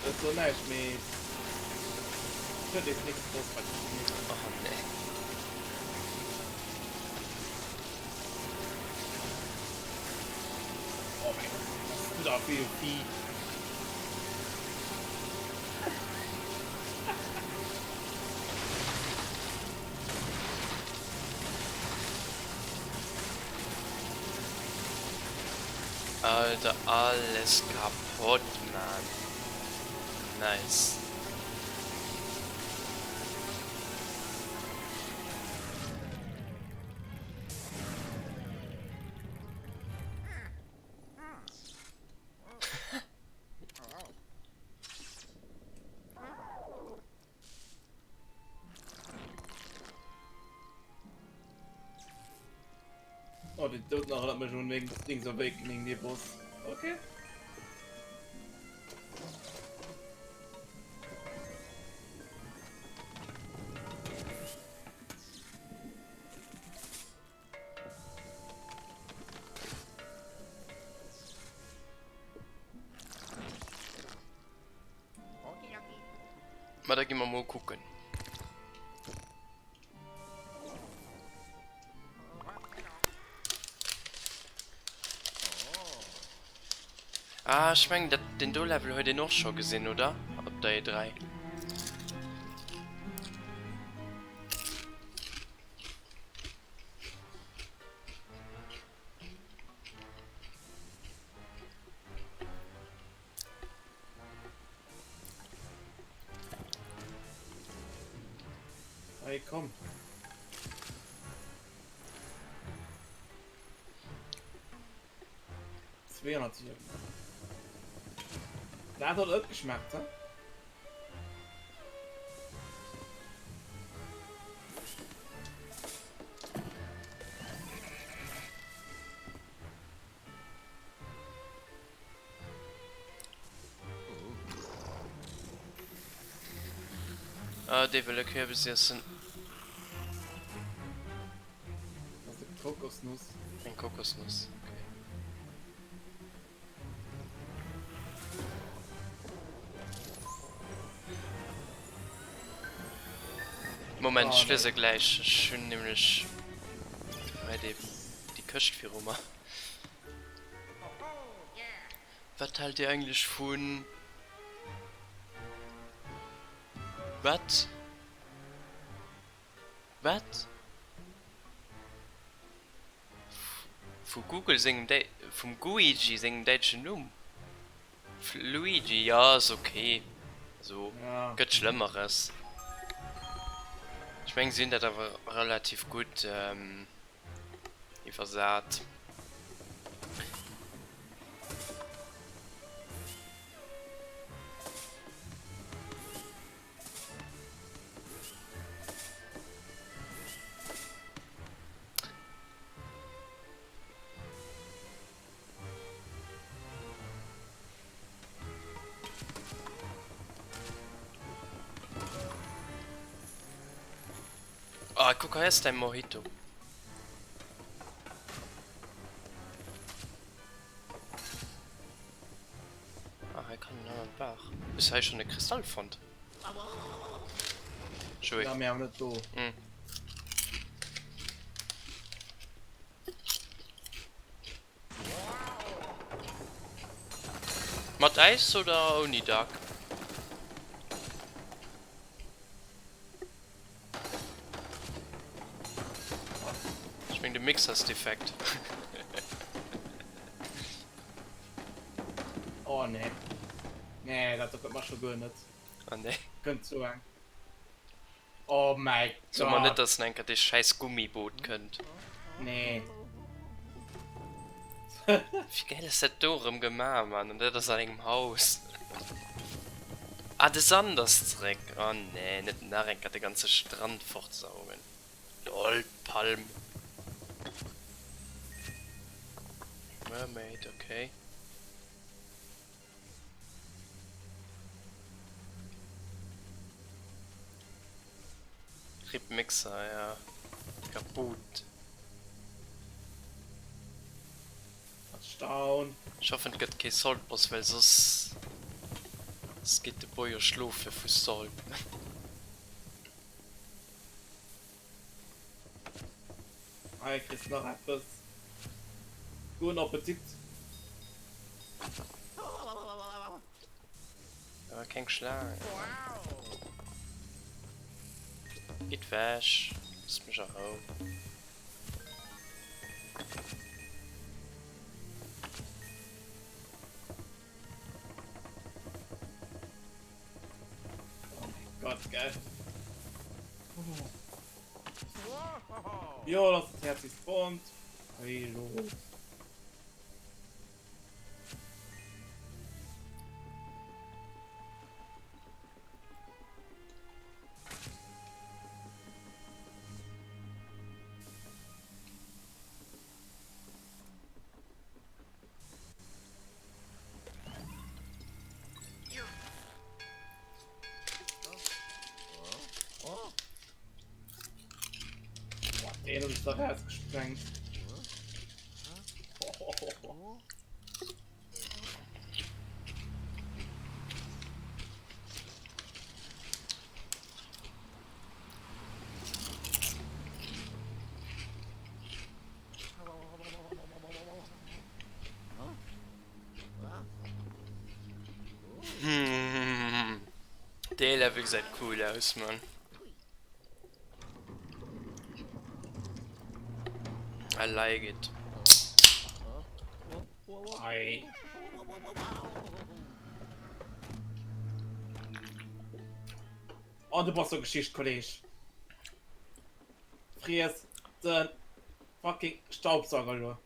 Dat ass lo näischt, mee et huet nees nächst Boss wat ech gemeet hunn.
Oh nee.
Oh mäi Gott, was ass du da fir e Vieh?
Alter, alles kaputt, Mann. Nice.
Oh, den Doud nach erinnert mech un Dings Awakening, dee Boss. Okay.
Ma da gi mer mol kucken. Ah, ech mengen dat den do Level huet een och scho gesinn, oder? Op der E3.
Hey, komm. Dat huet et geschmeckt, he?
Ah, dee wëll e Kürbis iessen.
Kokosnuss.
Eng Kokosnuss, okay. Moment, ech liese gläich. Ech hunn nämlech hei déi, déi Këscht viru mer. Wat haalt Dir eigentlech vun. Wat? Wat? Vu Google sengem Däi vum Guigi sengem däitschen Numm? Fluigi, jo ass ok. Also gëtt Schlëmmeres. Ech mengen si hunn dat awer relativ gutt iwwersat. Ah, kuck, hei ass däi Mojito. Ah, hei kann een an d'Baach. Hues du hei schonn e Kristall fonnt? Joé.
Ja, mee awer net do.
Mm. Mat Äis oder ouni Duck? Ech meng de Mixer ass defekt.
Oh nee. Nee, dat do gëtt mer scho guer net.
Oh nee.
Kënnt sou eng. Oh mäi Gott.
So mer net dass enker dee schäiss Gummiboot kënnt.
Nee.
Wéi gäil ass dat do erëm gemaach Mann, an dat ass an engem Haus. Ah de Sand ass zeréck. Oh nee, net nach enker de ganze Strand fortsaugen. Lol, Palm. Mermaid, okay. Rip Mixer, ja. Kaputt.
Touchdown.
Ech hoffen et gëtt kee Salt Boss, well soss soss geet de Boy jo schlofe vu Salt.
Hei kriss nach eppes. Guten Appetit.
Awer keng Schlaang. Gitt wech, loosst mech a Rou.
Oh mein Gott, gell. Jo, das ist herzlich spawnt. Hallo. Den hab ich doch rausgesprengt.
Dee Level gesäit cool aus, Mann. I like it.
Ei. Oh, du bass so Geschicht, Kolleg. Friess den fucking Staubsauger lo.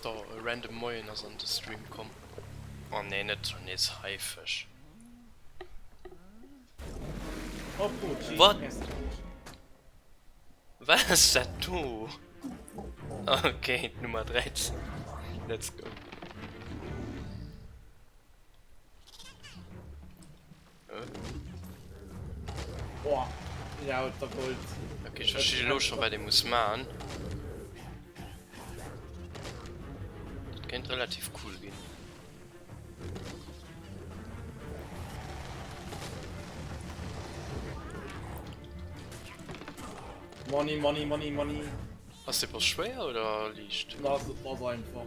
Do, e random Moien ass an de Stream komm. Oh nee, net schon nees Haifësch.
Oh, Pucci.
What? Wat ass dat do? Okay, Nummer 13. Let's go.
Boah, lauter Gold.
Okay, ech versti elo scho wat ee muss man. Dat kéint relativ cool ginn.
Money, money, money, money.
Ass de Boss schwéier oder liicht?
Na, ass ass einfach.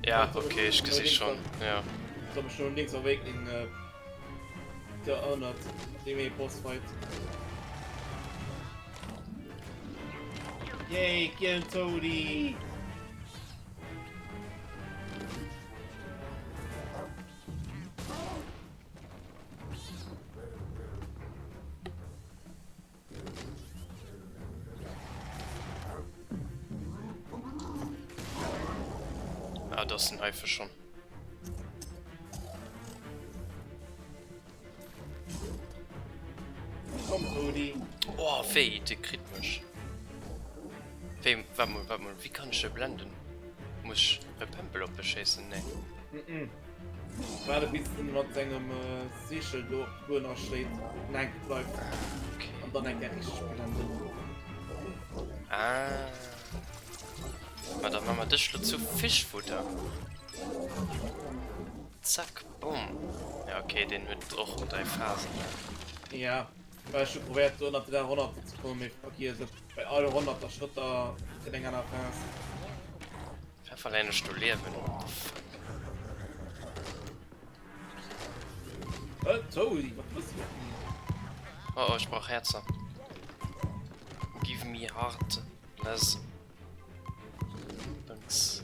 Ja, okay, ech gesi schon, ja.
Ech hu mech no Link's Awakening äh, geënnert, deem ee Bossfight. Yay, kill Toadie!
Ah, das ist ein Haifisch schon.
Komm, Rudi.
Oh, wéi, de kritt mech. Wéi, warte mal, warte mal, wie kann ich de blenden? Muss ich e Pempel op e schéissen? Nee.
Mm -mm. Waarde bis en mat sengem Sichel do op de Buener schléit an hänke bleift.
Okay.
An dann eng Kéier richteg blenden.
Ah. Ma da ma mer dech lo zu Fischfutter. Zack, bumm. Ja, okay, den huet och 3 Phasen.
Ja, well ech hu probéiert do ënnert den Honnerter ze kommen, mee vergiess et, bei all Honnerter Schrëtter kënnt eng aner Phas.
Wär verléieren ech do Liewen? What the fuck?
Äh, Toadie, wat wëlls du mat mir?
Oh oh, ech brauch Häerzer. Give me heart, les. Thanks.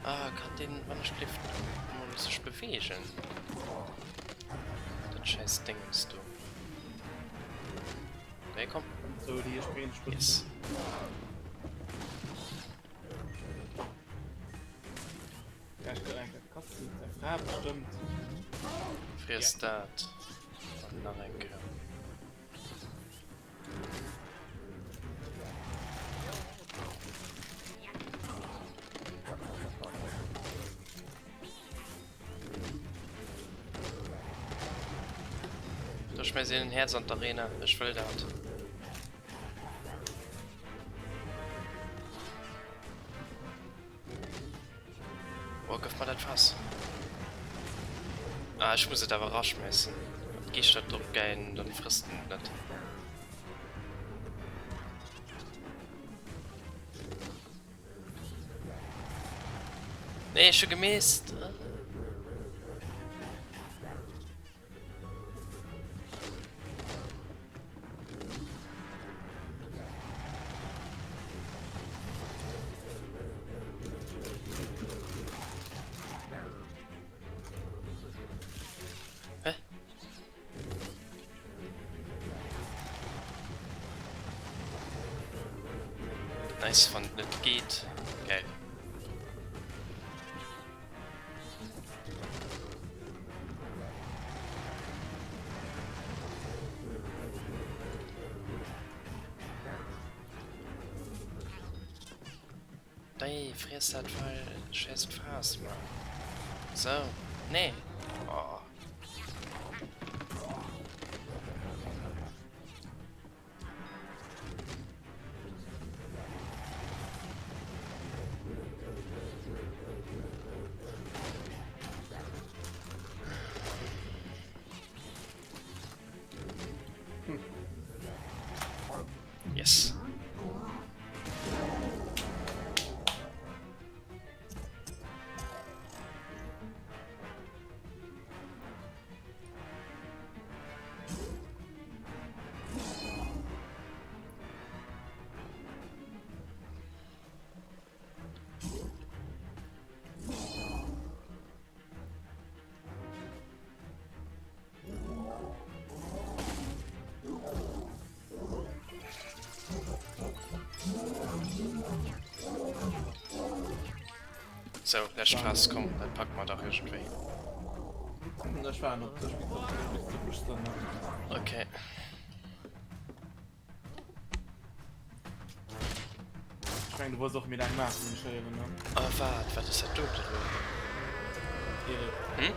Ah, kann den, wann ich lift, mal sich bewegen? Das scheiß Dingens do. Nee, komm.
So, die springen Spitze.
Yes.
Ja, ich kann eigentlich Katzen. Der Frau bestimmt.
Friess dat. An nach eng Kéier. Da schmeiß ich ein Herz an d'Arena. Ech wëll dat. Oh, gëff mer dat Fass. Ah, ech muss et awer raschmeissen. Wann d'Geeschter drop gäien, dann frësst en et net. Nee, ech hu gemisst. Hä? Nice, wann et net geet. Geil. Dei, friess dat scheiß Fass, Mann. So, nee. Oh. Yes. Sou, lescht Phas, komm, dat packe mer dach iergendwéi.
Ech waarden op dech, bis du bis du
dann. Okay.
Ech mengen, du wolls och méi laang maachen, ech héieren, ne?
Oh, waart, wat ass dat dote lo?
Erik.
Hm?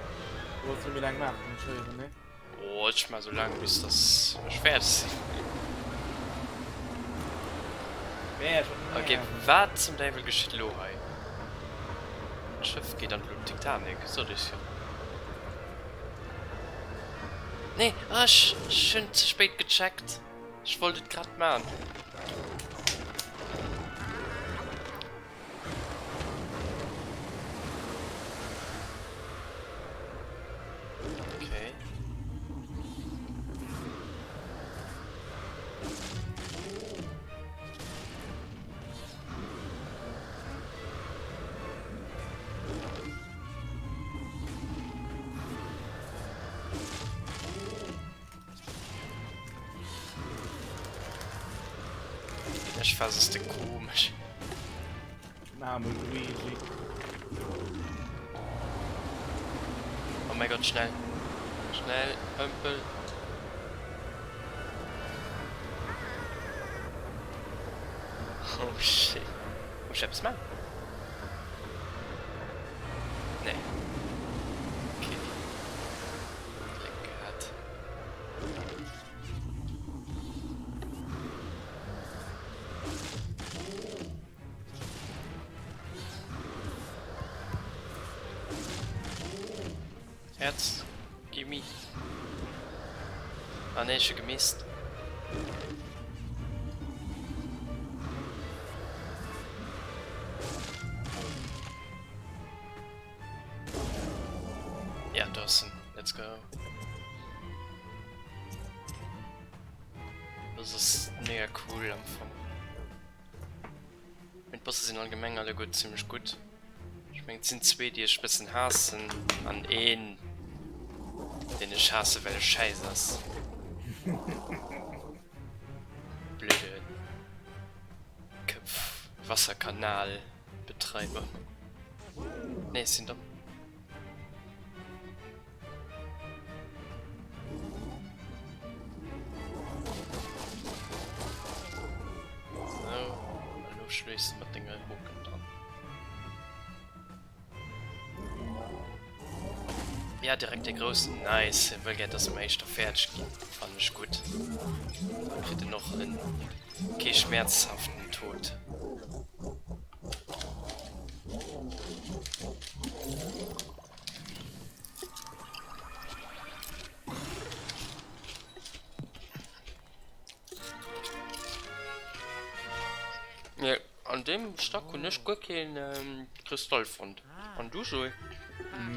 Du wolls jo méi laang maachen, ech héieren, ne?
Oh, ech maa sou laang bis dass ech fäerdeg sinn. Ok, wat zum Däiwel geschitt elo hei? D'Schëff geet an d'Luucht, Titanic, sot ech jo. Nee, ah, ech hunn ze spéit gecheckt. Ech wollt et grad maan. Okay. Ech was ass de komesch.
Name Luigi.
Oh mein Gott, schnell. Schnell, Hömpel. Oh shit. Muss ich etwas machen? Nee. Okay. Gléck gehat. Herz, gimme. Ah nee, ech hu gemisst. Ja, do ass en. Let's go. Das ass mega cool am Fong. Mee d'Bosse sinn allgemeng alleguer zimmlech gutt. Ech mengen et sinn zwee déi ech bëssen haassen an een deen ech haasse well e schäiss ass. Blöde Köpf Wasserkanalbetreiber. Nee, ech sinn domm. So, elo schléiss de mat denge Hoken dran. Ja, direkt de groussen. Nice. Hie wëll gär, dass mer éischter fäerdeg ginn. Fannen ech gutt. Da kritt en och en kee schmerzhaften Tod. Nee, an deem Stack hunn ech guer keen Kristall fonnt. An du, Joé?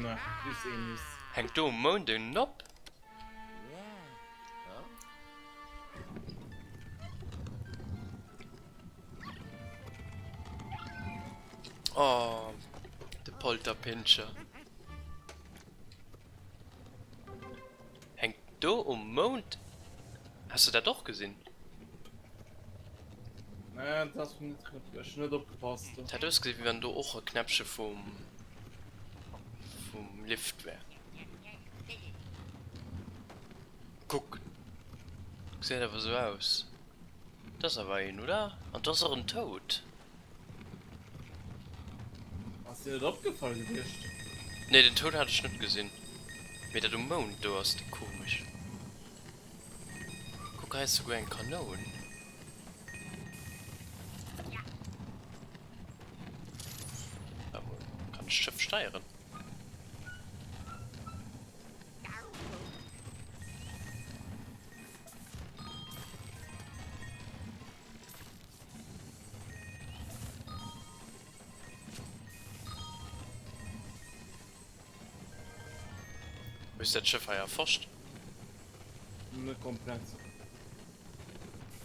Nee, just een just.
Hänkt do um Mound en Nopp? Oh, de Polterpinscher. Hänkt do um Mound. Has du dat och gesinn?
Nee, dat ass mir net, ech hunn net opgepasst.
Dat hat ausgesinn, wéi wann do och e Knäppche vum vum Lift wär. Kuck, gesäit awer sou aus. Dat ass awer een, oder? An do ass och en Toad.
Ass dir net opgefall gewiescht?
Nee, den Toad hat ech net gesinn. Mee dat um Mound do ass komesch. Kuck, hei ass souguer eng Kanoun. Warte mol, kann ech d'Schëff steieren? Hues dat Schëff hei erforscht?
Net komplett.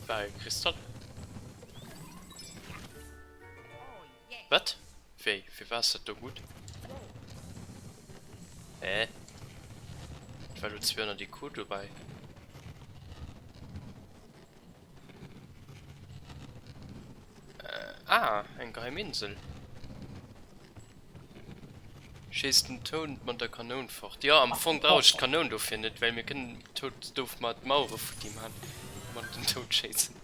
War e Kristall? Wat? Wéi? Fir wat ass dat do gutt? Hä? Et war lo 200 IQ dobäi. Ah, eng geheim Insel. Schéiss den Toad mat der Kanoun fort. Jo, am Fong brauch ech d'Kanoun dofir net, well mir kënnen den Toad doof mat Mauere futti man, mat den Toad schéissen.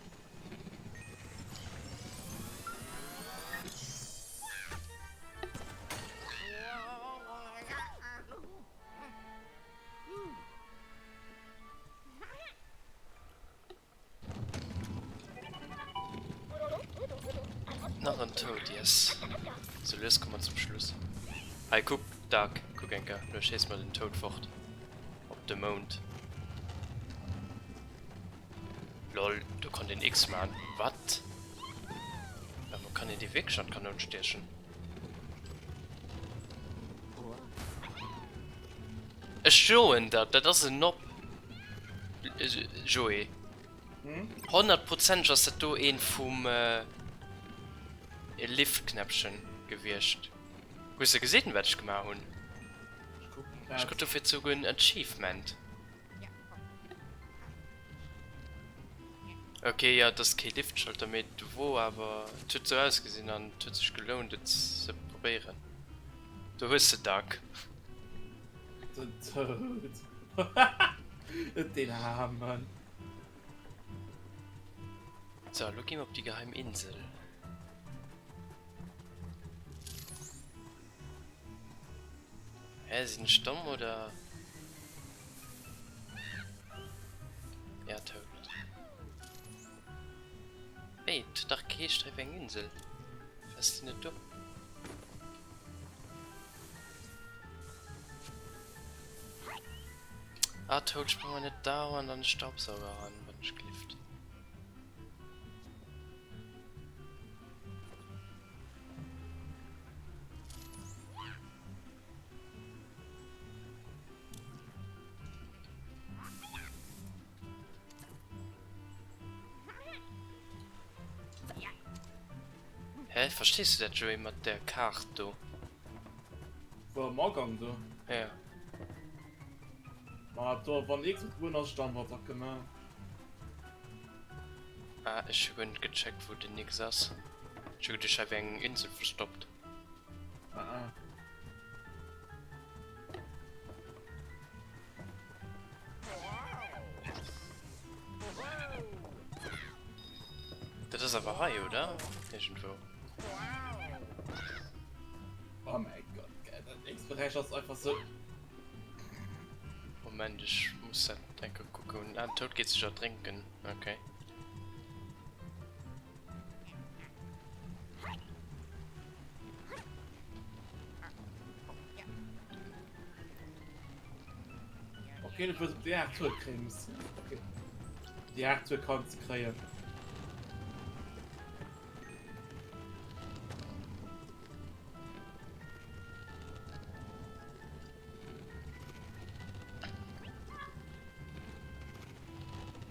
Nach en Toad, yes. Sou lues komme mer zum Schluss. Hei, kuck, Dark, kuck eng Kéier, lo schéisse mer den Toad fort. Op de Mound. Lol, do konnt een X man. Wat? Awer kann een déi wierklech an d'Kanoun stiechen? Ech soen der, dat ass en Nob. Joé. Honnertprozenteg ass dat do een vum Liftknäppchen gewiescht. Hues de gesinn wat ech gemaach hunn? Ech krut dofir souguer en Achievement. Ok, jo et ass kee Liftschalter, mee et wor awer, et huet sou ausgesinn an et huet sech gelount et ze probéieren. Do hues de Duck.
Den Toad. Den Aarmen.
So, lo gi mer op déi geheim Insel. Hä, sinn ech domm oder? Ja, Toad. Wéi, et huet dach geheescht hei wär eng Insel. Ass déi net do? Ah, Toad, sprang mal net dauernd an de Staubsauger ran, wann ech glift. Hä, verstees du dat Joé mat der Kaart do?
Wou am Agang do?
Ja.
Ma do wann X op ass dann wat da gemaach.
Ah, ech hu guer net gecheckt wou den X ass. Ech hu geduecht hei wär eng Insel verstoppt.
Ah, ah.
Dat ass awer hei, oder? Iergendwou.
Oh mein Gott, geil. Dat X-Bereich ass einfach so.
Moment, ech muss dat enke kucken. Ah, den Toad geet sech erdrénken. Okay.
Okay, du wirst die 8 Tour kriegen müssen. Okay. Die 8 Tour kannst du kriegen.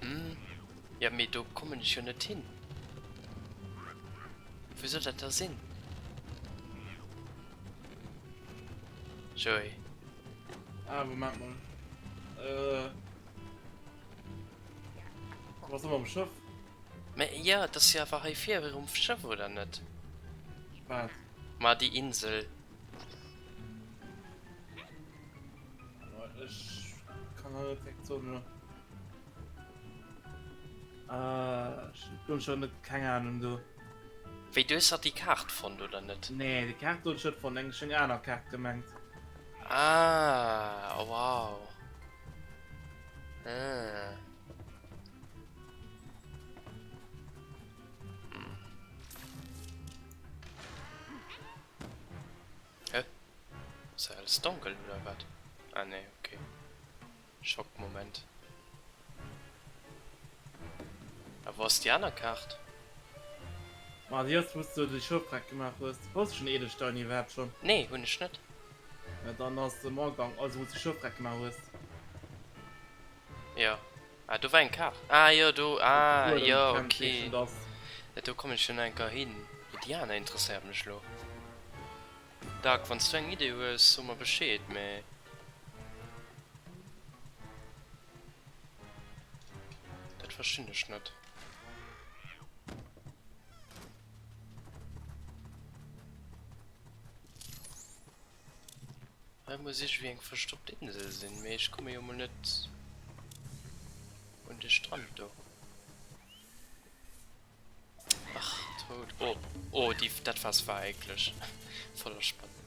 Hm. Ja, mee do kommen ech jo net hin. Wou soll dat da sinn? Joey.
Ah, Moment mal. Äh. Was am Schëff?
Mä ja, dat ass jo awer hei vir virum Schëff, oder net?
Wat?
Ma déi Insel.
Ech kann net direkt soen, oder? Äh, ech hunn schon net keng Ahnung do.
Wéi, du hues dach déi Kaart fonnt, oder net?
Nee, déi Kaart hunn ech net fonnt, eng ech eng aner Kaart gemengt.
Ah, wow. Ah. Hm. Hä? Ass hei alles donkel, oder wat? Ah nee, okay. Schockmoment. A wou ass déi aner Kaart?
Ma déi ass wous du déi Schëffwreck gemaach hues. Hues du schon Edelstein iwwerhaapt schon?
Nee, hunn ech net.
Ja dann ass de Morgang, also wous du Schëffwreck gemaach hues.
Jo. Ah do war eng Kaart. Ah jo do, ah jo ok. Do kommen ech jo nach eng Kéier hin. Mee déi aner interesséiert mech lo. Dark, wanns du eng Idee hues, so mer Bescheed, mee. Dat verstinn ech net. Hei muss iergendwéi eng verstoppt Insel sinn, mee ech komme jo mol net un de Strand do. Ach, tot. Oh, oh, déi, dat Faass war eekleg. Voller Spannen.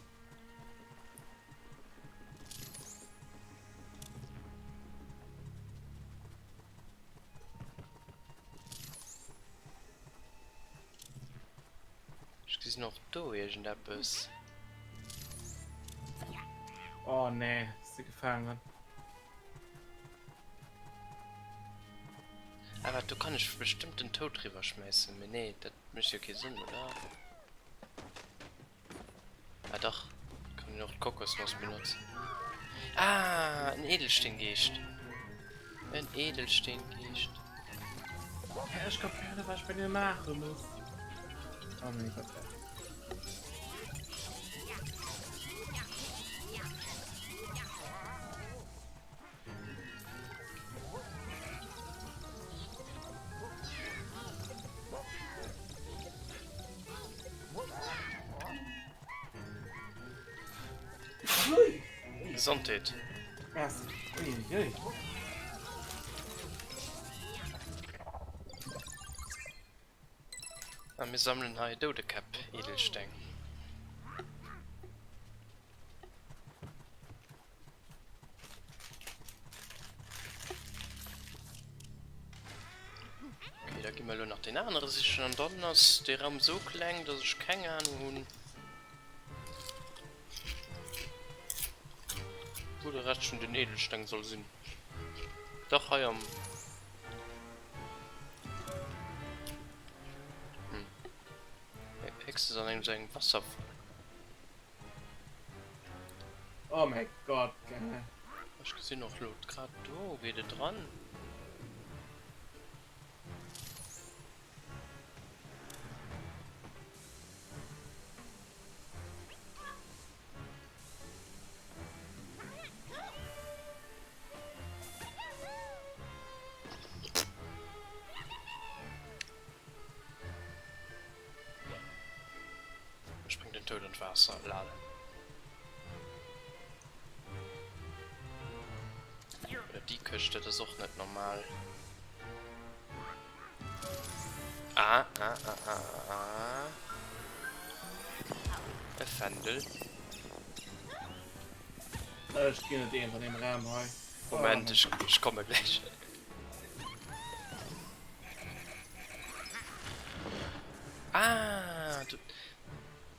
Ech gesinn och do iergendeppes.
Oh nee, si gefaangen.
Ah waart, do kann ech bestëmmt den Toad riwwer schmäissen. Mee nee, dat mécht jo kee Sënn, oder? Ah dach, kann een och d'Kokosnoss benotzen. Ah, en Edelsteengeescht. En Edelsteengeescht.
Hä, ech kapier net, wat ech bei deene maache muss. Oh mein Gott.
Gesondheet.
Merci. Ui, ui.
A mir sammelen hei Doudekäpp, Edelsteng. Okay, da gi mer elo nach deen anere sichen an dann ass dee Raum esou kleng, dass ech keng Ahnung hunn, wou de Rescht vun den Edelsteng soll sinn. Dach, hei am... Hm. Héchstens an engem sou engem Wasserfall.
Oh mein Gott, gell.
Ech gesinn och lo grad do geet et dran. Spréngt den Toad an d'Waasser, lal. Oder déi Këscht, dat ass och net normal. Ah, ah, ah, ah, ah, ah. E Fändel.
Ech ginn net eens an deem Raum hei.
Moment, ech, ech komme gläich. Ah, du,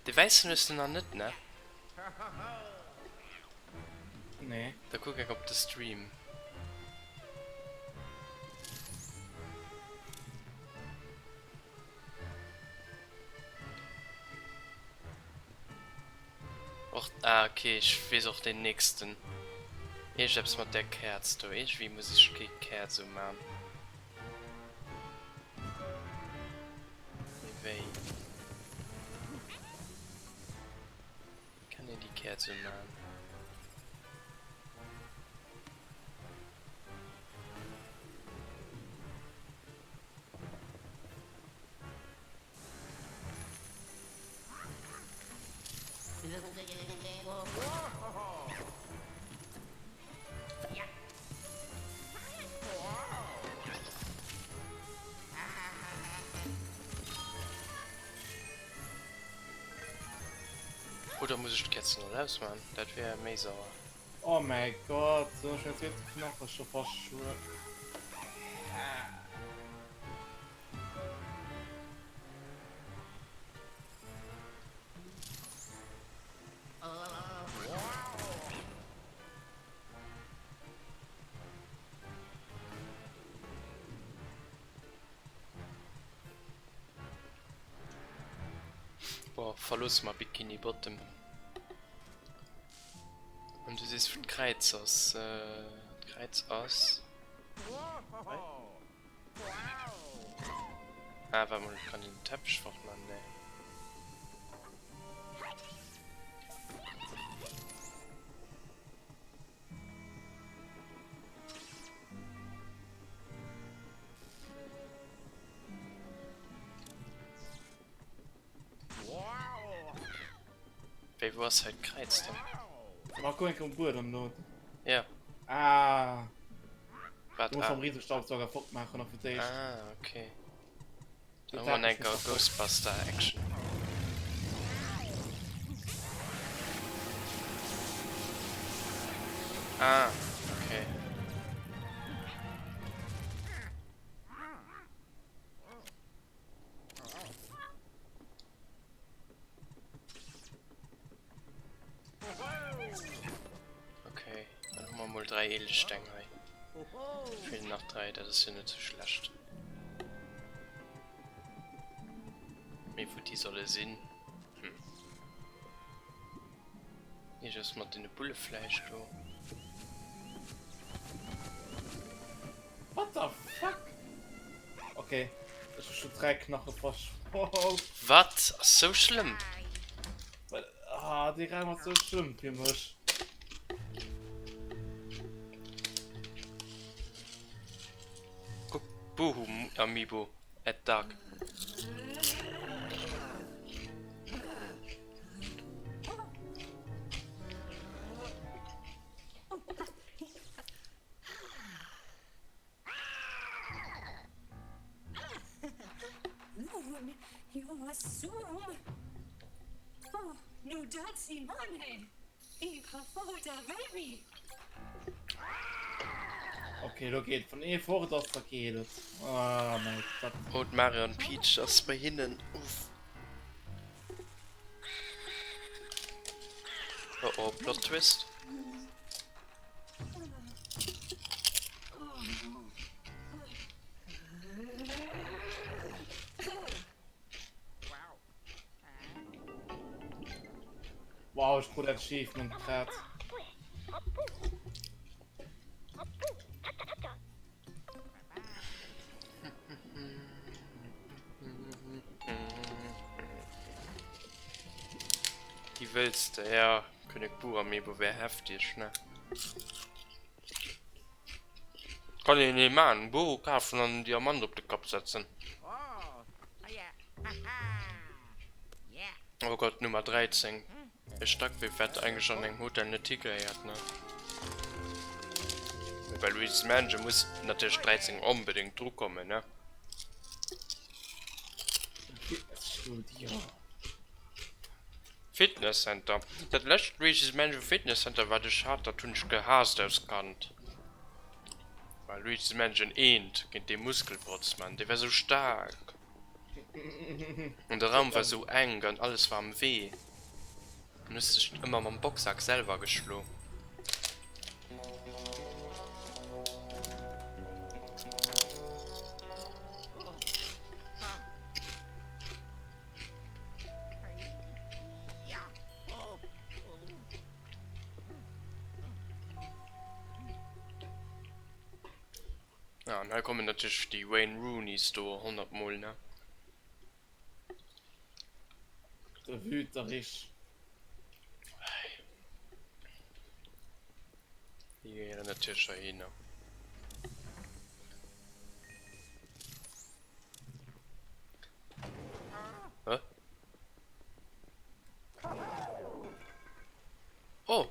de wäissen hues de nach net, ne?
Nee.
Da kuck eng op de Stream. Och, ah okay, ech weess och den nächsten. Iergendeppes mat där Käerz do. Iergendwéi muss ech déi Käerz uman. Mee wéi? Kann een déi Käerz uman? Oder muss ech d'Käerzen all ausman? Dat wär méi sauer.
Oh mäi Gott, sou ech mäin zweete Knache scho verschwuer.
Boah, verloosse mer Bikini Bottom. An du sees wou d'Kräiz ass. D'Kräiz ass. Ah, warte mal, kann ich den Teppich fortmachen? Nee. Wéi, wou ass hei d'Kräiz dann?
Ma guck eng um Buedem do.
Ja.
Ah.
Wat?
Du musst
Ah.
am Riesestaubsauger fort machen nach fir d'éischt.
Ah, okay. Da hu mer eng Ghostbuster Action. Ah, okay. Okay, dann hu mer mol 3 Edelsteng hei. Fehlen nach 3, dat ass jo net sou schlecht. Mee wou déi solle sinn? Hm. Iergendwas mat deene Bulle vläicht do.
What the fuck? Okay, ech hu schon 3 Knache verschwor.
Wat? Ass sou schlëmm?
Ah, dee Raum ass sou schlëmm fir mech.
Kuck, Boohoo Amiibo at Dark.
Okay, lo geet wann ee fort ass, da geet et. Ah mäi Gott.
Oh, d'Mario an d'Peach ass bei hinnen. Uff. Oh oh, Plot Twist.
Wow, ech krut Achievement grad.
Déi wëlls de, ja. König Boo Amiibo wär heftig, ne? Kann een nee man, Boo kafen an en Diamant op de Kapp setzen. Oh Gott, Nummer 13. E Stack wéi wat eigentlech an engem Hotel net higehéiert, ne? Mee bei Luigi's Mansion muss natierlech 13 onbedéngt drukommen, ne?
Fitnessstudio.
Fitness Center. Dat lescht Luigi's Mansion Fitness Center wat ech hat, dat hunn ech gehaasst als Kand. War Luigi's Mansion 1 géint dee Muskelprotz, Mann, dee war sou staark. An de Raum war sou enk an alles war am Wee. An hues dech ëmmer mam Boxsack selwer geschlo. Ja, an hei kommen natierlech déi Wayne Rooneys do 100 mol, ne?
De Wüterich.
Déi gehéieren natierlech heihinner. Hä? Oh!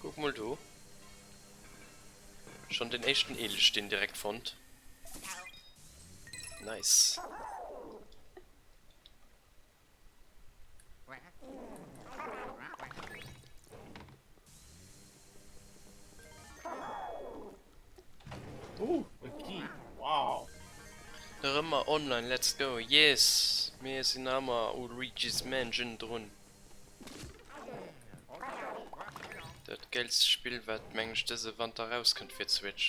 Kuck mol do. Schon den éischten Edelsteen direkt fonnt. Nice.
Uh, e Key. Wow.
Nach ëmmer online, let's go. Yes, mir sinn nach ëmmer u Luigi's Mansion drun. Dat geilst Spill wat meng ech dëse Wanter rauskënnt fir d'Switch.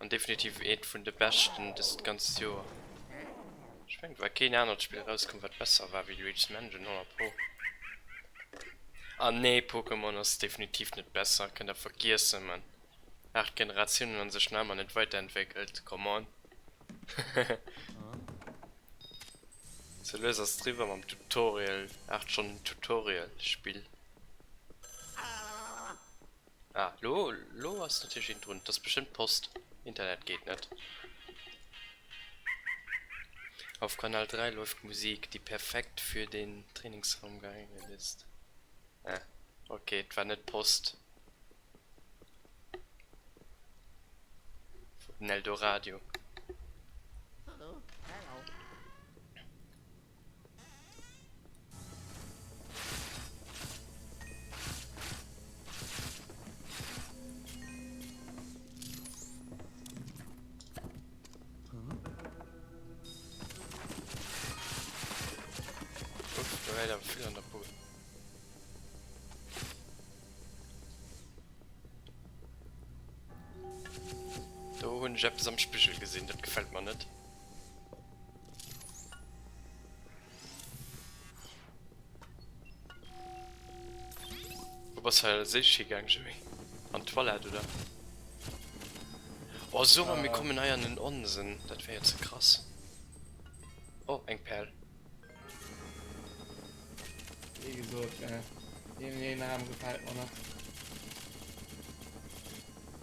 An definitiv eent vun de beschten dëst ganzt Joer. Ech mengen et war keen anert Spill erauskomm wat besser war wéi Luigi's Mansion 100 pro. An nee Pokémon ass definitiv net besser, kënnt der vergiessen man. 8 Generatiounen an sech nach ëmmer net weiterentwéckelt, come on. Sou lues ass et riwwer mam Tutorial, 8 Stonnen Tutorial Spill. Ah, lo, lo ass natierlech een drun. Dat ass bestëmmt d'Post. Internet geet net. Auf Kanal 3 läuft Musik, die perfekt für den Trainingsraum geeignet ist. Ah, ok, et war net d'Post. Den Eldoradio. Uff, do läit awer vill an der Bull. Do hunn ech eppes am Spigel gesinn, dat gefält mer net. Wou bass de als éischt higaang, Joé? An d'Toilette, oder? Oh, so mer, mir kommen hei an den Onsen. Dat wär jo ze krass. Oh, eng Perl.
Wéi gesot, deen een Raum gefält mer net.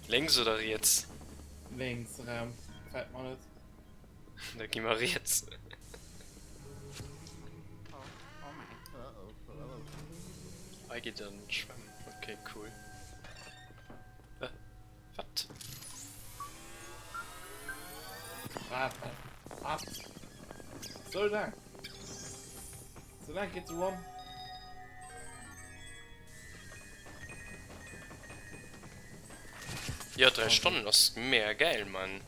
Lénks oder riets?
Lénks Raum gefält mer net.
Da gi mer riets. Hei geet an d'Schwämm. Okay, cool. Äh, wat?
Wat? Wat? So lang. So lang geht's rum.
Jo 3 Stonnen ass mega geil man,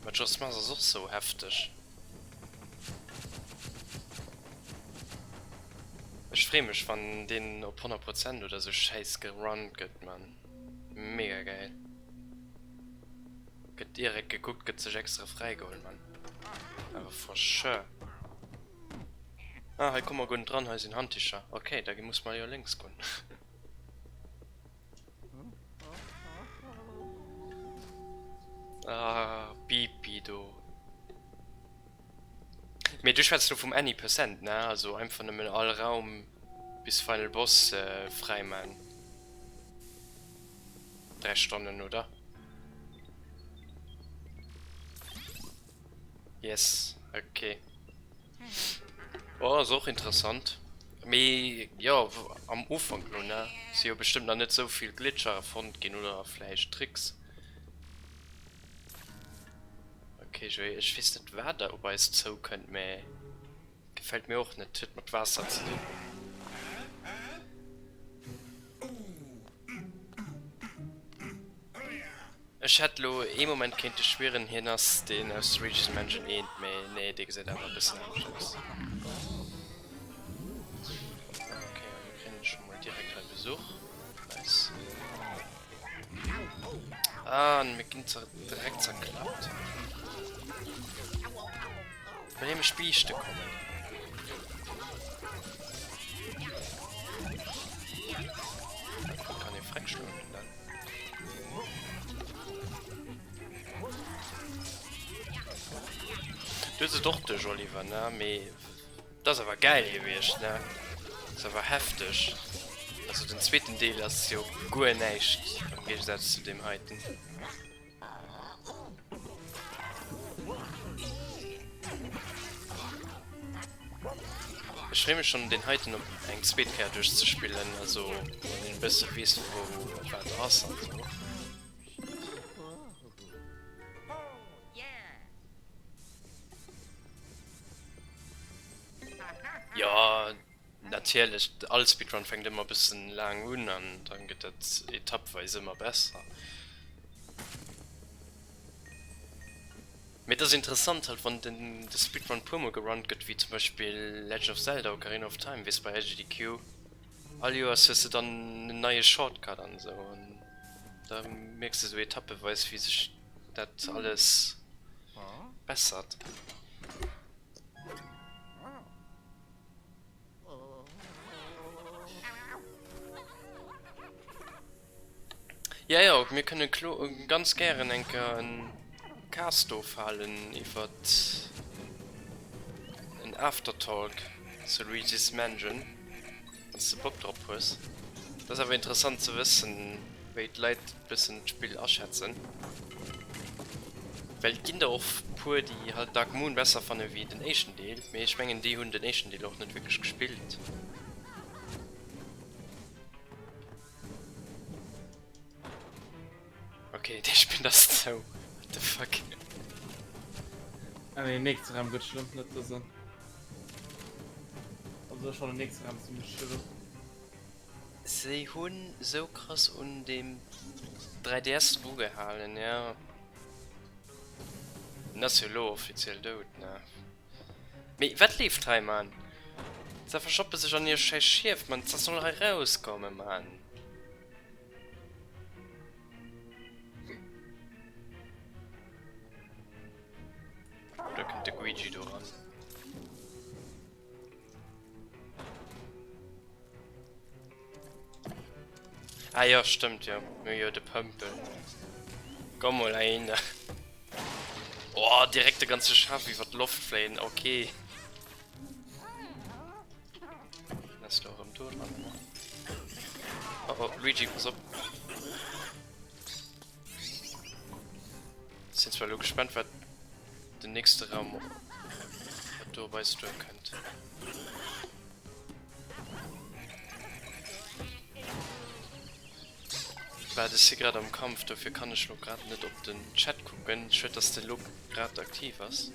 Majora's Mask ass och sou hefteg. Ech free mech wann deen op 100 Prozent oder sou schäiss gerunnt gëtt man, mega geil. Gëtt direkt gekuckt, gëtt sech extra fräigeholl man, awer for sure. Ah hei komme mer guer net dran, hei sinn Handticher, ok da muss mer jo lénks goen. Ah, Pipi do. Mee du schwätz lo vum Any Percent, ne? Also einfach nëmmen all Raum bis Final Boss fräi man. 3 Stonnen, oder? Yes, okay. Oh, ass och interessant. Mee jo, am Ufank lo, ne? Si jo bestëmmt nach net sou vill Glitcher erfonnt ginn oder vläicht Tricks. Okay, Joé, ech weess net wat da op eis zoukënnt, mee gefält mir och net. Huet mat Waasser ze dinn. Ech hätt lo ee Moment kéinte schwieren hien ass deen aus Luigi's Mansion 1, mee nee dee gesäit awer e bëssen anescht aus. Ok, a mir kréien scho mol direkt hei Besuch. Nice. Ah, an mir ginn direkt zerklappt. Well hie mech biichte kommen. Kann ee freck schloen den dann. Du hues et och duerch Oliver ne mee dat ass awer gäil gewiescht ne ass awer hefteg also den zweeten Deel ass jo guer näischt am Géigesaz zu deem heiten. Ech free mech schon deen heiten op eng zweet Kéier duerchzespillen, also wann een e bësse weess wou wat ass an sou. Jo natierlech, all Speedrun fänkt ëmmer e bëssen laang un an dann gëtt dat etappweis ëmmer besser. Mee et ass interessant halt wann den de Speedrun puer mol gerunnt gëtt, wéi zum Beispill Legend of Zelda Ocarina of Time, weess bei IGDQ all Joers hues de dann en neie Shortcut an esou an da mierks de sou etappeweis wéi sech dat alles bessert. Ja, jo, mir kënne klo ganz gären eng Kéier en Cast ofhalen iwwer en Aftertalk zu Luigi's Mansion, wann s de Bock drop hues. Dat ass awer interessant ze wëssen, wéi d'Leit bëssen d'Spill aschätzen. Well et ginn der och puer, déi halt Dark Moon besser fanne wéi den éischten Deel, mee ech mengen déi hunn den éischten Deel och net wierklech gespillt. Okay, dee Spind ass zou. What the fuck?
Ah nee, den nächste Raum gëtt schlëmm, net dësen. Also ech fannen den nächste Raum zimmlech schlëmm.
Se hunn sou krass un dem 3DS drugehalen, ja. Den ass jo lo offiziell dout, ne? Mee wat leeft hei, Mann? Se verschoppe sech an hir schäiss Schief, Mann. Dat soll hei rauskommen, Mann. Oder kënnt de Guigi do ran? Ah jo, stëmmt jo. Mir hu jo de Pëmpel. Komm mol heihinner. Oh, direkt de ganze Schaf iwwer d'Loft fléien. Okay. Ass lo erëm do dran, ne? Oh oh, Luigi, pass op. Sinn zwar lo gespannt, wat den nächste Raum, wat do op eis duerkënnt. Waart, ech si grad am Kampf, dofir kann ech lo grad net op den Chat kucken. Schued, dass de lo grad aktiv ass.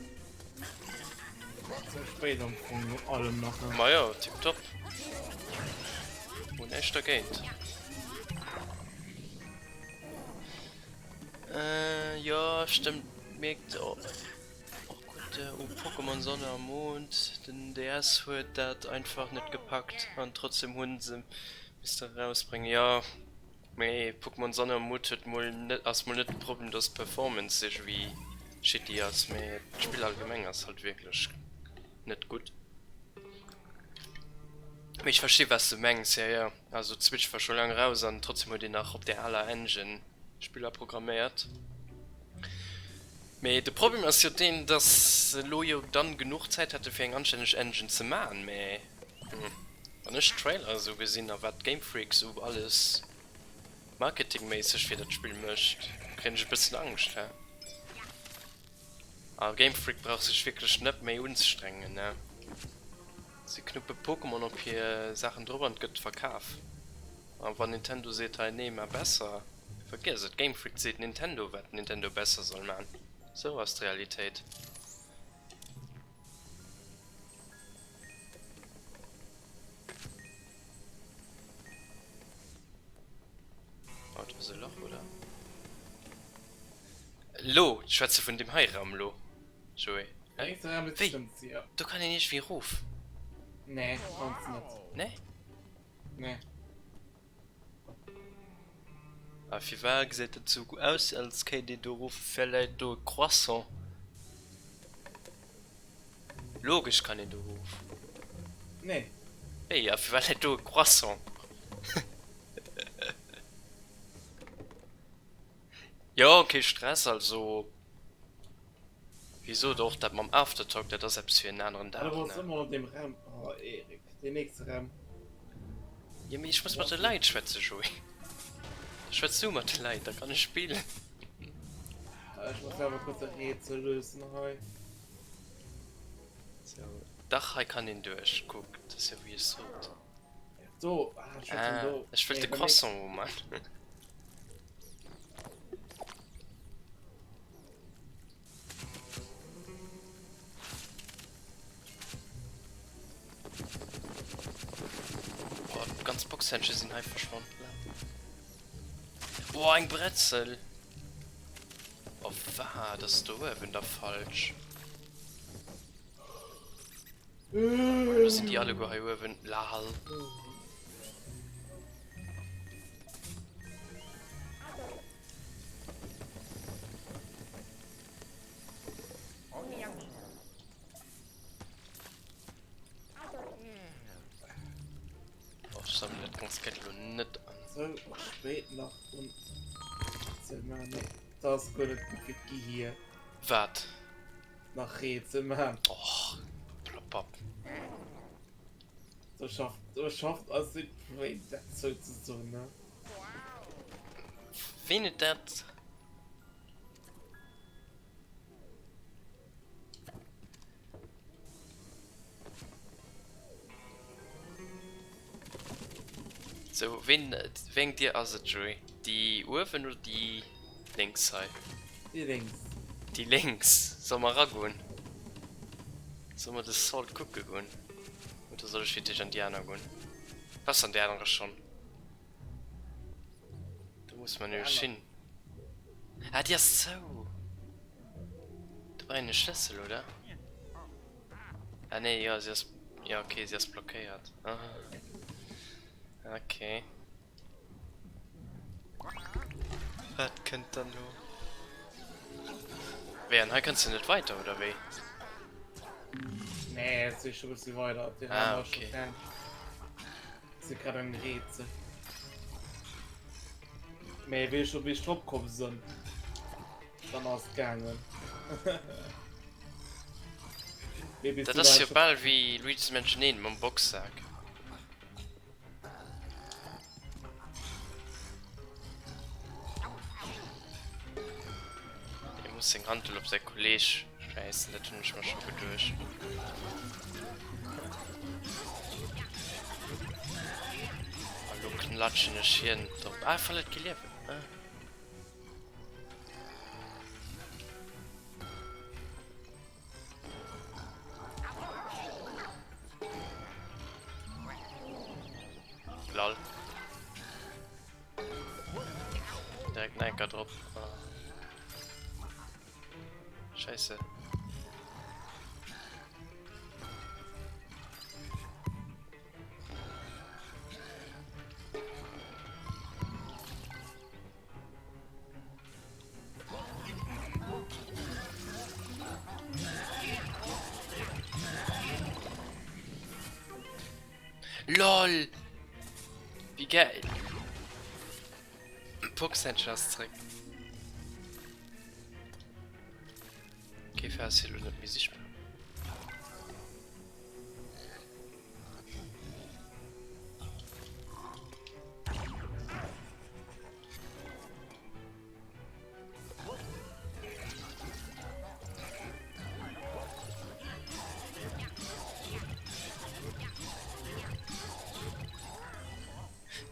Ze spéit am Fong no allem nach, ne?
Majo, tiptop. Hun näischt dergéint. Äh, jo, stëmmt, mierkt och. Och gutt u Pokémon Sonne a Mond, den DS huet dat einfach net gepackt an trotzdem hunn se misste erausbréngen. Jo, mee Pokémon Sonne a Mond huet mol net, ass mol net de Problem dass d'Performance iergendwéi shitty ass, mee d'Spill allgemeng ass halt wierklech net gutt. Mee ech versti wat s de mengs, jo jo, also d'Switch war scho laang eraus an trotzdem huet een nach op där aler Engine Spiller programméiert. Mee de Problem ass jo deen, dass se elo jo dann genuch Zäit hätte fir eng anstänneg Engine ze man, mee wann ech d'Trailer esou gesinn a wat Game Freak sou alles marketingméisseg fir dat Spill mécht, kréien ech e bëssen Angscht, he. A Game Freak brauch sech wierklech net méi unzestrengen, ne. Si knuppe Pokémon op hir Saachen drop an et gëtt verkaf. A wann Nintendo seet hei nee mar besser, vergiess et, Game Freak seet Nintendo wat Nintendo besser soll man. Sou ass d'Realitéit. Oh do ass e Lach oder? Lo schwätze vun deem hei Raum lo Joé. Hä? Wéi? Do kann een iergendwéi erof?
Nee, kanns net.
Nee?
Nee.
A firwat gesäit dat sou aus, als kéint een do erof? Vläit do e Croissant? Logesch kann een do erof.
Nee.
Wéi? A firwat läit do e Croissant? Jo, kee Stress, also wéi sot och dat mam Aftertalk, dat ass eppes fir en aneren Dag,
Du bass
ne?
ëmmer an deem Raum. Oh Erik, deen nächste Raum.
Jo, mee ech muss mat de Leit schwätzen, Joé. Da schwätz du mat de Leit, da kann ech spillen.
Ech muss awer kuerz e Rätsel lösen hei.
Sou, dach hei kann een duerch, kuck, dat ass jo wéi ech sot.
Do, ah, ech wollt
Ah,
do.
ech wëll
Nee,
de
beim
Croissant hu, Mann. Oh, d'ganz Boxhändsche sinn hei verschwonn. Oh, eng Bretzel! Oh, wat ass do uewen da falsch? Lo sinn déi alleguer hei uewen. Lal. Oh, ech sammelen dat ganzt Geld elo net an.
Sou spéit nach un ze man, nee, dat ass guer net gutt fir d'Gehier.
Wat?
Nach Rätsel man.
Och, Ploppap.
Do schafft, do schafft eis den Brain dat souzesoen, ne?
Ween huet dat? Sou, ween, wéi eng Dier ass et, Joé? Déi uewen oder déi. Lénks hei.
Déi lénks.
Déi lénks. Solle mer eragoen? Solle mer de Salt kucke goen? Oder soll ech fir d'éischt an déi aner goen? Waars an déi anere schonn? Do muss mer nämlech hin. Ah, déi ass zou. Do brauch een e Schlëssel, oder? Ah nee, jo, si ass, jo okay, si ass blockéiert. Ah. Okay. Wat kënnt dann lo? Wéi, an hei kënns de net weider, oder wéi?
Nee, et si scho bëssi weider. Déi
Ah,
Raum ass scho
okay.
kleng. Si grad eng Rätsel. Mee wéi ech op eech drop komm sinn, dann ass et gaangen. Mee bis
Dat
du
ass
da
jo
scho
bal wéi Luigi's Mansion 1 mam Boxsak. Hie muss seng Hantel op säi Kolleg schmäissen, dat hunn ech mer scho geduecht. A lo klatschen ech hien drop. Ah, e verléiert kee Liewen. Ah. Lol. Direkt en Enker drop. Ah. Scheiße. LOL! Wéi gäil! Boxhändchen ass zréck. Okay, fair ass hie lo net méi sichtbar.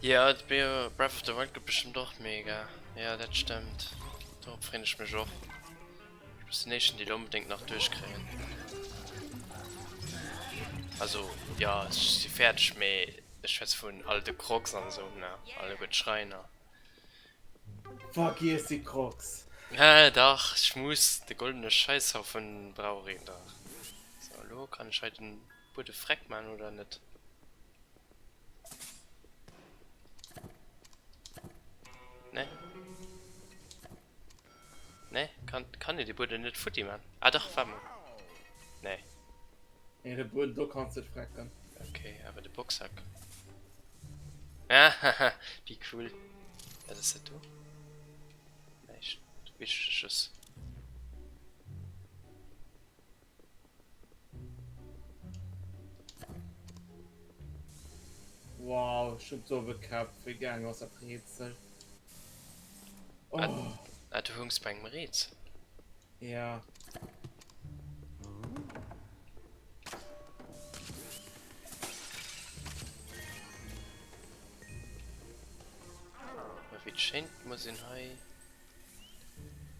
Ja, Breath of the Wild gëtt bestëmmt och mega. Ja, dat stëmmt. Dorop freen ech mech och. Ech muss den éischten Deel onbedéngt nach duerchkréien. Also, jo, ech si fäerdeg, mee ech schwätze vun all de Crocs an esou, ne, alleguer d'Schräiner.
Vergiess déi Crocs!
Hä, dach, ech muss, de goldene Schäisshaufen brauch een dach. Sou, elo kann ech hei den Buede freck man, oder net? Ne? Ne, kann, kann een de Buedem net futti man? Ah dach, waart mol. Nee.
Nee, de Buedem, do kanns de et frecken.
Okay, awer de Boxsack. Ahaha, wéi cool. Wat ass dat do? Näischt Wichteges.
Wow, ech hunn d'Owekäpp, wéi gaang ass dat Rätsel?
Oh. Ah, du hungs bei engem Rätsel.
Ja.
Ma wéi et schéint muss een hei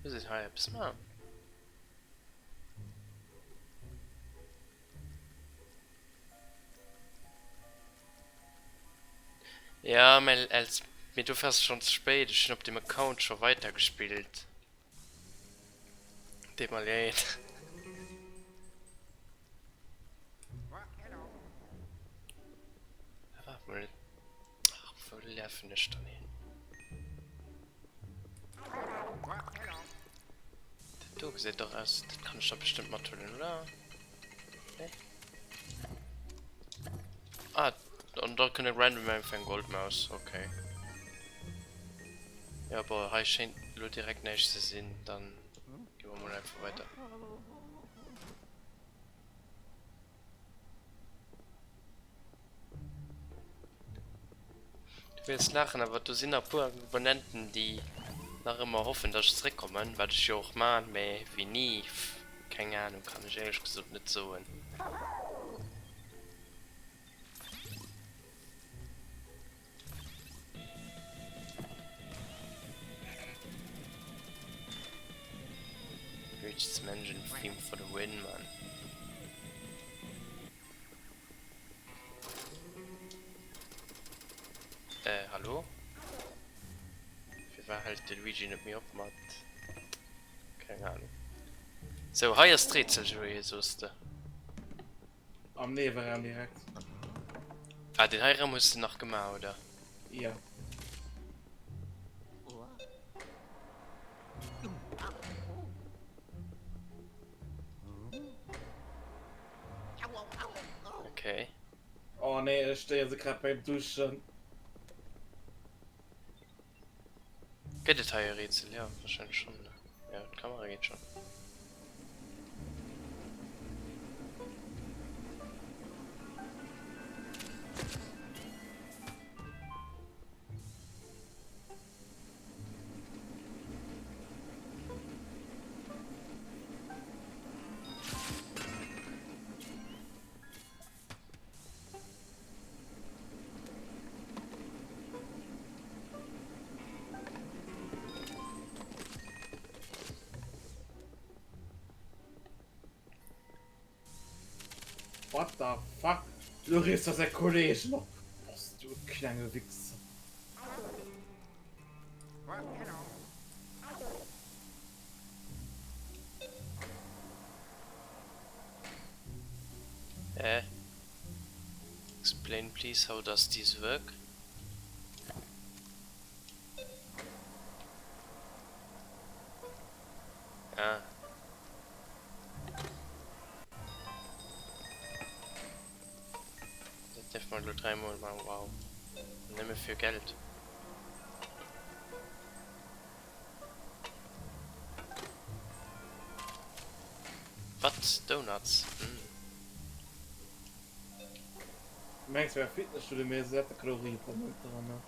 muss een hei eppes man. Ja, mä els, mee dofir ass et schonn ze spéit. Ech hunn op deem Account scho weitergespillt. Deet mer leed. Ah, waart mol. Ach, wou lafen ech dann hin? Dat do gesäit doch aus, dat kann ech da bestëmmt mathuelen, oder? Nee? Ah, an da kënne random einfach eng Goldmaus, okay. Ja, boah, hei schéint lo direkt näischt ze sinn, dann gi mer mol einfach weiter. Du wäerts laachen, awer do sinn nach puer Abonnenten déi nach ëmmer hoffen dass ech zeréckkommen, wat ech jo och maan, mä wéini, keng Ahnung, kann ech éierlech gesot net soen. Luigi's Mansion Theme for the win, man. Äh, hallo? Firwat hält de Luigi net méi op mat. Keng Ahnung. Sou, hei ass d'Rätsel, Joé, soos de.
Am Nieweraum direkt.
Ah, deen hei Raum hues de nach gemaach, oder?
Jo.
Okay.
Oh nee, ech stéier se grad beim Duschen.
Gëtt et hei e Rätsel? Jo, wahrscheinlech schonn, ne? Jo, d'Kamera geet schonn.
What the fuck? Lo reest der säi Kolleegen op. Bass du e klenge Wichser.
Hä? Explain please how does this work? Ah. Dat dierf man elo dräimol man, wow. Nëmme fir Geld. Wat? Donuts? Hm.
Du mengs beim Fitnesstudio méi sette Kaloriebommen dran ne?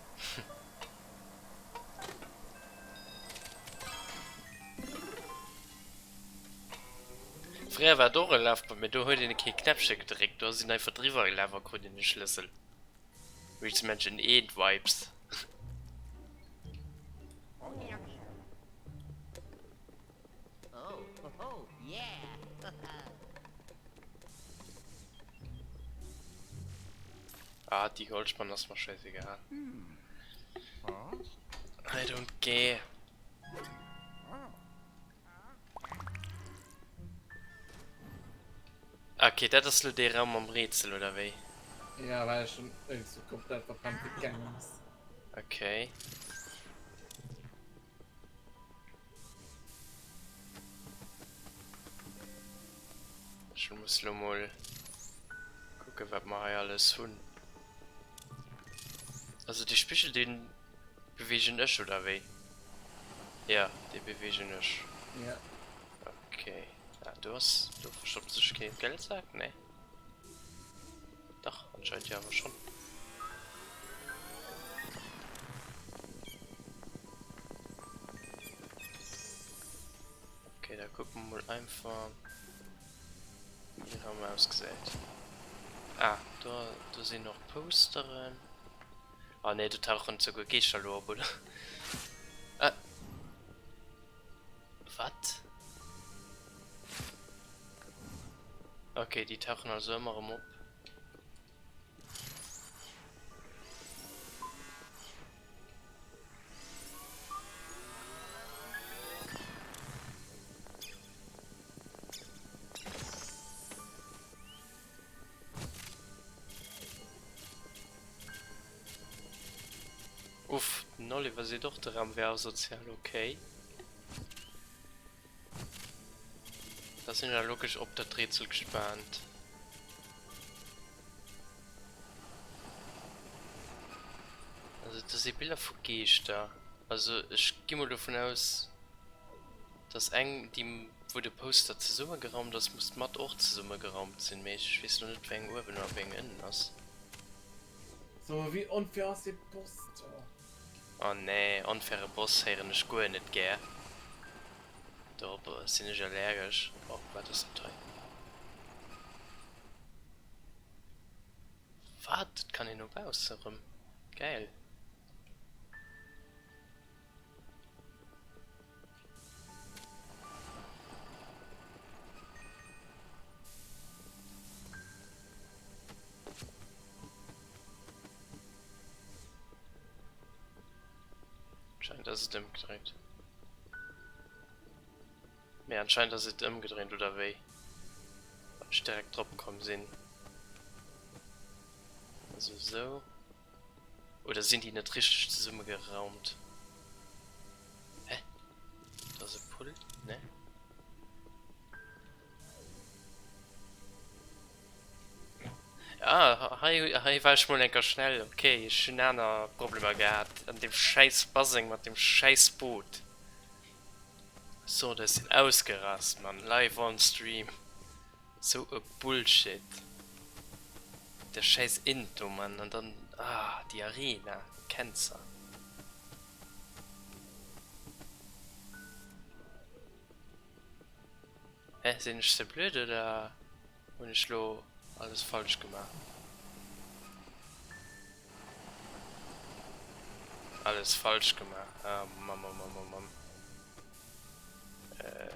Fréier war et och e Lafband, mee do huet een kee Knäppche gedréckt, do ass een einfach driwwer gelaf a krut een de Schlëssel. Luigi's Mansion 1 Vibes. Ah, déi Goldspann ass mer scheißegal. I don't care. Okay, dat ass lo dee Raum mam Rätsel, oder wéi?
Ja, well ech schon irgendwie so komplett verpennt gegangen ass.
Okay. Ech muss lo mol kucken, wat mer hei alles hunn. Also dee Spigel, deen bewegen ech, oder wéi? Ja, dee bewegen ech.
Ja.
Okay. Ah, do ass, do verstoppt sech kee Geldsak, nee? Dach, anscheinend jo awer schonn. Okay, da kucke mer mol einfach, wéi de Raum ausgesäit. Ah, do, do sinn och Posteren. Ah nee, do tauchen souguer Geeschter elo op, oder? Ah. Wat? Okay, déi tauchen also ëmmer erëm op. Uff, den Oliver seet och de Raum wär asozial, okay. Da sinn ech logesch op dat Rätsel gespaant. Also do si Biller vu Geeschter. Also ech gi mol dovun aus, dass eng déi wou de Poster zesummegeraumt ass, muss d'Matt och zesummegeraumt sinn, mee ech weess lo net wéi eng uewen a wéi eng ënnen ass.
So wéi onfair ass dee Boss do?
Oh nee, onfaire Boss héieren ech guer net gär. Dorop sinn ech allergesch. Oh, wat ass dat hei? Wat? Dat kann een no bausse rëm? Gäil. Anscheinend ass et ëmgedréint. Mee anscheinend ass et ëmgedréint, oder wéi? Wann ech direkt drop komm sinn. Also esou. Oder sinn déi net richteg zesummegeraumt? Hä? Do ass e Pult, ne? Ah, hei, hei war ech mol enker schnell. Ok, ech hunn aner Problemer gehat an deem schäiss Baseng mat deem schäiss Boot. So, ech sinn ausgerast, Mann. Live on stream. Sou e Bullshit. Der schäiss Int do, Mann. An dann, ah, déi Arena. Kenzer. Hä, sinn ech ze blöd oder hunn ech lo alles falsch gemaach? Alles falsch gemaach. Ah, Mann, Mann, Mann, Mann, Mann. Äh,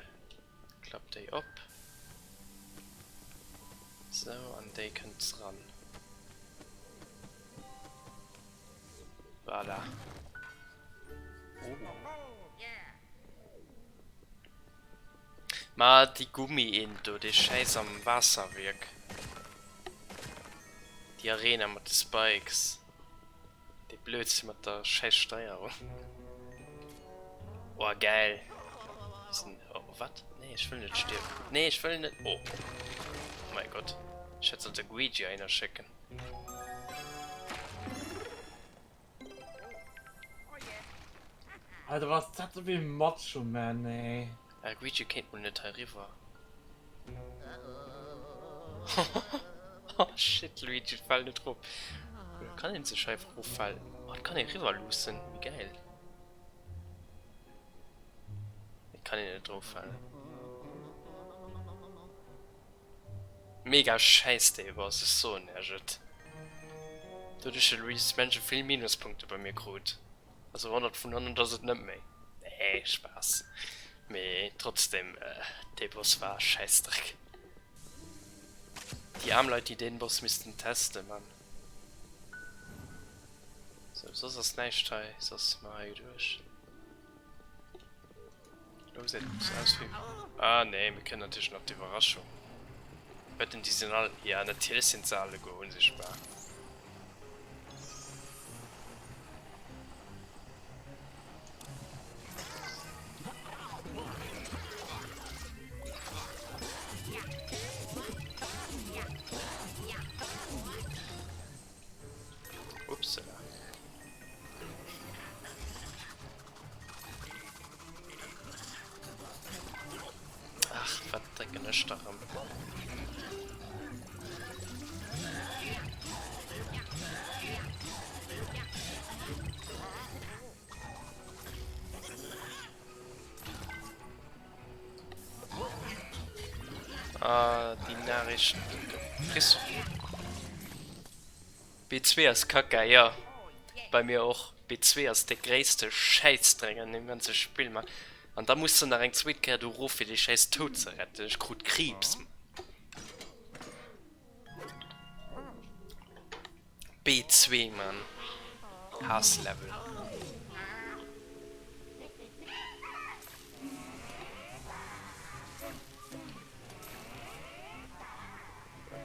klapp déi op. Sou, an déi kënnt dran. Voilà. Oh. Ma déi Gummi-Int do, dee Schäiss am Waasserwierk. Déi Arena mat de Spikes. Dee Blödsinn mat der schäiss Steierung. Oh, geil. Oh, wat? Nee, ech wëll net stierwen. Nee, ech wëll net. Oh. Oh mein Gott. Ech hätt sollte Guigi einer schécken.
Alter, was ist das denn für ein Macho, Man, ey?
Äh, Guigi kéint mol net hei riwwer. Oh shit, Luigi, fal net rop. Oder kann een sech einfach roffalen? Oh, et kann ee riwwer luussen. Wéi gäil. Et kann een net droffalen. Mega schäiss dee Boss, ech soen iech et. Doduerch huet Luigi's Mansion vill Minuspunkte bei mir krut. Also 100 vun 100 ass et net méi. Nee, Spaass. Mee trotzdem, dee Boss war Schäissdreck. Déi aarm Leit déi deen Boss missten testen, Mann. Sou, soss ass näischt hei, soss si mer hei geduecht. Lo gesäit et aus wéi. Ah nee, mir kënnen natierlech nach d'Iwwerraschung. Wetten déi sinn all. Ja natierlech sinn se alleguer unsichtbar. Upsala. Ach, wat drécken ech da rëm? Ah, déi Nachricht. Kriss. B2 ass Kacka, jo. Bei mir och. B2 ass de gréisste Schäissdreck an deem ganze Spill, Mann. An da muss de nach eng zweet Kéier do erof fir dee schäiss Toad ze retten. Ech krut Kriibs, Mann. B2, Mann. Haasslevel.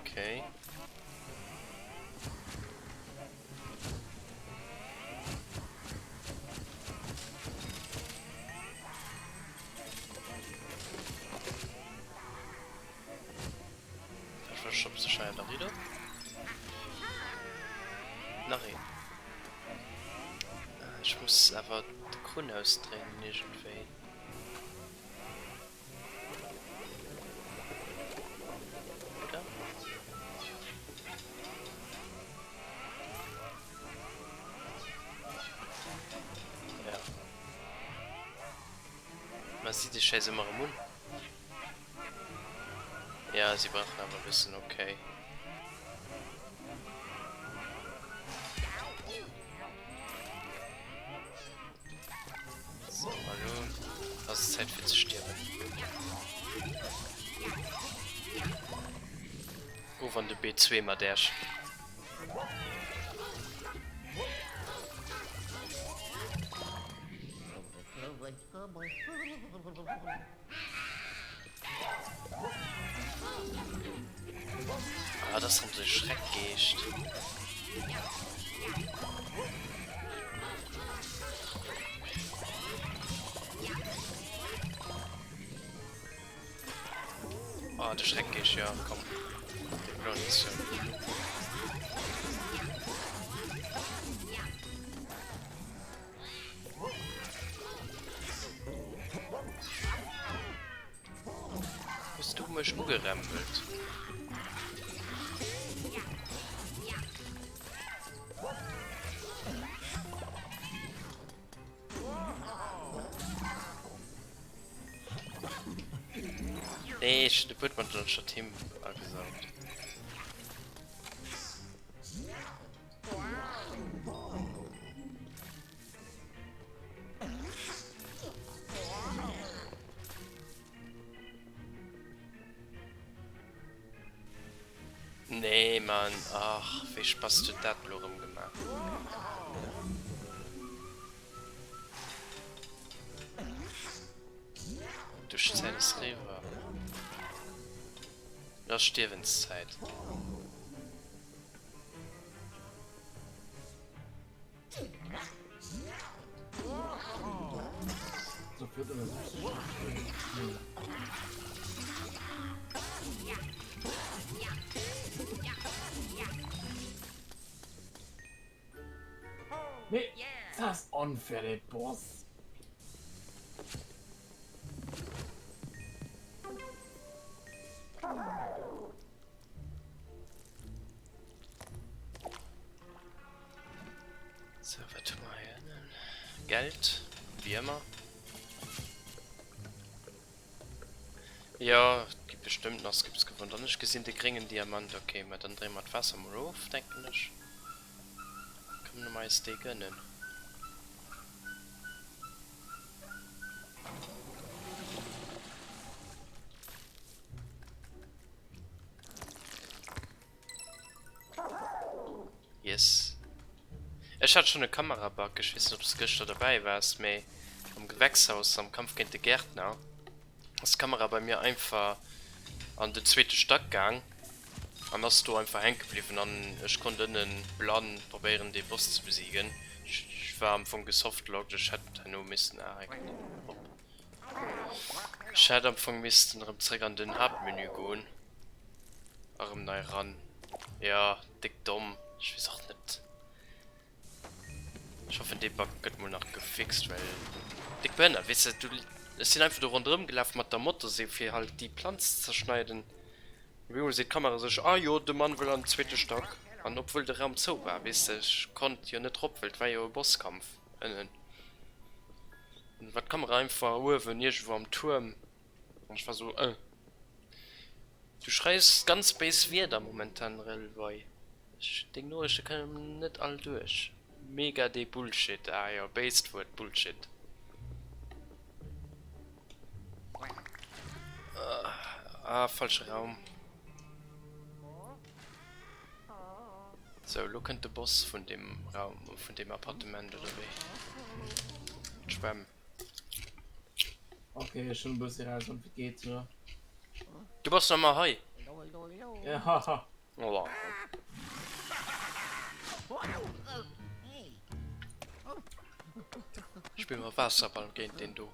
Okay. Verschoppt sech hei nach wieder. Nach een. Ech muss awer de Krunn ausdréinen iergendwéi. Oder? Ja. Ma si déi Schäiss ëmmer erëm un? Ja, si brauchen awer e bëssen, okay. So, hallo. Ass es Zäit fir ze stierwen. Oh, wann de B2 mat Äerch. Ah, dat ass erëm de Schreckgeescht. Ah, de Schreckgeescht, ja, komm. Dee bloen ist jo. Hues du mech ugerempelt? Nee, ech hunn de Buedmantel anstatt him agesaugt. Nee Mann, ach wéi Spass huet dat lo rëm gemaach. Duschzäit ass eriwwer. Lo ass Stierwenszäit.
Nee, das ist unfair, der Boss.
Sou, wat hu mer hei ënnen? Geld, wéi ëmmer. Jo, et gi bestëmmt nach Skips gewonnt. An ech gesinn de gréngen Diamant. Ok, mä dann dréie mer d'Waasser mol of, denken ech. Kënne mer eis dee gënnen. Yes. Ech hat schon e Kamerabug, ech weess net obs de gëschter derbäi waars, mee am Gewächshaus am Kampf géint de Gärtner ass d'Kamera bei mir einfach an den zweete Stack gaang an ass do einfach hänke bliwwen an ech konnt ënnen blann probéieren dee Boss ze besiegen. Ech war am Fong gesoftlocked, ech hätt herno missen, ah hei kënnt een erop, ech hätt am Fong missten erëm zréck an den Haaptmenü goen. Erëm nei ran. Jo, déck domm. Ech weess och net. Ech hoffen dee Bug gëtt mol nach gefixt, well déck behënnert, weess de. Du, ech sinn einfach do ronderëm gelaf mat der Motorsee fir halt déi Planz ze zerschneiden. Op eemol seet d'Kamera sech, ah jo, de Mann wëll an den zweete Stack. An obwuel de Raum zou war, weess de, ech konnt jo net rop, well et war jo e Bosskampf ënnen. An war d'Kamera einfach uewen iergendwou am Tuerm. An ech war sou, äh. Du schreifs ganz béis Wierder momentan Relvoi. Ech, deng Noriichte kënnen net all duerch. Mega dee Bullshit, ah jo, béist Wuert, Bullshit. Ah, falsche Raum. Sou, lo kënnt de Boss vun deem Raum, vun deem Appartement oder wéi? D'Schwämm.
Okay, ech hunn e bëssi raus, wéi geet jo.
Du bass nach ëmmer hei?
Ja, haha.
Oh. Spille mer Waasserball géint deen do.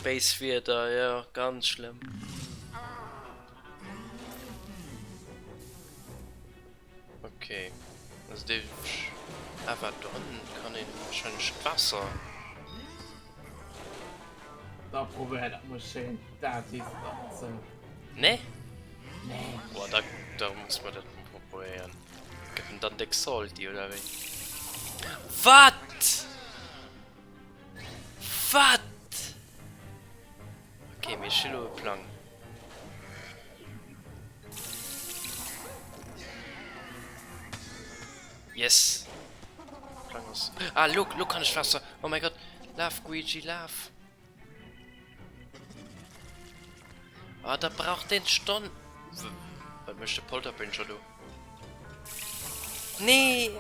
Béis Wieder, jo, ganz schlëmm. Okay. Also dee awer do ënnen kann een wahrscheinlech d'Waasser.
Da probéier dat mol schéin. Dat is dat sou.
Nee?
Nee.
Boah, da, da muss man dat mol probéieren. Gëtt en dann déck salty oder wéi? Wat? Wat? Okay, mee ech hu lo e Plang. Yes! Plang ass. Ah, lo, lo kann ech Waasser. Oh mein Gott. Laf, Guigi, laf. Ah, da braucht den Stonn. Wat mécht de Polterpinscher do? Nee!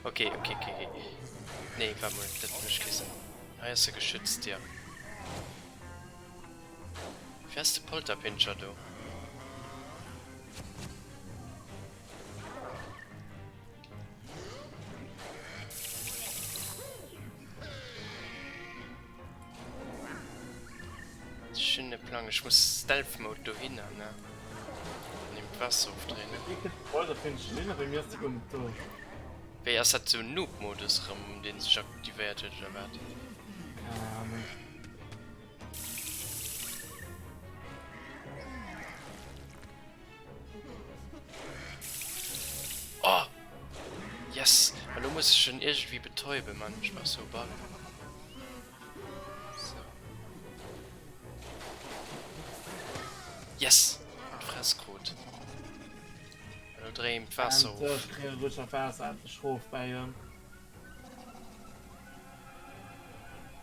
Okay, okay, okay, okay. Nee, waart mol, dat mécht kee Sënn. Hei ass e geschützt, jo. Wéi ass de Polterpinscher do? Ech hunn e Plang, ech muss Stealth Mode dohinner, ne? An him d'Waasser ofdréinen. Wéi, ass dat sou Noob Modus rëm deen sech aktivéiert huet oder wat?
Keng Ahnung.
Oh! Yes! Elo muss ech en iergendwéi betäuben, Mann. Ech brauch sou e Ball. So. Yes! An d'Fress krut. Elo dréi em d'Waasser of.
Endlech kréien ech dat Waasser endlech rof bäi em.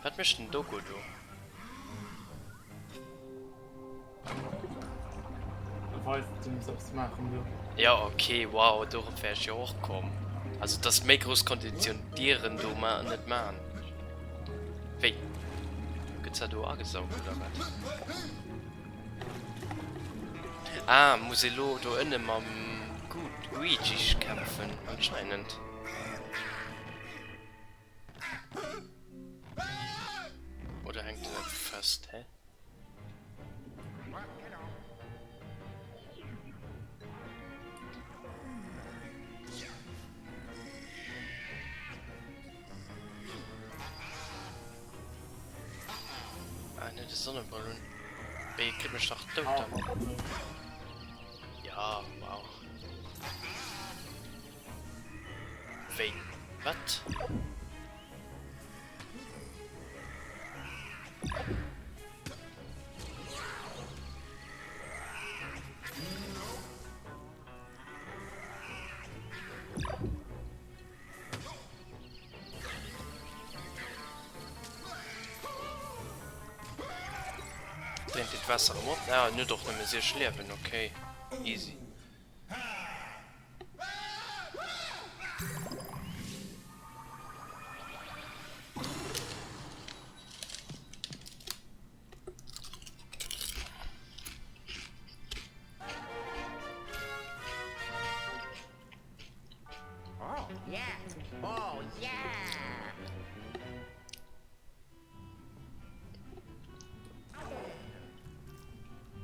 Wat mécht den Doggo do? Jo ok wow dorop wär ech jo och komm. Also dass méi grouss Konditioun d'Dieren do ma net man. Wéi gëtt dat do agesaugt oder wat? Ah muss ee lo do ënne mam Luigi kämpfen anscheinend. Oder hänkt en einfach fest hä? Ah, ne, de Sonneball un. Wéi kritt mech dach dout dann. Ja, wow. Wéi? Wat? Dréint Dir d'Waasser erëm op? Ah, en huet och nëmme 6 Liewen, okay. Easy.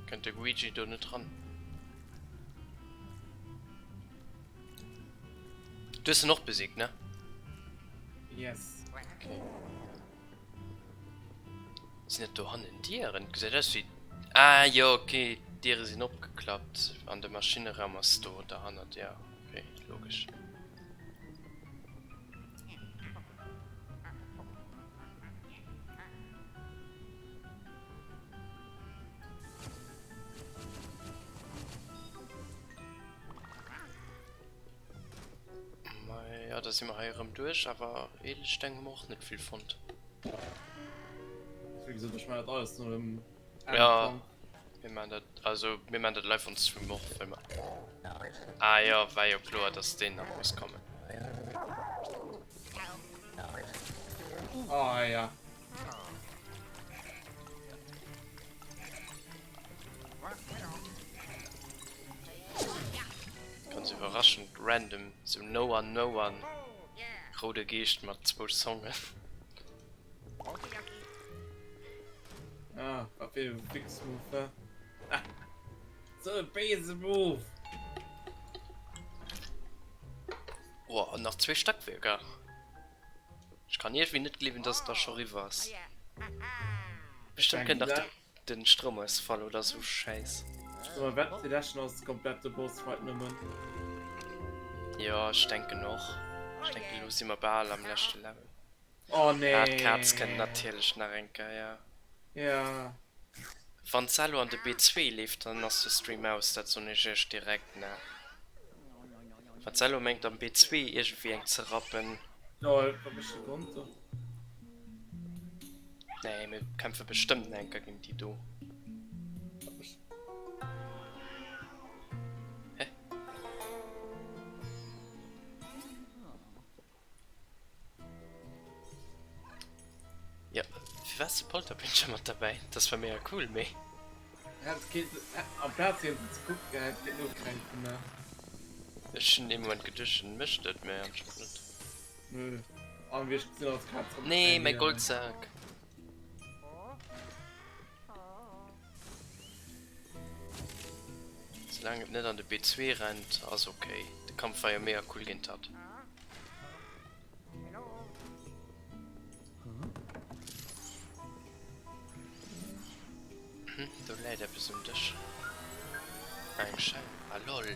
Kënnt de Luigi do net ran? Du hues en och besiegt, ne?
Yes.
Okay. Sinn dat do hannen Dieren? Gesäit aus wéi. Ah jo, okay, d'Diere sinn opgeklappt an de Maschineraum ass do derhannert, ja, okay, logesch. Ja, da si mer hei erëm duerch, awer Edelsteng hu mer och net vill fonnt.
Wéi gesot, ech maachen dat alles no dem
Ja, mir maachen dat, also mir maachen dat live on stream och, well mer. Ah jo, war jo kloer, dass deen nach muss kommen.
Oh ja.
Ganz iwwerraschend random, sou no one no one roude Geescht mat zwou Zongen.
Ah, wat fir e Wichs-Move, hä? Ah, sou e béise Move!
Oh, an nach zwee Stackwerker. Ech kann iergendwéi net gleewen, dass et da scho riwwer ass. Bestimmt kënnt nach de, den Stroumausfall oder sou Schäiss.
Awer wat de leschten ass komplett de Boss fight nëmmen.
Jo, ech denken och. Ech denken elo si mer bal am leschte Level.
Oh nee.
Ah, d'Kaz kënnt natierlech nach eng Kéier, ja.
Ja.
Wann d'Cello an de B2 leeft, dann ass de Stream aus, dat soen ech iech direkt, ne. Wann d'Cello mengt am B2 iergendwéi eng ze rappen.
Lol, wat mécht de Grond do?
Nee, mir kämpfe bestëmmt nach eng Kéier géint déi do. Hä? Firwat ass de Polterpinscher mat derbäi? Dat war mega cool, mee.
Hätt kéint amplaz hien ze kucken, hätt kéint nogräifen, ne?
Ech hunn ee Moment geduecht, en mécht et, mee anscheinend net.
Nö, an wéi ech gesinn hunn, ass d'Kaz erëm
Nee, mäi Goldsak! Soulaang et net an de B2 rennt, ass ok. De Kampf war jo mega cool géint hatt. Hm, do läit eppes um Dësch. Ah, eng Schell. Ah, lol.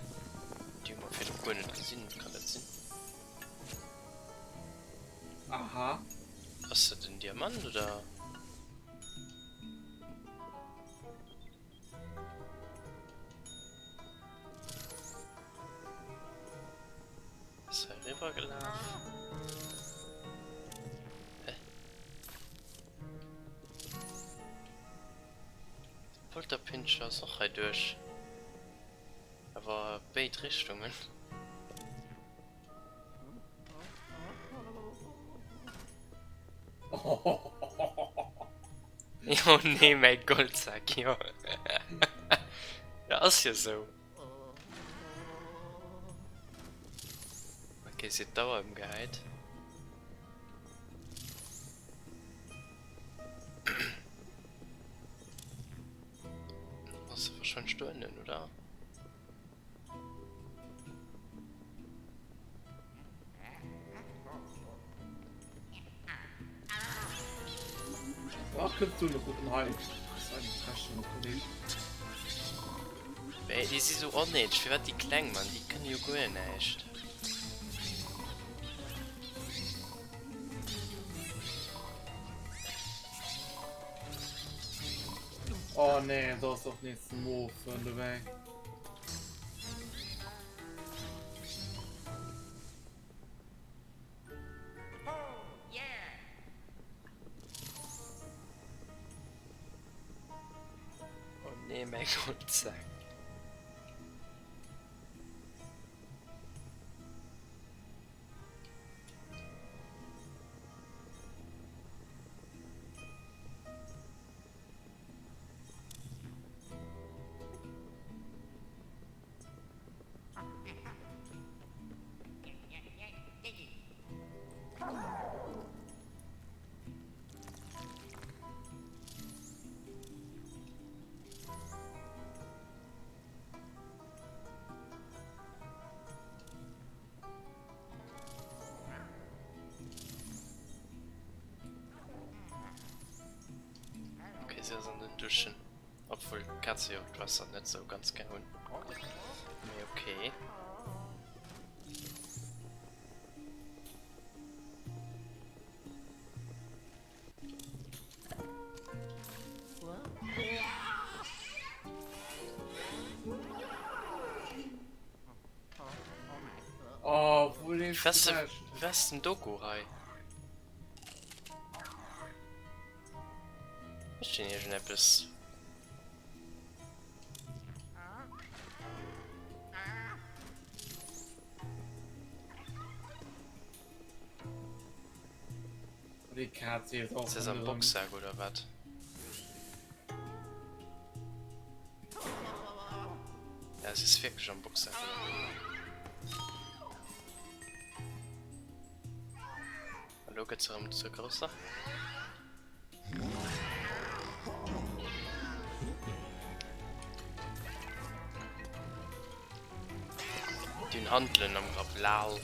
Déi hu mer virdru guer net gesinn. Kann dat sinn?
Aha.
Ass dat en Diamant, oder? Ass hei eriwwer gelaf. Hä? De Polterpinscher ass och hei duerch. Awer béid Richtungen. Jo nee mäi Goldsack jo. Ja ass jo sou. Ok si huet d'Auer ëmgehäit. Ass se wahrscheinlech do ënnen oder?
Ach, kënns du nach gucken hei. Das war eng Fräschen, Kolleg.
Ey, déi si sou onnéideg. Firwat déi kleng, Mann? Déi kënne jo guer näischt.
Oh nee, do ass och nees den Mofen dobäi.
Oh nee, mäi Goldsack. Okay, si ass an den Duschen. Obwuel Kaze jo d'Wasser net sou ganz gär hunn. Mee okay.
Oh, wou leefs
Was
du weg?
was den Doku hei? Mécht deen iergendeppes?
Déi Kaz leeft och
Ist das am
ronderëm.
Boxsack oder wat? Ja, se ist wirklich am Boxsack. Elo gëtt se erëm zur grousser. Déi hunn Handelen am Grapp, lal.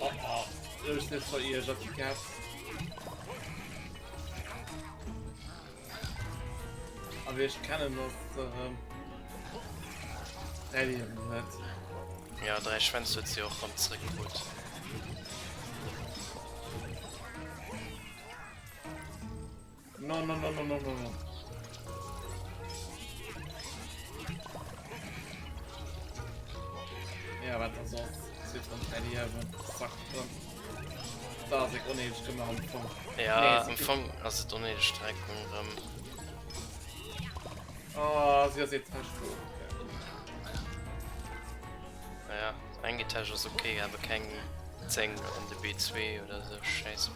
Oh oh, ech net veriergert déi Kaz. A wéi ech kennen ass se erëm 3 Liewen huet.
Ja, 3 Schwänz huet si och erëm zréck krut.
No no no no no no no. Ja, wat da soss? Si huet erëm 3 Liewen. Zack, erëm. Da ass ek onnéideg gemaach am Fong.
Ja,
Nee,
am Fong ass et onnéideg Streckung erëm.
Oh, si ass jetzt echt do.
Naja, eng Etage ass ok, awer keng 10 an de B2 oder sou Schäiss.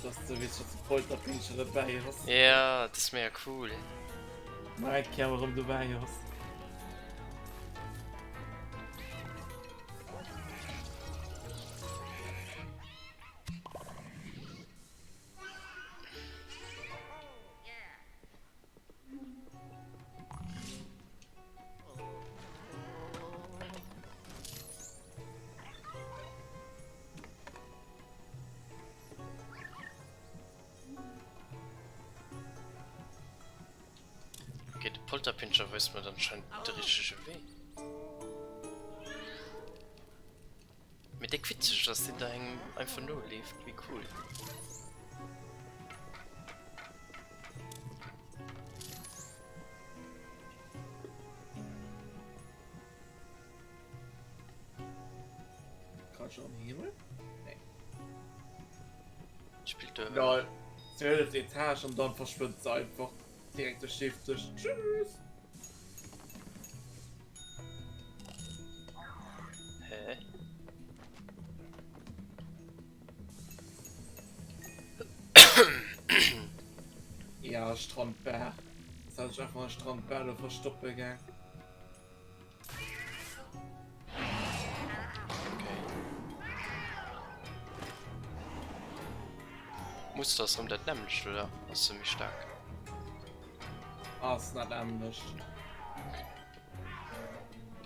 Dass du wéi scho Polterpinscher dobäi ass.
Ja, dat ass mega cool.
Nach eng Kéier erëm dobäi ass.
Okay, de Polterpinscher weist mir anscheinend de richtege Wee. Mee déck witzeg, dass deen da engem einfach noleeft. Wéi cool.
Kann schon am Himmel? Nee.
Spielt du.
Lol. 12. Etage und dann verschwindet sie einfach. Direkt der Schiff durch. Tschüss.
Hä?
Ja, Strandbär. Das hat sich einfach an Strandbär da verstoppen gegangen.
Okay. Muss das rem dat nämlecht oder ass se méi staark?
Ass dat nämlecht.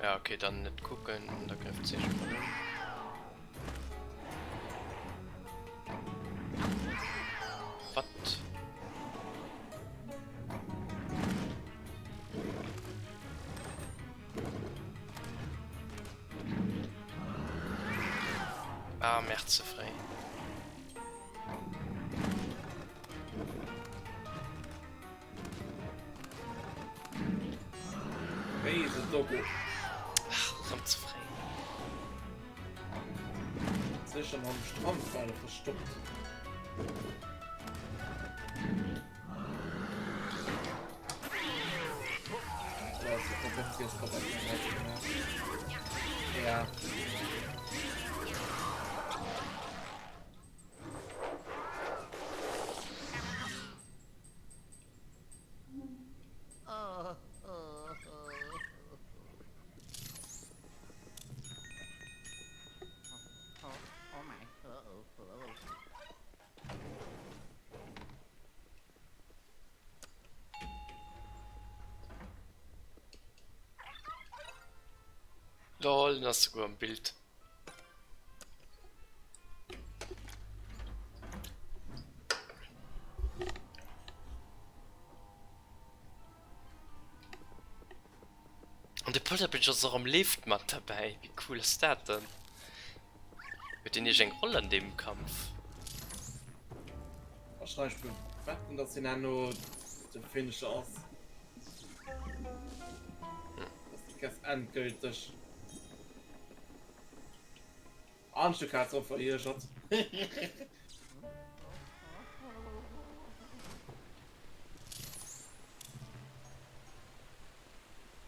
Ja okay, dann net kucken an da gräift se irgendwann un. Wat? Ah, merde, ze fréi.
Béise Doggo.
Ach, rëm ze fréi.
Sech an am Strand war verstoppt. Ja.
Lol, den ass souguer am Bild. An de Polterpitch ass och am Lift mat derbäi. Wéi cool ass dat denn? Huet deen iergend eng Roll an deem Kampf?
Wahrscheinlech bewetten dass hien herno de Finisher ass. Dass déi Quest endgülteg an du Katz och veriergert.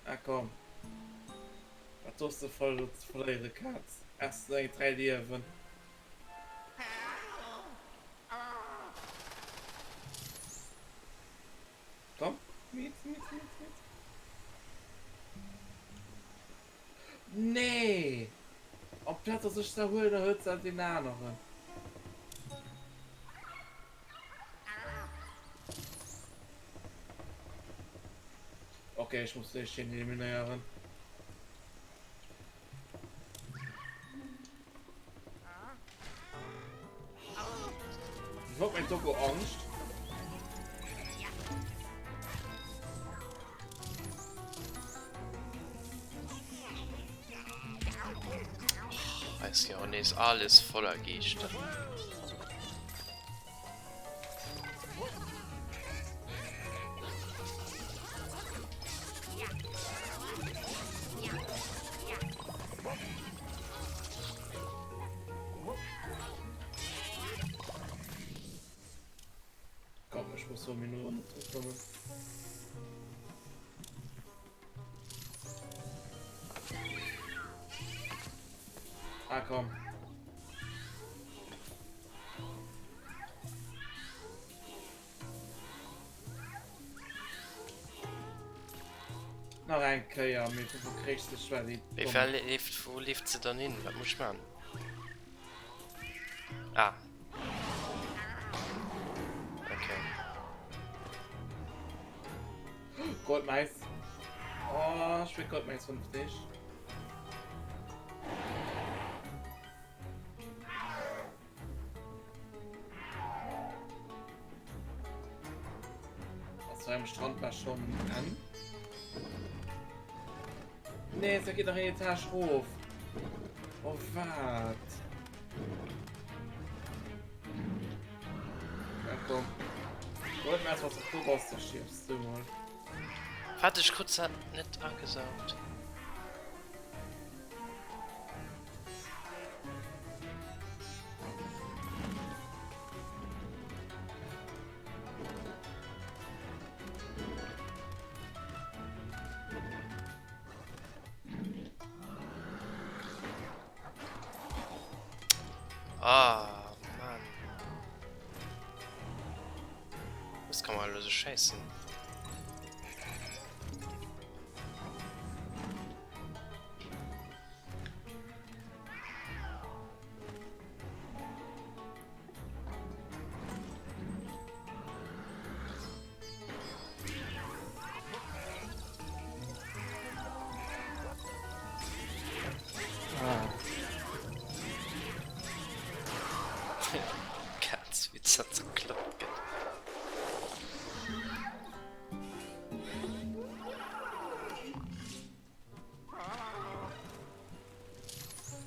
Ah komm. Wat soss de voll ze verléiere Kaz. Ess deng 3 Liewen. Komm, miet, miet, miet, miet. Nee! Amplaz dass ech se huelen, huet se deen aneren. Ok, ech muss déi Schinn eliminéieren. Ich hab mein Doggo Angst.
Weiß ja nees alles voller Geeschter.
zwou Minutten net dru kommen. Ah, komm. Nach eng Kéier, mee du verkréichs dech well déi
Wéi
domm.
leeft, wou leeft se dann hin? Wat muss ech man? Ah. Okay.
Goldmais. Oh, ich will Goldmais 50. Also am Strand war schon an. Nee, da geht nach eine Etage hoch. Oh, wat? Ja, komm. Wollt mir erst was auf du brauchst, da stirbst du mal.
Warte, ich kurz hat net agesaugt. Ah, Mann. Das kann man so scheißen.
Ah.
Katz, wéi dat zerklappt gëtt.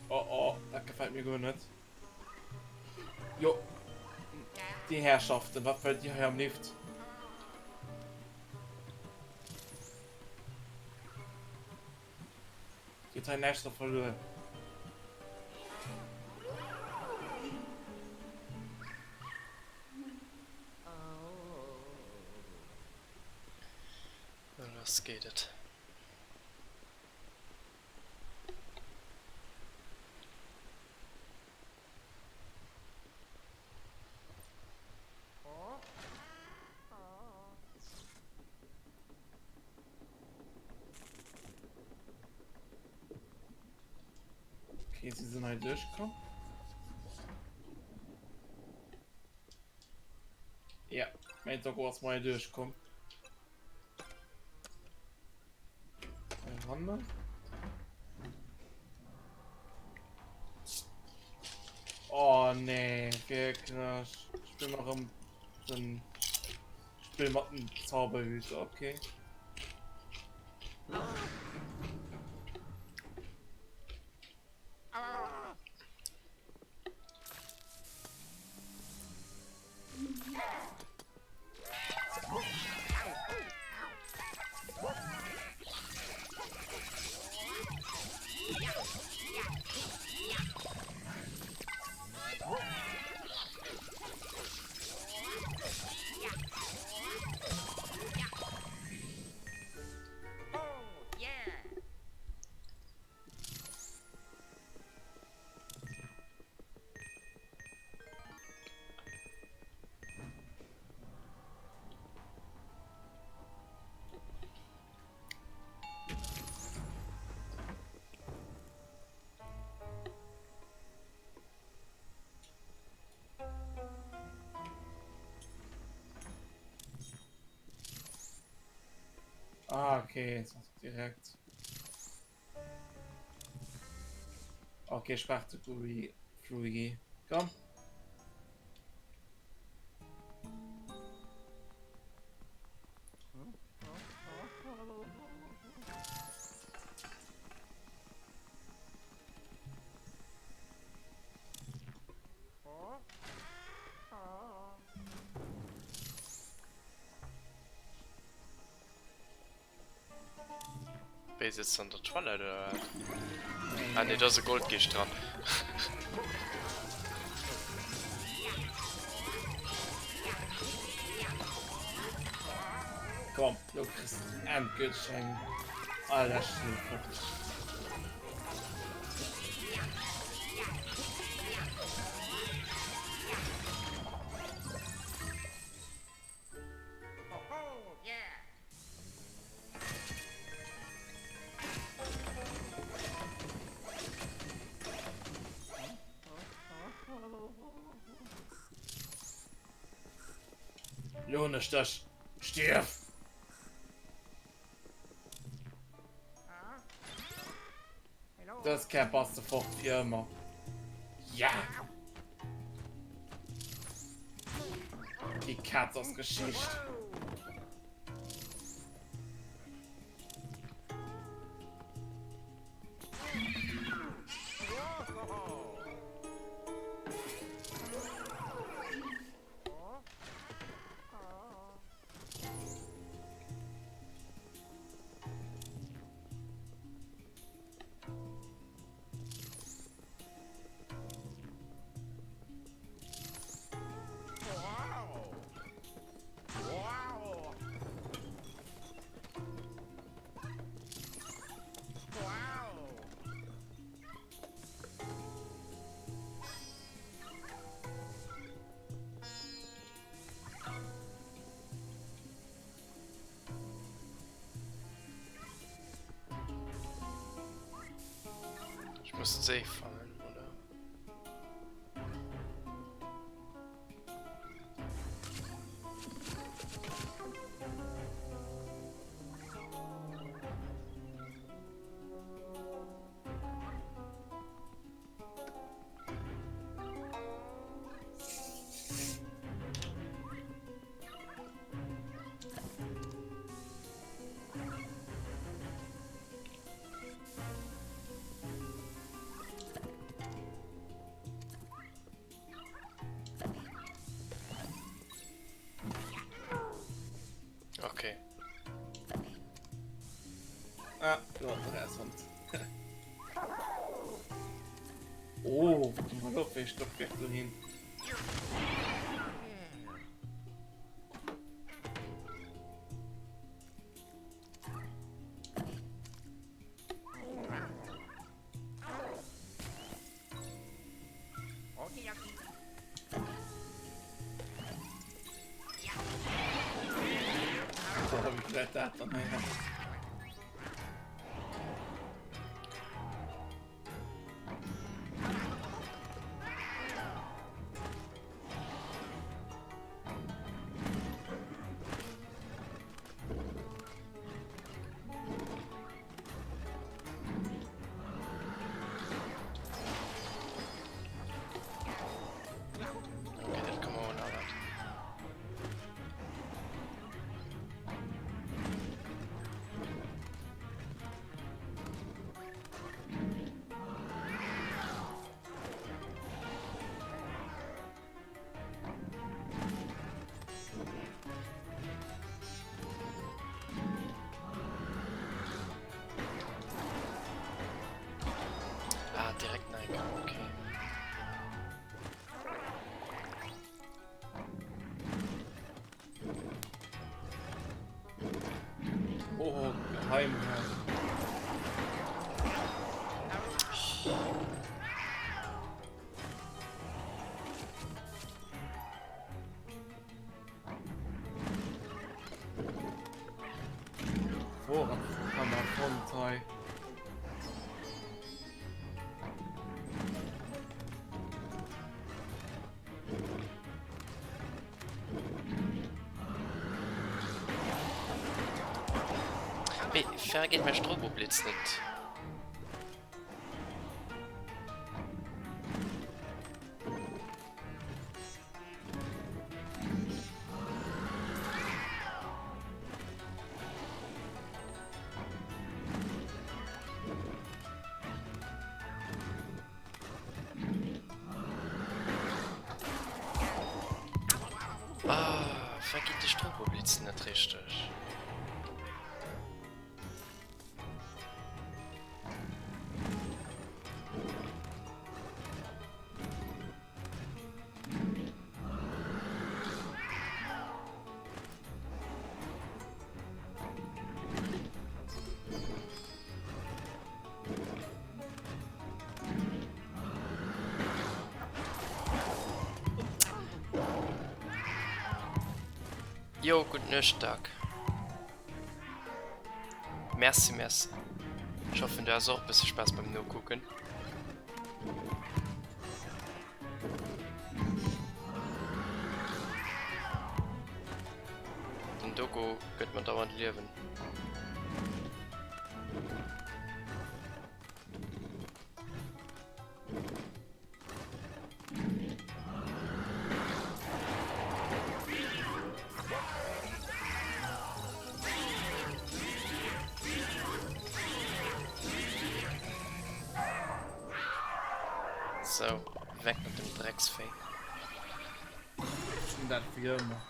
Oh oh, dat gefällt mir guer net. Jo. Déi Herrschaften, wat wëllt Dir hei am Lift? Dir hutt hei näischt ze verluer.
Na lass geet et.
Okay, sie sind halt durchgekommen. Ja, mein Doggo ass mal durchgekommen. Hanne. Oh nee, wirklich. Ich bin noch im den Spiel mat dem Zauberhüte, okay. Ah, okay, jetzt direkt. Okay, ech waarde op Luigi. Komm.
Wéi sitzt an der Toilette oder wat? Ah nee, da ass e Goldgeescht dran.
Komm, lo kriss de endgülteg eng allerleschten fort. Lo hunn ech dech. Stierf! Dës Kéier bass de fort fir ëmmer. Ja! Déi Katz ass Geschicht.
Ich muss safe fallen, oder? Okay.
Ah, du hast noch erst sonst. Oh, mal op, wéi Stockwerk do hin. Oh, wie vielleicht dat dann hei.
Okay, dat kann man auch noch. Ah, direkt nein, okay.
Oh, geheim. Vorratskammer von Teil.
Mee fair geet mäi Stroboblitz net? Ah, firwat geet de Stroboblitz net richteg? Jo, gutt Nuecht, Doug. Merci, merci. Ech hoffen, du has och e bësse Spaass beim Nokucken. Den Doggo gëtt mer dauernd Liewen. So, weg mit dem Drecksvéi.
Dat fir ëmmer.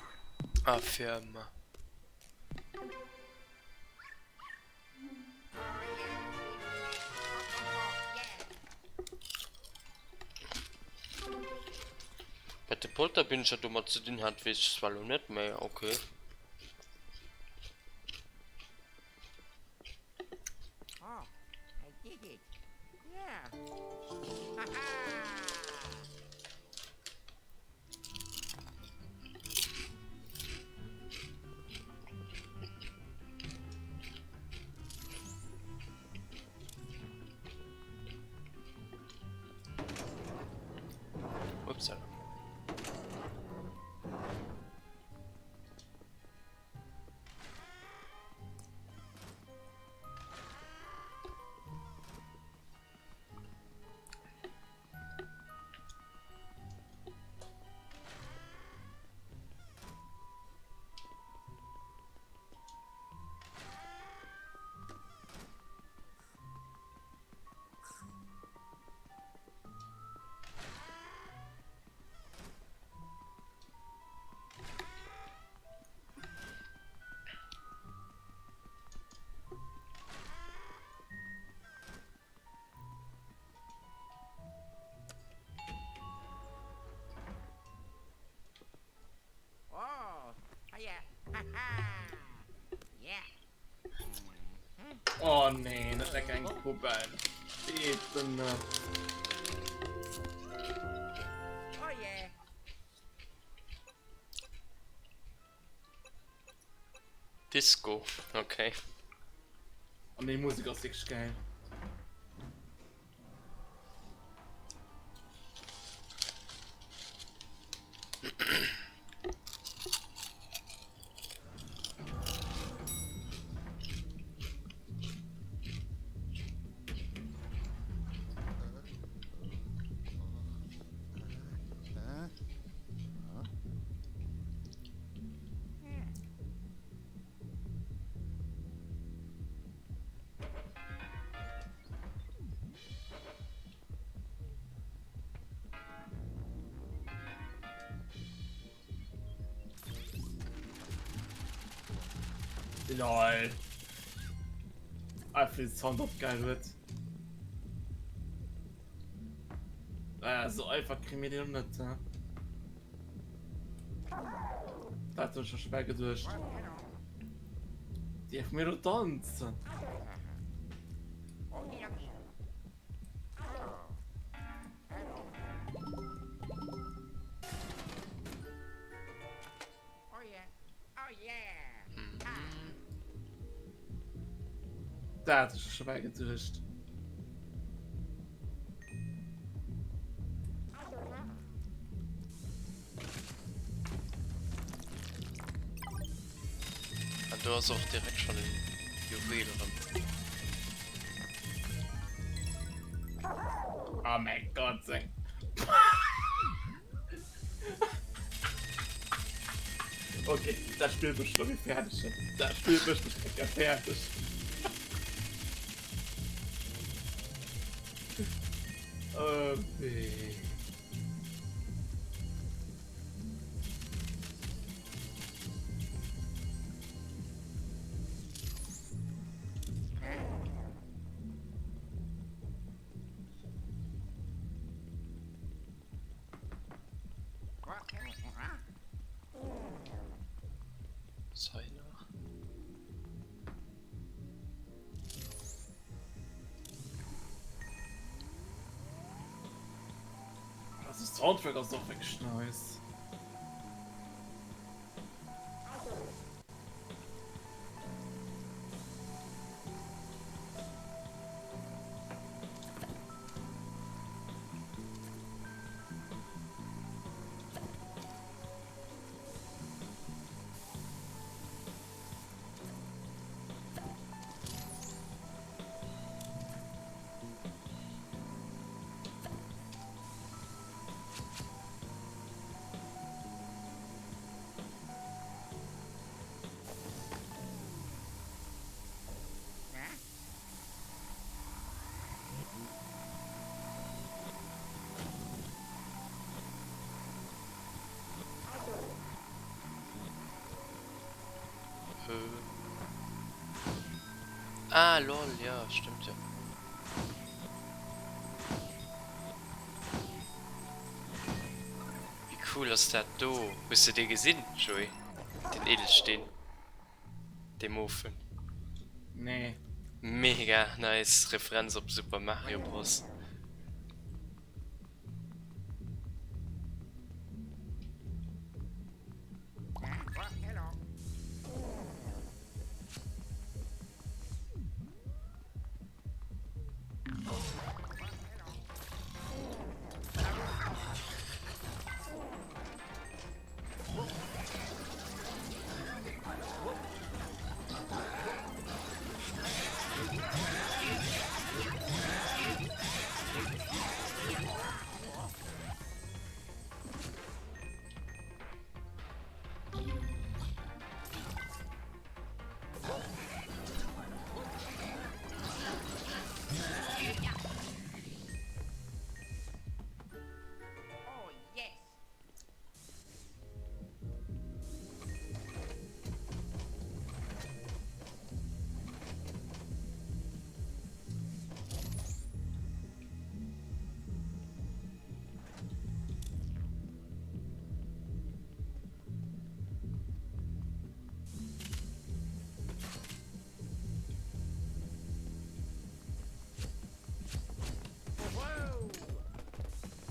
Ah, fir ëmmer. Wat de Polterbinscher domat ze dinn hat, weess ech zwar lo net, mä okay.
Oh, I did it. Yeah. Ha-ha!
Upsala.
Oh, yeah. yeah.
Oh nee, net lecker eng Poubelle. Bitte net.
Oh yeah.
Disco, okay.
An déi Musek ass wierklech gäil. LOL. Einfach den Sound op geil huet. Naja, so einfach kriegen wir den net. He? Dat hunn ech mir scho bal geduecht. Dierf mir do tanzen? Dat hunn ech mir scho bal geduecht.
An do ass och direkt schon en Juwel erëm.
Oh mein Gott, seng. Okay, dat Spill mécht mech fäerdeg. Dat Spill mécht mech eng Kéier fäerdeg. Oh wee.
Was hei nach?
Also Soundtrack ass och wierklech nice.
Ah lol, jo stëmmt jo. Wéi cool ass dat do? Hues de dee gesinn, Joé? Den Edelsteen, dee mofen?
Nee.
Mega nice Referenz op Super Mario Bros.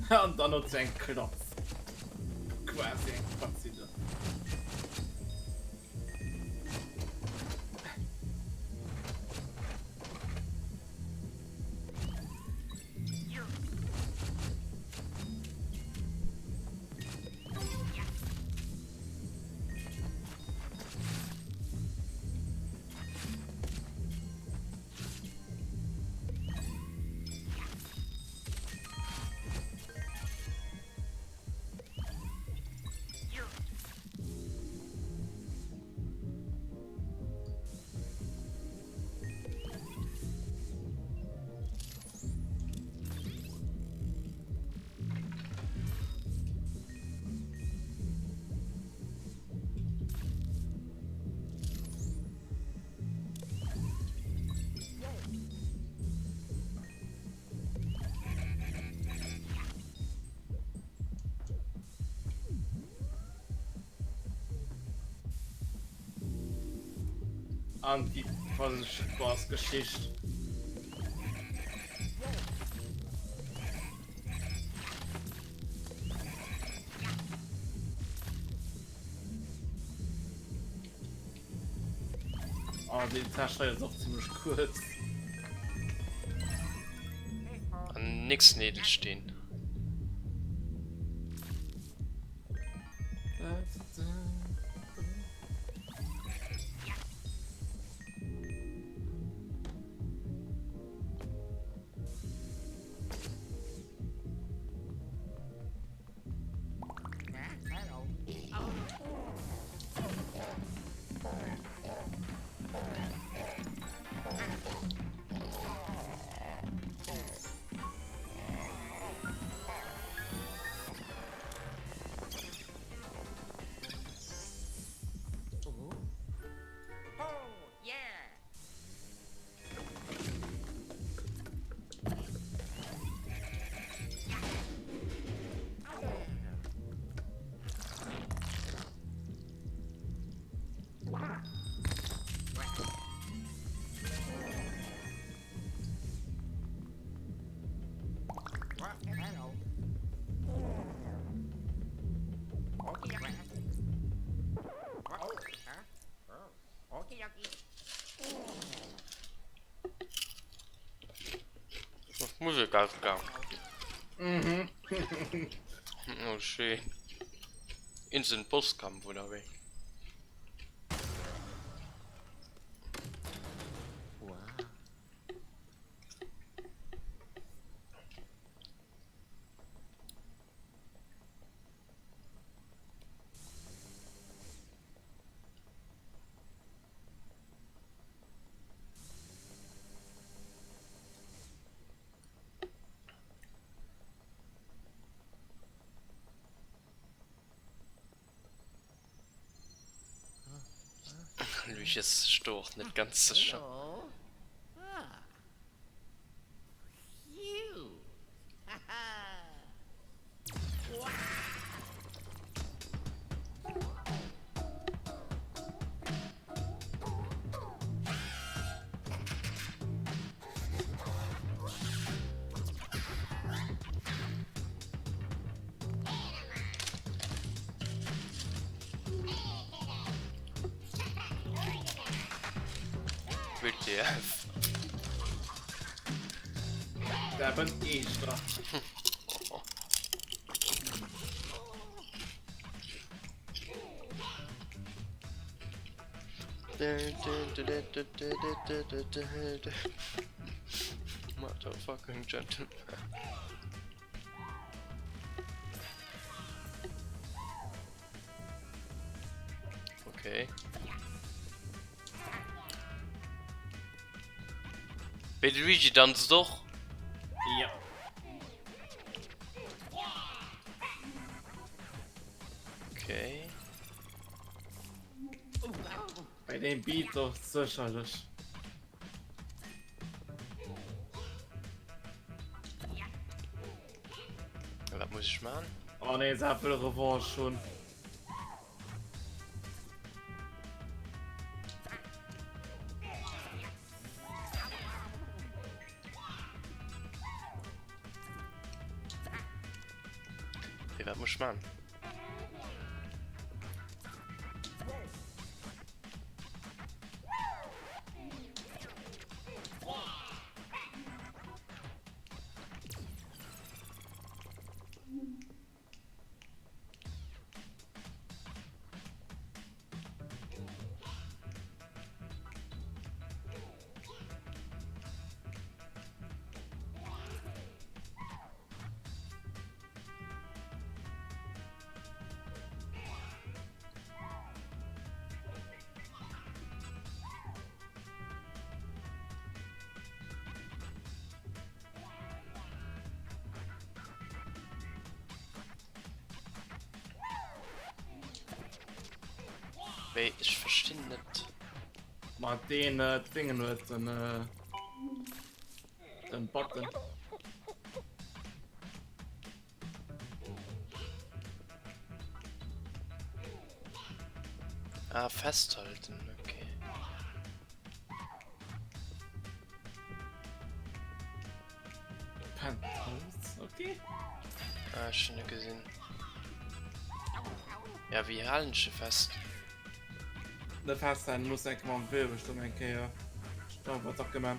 An dann huet se eng Klatz. Quasi eng Cutscene. An déi Spaßgeschicht. Oh, déi Tasche hei ass och zimmlech kuerz.
An nächsten Edelsteen. Musek ausgaang.
Mhm.
Oh schön. Instant Bosskampf oder wéi? Luigi ass sech do och net ganz sécher. WTF?
Da bin ich da.
Motherfucking gentleman. Okay. Mee de Luigi danzt och.
Ja.
Okay.
Bei dem Beat doch sicherlich.
Wat muss ech man?
Oh nee, se wëll Revanche hunn.
Hey, wat muss ech man? Wéi ech verstinn net.
Ma deen äh, Dingen huet den äh, den Button.
Ah, festhalten, okay.
Penthouse, okay.
Ah, ech hunn e gesinn. Ja, wéi halen ech e fest?
De festhalen muss enke mam Wheel bestëmmt eng Kéier. Staubattacke man.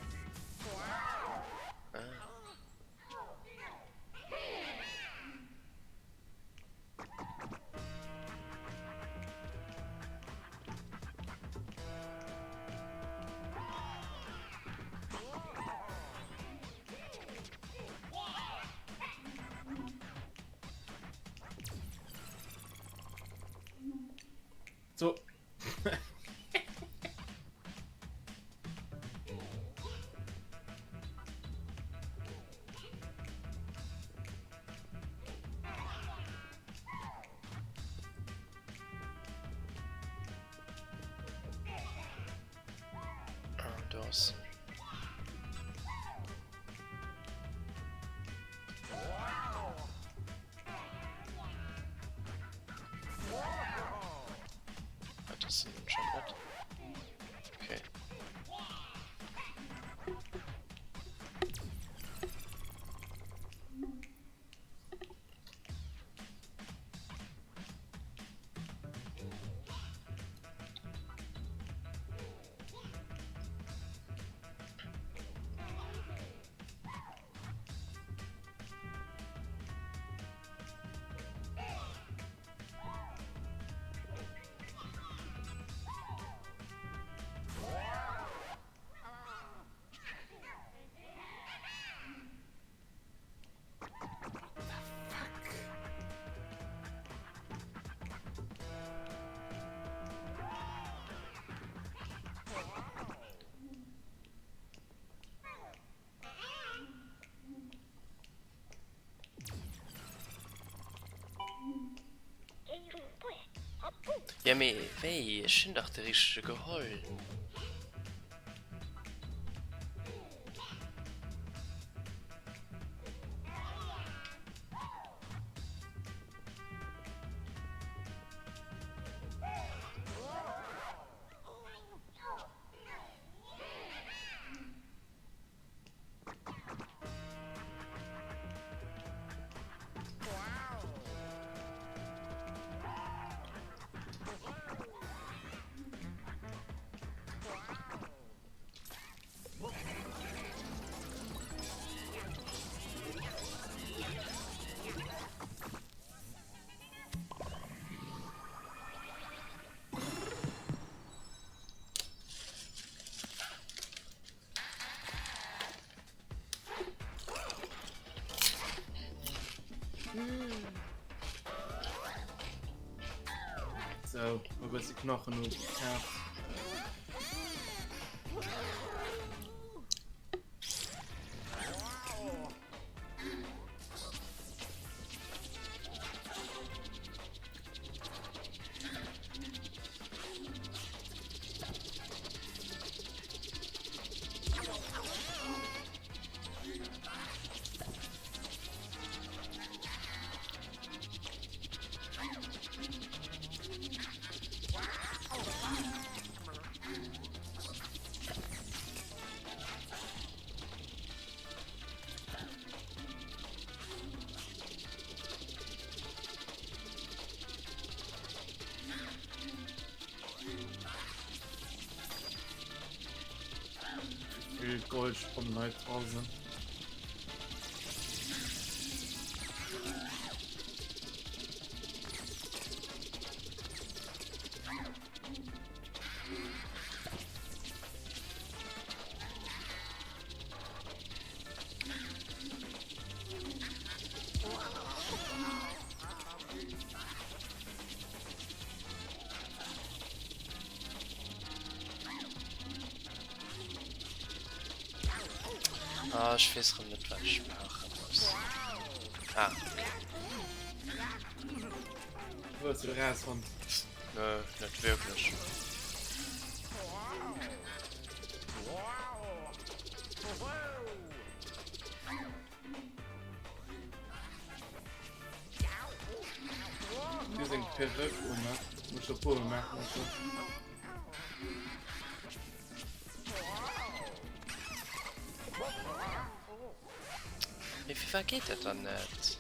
Ah.
So.
Ah, do ass. Ah, das sind anscheinend net. Okay. Ja mee wéi, ech hunn dach de richtege geholl.
Sou, e bësse Knochen ugekaaft. Vill Goldsponnen hei dra sinn.
Ah, ech weess rëm net wat ech maache muss. Ah, okay.
Hues du rausfonnt?
Nö, net wierklech.
Du seng Perücke un, ne? Muss ich doch wohl machen, also.
Mee firwat geet dat dann net?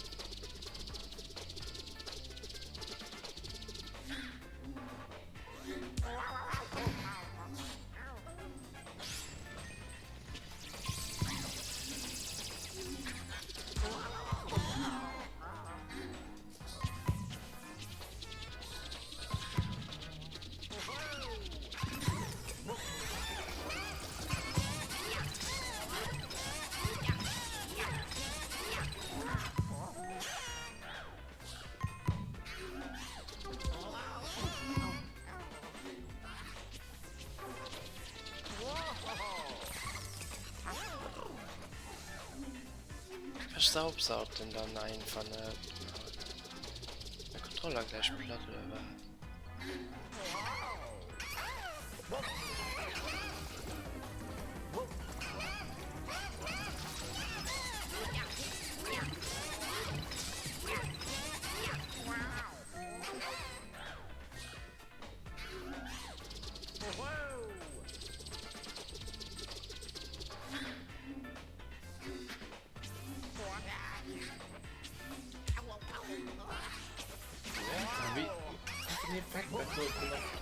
Verstaubsaugt denn dann einfach net? Der Controller gleich platt oder was?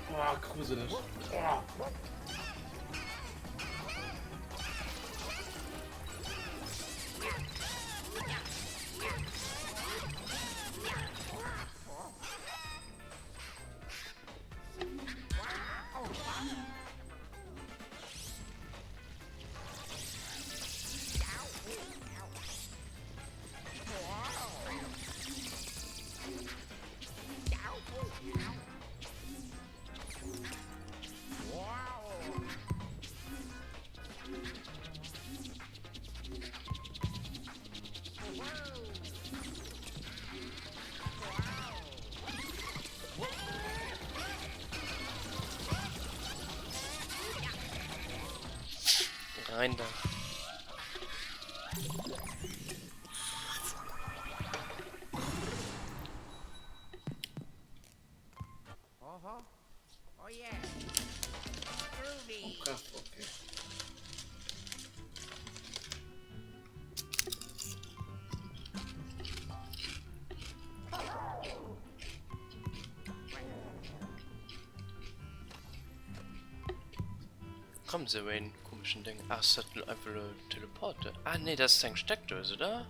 Oh, gruselig. Oh.
Rein da.
Oh yeah. Groovy.
Krass, okay.
Komm sou een komischen Ding. Ah, ist das einfach nur Teleporter? Ah, nee, das ist eng Steckdose, oder?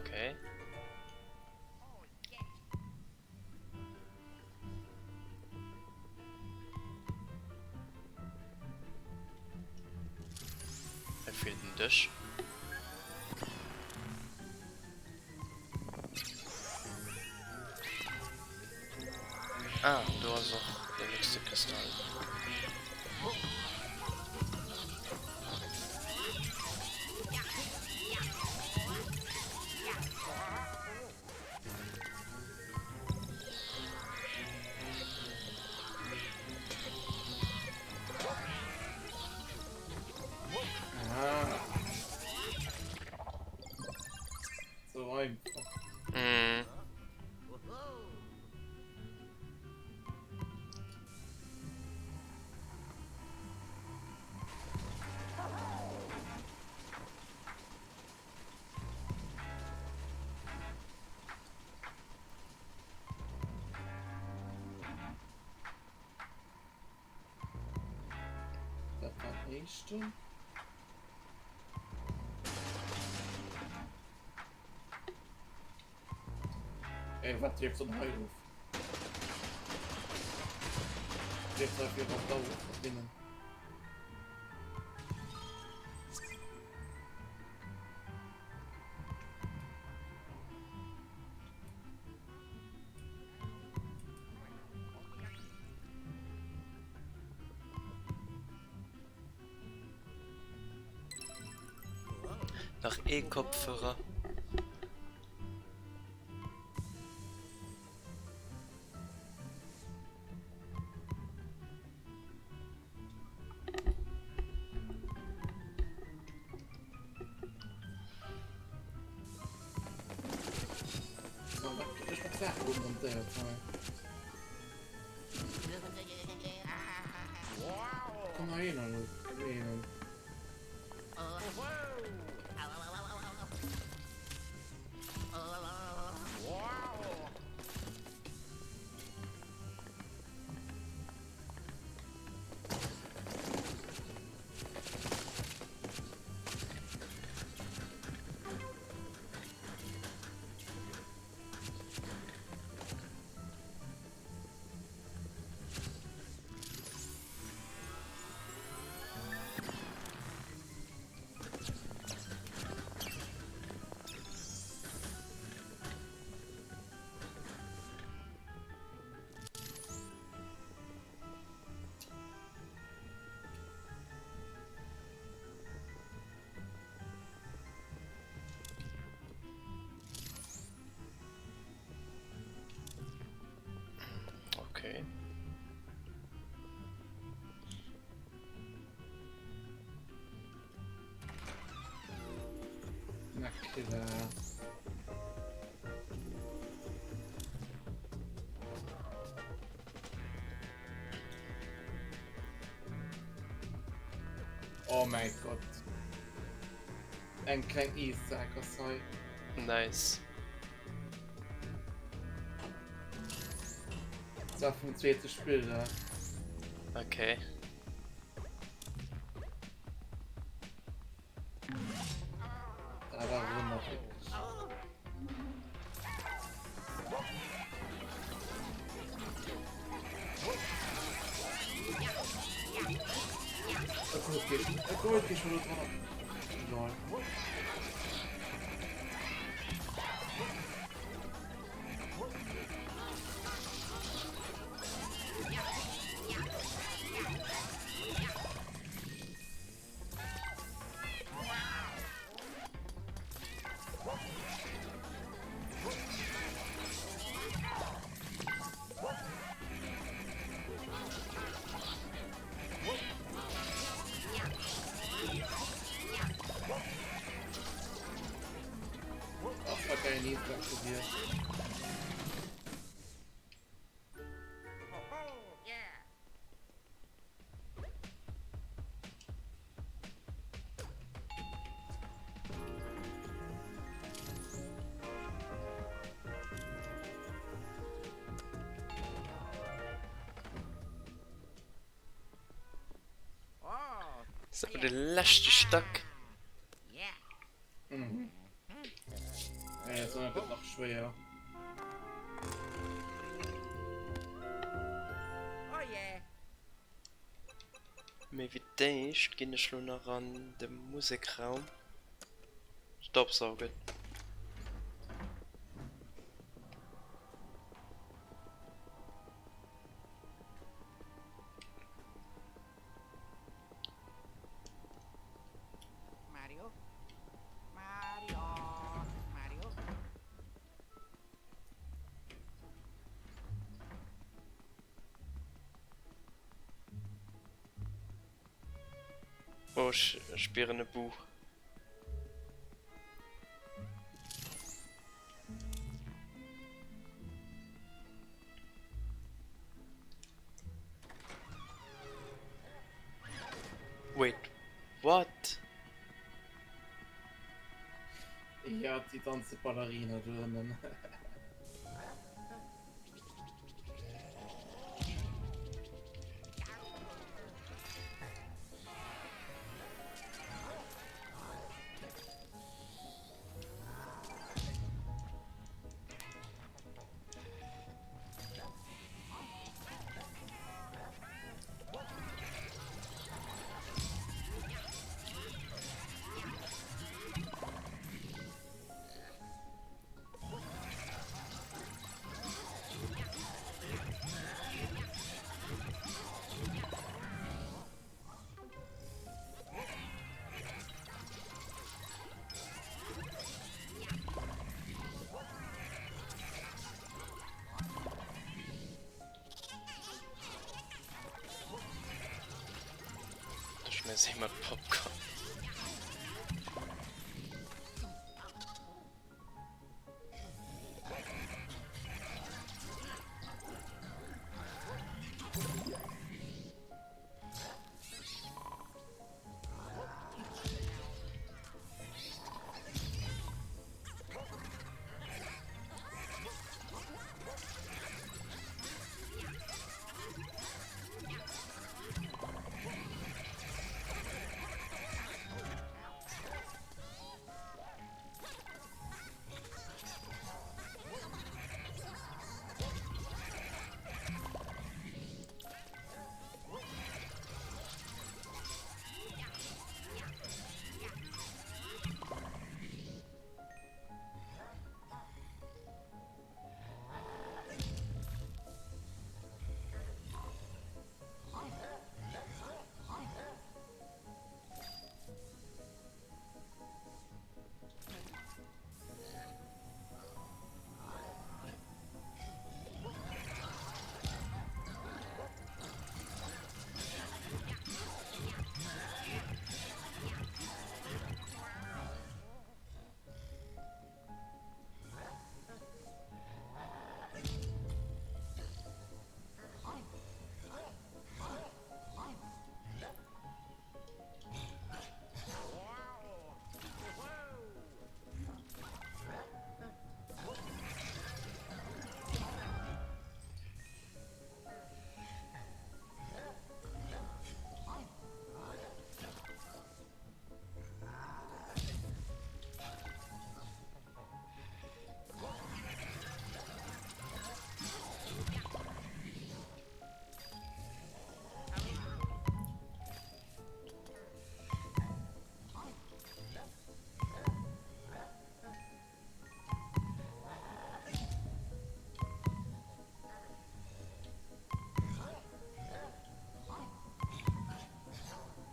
Okay. Hei feelt en Dësch. Ah, do ass och den nächste Kristall.
Ah. So einfach.
Mhm.
Dat war den éischten. Ey, wat leeft dann hei of? Leeft hei fir op Dauer verbinnen.
Nach ee Kopfhörer. Okay.
Na klar. Oh mäi Gott. Eng kleng Eissak ass hei.
Nice.
Das war vum zweete Spill da.
Okay.
Da war wunderbar. Goldfisch oder dran. Lol. Das war geil, Nils aktiviert.
So, de leschte Stack.
Mhm. Sondern gëtt nach schwéier.
Oh yeah.
Mee fir d'éischt ginn ech lo nach an de Musekraum staubsaugen.
Mario? Mario? Mario?
Oh, ech spieren e Buch. Wait, what?
Ja, déi danze Ballerina do ënnen.
Du schmeiss him mat Popcorn.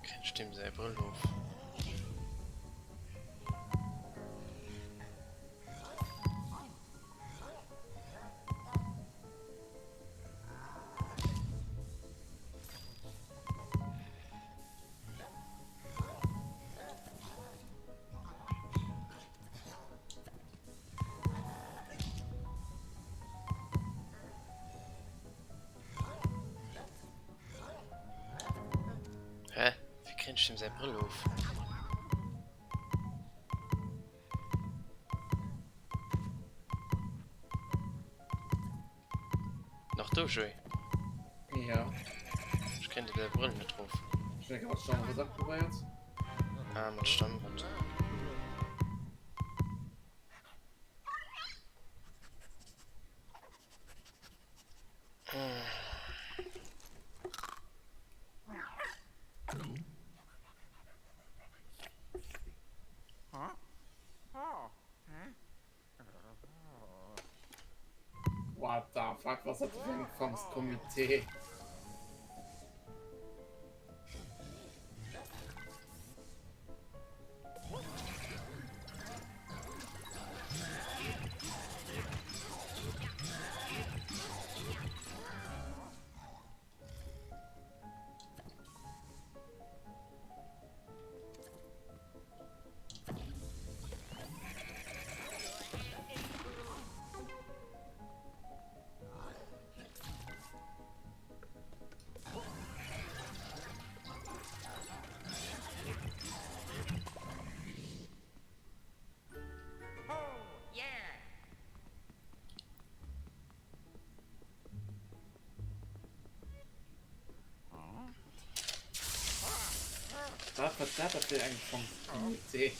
Kréint ech deem säi Brëll of? Hä? Wéi kréint ech deem säi Brëll of? Nach do, Joé?
Ja.
Ech kréien déi Brëll net drop.
Ech hunn eng Kéier mat Stammrad probéiert.
Ah, mat Stammrad.
Wat was dat fir eng Empfangscomité? Wat war dat fir eng Funktionalität?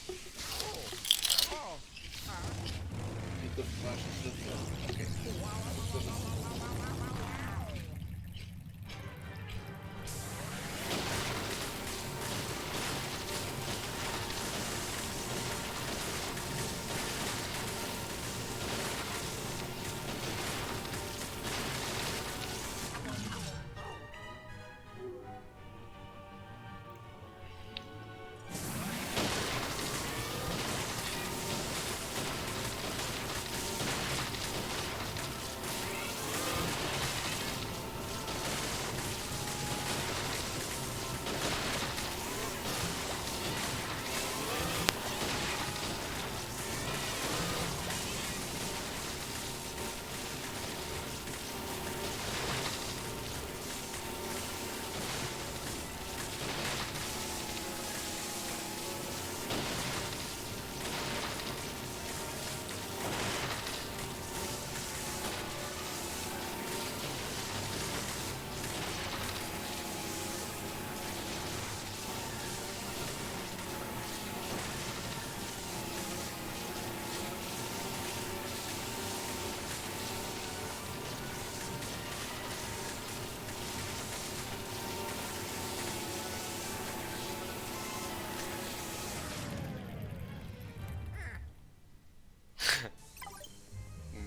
Okay.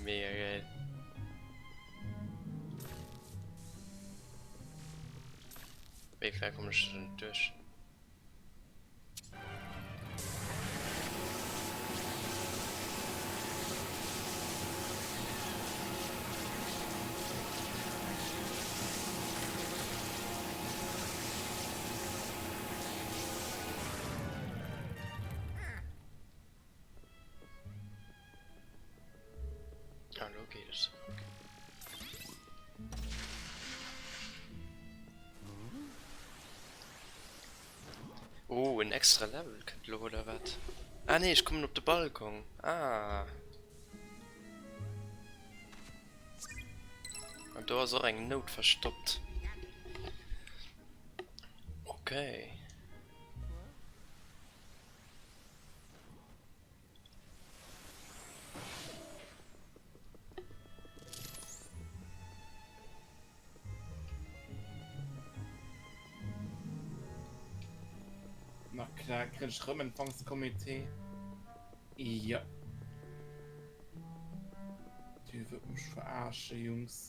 Mega geil. Wéi wäit kommen ech denn duerch? Ah, lo geet et. Okay. Oh, en extra Level kënnt lo, oder wat? Ah nee, ech kommen op de Balkon. Ah. An do ass och eng Nout verstoppt. Okay.
Na klar, kritt ech rëm Empfangscomité. Ja. Dir wëllt mech verarschen, Jungs.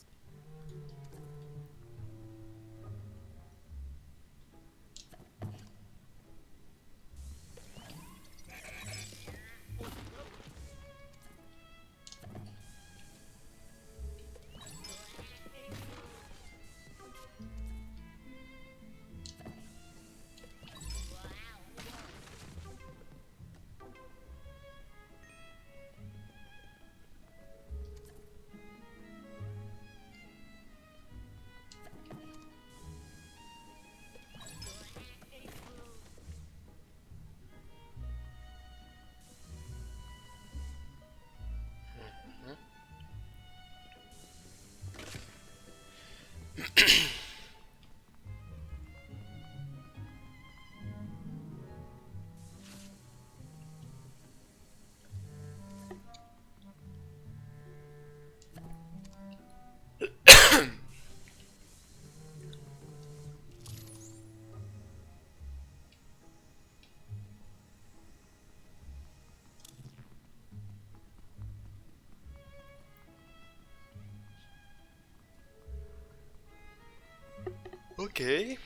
Okay.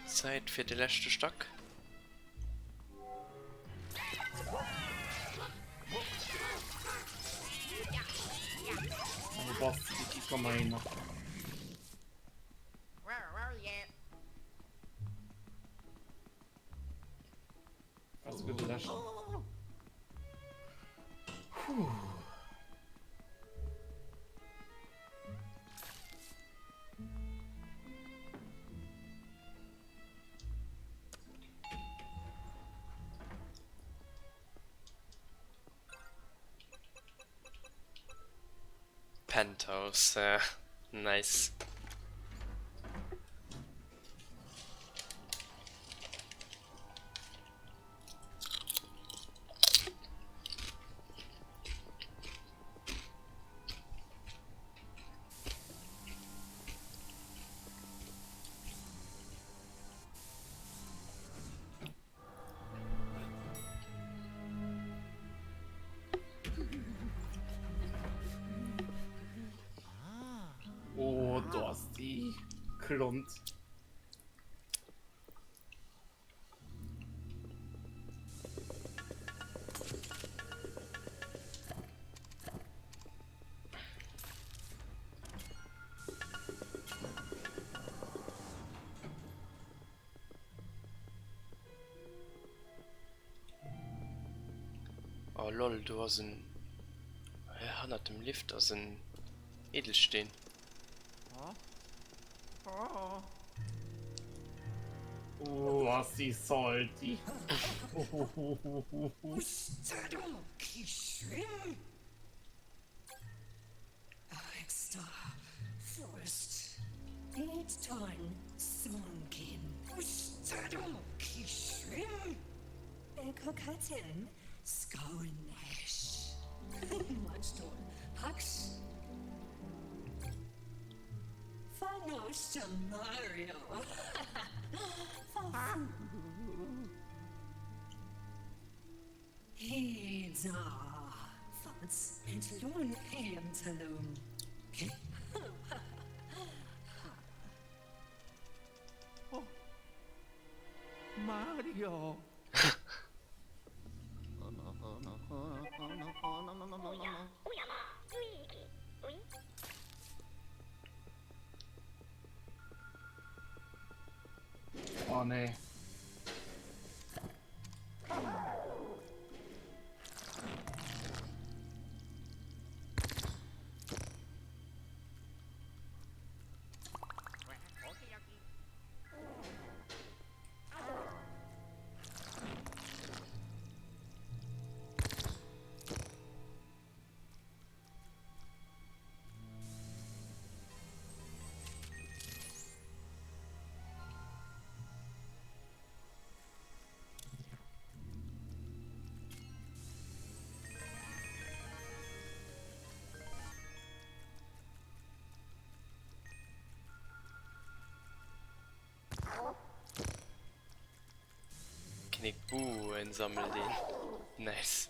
Zäit fir de leschte Stack.
Wo bass de, Vicky? Komm mal hin. Was gëtt de leschten? Puh.
Penthouse, ja. Nice.
Oh, do ass déi Klont.
Oh lol, do ass en... Hä, hannert dem Lift ass en Edelsteen.
Oh, ass déi salty.
Mario.
Oh nee.
Kinnek Boo en sammel deen. Nice.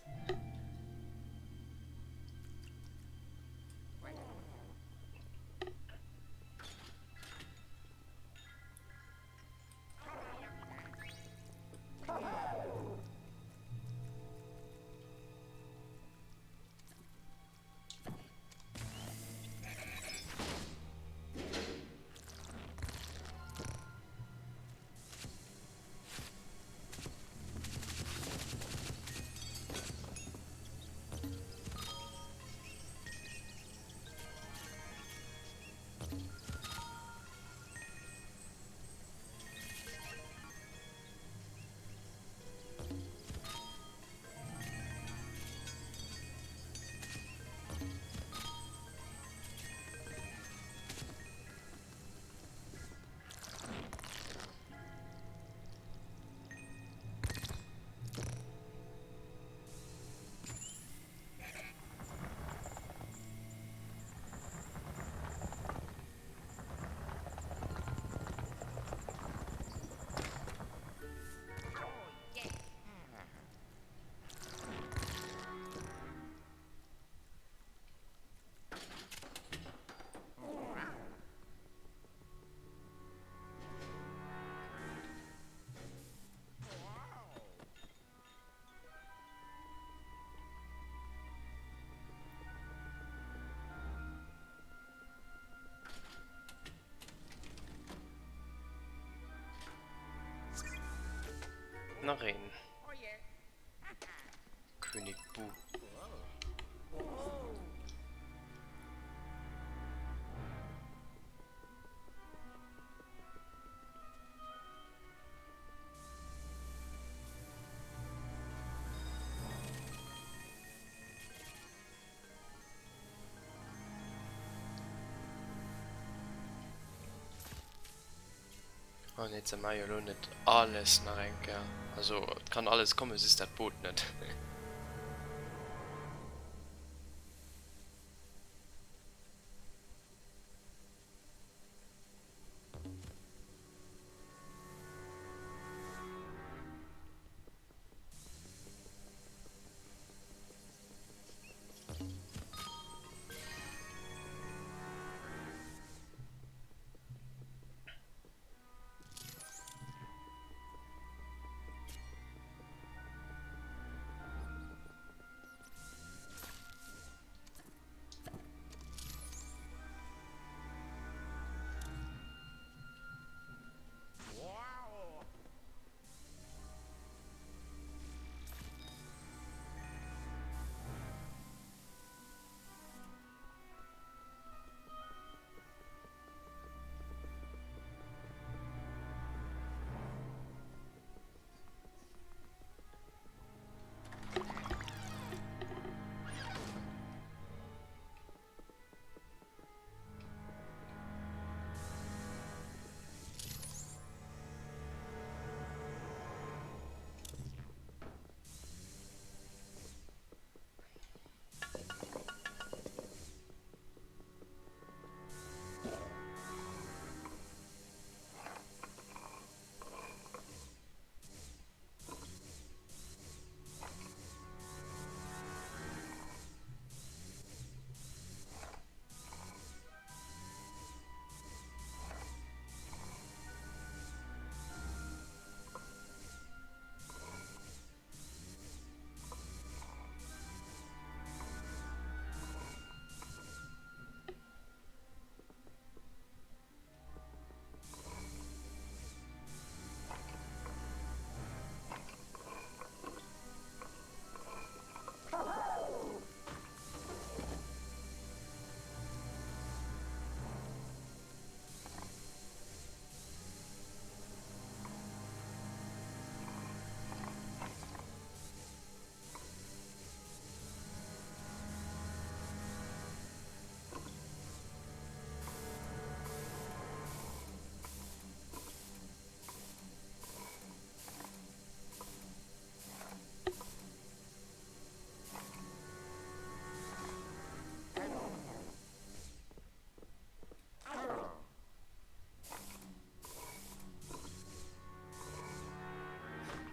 Nach een. König Bu. Oh nee, ze maache jo elo net alles nach eng Kéier. Also et kann alles kommen, just dat Boot net.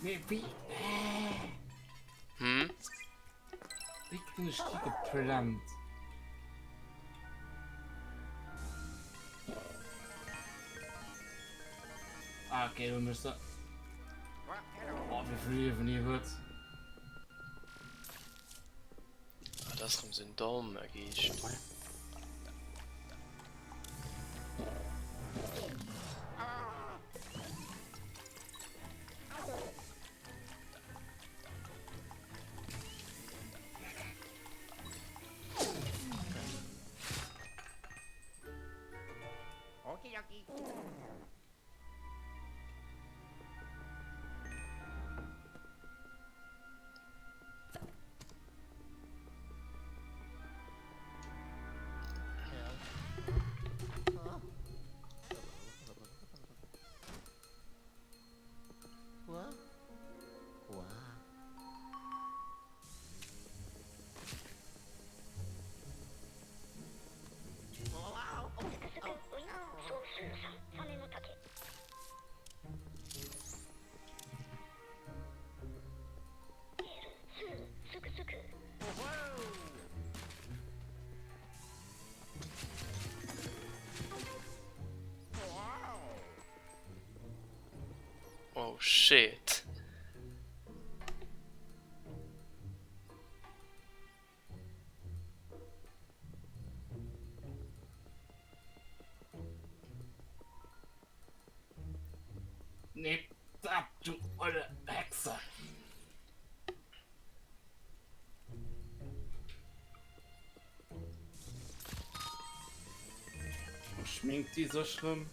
Mee wéi?
Hm?
Wéi kritt ech déi geplant? Ah, okay, du musst da. Oh, wie viel Leben hier wird.
Ah, das ist so ein Daumen-Geescht. Oh shit.
Nee, da, du olle Hex. Wichser! Wo schminkt die sech rëm?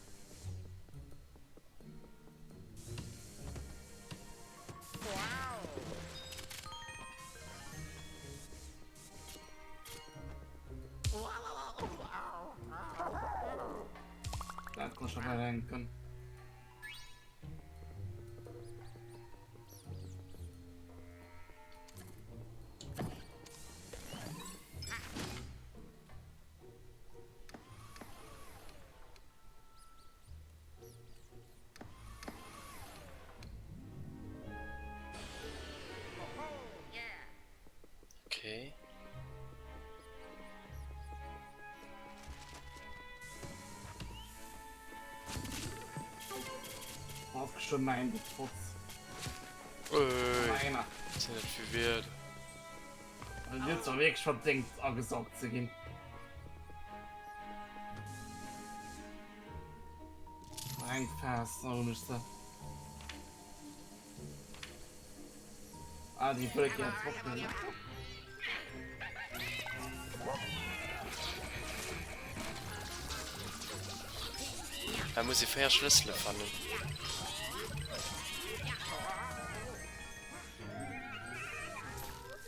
Dat kann schon denken.
Okay.
Aufgeschrieben, nein, du Trotz.
Ey,
Einer.
was sind das für Werte?
Also jetzt auch wirklich verdient, angesaugt zu gehen. Eng Fest, oh, nicht so. Ah, déi wëll ik jetzt och net.
Da muss ich 4 Schlüssel fannen.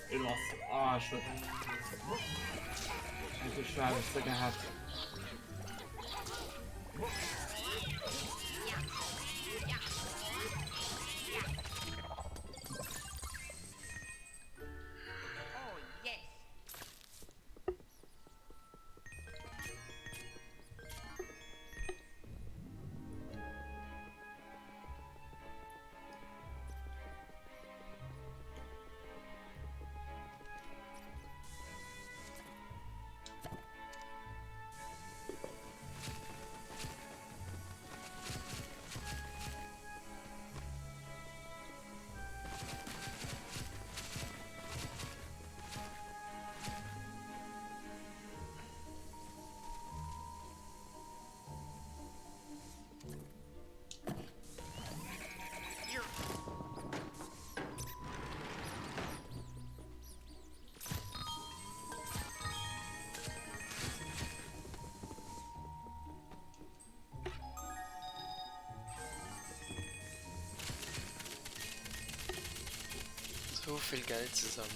Du hast, ah, shit. Endlich schwer, ich sie gehabt.
Oh, yes.
So viel Geld zu sammeln.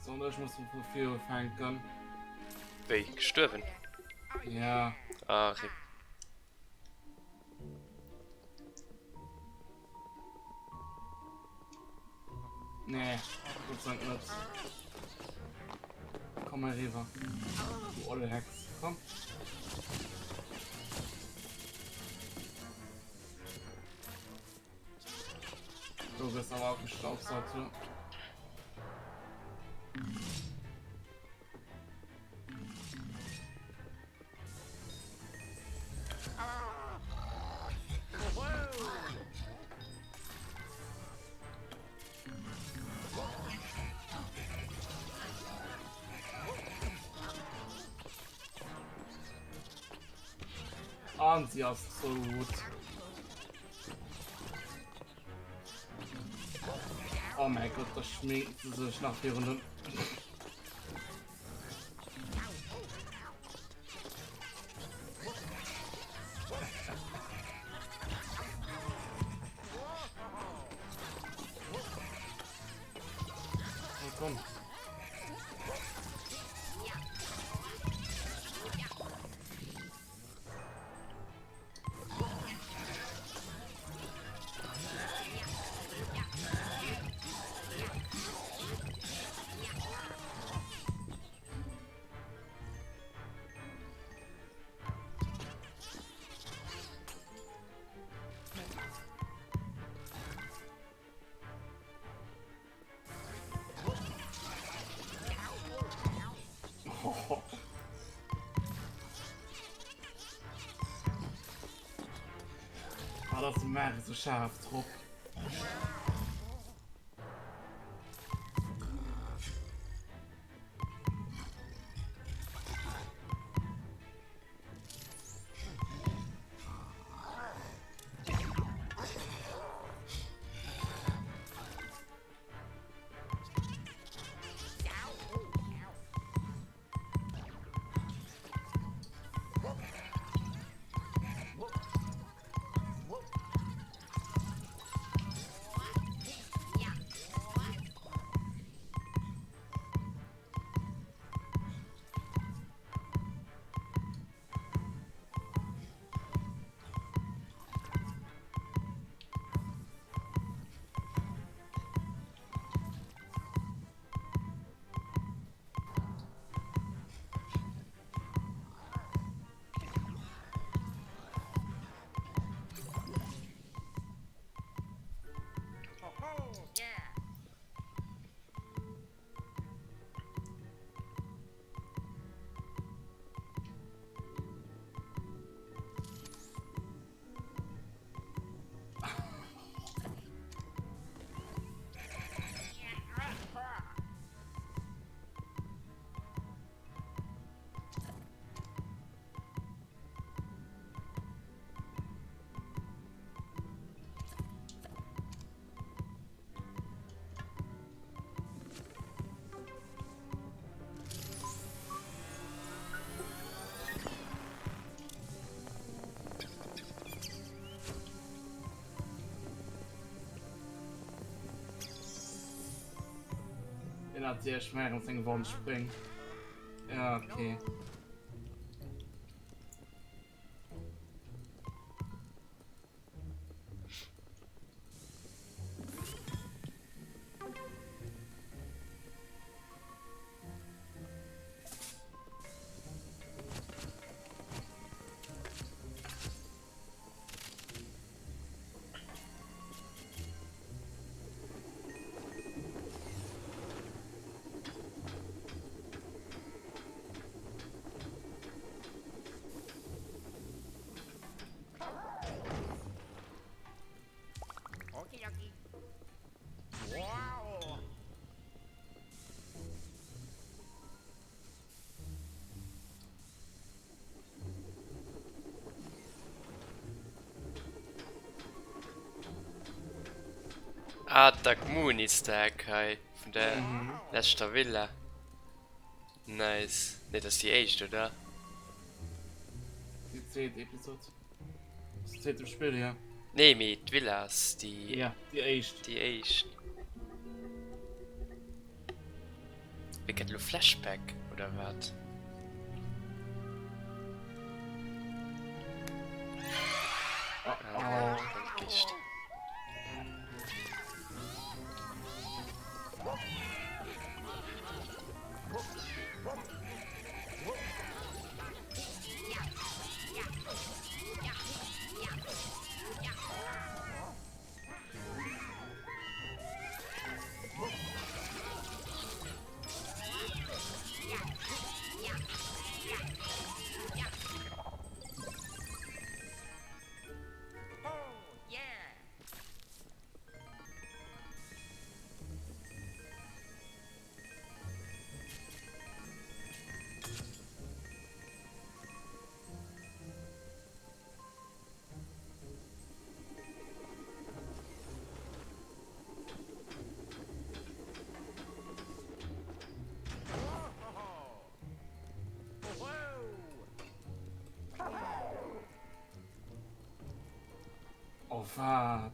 So, und ich muss von vier ufänken.
Wéi, gestuerwen?
Ja.
Ah, rip.
Nee, Gott sei Dank net. Komm mal rüber. Du olle Hex. Komm. Du bist aber auch gestaubsaugt, du. An sie ass tot. Oh mein Gott, da schminkt sie sich nach virun dem. Oh, komm. Mario sou schaarf drop. Ënnert dir schwären seng Wand spréngt. Ja, okay.
Ah, Dark Moon Easter Egg hei vun der leschter Villa. Nice. Nee, dat ass déi éischt, oder?
Déi zweet Episod. Das zweete Spill, ja.
Nee, mee d'Villa ass déi.
Ja, déi éischt.
Déi éischt. Wéi kënnt elo Flashback oder wat?
Oh, oh.
Gischt.
Oh, wat?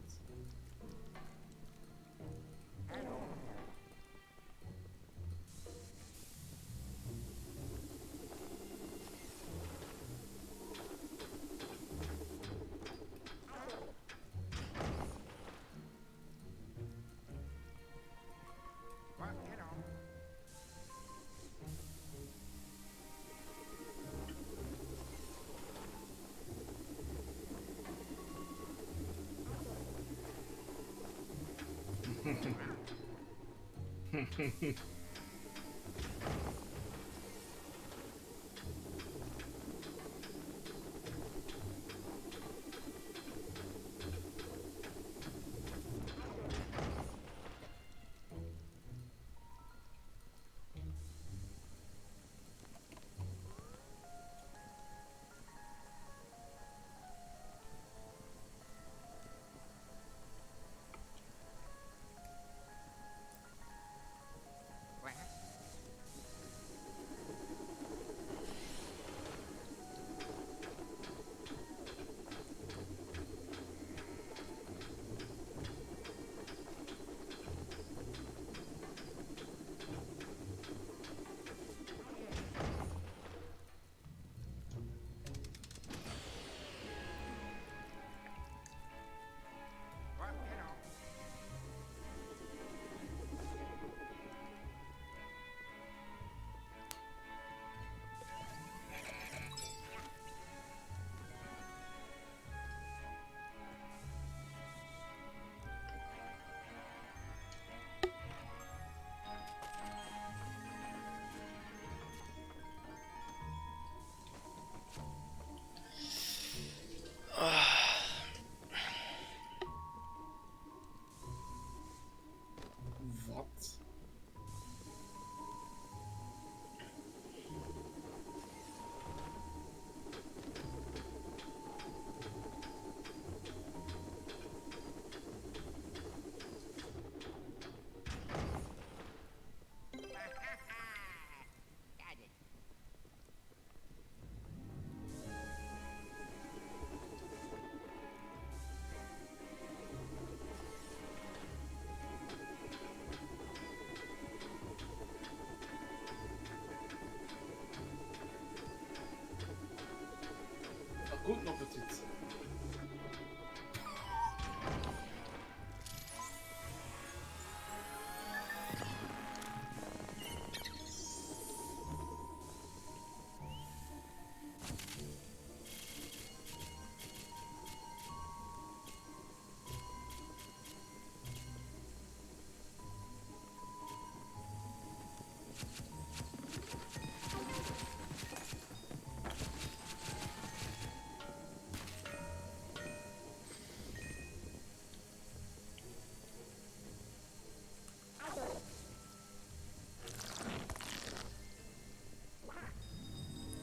Notiz.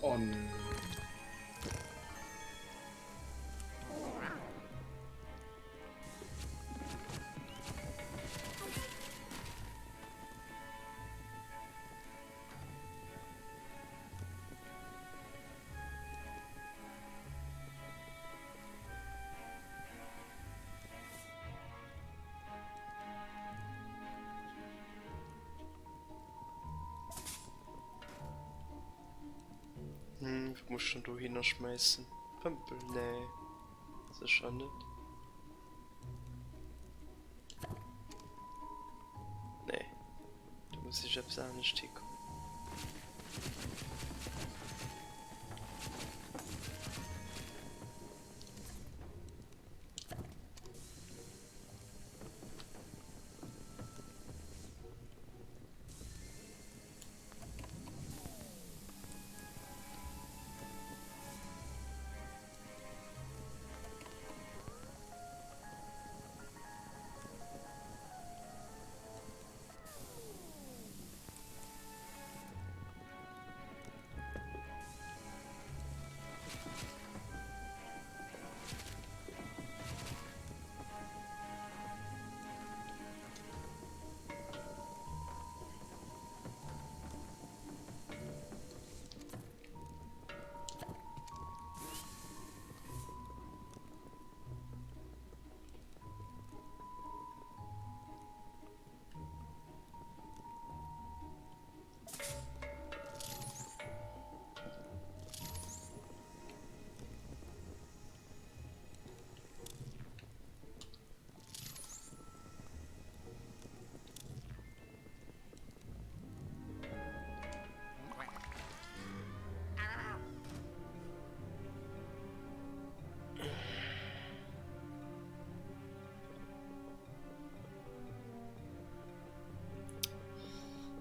Oh nee.
Hm, wat muss ech dann dohinner schmäissen? Pëmpel? Nee, sécher net. Nee, do muss ech eppes anescht hikommen.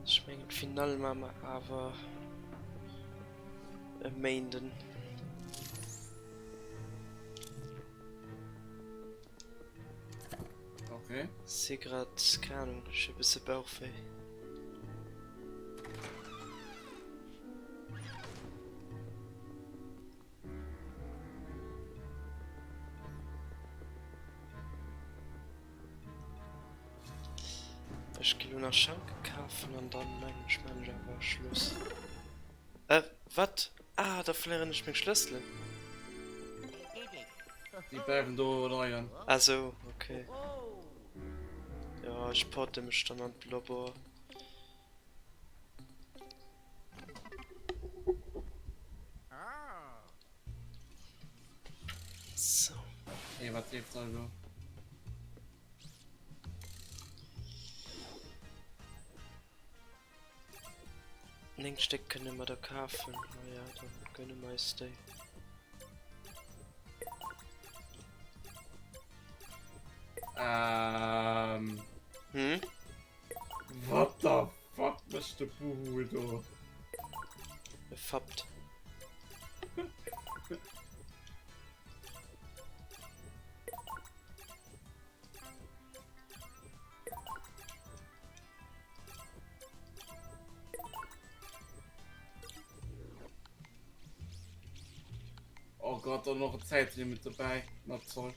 Ech mengen d'Finall maache mer awer e Méinden.
Okay.
Si grad, keng Ahnung, ech hu e bësse Bauchwéi. Ech gi lo nach Schanke kafen an dann mengen ech maan ech awer Schluss. Äh, wat? Ah, da verléieren ech meng Schlësselen.
Déi bleiwen do leien.
Ah sou, okay. Jo, ech porte mech dann an d'Labor. So.
Ey, wat leeft da elo?
9 Stéck kënne mer der kafen. Naja, dann gönne mer eis déi.
Ähm.
Hm?
What the fuck mécht de Buhu do?
E fappt.
Oh Gott, dann noch e Zäitlimit dobäi. Na toll.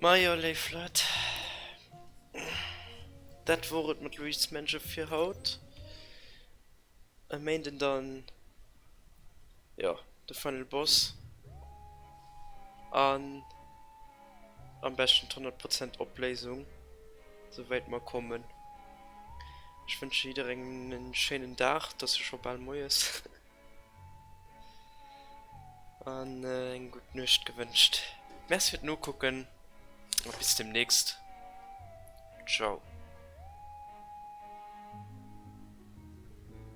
Majo léif Leit, dat wor et mat Luigi's Mansion fir haut. E Méinden dann, jo, de Final Boss an am beschten d'100 Prozent Opléisung, souwäit mer kommen. Ech wënsche jidderengem en schéinen Dag, et ass jo scho bal moies. An eng gutt Nuecht gewënscht. Merci fir d'Nokucken a bis demnächst. Ciao.